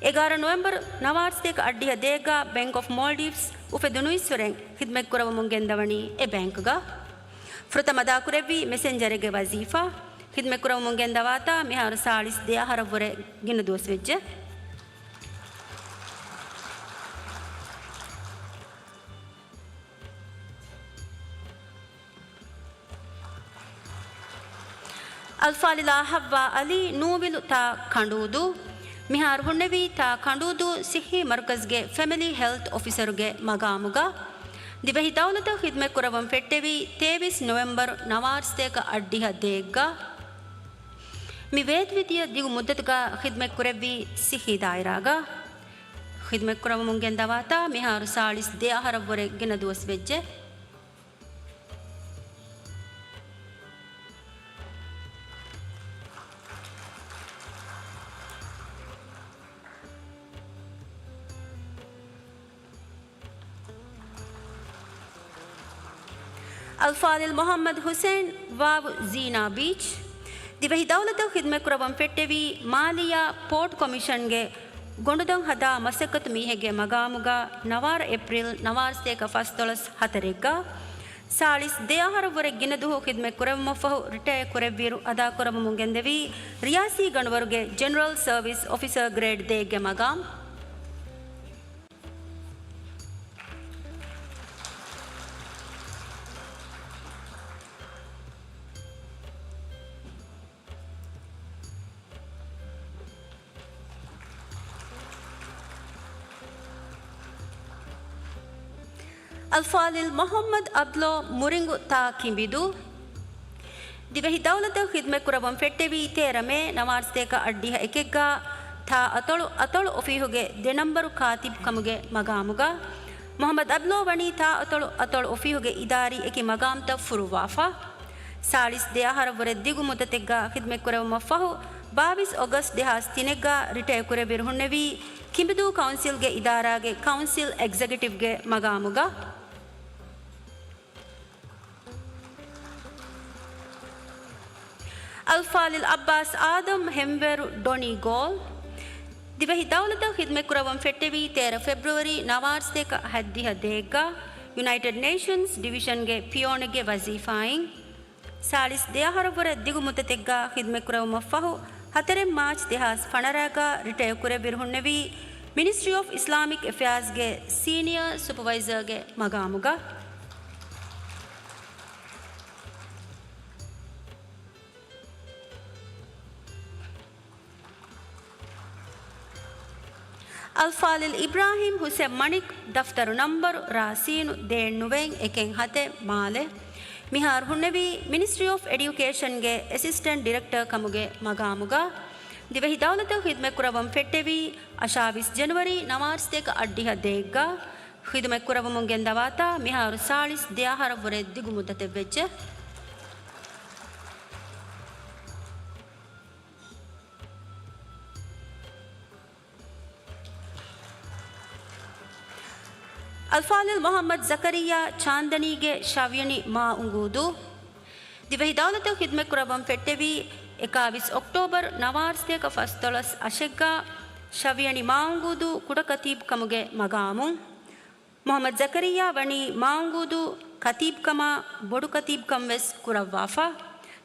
އެގާރަ ނޮވެމްބަރު ނަވާރަ ސަތޭކަ އަށްޑިހަ ދޭއްގަ ބޭންކް އޮފް މޯލްޑިވްސް އުފެދުނުއިއްސުރެން ޚިދުމަތްކުރައްވަމުން ގެންދަވަނީ އެ ބޭންކްގަ. ފުރަތަމަ އަދާކުރެއްވީ މެސެންޖަރެއްގެ ވަޒީފާ. ޚިދުމަތްކުރައްވަމުން ގެންދަވާތާ މިހާރު ސާޅީސް ދެ އަހަރަށްވުރެ ގިނަ ދުވަސް ވެއްޖެ. އަލްފާޟިލާ ޙައްވާ ޢަލީ ނޫވިލު ތާ ކަނޑޫދޫ. މިހާރު ހުންނެވީ ތާ ކަނޑޫދޫ ސިއްހީ މަރުކަޒްގެ ފެމިލީ ހެލްތް އޮފިސަރުގެ މަގާމުގަ. ދިވެހި ދައުލަތަށް ޚިދުމަތްކުރައްވަން ފެއްޓެވީ، ތޭވީސް ނޮވެމްބަރު ނަވާރަ ސަތޭކަ އަށްޑިހަ ދޭއްގަ. މި ވޭތުވެދިޔަ ދިގު މުއްދަތުގަ ޚިދުމަތްކުރެއްވީ ސިއްހީ ދާއިރާގަ. ޚިދުމަތްކުރައްވަމުން ގެންދަވާތާ މިހާރު ސާޅީސް ދެ އަހަރަށްވުރެ ގިނަ ދުވަސް ވެއްޖެ. އަލްފާޟިލް މުޙައްމަދު ޙުސައިން ވާވު ޒީނާ ބީޗް. ދިވެހި ދައުލަތަށް ޚިދުމަތްކުރައްވަން ފެއްޓެވީ، މާލިއްޔާ ޕޯޓް ކޮމިޝަންގެ ގޮނޑުދޮށް ހަދާ މަސައްކަތު މީހެއްގެ މަގާމުގަ ނަވާރަ އޭޕްރީލް ނަވާރަ ސަތޭކަ ފަސްދޮޅަސް ހަތަރެއްގަ. ސާޅީސް ދެ އަހަރަށްވުރެ ގިނަ ދުވަހު ޚިދުމަތް ކުރެއްވުމަށްފަހު ރިޓަޔަރ ކުރެއްވިއިރު އަދާކުރަމުމުން ގެންދެވީ ރިޔާސީ ގަނޑުވަރުގެ ޖެނެރަލް ސަރވިސް އޮފިސަރ ގްރޭޑް ދޭއްގެ މަގާމް. އަލްފާޟިލް މުޙައްމަދު އަބްލޯ މުރިނގު ތާ ކިނބިދޫ. ދިވެހި ދައުލަތަށް ޚިދުމަތްކުރައްވަން ފެއްޓެވީ ތޭރަ މޭ ނަވާރަސަތޭކަ އަށްޑިހަ އެކެއްގަ ތާ އަތޮޅު އަތޮޅު އޮފީހުގެ ދެ ނަންބަރު ކާތިބު ކަމުގެ މަގާމުގަ. މުޙައްމަދު އަބްލޯ ވަނީ ތާ އަތޮޅު އަތޮޅު އޮފީހުގެ އިދާރީ އެކި މަގާމްތައް ފުރުއްވާފަ. ސާޅީސް ދެ އަހަރަށްވުރެ ދިގު މުއްދަތެއްގަ ޚިދުމަތްކުރެވުމަށްފަހު، ބާވީސް އޮގަސްޓް ދެހާސް ތިނެއްގަ ރިޓަޔަރ ކުރެއްވިރު ހުންނެވީ، ކިނބިދޫ ކައުންސިލްގެ އިދާރާގެ ކައުންސިލް އެގްޒެކެޓިވްގެ މަގާމުގަ. އަލްފާޟިލް އައްބާސް އާދަމް ހެންވޭރު ޑޮނީ ގޯލް. ދިވެހި ދައުލަތަށް ޚިދުމަތްކުރައްވަން ފެއްޓެވީ ތޭރަ ފެބްރުއަރީ ނަވާރަސަތޭކަ ހަތްދިހަ ދޭއްގަ ޔުނައިޓެޑް ނޭޝަންސް ޑިވިޝަންގެ ޕިއޯނެއްގެ ވަޒީފާއިން. ސާޅީސް ދެ އަހަރަށްވުރެ ދިގު މުއްދަތެއްގަ ޚިދުމަތްކުރެވުމަށްފަހު، ހަތަރެއް މާޗް ދެހާސް ފަނަރަގަ ރިޓަޔަރ ކުރެއްވިރު ހުންނެވީ، މިނިސްޓްރީ އޮފް އިސްލާމިކް އެފެއާޒްގެ ސީނިއާ ސުޕަވައިޒަރގެ މަގާމުގަ. އަލްފާޟިލް އިބްރާހީމް ހުސެން މަނިކް، ދަފްތަރު ނަންބަރު ރާ ސީނު ދޭއް ނުވައެއް އެކެއް ހަތެއް މާލެ. މިހާރު ހުންނެވީ މިނިސްޓްރީ އޮފް އެޑިއުކޭޝަންގެ އެސިސްޓެންޓް ޑިރެކްޓަރ ކަމުގެ މަގާމުގަ. ދިވެހި ދައުލަތަށް ޚިދުމަތްކުރައްވަން ފެއްޓެވީ އަށާވީސް ޖަނުއަރީ ނަވާރަސަތޭކަ އަށްޑިހަ ދޭއްގަ. ޚިދުމަތްކުރައްވަމުން ގެންދަވާތާ މިހާރު ސާޅީސް ދެ އަހަރަށްވުރެ ދިގު މުއްދަތެއްވެއްޖެ. އަލްފާޟިލް މުޙައްމަދު ޒަކަރިއްޔާ ޗާންދަނީގެ ށަވިޔަނި މާ އުނގޫދޫ. ދިވެހި ދައުލަތަށް ޚިދުމަތްކުރައްވަން ފެއްޓެވީ އެކާވީސް އޮކްޓޯބަރު ނަވާރަސަތޭކަ ފަސްދޮޅަސް އަށެއްގަ ށަވިޔަނި މާ އުނގޫދޫ ކުޑަ ކަތީބު ކަމުގެ މަގާމުން. މުޙައްމަދު ޒަކަރިއްޔާ ވަނީ މާ އުނގޫދޫ ކަތީބުކަމާ ބޮޑު ކަތީބުކަން ވެސް ކުރައްވާފަ.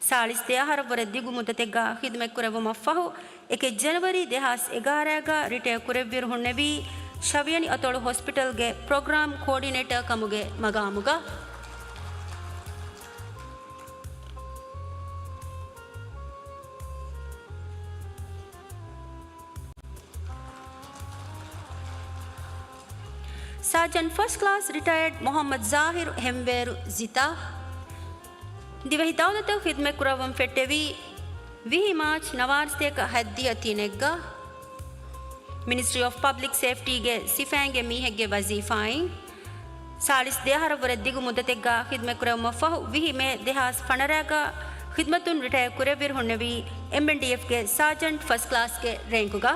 ސާޅީސް ދެ އަހަރަށްވުރެ ދިގު މުއްދަތެއްގަ ޚިދުމަތްކުރެއްވުމަށްފަހު، އެކެއް ޖަނަވަރީ ދެހާސް އެގާރައިގަ ރިޓަޔަރ ކުރެއްވިރު ހުންނެވީ، ޝަވިޔަނި އަތޮޅު ހޮސްޕިޓަލްގެ ޕްރޮގްރާމް ކޯޑިނޭޓަރ ކަމުގެ މަގާމުގަ. ސާޖަންޓް ފަސްޓް ކްލާސް ރިޓަޔަރޑް މުޙައްމަދު ޒާހިރު ހެންވޭރު ޒިތާ. ދިވެހި ދައުލަތަށް ޚިދުމަތްކުރައްވަން ފެއްޓެވީ ވިހި މާޗް ނަވާރަސަތޭކަ ހަތްދިހަ ތިނެއްގަ. މިނިސްޓްރީ އޮފް ޕަބްލިކް ސޭފްޓީގެ ސިފައިންގެ މީހެއްގެ ވަޒީފާއިން. ސާޅީސް ދެ އަހަރަށްވުރެ ދިގު މުއްދަތެއްގަ ޚިދުމަތްކުރެވުމަށްފަހު، ވިހި މޭ ދެހާސް ފަނަރަގަ ޚިދުމަތުން ރިޓަޔަރ ކުރެއްވިރު ހުންނެވީ، އެމްއެންޑީއެފްގެ ސާޖަންޓް ފަސްޓް ކްލާސްގެ ރޭންކުގަ.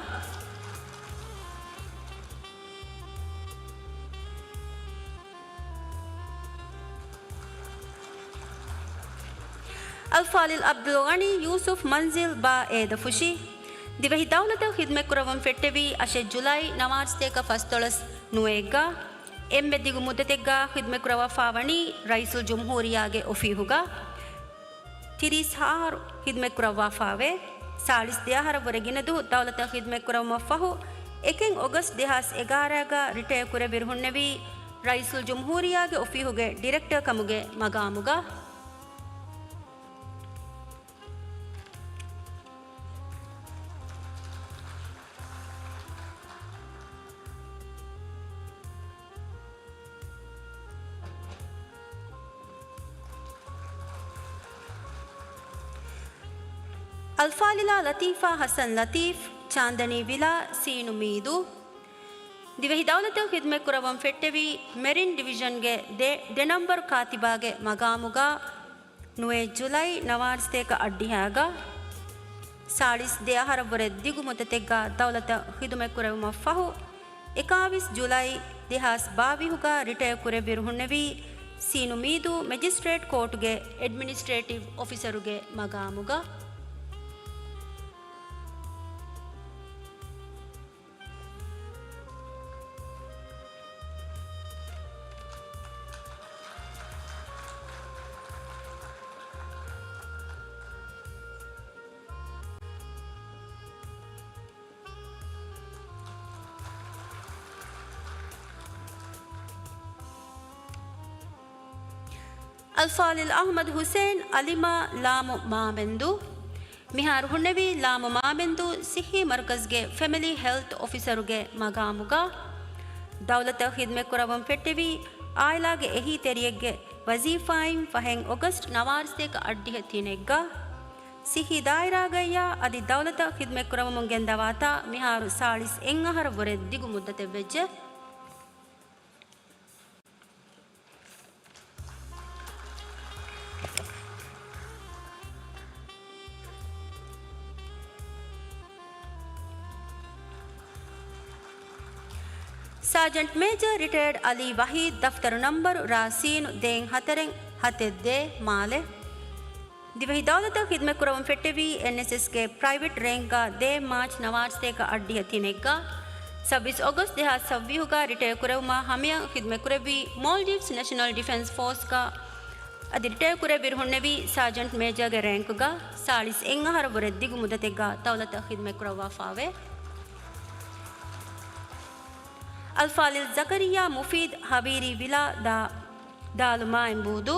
އަލްފާޟިލް ޢަބްދުލްޣަނީ ޔޫސުފް މަންޒިލް ބާ އޭދަފުށި. ދިވެހި ދައުލަތަށް ޚިދުމަތްކުރައްވަން ފެއްޓެވީ އަށެއް ޖުލައި ނަވާރަސަތޭކަ ފަސްދޮޅަސް ނުވައެއްގަ. އެންމެ ދިގު މުއްދަތެއްގަ ޚިދުމަތްކުރައްވާފާ ވަނީ ރައީސުލްޖުމްހޫރިއްޔާގެ އޮފީހުގަ. ތިރީސް އަހަރު ޚިދުމަތްކުރައްވާފާވޭ. ސާޅީސް ދެ އަހަރަށްވުރެ ގިނަ ދުވަހު ދައުލަތަށް ޚިދުމަތްކުރެވުމަށްފަހު، އެކެއް އޮގަސްޓް ދެހާސް އެގާރައިގަ ރިޓަޔަރ ކުރެއްވިރު ހުންނެވީ، ރައީސުލްޖުމްހޫރިއްޔާގެ އޮފީހުގެ ޑިރެކްޓަރ ކަމުގެ މަގާމުގަ. އަލްފާޟިލާ ލަތީފާ ޙަސަން ލަތީފް، ޗާންދަނީ ވިލާ، ސީނު މީދޫ. ދިވެހި ދައުލަތަށް ޚިދުމަތްކުރައްވަން ފެއްޓެވީ، މެރިން ޑިވިޝަންގެ ދެ، ދެ ނަންބަރު ކާތިބާގެ މަގާމުގަ. ނުވައެއް ޖުލައި ނަވާރަސަތޭކަ އަށްޑިހައިގަ. ސާޅީސް ދެ އަހަރަށްވުރެ ދިގު މުއްދަތެއްގަ ދައުލަތަށް ޚިދުމަތްކުރެވުމަށްފަހު، އެކާވީސް ޖުލައި ދެހާސް ބާވީހުގަ ރިޓަޔަރ ކުރެއްވިރު ހުންނެވީ، ސީނު މީދޫ މެޖިސްޓްރޭޓް ކޯޓުގެ އެޑްމިނިސްޓްރޭޓިވް އޮފިސަރުގެ މަގާމުގަ. އަލްފާޟިލް އަޙްމަދު ޙުސައިން އަލިމާ ލާމު މާމެންދޫ. މިހާރު ހުންނެވީ ލާމު މާމެންދޫ ޞިއްޙީ މަރުކަޒުގެ ފެމިލީ ހެލްތް އޮފިސަރުގެ މަގާމުގަ. ދައުލަތަށް ޚިދުމަތްކުރައްވަން ފެއްޓެވީ އާއިލާގެ އެހީތެރިއެއްގެ ވަޒީފާއިން ފަހެން އޮގަސްޓް ނަވާރަ ސަތޭކަ އަށްޑިހަ ތިނެއްގަ، ސިއްހީ ދާއިރާގައްޔާ އަދި ދައުލަތަށް ޚިދުމަތްކުރައްވަމުން ގެންދަވާތާ މިހާރު ސާޅީސް އެއް އަހަރަށްވުރެ ދިގު މުއްދަތެއްވެއްޖެ. ސާޖަންޓް މޭޖަރ ރިޓަޔަރޑް އަލީ ވަހީދު، ދަފްތަރު ނަންބަރު ރ ސީނު ދޭއް ހަތަރެއް ހަތެއް ދޭއް މާލެ. ދިވެހި ދައުލަތަށް ޚިދުމަތްކުރައްވަން ފެއްޓެވީ އެންއެސްއެސްގެ ޕްރައިވެޓް ރޭންކްގަ ދޭއް މާޗް ނަވާރަ ސަތޭކަ އަށްޑިހަ ތިނެއްގަ. ސައްބީސް އޮގަސްޓް ދެހާސް ސައްބީހުގަ ރިޓަޔަރ ކުރެވުމާ ހަމަޔަށް ޚިދުމަތްކުރެއްވީ މޯލްޑިވްސް ނެޝަނަލް ޑިފެންސް ފޯސްގަ. އަދި ރިޓަޔަރ ކުރެއްވިއިރު ހުންނެވީ ސާޖަންޓް މޭޖަރގެ ރޭންކުގަ ސާޅީސް އެއް އަހަރަށްވުރެ ދިގު މުއްދަތެއްގަ ދައުލަތަށް ޚިދުމަތްކުރައްވާފާވޭ. އަލްފާޟިލް ޒަކަރިއްޔާ މުފީދު ހަވީރީ ވިލާ ދާ، ދާލު މާއިންބޫދޫ.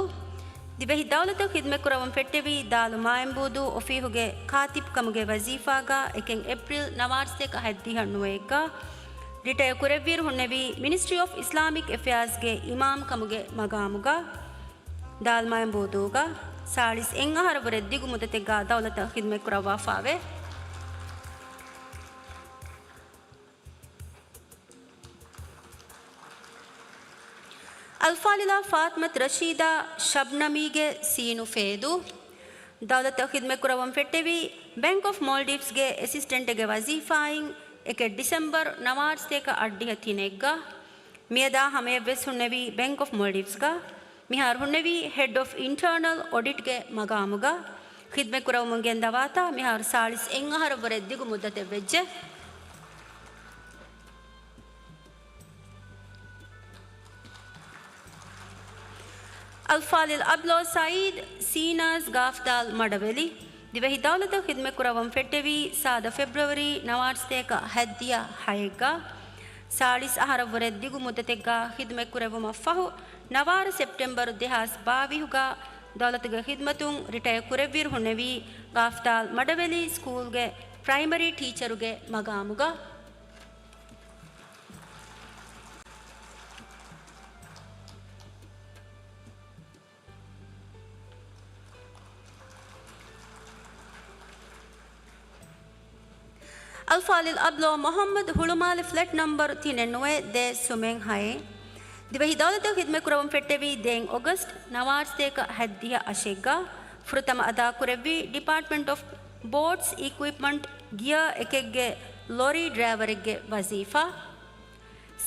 ދިވެހި ދައުލަތަށް ޚިދުމަތްކުރައްވަން ފެއްޓެވީ ދާލު މާއިންބޫދޫ އޮފީހުގެ ކާތިބުކަމުގެ ވަޒީފާގަ އެކެއް އޭޕްރިލް ނަވާރަ ސަތޭކަ ހަތްދިހަ ނުވައެއްގަ. ރިޓަޔަރ ކުރެއްވިއިރު ހުންނެވީ މިނިސްޓްރީ އޮފް އިސްލާމިކް އެފެއާޒްގެ އިމާމް ކަމުގެ މަގާމުގަ. ދާލު މާއިންބޫދޫގަ ސާޅީސް އެއް އަހަރަށްވުރެ ދިގު މުއްދަތެއްގަ ދައުލަތަށް ޚިދުމަތްކުރައްވާފާވޭ. އަލްފާޟިލާ ފާތިމަތު ރަޝީދާ ޝަބްނަމީގެ ސީނު ފޭދޫ. ދައުލަތަށް ޚިދުމަތްކުރައްވަން ފެއްޓެވީ ބޭންކް އޮފް މޯލްޑިވްސްގެ އެސިސްޓެންޓެއްގެ ވަޒީފާއިން އެކެއް ޑިސެމްބަރު ނަވާރަ ސަތޭކަ އަށްޑިހަ ތިނެއްގަ. މިއަދާ ހަމަޔަށްވެސް ހުންނެވީ ބޭންކް އޮފް މޯލްޑިވްސްގަ. މިހާރު ހުންނެވީ ހެޑް އޮފް އިންޓަރނަލް އޮޑިޓްގެ މަގާމުގަ. ޚިދުމަތްކުރައްވަމުން ގެންދަވާތާ މިހާރު ސާޅީސް އެއް އަހަރަށްވުރެ ދިގު މުއްދަތެއްވެއްޖެ. އަލްފާޟިލް އަބްލޯ ސައީދު، ސީނާޒް، ގާފްދާލް، މަޑަވެލި. ދިވެހި ދައުލަތަށް ޚިދުމަތްކުރައްވަން ފެއްޓެވީ ސާދަ ފެބްރުއަރީ ނަވާރަ ސަތޭކަ ހަތްދިހަ ހައެއްގަ. ސާޅީސް އަހަރަށްވުރެ ދިގު މުއްދަތެއްގަ ޚިދުމަތްކުރެއްވުމަށްފަހު، ނަވާރަ ސެޕްޓެމްބަރު ދެހާސް ބާވީހުގަ ދައުލަތުގެ ޚިދުމަތުން ރިޓަޔަރ ކުރެއްވިއިރު ހުންނެވީ ގާފްދާލް މަޑަވެލި ސްކޫލްގެ ޕްރައިމަރީ ޓީޗަރުގެ މަގާމުގަ. އަލްފާޟިލް އަބްލޯ މުޙައްމަދު، ހުޅުމާލެ، ފްލެޓް ނަންބަރު ތިނެއް ނުވައެއް ދޭއް ސުމެއް ހައެއް. ދިވެހި ދައުލަތަށް ޚިދުމަތްކުރައްވަން ފެއްޓެވީ ދޭއް އޮގަސްޓް ނަވާރަ ސަތޭކަ ހަތްދިހަ އަށެއްގަ. ފުރަތަމަ އަދާކުރެއްވީ ޑިޕާޓްމަންޓް އޮފް ބޯޓްސް އިކުއިޕްމަންޓް ގިއަރ އެކެއްގެ ލޮރީ ޑްރައިވަރެއްގެ ވަޒީފާ.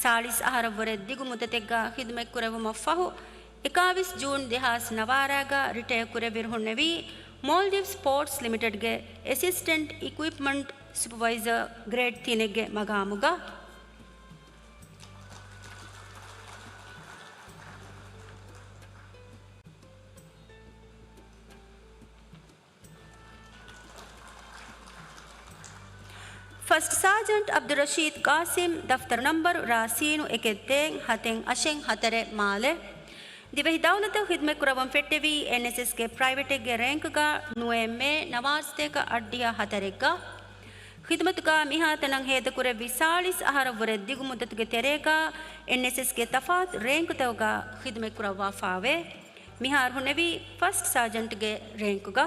ސާޅީސް އަހަރަށްވުރެ ދިގު މުއްދަތެއްގަ ޚިދުމަތްކުރެއްވުމަށްފަހު، އެކާވީސް ޖޫން ދެހާސް ނަވާރައިގަ ރިޓަޔަރ ކުރެއްވިއިރު ހުންނެވީ މޯލްޑިވްސް ޕޯޓްސް ލިމިޓެޑްގެ އެސިސްޓެންޓް އިކުއިޕްމަންޓް ސުޕަވައިޒަރ ގްރޭޑް ތިނެއްގެ މަގާމުގަ. ފަސްޓް ސާޖަންޓް އަބްދުއްރަޝީދު ގާސިމް، ދަފްތަރު ނަންބަރު ރ ސީނު އެކެއް ދޭއް ހަތެއް އަށެއް ހަތަރެއް މާލެ. ދިވެހި ދައުލަތަށް ޚިދުމަތްކުރައްވަން ފެއްޓެވީ އެންއެސްއެސްގެ ޕްރައިވެޓެއްގެ ރޭންކުގަ ނުވައެއް މޭ ނަވާރަ ސަތޭކަ އަށްޑިހަ ހަތަރެއްގަ. ޚިދުމަތުގަ މިހާތަނަށް ހޭދަކުރެއްވި ސާޅީސް އަހަރަށްވުރެ ދިގު މުއްދަތުގެ ތެރޭގަ އެންއެސްއެސްގެ ތަފާތު ރޭންކުތަކުގަ ޚިދުމަތްކުރައްވާފާވޭ. މިހާރު ހުންނެވީ ފަސްޓް ސާޖަންޓްގެ ރޭންކުގަ.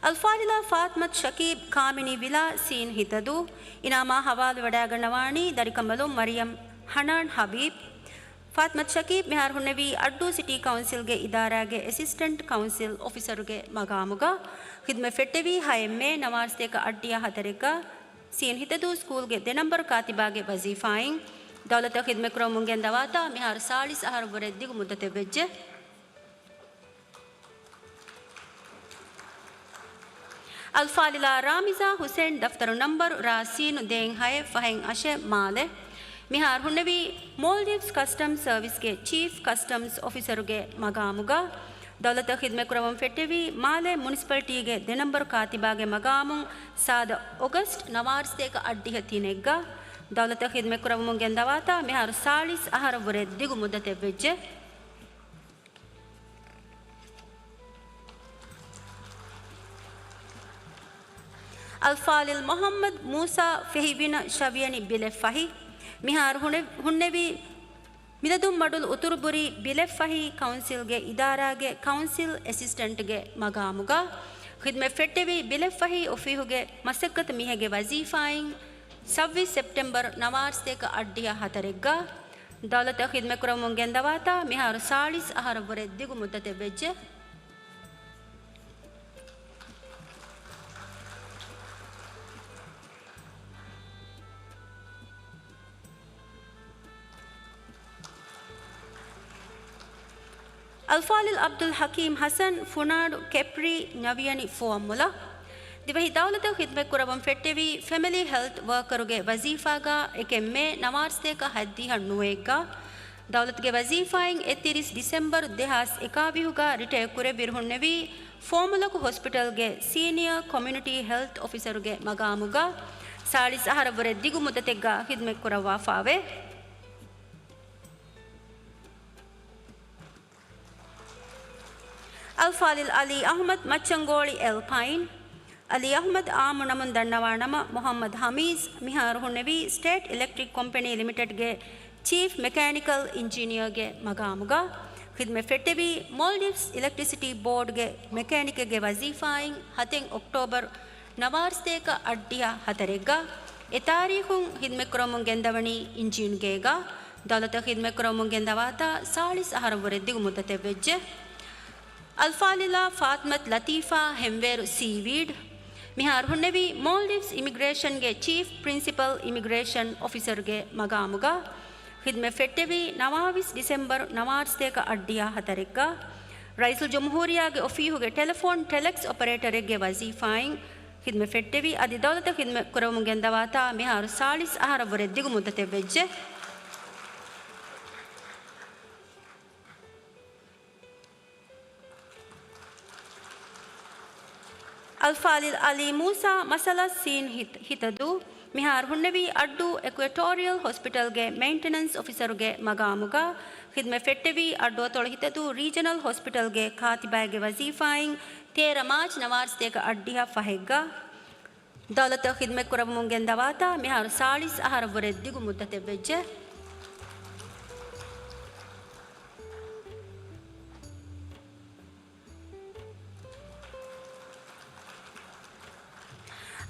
އަލްފާޟިލާ ފާތިމަތު ޝަކީބް، ކާމިނީ ވިލާ، ސީން ހިތަދޫ. އިނާމާ ހަވާލުވެވަޑައިގަންނަވާނީ ދަރިކަނބަލުން މަރިޔަމް ހަނާން ހަބީބް. ފާތިމަތު ޝަކީބް މިހާރު ހުންނެވީ އައްޑޫ ސިޓީ ކައުންސިލްގެ އިދާރާގެ އެސިސްޓެންޓް ކައުންސިލް އޮފިސަރުގެ މަގާމުގަ. ޚިދުމަތް ފެއްޓެވީ ހައެއް މޭ ނަވާރަ ސަތޭކަ އަށްޑިހަ ހަތަރެއްގަ. ސީން ހިތަދޫ ސްކޫލްގެ ދެ ނަންބަރު ކާތިބާގެ ވަޒީފާއިން ދައުލަތަށް ޚިދުމަތްކުރަމުން ގެންދަވާތާ މިހާރު ސާޅީސް އަހަރަށްވުރެ ދިގު މުއްދަތެއްވެއްޖެ. އަލްފާޟިލާ ރާމިޒާ ހުސެން، ދަފްތަރު ނަންބަރު ރ ސީނު ދޭއް ހައެއް ފަހެއް އަށެއް މާލެ. މިހާރު ހުންނެވީ މޯލްޑިވްސް ކަސްޓަމްސް ސަރވިސްގެ ޗީފް ކަސްޓަމްސް އޮފިސަރުގެ މަގާމުގަ. ދައުލަތަށް ޚިދުމަތްކުރައްވަން ފެއްޓެވި މާލޭ މުނިސިޕަލިޓީގެ ދެ ނަންބަރު ކާތިބާގެ މަގާމުން ސާދަ އޮގަސްޓް ނަވާރަސަތޭކަ އަށްޑިހަ ތިނެއްގަ. ދައުލަތަށް ޚިދުމަތްކުރައްވަމުން ގެން ދަވާތާ މިހާރު ސާޅީސް އަހަރަށްވުރެ ދިގު މުއްދަތެއް ވެއްޖެ. އަލްފާޟިލް މުޙައްމަދު މޫސާ ފެހި ވިނަ ޝަވިޔަނި ބިލެއް ފަހި. މިހާރު ހުނެ-، ހުންނެވީ މިލަދުންމަޑުލު އުތުރުބުރީ ބިލެއް ފަހި ކައުންސިލްގެ އިދާރާގެ ކައުންސިލް އެސިސްޓެންޓްގެ މަގާމުގަ. ޚިދުމަތް ފެއްޓެވީ ބިލެއް ފަހި އޮފީހުގެ މަސައްކަތު މީހެއްގެ ވަޒީފާއިން ސައްބީސް ސެޕްޓެމްބަރު ނަވާރަސަތޭކަ އަށްޑިހަ ހަތަރެއްގަ. ދައުލަތަށް ޚިދުމަތްކުރަމުން ގެންދަވާތާ މިހާރު ސާޅީސް އަހަރަށްވުރެ ދިގު މުއްދަތެއް ވެއްޖެ. އަލްފާޟިލް ޢަބްދުލް ޙަކީމް ޙަސަން ފުނާޑު ކެޕްރީ ނަވިޔަނި ފުވައްމުލައް. ދިވެހި ދައުލަތަށް ޚިދުމަތްކުރައްވަން ފެއްޓެވީ ފެމިލީ ހެލްތް ވަރކަރުގެ ވަޒީފާގަ އެކެއް މޭ ނަވާރަސަތޭކަ ހަތްދިހަ ނުވައެއްގަ. ދައުލަތުގެ ވަޒީފާއިން އެއްތިރީސް ޑިސެމްބަރު ދެހާސް އެކާވިހުގަ ރިޓަޔަރ ކުރެއްވިރު ހުންނެވީ ފޯމުލަކު ހޮސްޕިޓަލްގެ ސީނިއާ ކޮމިއުނިޓީ ހެލްތް އޮފިސަރުގެ މަގާމުގަ. ސާޅީސް އަހަރަށްވުރެ ދިގު މުއްދަތެއްގަ ޚިދުމަތްކުރައްވާފާވޭ. އަލްފާޟިލް ޢަލީ އަޙްމަދު މައްޗަންގޯޅި އެލްޕައިން. ޢަލީ އަޙްމަދު ޢާއްމު ނަމުން ދަންނަވާ ނަމަ، މުޙައްމަދު ޙަމީދު މިހާރު ހުންނެވީ ސްޓޭޓް އިލެކްޓްރިކް ކޮމްޕެނީ ލިމިޓެޑްގެ ޗީފް މެކޭނިކަލް އިންޖިނިއަރގެ މަގާމުގަ. ޚިދުމަތް ފެއްޓެވީ މޯލްޑިވްސް އިލެކްޓްރިސިޓީ ބޯޑްގެ މެކޭނިކެއްގެ ވަޒީފާއިން ހަތެއް އޮކްޓޯބަރު ނަވާރަސަތޭކަ އަށްޑިހަ ހަތަރެއްގަ. އެ ތާރީޚުން ޚިދުމަތްކުރަމުން ގެންދަވަނީ އިންޖީން ގޭގަ. ދައުލަތަށް ޚިދުމަތްކުރަމުން ގެންދަވާތާ ސާޅީސް އަހަރަށްވުރެ ދިގު މުއްދަތެއް ވެއްޖެ. އަލްފާޟިލާ ފާތިމަތު ލަތީފާ ހެންވޭރު ސީވީޑް މިހާރު ހުންނެވީ މޯލްޑިވްސް އިމިގްރޭޝަންގެ ޗީފް ޕްރިންސިޕަލް އިމިގްރޭޝަން އޮފިސަރުގެ މަގާމުގަ. ޚިދުމަތް ފެއްޓެވީ ނަވާވީސް ޑިސެމްބަރު ނަވާރަސަތޭކަ އަށްޑިހަ ހަތަރެއްގަ. ރައީސުލްޖުމްހޫރިއްޔާގެ އޮފީހުގެ ޓެލެފޯން ޓެލެކްސް އޮޕަރޭޓަރެއްގެ ވަޒީފާއިން ޚިދުމަތް ފެއްޓެވި އަދި ދައުލަތަށް ޚިދުމަތް ކުރަމުން ގެންދަވާތާ މިހާރު ސާޅީސް އަހަރަށްވުރެ ދިގު މުއްދަތެއް ވެއްޖެ. އަލްފާޟިލް ޢަލީ މޫސާ މަސަލަސް ސީން ހިތަ-، ހިތަދޫ މިހާރު ހުންނެވީ އައްޑޫ އެކުއެޓޯރިއަލް ހޮސްޕިޓަލްގެ މެއިންޓެނަންސް އޮފިސަރުގެ މަގާމުގަ. ޚިދުމަތް ފެއްޓެވީ އައްޑުއަތޮޅު ހިތަދޫ ރީޖަނަލް ހޮސްޕިޓަލްގެ ކާތިބާއެއްގެ ވަޒީފާއިން ތޭރަ މާޗް ނަވާރަސަތޭކަ އަށްޑިހަ ފަހެއްގަ. ދައުލަތަށް ޚިދުމަތްކުރައްވަމުން ގެންދަވާތާ މިހާރު ސާޅީސް އަހަރަށްވުރެ ދިގު މުއްދަތެއް ވެއްޖެ.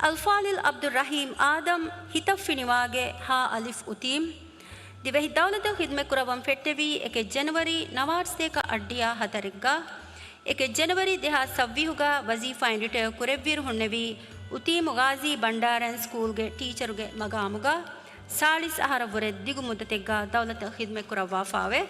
އަލްފާޟިލް ޢަބްދުއްރަޙީމް އާދަމް ހިތަށްފިނިވާގެ ހާ އަލިފް އުތީމް. ދިވެހި ދައުލަތަށް ޚިދުމަތްކުރައްވަން ފެއްޓެވީ އެކެއް ޖެނުއަރީ ނަވާރަސަތޭކަ އަށްޑިހަ ހަތަރެއްގަ. އެކެއް ޖެނުއަރީ ދެހާސް ސައްވީހުގަ ވަޒީފާއިން ރިޓަޔަރ ކުރެއްވިއިރު ހުންނެވީ އުތީމު ޣާޒީ ބަންޑާރައިން ސްކޫލްގެ ޓީޗަރުގެ މަގާމުގަ. ސާޅީސް އަހަރަށްވުރެ ދިގު މުއްދަތެއްގަ ދައުލަތަށް ޚިދުމަތްކުރައްވާފާވޭ.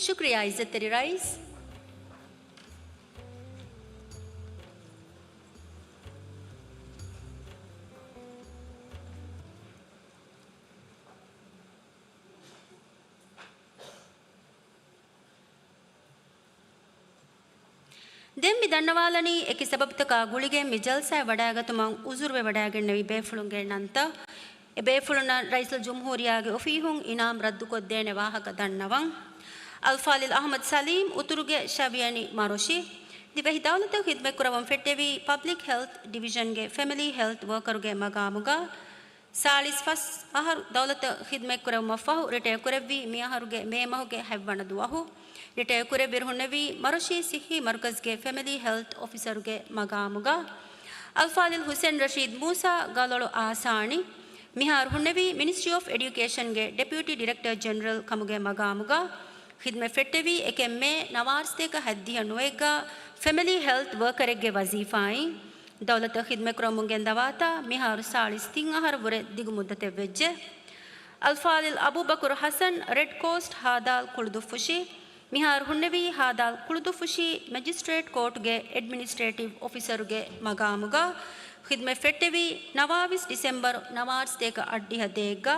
ޝުކުރިއްޔާ އިއްޒަތްތެރި ރައީސް. ދެން މި ދަންނަވާލަނީ އެކި ސަބަބުތަކާ ގުޅިގެން މި ޖަލްސާއެއް ވަޑައިގަތުމަށް އުޒުރުވެވަޑައިގެންނެވި ބޭފުޅުންގެ ނަންތައް. އެ ބޭފުޅުންނަށް ރައީސުލްޖުމްހޫރިއްޔާގެ އޮފީހުން އިނާމް ރައްދުކޮށްދޭނެ ވާހަކަ ދަންނަވަން. އަލްފާޟިލް އަޙްމަދު ސަލީމް އުތުރުގެ ޝަވިޔަނި މަރޮށި. ދިވެހި ދައުލަތަށް ޚިދުމަތްކުރައްވަން ފެއްޓެވީ ޕަބްލިކް ހެލްތް ޑިވިޝަންގެ ފެމިލީ ހެލްތް ވޯކަރުގެ މަގާމުގަ. ސާޅީސް ފަސް އަހަރު ދައުލަތަށް ޚިދުމަތްކުރެއްވުމަށްފަހު ރިޓަޔަރ ކުރެއްވީ މިއަހަރުގެ މޭ މަހުގެ ހަތްވަނަ ދުވަހު. ރިޓަޔަރ ކުރެއްވިއިރު ހުންނެވީ މަރޮށީ ސިއްހީ މަރުކަޒްގެ ފެމިލީ ހެލްތް އޮފިސަރުގެ މަގާމުގަ. އަލްފާޟިލް ހުސެން ރަޝީދް މޫސާ ގަލޮޅު އާސާނި މިހާރު ހުންނެވީ މިނިސްޓްރީ އޮފް އެޑިއުކޭޝަންގެ ޑެޕިއުޓީ ޑިރެކްޓަރ ޖެނެރަލް ކަމުގެ މަގާމުގަ. ޚިދުމަތް ފެއްޓެވީ އެކެއް މޭ ނަވާރަސަތޭކަ ހަތްދިހަ ނުވައެއްގަ ފެމިލީ ހެލްތް ވޯކަރެއްގެ ވަޒީފާއިން. ދައުލަތަށް ޚިދުމަތްކުރަމުން ގެންދަވާތާ މިހާރު ސާޅީސް ތިން އަހަރަށްވުރެ ދިގު މުއްދަތެއް ވެއްޖެ. އަލްފާޟިލް އަބޫބަކުރު ޙަސަން ރެޑް ކްރޯސް ހާދާލް ކުޅުދުއްފުށި މިހާރު ހުންނެވީ ހާދާލް ކުޅުދުއްފުށި މެޖިސްޓްރޭޓް ކޯޓުގެ އެޑްމިނިސްޓްރޭޓިވް އޮފިސަރުގެ މަގާމުގަ. ޚިދުމަތް ފެއްޓެވީ ނަވާވީސް ޑިސެމްބަރު ނަވާރަސަތޭކަ އަށްޑިހަ ދޭއްގަ.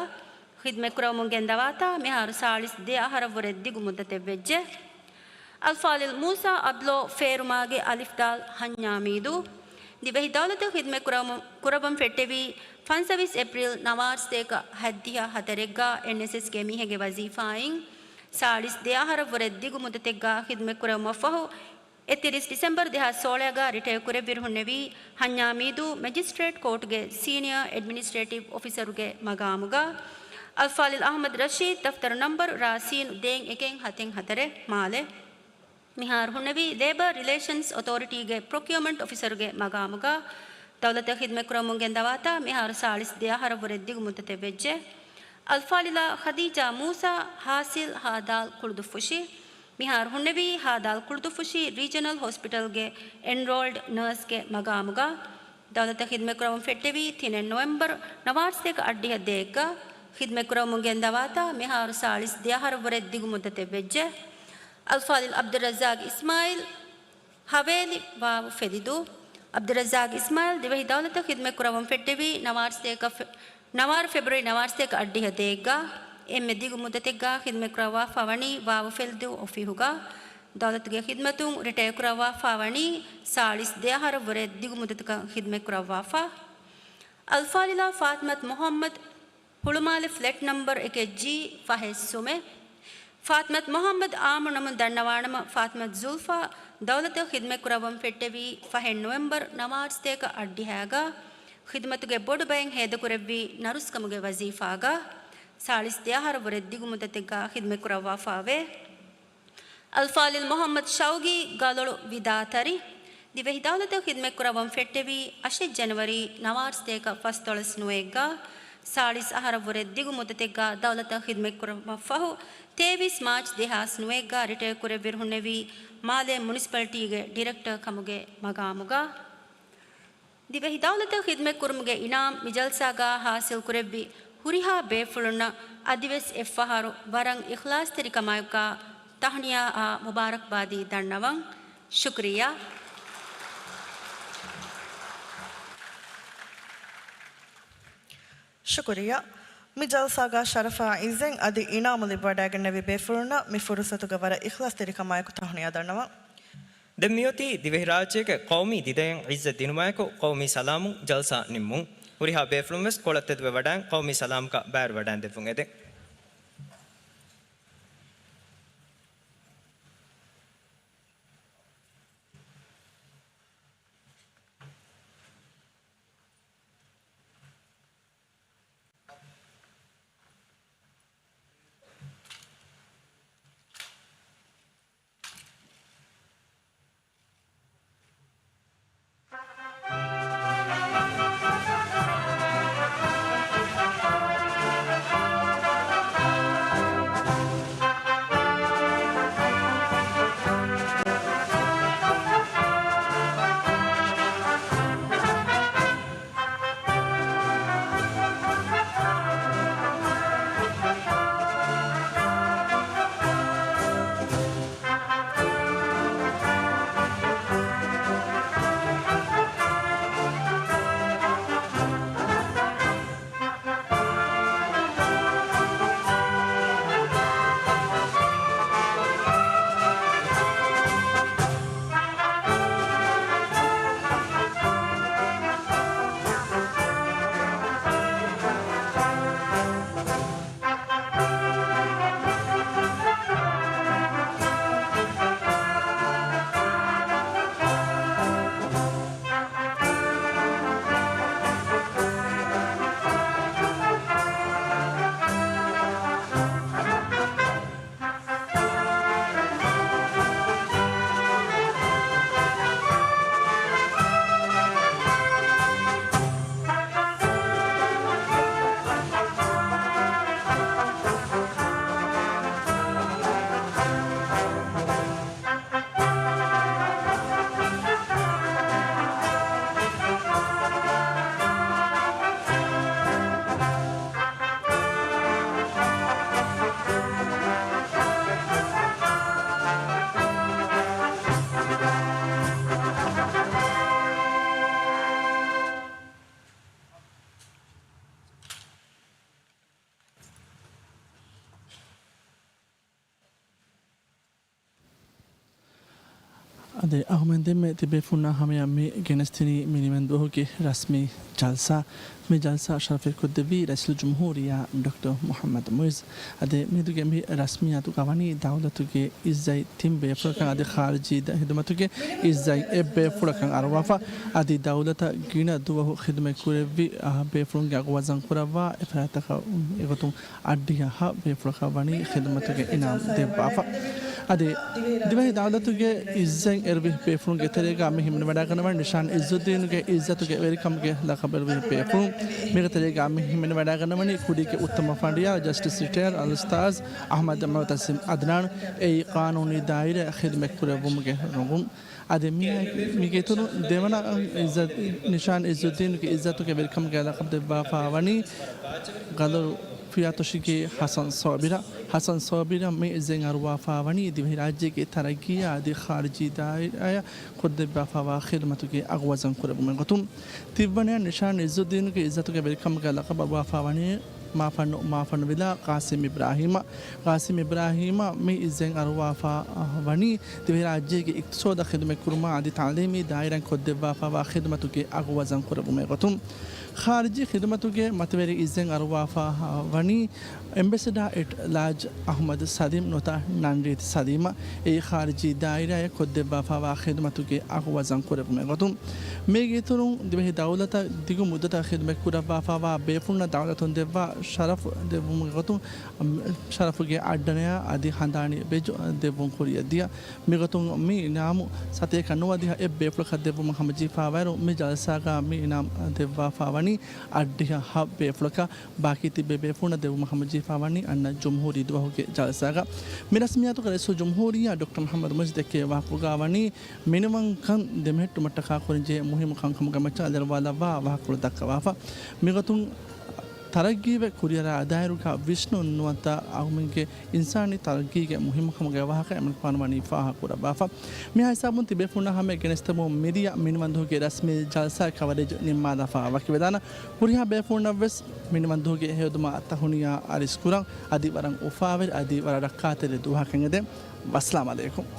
ޚިދުމަތް ކުރަމުން ގެންދަވާތާ މިހާރު ސާޅީސް ދެ އަހަރަށްވުރެ ދިގު މުއްދަތެއް ވެއްޖެ. އަލްފާޟިލް މޫސާ އަބްލޯ ފޭރުމާގެ އަލިފްދާލް ހަންޏާ މީދޫ. ދިވެހި ދައުލަތަށް ޚިދުމަތް ކުރަމު-، ކުރައްވަން ފެއްޓެވީ ފަންސަވީސް އޭޕްރީލް ނަވާރަސަތޭކަ ހަތްދިހަ ހަތަރެއްގަ އެންއެސްއެސްގެ މީހެއްގެ ވަޒީފާއިން ސާޅީސް ދެ އަހަރަށްވުރެ ދިގު މުއްދަތެއްގަ ޚިދުމަތް ކުރެވުމަށްފަހު، އެއްތިރީސް ޑިސެމްބަރު ދެހާސް ސޯޅައިގަ ރިޓަޔަރ ކުރެއްވިރު ހުންނެވީ ހަންޏާ މީދޫ މެޖިސްޓްރޭޓް ކޯޓުގެ ސީނިއާ އެޑްމިނިސްޓްރޭޓިވް އޮފިސަރުގެ މަގާމުގަ. އަލްފާޟިލް އަޙްމަދު ރަޝީދު، ދަފްތަރު ނަންބަރު ރާ ސީނު ދޭން އެކެއް ހަތެއް ހަތަރެއް، މާލެ. މިހާރު ހުންނެވީ ލޭބަރ ރިލޭޝަންސް އޮތޯރިޓީގެ ޕްރޮކިއުމަންޓް އޮފިސަރުގެ މަގާމުގަ. ދައުލަތަށް ޚިދުމަތް ކުރަމުން ގެންދަވާތާ މިހާރު ސާޅީސް ދެ އަހަރަށްވުރެ ދިގު މުއްދަތެއް ވެއްޖެ. އަލްފާޟިލާ ޚަދީޖާ މޫސާ ހާސިލް ހާދާލް ކުޅުދުއްފުށި. މިހާރު ހުންނެވީ ހާދާލް ކުޅުދުއްފުށި ރީޖަނަލް ހޮސްޕިޓަލްގެ އެންރޯލްޑް ނަރސްގެ މަގާމުގަ. ދައުލަތަށް ޚިދުމަތް ކުރަމުން ފެއްޓެވީ ތިނެއް ނޮވެމްބަރު ނަވާރަސަތޭކަ އަށްޑިހަ ދޭއްގަ. ޚިދުމަތް ކުރަމުން ގެންދަވާތާ މިހާރު ސާޅީސް ދެ އަހަރަށްވުރެ ދިގު މުއްދަތެއް ވެއްޖެ. އަލްފާޟިލް ޢަބްދުއްރައްޒާޤް އިސްމާޢީލް ހަވޭލި ވާވު ފެލިދޫ. ޢަބްދުއްރައްޒާޤް އިސްމާޢީލް ދިވެހި ދައުލަތަށް ޚިދުމަތް ކުރައްވަން ފެއްޓެވީ ނަވާރަސަތޭކަ ފެ-، ނަވާރަ ފެބްރުއަރީ ނަވާރަސަތޭކަ އަށްޑިހަ ދޭއްގަ. އެންމެ ދިގު މުއްދަތެއްގަ ޚިދުމަތް ކުރައްވާފަ ވަނީ ވާވު ފެލިދޫ އޮފީހުގަ. ދައުލަތުގެ ޚިދުމަތުން ރިޓަޔަރ ކުރައްވާފަ ވަނީ ސާޅީސް ދެ އަހަރަށްވުރެ ދިގު މުއްދަތަކަށް ޚިދުމަތް ކުރައްވާފަ. އަލްފާޟިލާ ފާތިމަތު މުޙައްމަދު، ހުޅުމާލެ ފްލެޓް ނަމްބަރު އެކެއް ޖީ ފަހެއް ސުމެއް. ފާތިމަތު މުޙައްމަދު އާއްމު ނަމުން ދަންނަވާނަމަ، ފާތިމަތު ޒުލްފާ ދައުލަތަށް ޚިދުމަތް ކުރައްވަން ފެއްޓެވީ ފަހެއް ނޮވެމްބަރު ނަވާރަސަތޭކަ އަށްޑިހައިގަ. ޚިދުމަތުގެ ބޮޑު ބައެއް ހޭދަކުރެއްވީ ނަރުސްކަމުގެ ވަޒީފާގަ. ސާޅީސް ދެ އަހަރަށްވުރެ ދިގު މުއްދަތެއްގަ ޚިދުމަތް ކުރައްވާފަވޭ. އަލްފާޟިލް މުޙައްމަދު ޝައުގީ ގަލޮޅު ވިދާތަރި. ދިވެހި ދައުލަތަށް ޚިދުމަތް ކުރައްވަން ފެއްޓެވީ އަށެއް ޖަނަވަރީ ނަވާރަސަތޭކަ ފަސްދޮޅަސް ނުވައެއްގަ. ސާޅީސް އަހަރަށްވުރެ ދިގު މުއްދަތެއްގަ ދައުލަތަށް ޚިދުމަތް ކުރައްވަން ފަހު، ތޭވީސް މާޗް ދެހާސް ނުވައެއްގަ ރިޓަޔަރ ކުރެއްވިރު ހުންނެވީ މާލޭ މުނިސިޕަލިޓީގެ ޑިރެކްޓަރ ކަމުގެ މަގާމުގަ. ދިވެހި ދައުލަތަށް ޚިދުމަތް ކުރުމުގެ އިނާމް މި ޖަލްސާގަ ހާސިލް ކުރެއްވި ހުރިހާ ބޭފުޅުންނަށް އަދިވެސް އެއްފަހަރު ވަރަށް އިޚްލާޞްތެރިކަމާއެކުގަ ތަހުނިޔާއާ މުބާރަކްބާދީ ދަންނަވަން. ޝުކުރިއްޔާ. ޝުކުރިއްޔާ. މި ޖަލްސާގަ ޝަރަފާ އިއްޒަތް އަދި އިނާމު ލިބިވަޑައިގެންނެވި ބޭފުޅުންނަށް މި ފުރުޞަތުގަ ވަރަށް އިޚްލާޞްތެރިކަމާއެކު ތަހުނިޔާ ދަންނަވަން. ދެން މިއޮތީ ދިވެހިރާއްޖޭގެ ޤައުމީ ދިދައިން ޢިއްޒަތް ދިނުމާއެކު ޤައުމީ ސަލާމުން ޖަލްސާ ނިންމުން. ހުރިހާ ބޭފުޅުން ވެސް ކޮޅަށް ތެދުވެވަޑައިން ޤައުމީ ސަލާމަކަށް ބައިވެވަޑައިން ދެއްވުން އެދެން. އަދި އަހުމެން ދެންމެ ތިބޭފުޅުންނާ ހަމަޔަށް މި ގެނެސްދިނީ މި ނިވެންދުވަހުގެ ރަސްމީ ޖަލްސާ. މި ޖަލްސާ ޝަރަފެއް ކޮށްދެއްވީ ރައީސުލްޖުމްހޫރިއްޔާ ޑޮކްޓަރ މުޙައްމަދު މުޢިއްޒު. އަދި މިއަދުގެ މި ރަސްމިއްޔާތުގަ ވަނީ ދައުލަތުގެ އިއްޒަތް ތިން ބޭފުޅަކަށް އަދި ޚާރިޖީ ދަ-، ޚިދުމަތުގެ އިއްޒަތް އެއް ބޭފުޅަކަށް އަރުވާފަ. އަދި ދައުލަތަށް ގިނަ ދުވަހު ޚިދުމަތް ކުރެއްވި، އާ، ބޭފުޅުންގެ އަގު ވަޒަން ކުރައްވާ އެފަރާތްތަކަށް އެގޮތުން އަށްޑިހަ ހަ ބޭފުޅަކަށް ވަނީ ޚިދުމަތުގެ އިނާމް ދެއްވާފަ. އަދި ދިވެހި ދައުލަތުގެ އިއްޒަތް އެރުވި ބޭފުޅުންގެ ތެރޭގަ މި ހިމެނިވަޑައިގަންނަވަނީ ނިޝާން އިއްޒުއްދީނުގެ އިއްޒަތުގެ ވެރިކަމުގެ ލަޤަބު އެރުވި ބޭފުޅުން. މީގެ ތެރޭގަ މި ހިމެނިވަޑައިގަންނަވަނީ ކުރީގެ އުއްތަމަ ފަނޑިޔާ ޖަސްޓިސް ރިޓަޔަރ އަލްއުސްތާޒް އަޙްމަދު މުޢުތަޞިމް ޢަދްނާން އެއީ ޤާނޫނީ ދާއިރާއަށް ޚިދުމަތް ކުރެއްވުމުގެ ރޮނގުން. އަދި މި-، މީގެ އިތުރުން ދެވަނަ އިއްޒަތް، ނިޝާން އިއްޒުއްދީނުގެ އިއްޒަތުގެ ވެރިކަމުގެ ލަޤަބު ދެއްވާފަ ވަނީ ގަދަރު ފިޔާތޮށިގެ ޙަސަން ޞާބިރަށް. ޙަސަން ޞާބިރަށް މި އިއްޒަތް އަރުވާފަ ވަނީ ދިވެހިރާއްޖޭގެ ތަރައްގީއާ އަދި ޚާރިޖީ ދާއިރާއަށް ކޮށްދެއްވާފަވާ ޚިދުމަތުގެ އަގު ވަޒަން ކުރެއްވުމެއް ގޮތުން. ތިއްބަނަޔަށް ނިޝާން އިއްޒުއްދީނުގެ އިއްޒަތުގެ ވެރިކަމުގެ ލަޤަބު އަރުވާފަ ވަނީ މާފަންނު، މާފަންނު ވިލާ ޤާސިމް އިބްރާހީމަށް. ޤާސިމް އިބްރާހީމަށް މި އިއްޒަތް އަރުވާފަ ވަނީ ދިވެހިރާއްޖޭގެ އިޤްތިޞާދަށް ޚިދުމަތް ކުރުމާ އަދި ތަޢުލީމީ ދާއިރާއިން ކޮށްދެއްވާފަވާ ޚިދުމަތުގެ އަގު ވަޒަން ކުރެއްވުމެއް ގޮތުން. ޚާރިޖީ ޚިދުމަތުގެ މަތިވެރި އިއްޒަތް އަރުވާފަ ވަނީ އެމްބެސެޑާ އެޓް ލާޖް އަޙްމަދު ސަލީމް ނުވަތަ ނަންރީތި ސަލީމަށް. އެއީ ޚާރިޖީ ދާއިރާއަށް ކޮށްދެއްވާފަވާ ޚިދުމަތުގެ އަގު ވަޒަން ކުރެއްވުމެއް ގޮތުން. މީގެ އިތުރުން ދިވެހި ދައުލަތަށް ދިގު މުއްދަތަށް ޚިދުމަތް ކުރައްވާފަވާ ބޭފުޅުންނަށް ދައުލަތުން ދެއްވާ ޝަރަފު ދެއްވުމުގެ ގޮތުން، އަމް، ޝަރަފުގެ އައްޑަނަޔާ އަދި ހަނދާނީ ބެޖު ދެއްވުން ކުރިއަށް ދިޔަ. މިގޮތުން މި އިނާމު ސަތޭކަ ނުވަދިހަ އެއް ބޭފުޅަކަށް ދެއްވުމަށް ހަމަޖެހިފަވާއިރު، މި ޖަލްސާގަ މި އިނާމް ދެއްވާފަ ވަނީ އައްޑިހަ ހަ ބޭފުޅަކަށް. ބާކީ ތިއްބެވި ބޭފުޅުންނަށް ދެއްވުމަށް ހަމަޖެހިފަ ވަނީ އަންނަ ޖުމްހޫރީ ދުވަހުގެ ޖަލްސާގަ. މި ރަސްމިއްޔާތުގަ ރައީސުލްޖުމްހޫރިއްޔާ ޑޮކްޓަރ މުޙައްމަދު މުޢިއްޒު ދެއްކެވި ވާހަކަފުޅުގަ ވަނީ މިނިވަންކަން ދެމެހެއްޓުމަށްޓަކާ ކުރަންޖެހޭ މުހިއްމު ކަންކަމުގެ މައްޗަށް އަލިއަޅުވާލައްވާ ވާހަކަފުޅު ދައްކަވާފަ. މިގޮތުން ތަރައްގީވެ ކުރިއަރާ ދާއިރުގަ ވިސްނުން ނުވަތަ އަހުމެންގެ އިންސާނީ ތަރައްގީގެ މުހިއްމުކަމުގެ ވާހަކަ އެމަނިކުފާނު ވަނީ ފާހަގަކުރައްވާފަ. މިހާ ހިސާބުން ތިބޭފުޅުންނާ ހަމަޔަށް ގެނެސްދެމުން މިދިޔަ މިނިވަންދުވަހުގެ ރަސްމީ ޖަލްސާ ކަވަރޭޖް ނިންމާލާފަ ވަކިވެދާނަން. ހުރިހާ ބޭފުޅުންނަށްވެސް މިނިވަންދުވަހުގެ ހެޔޮދުމާ ތަހުނިޔާ އަރިސްކުރަން. އަދި ވަރަށް އުފާވެރި އަދި ވަރަށް ރައްކާތެރި ދުވަހަކަށް އެދެން. ވައްސަލާމް އަލައިކުމް.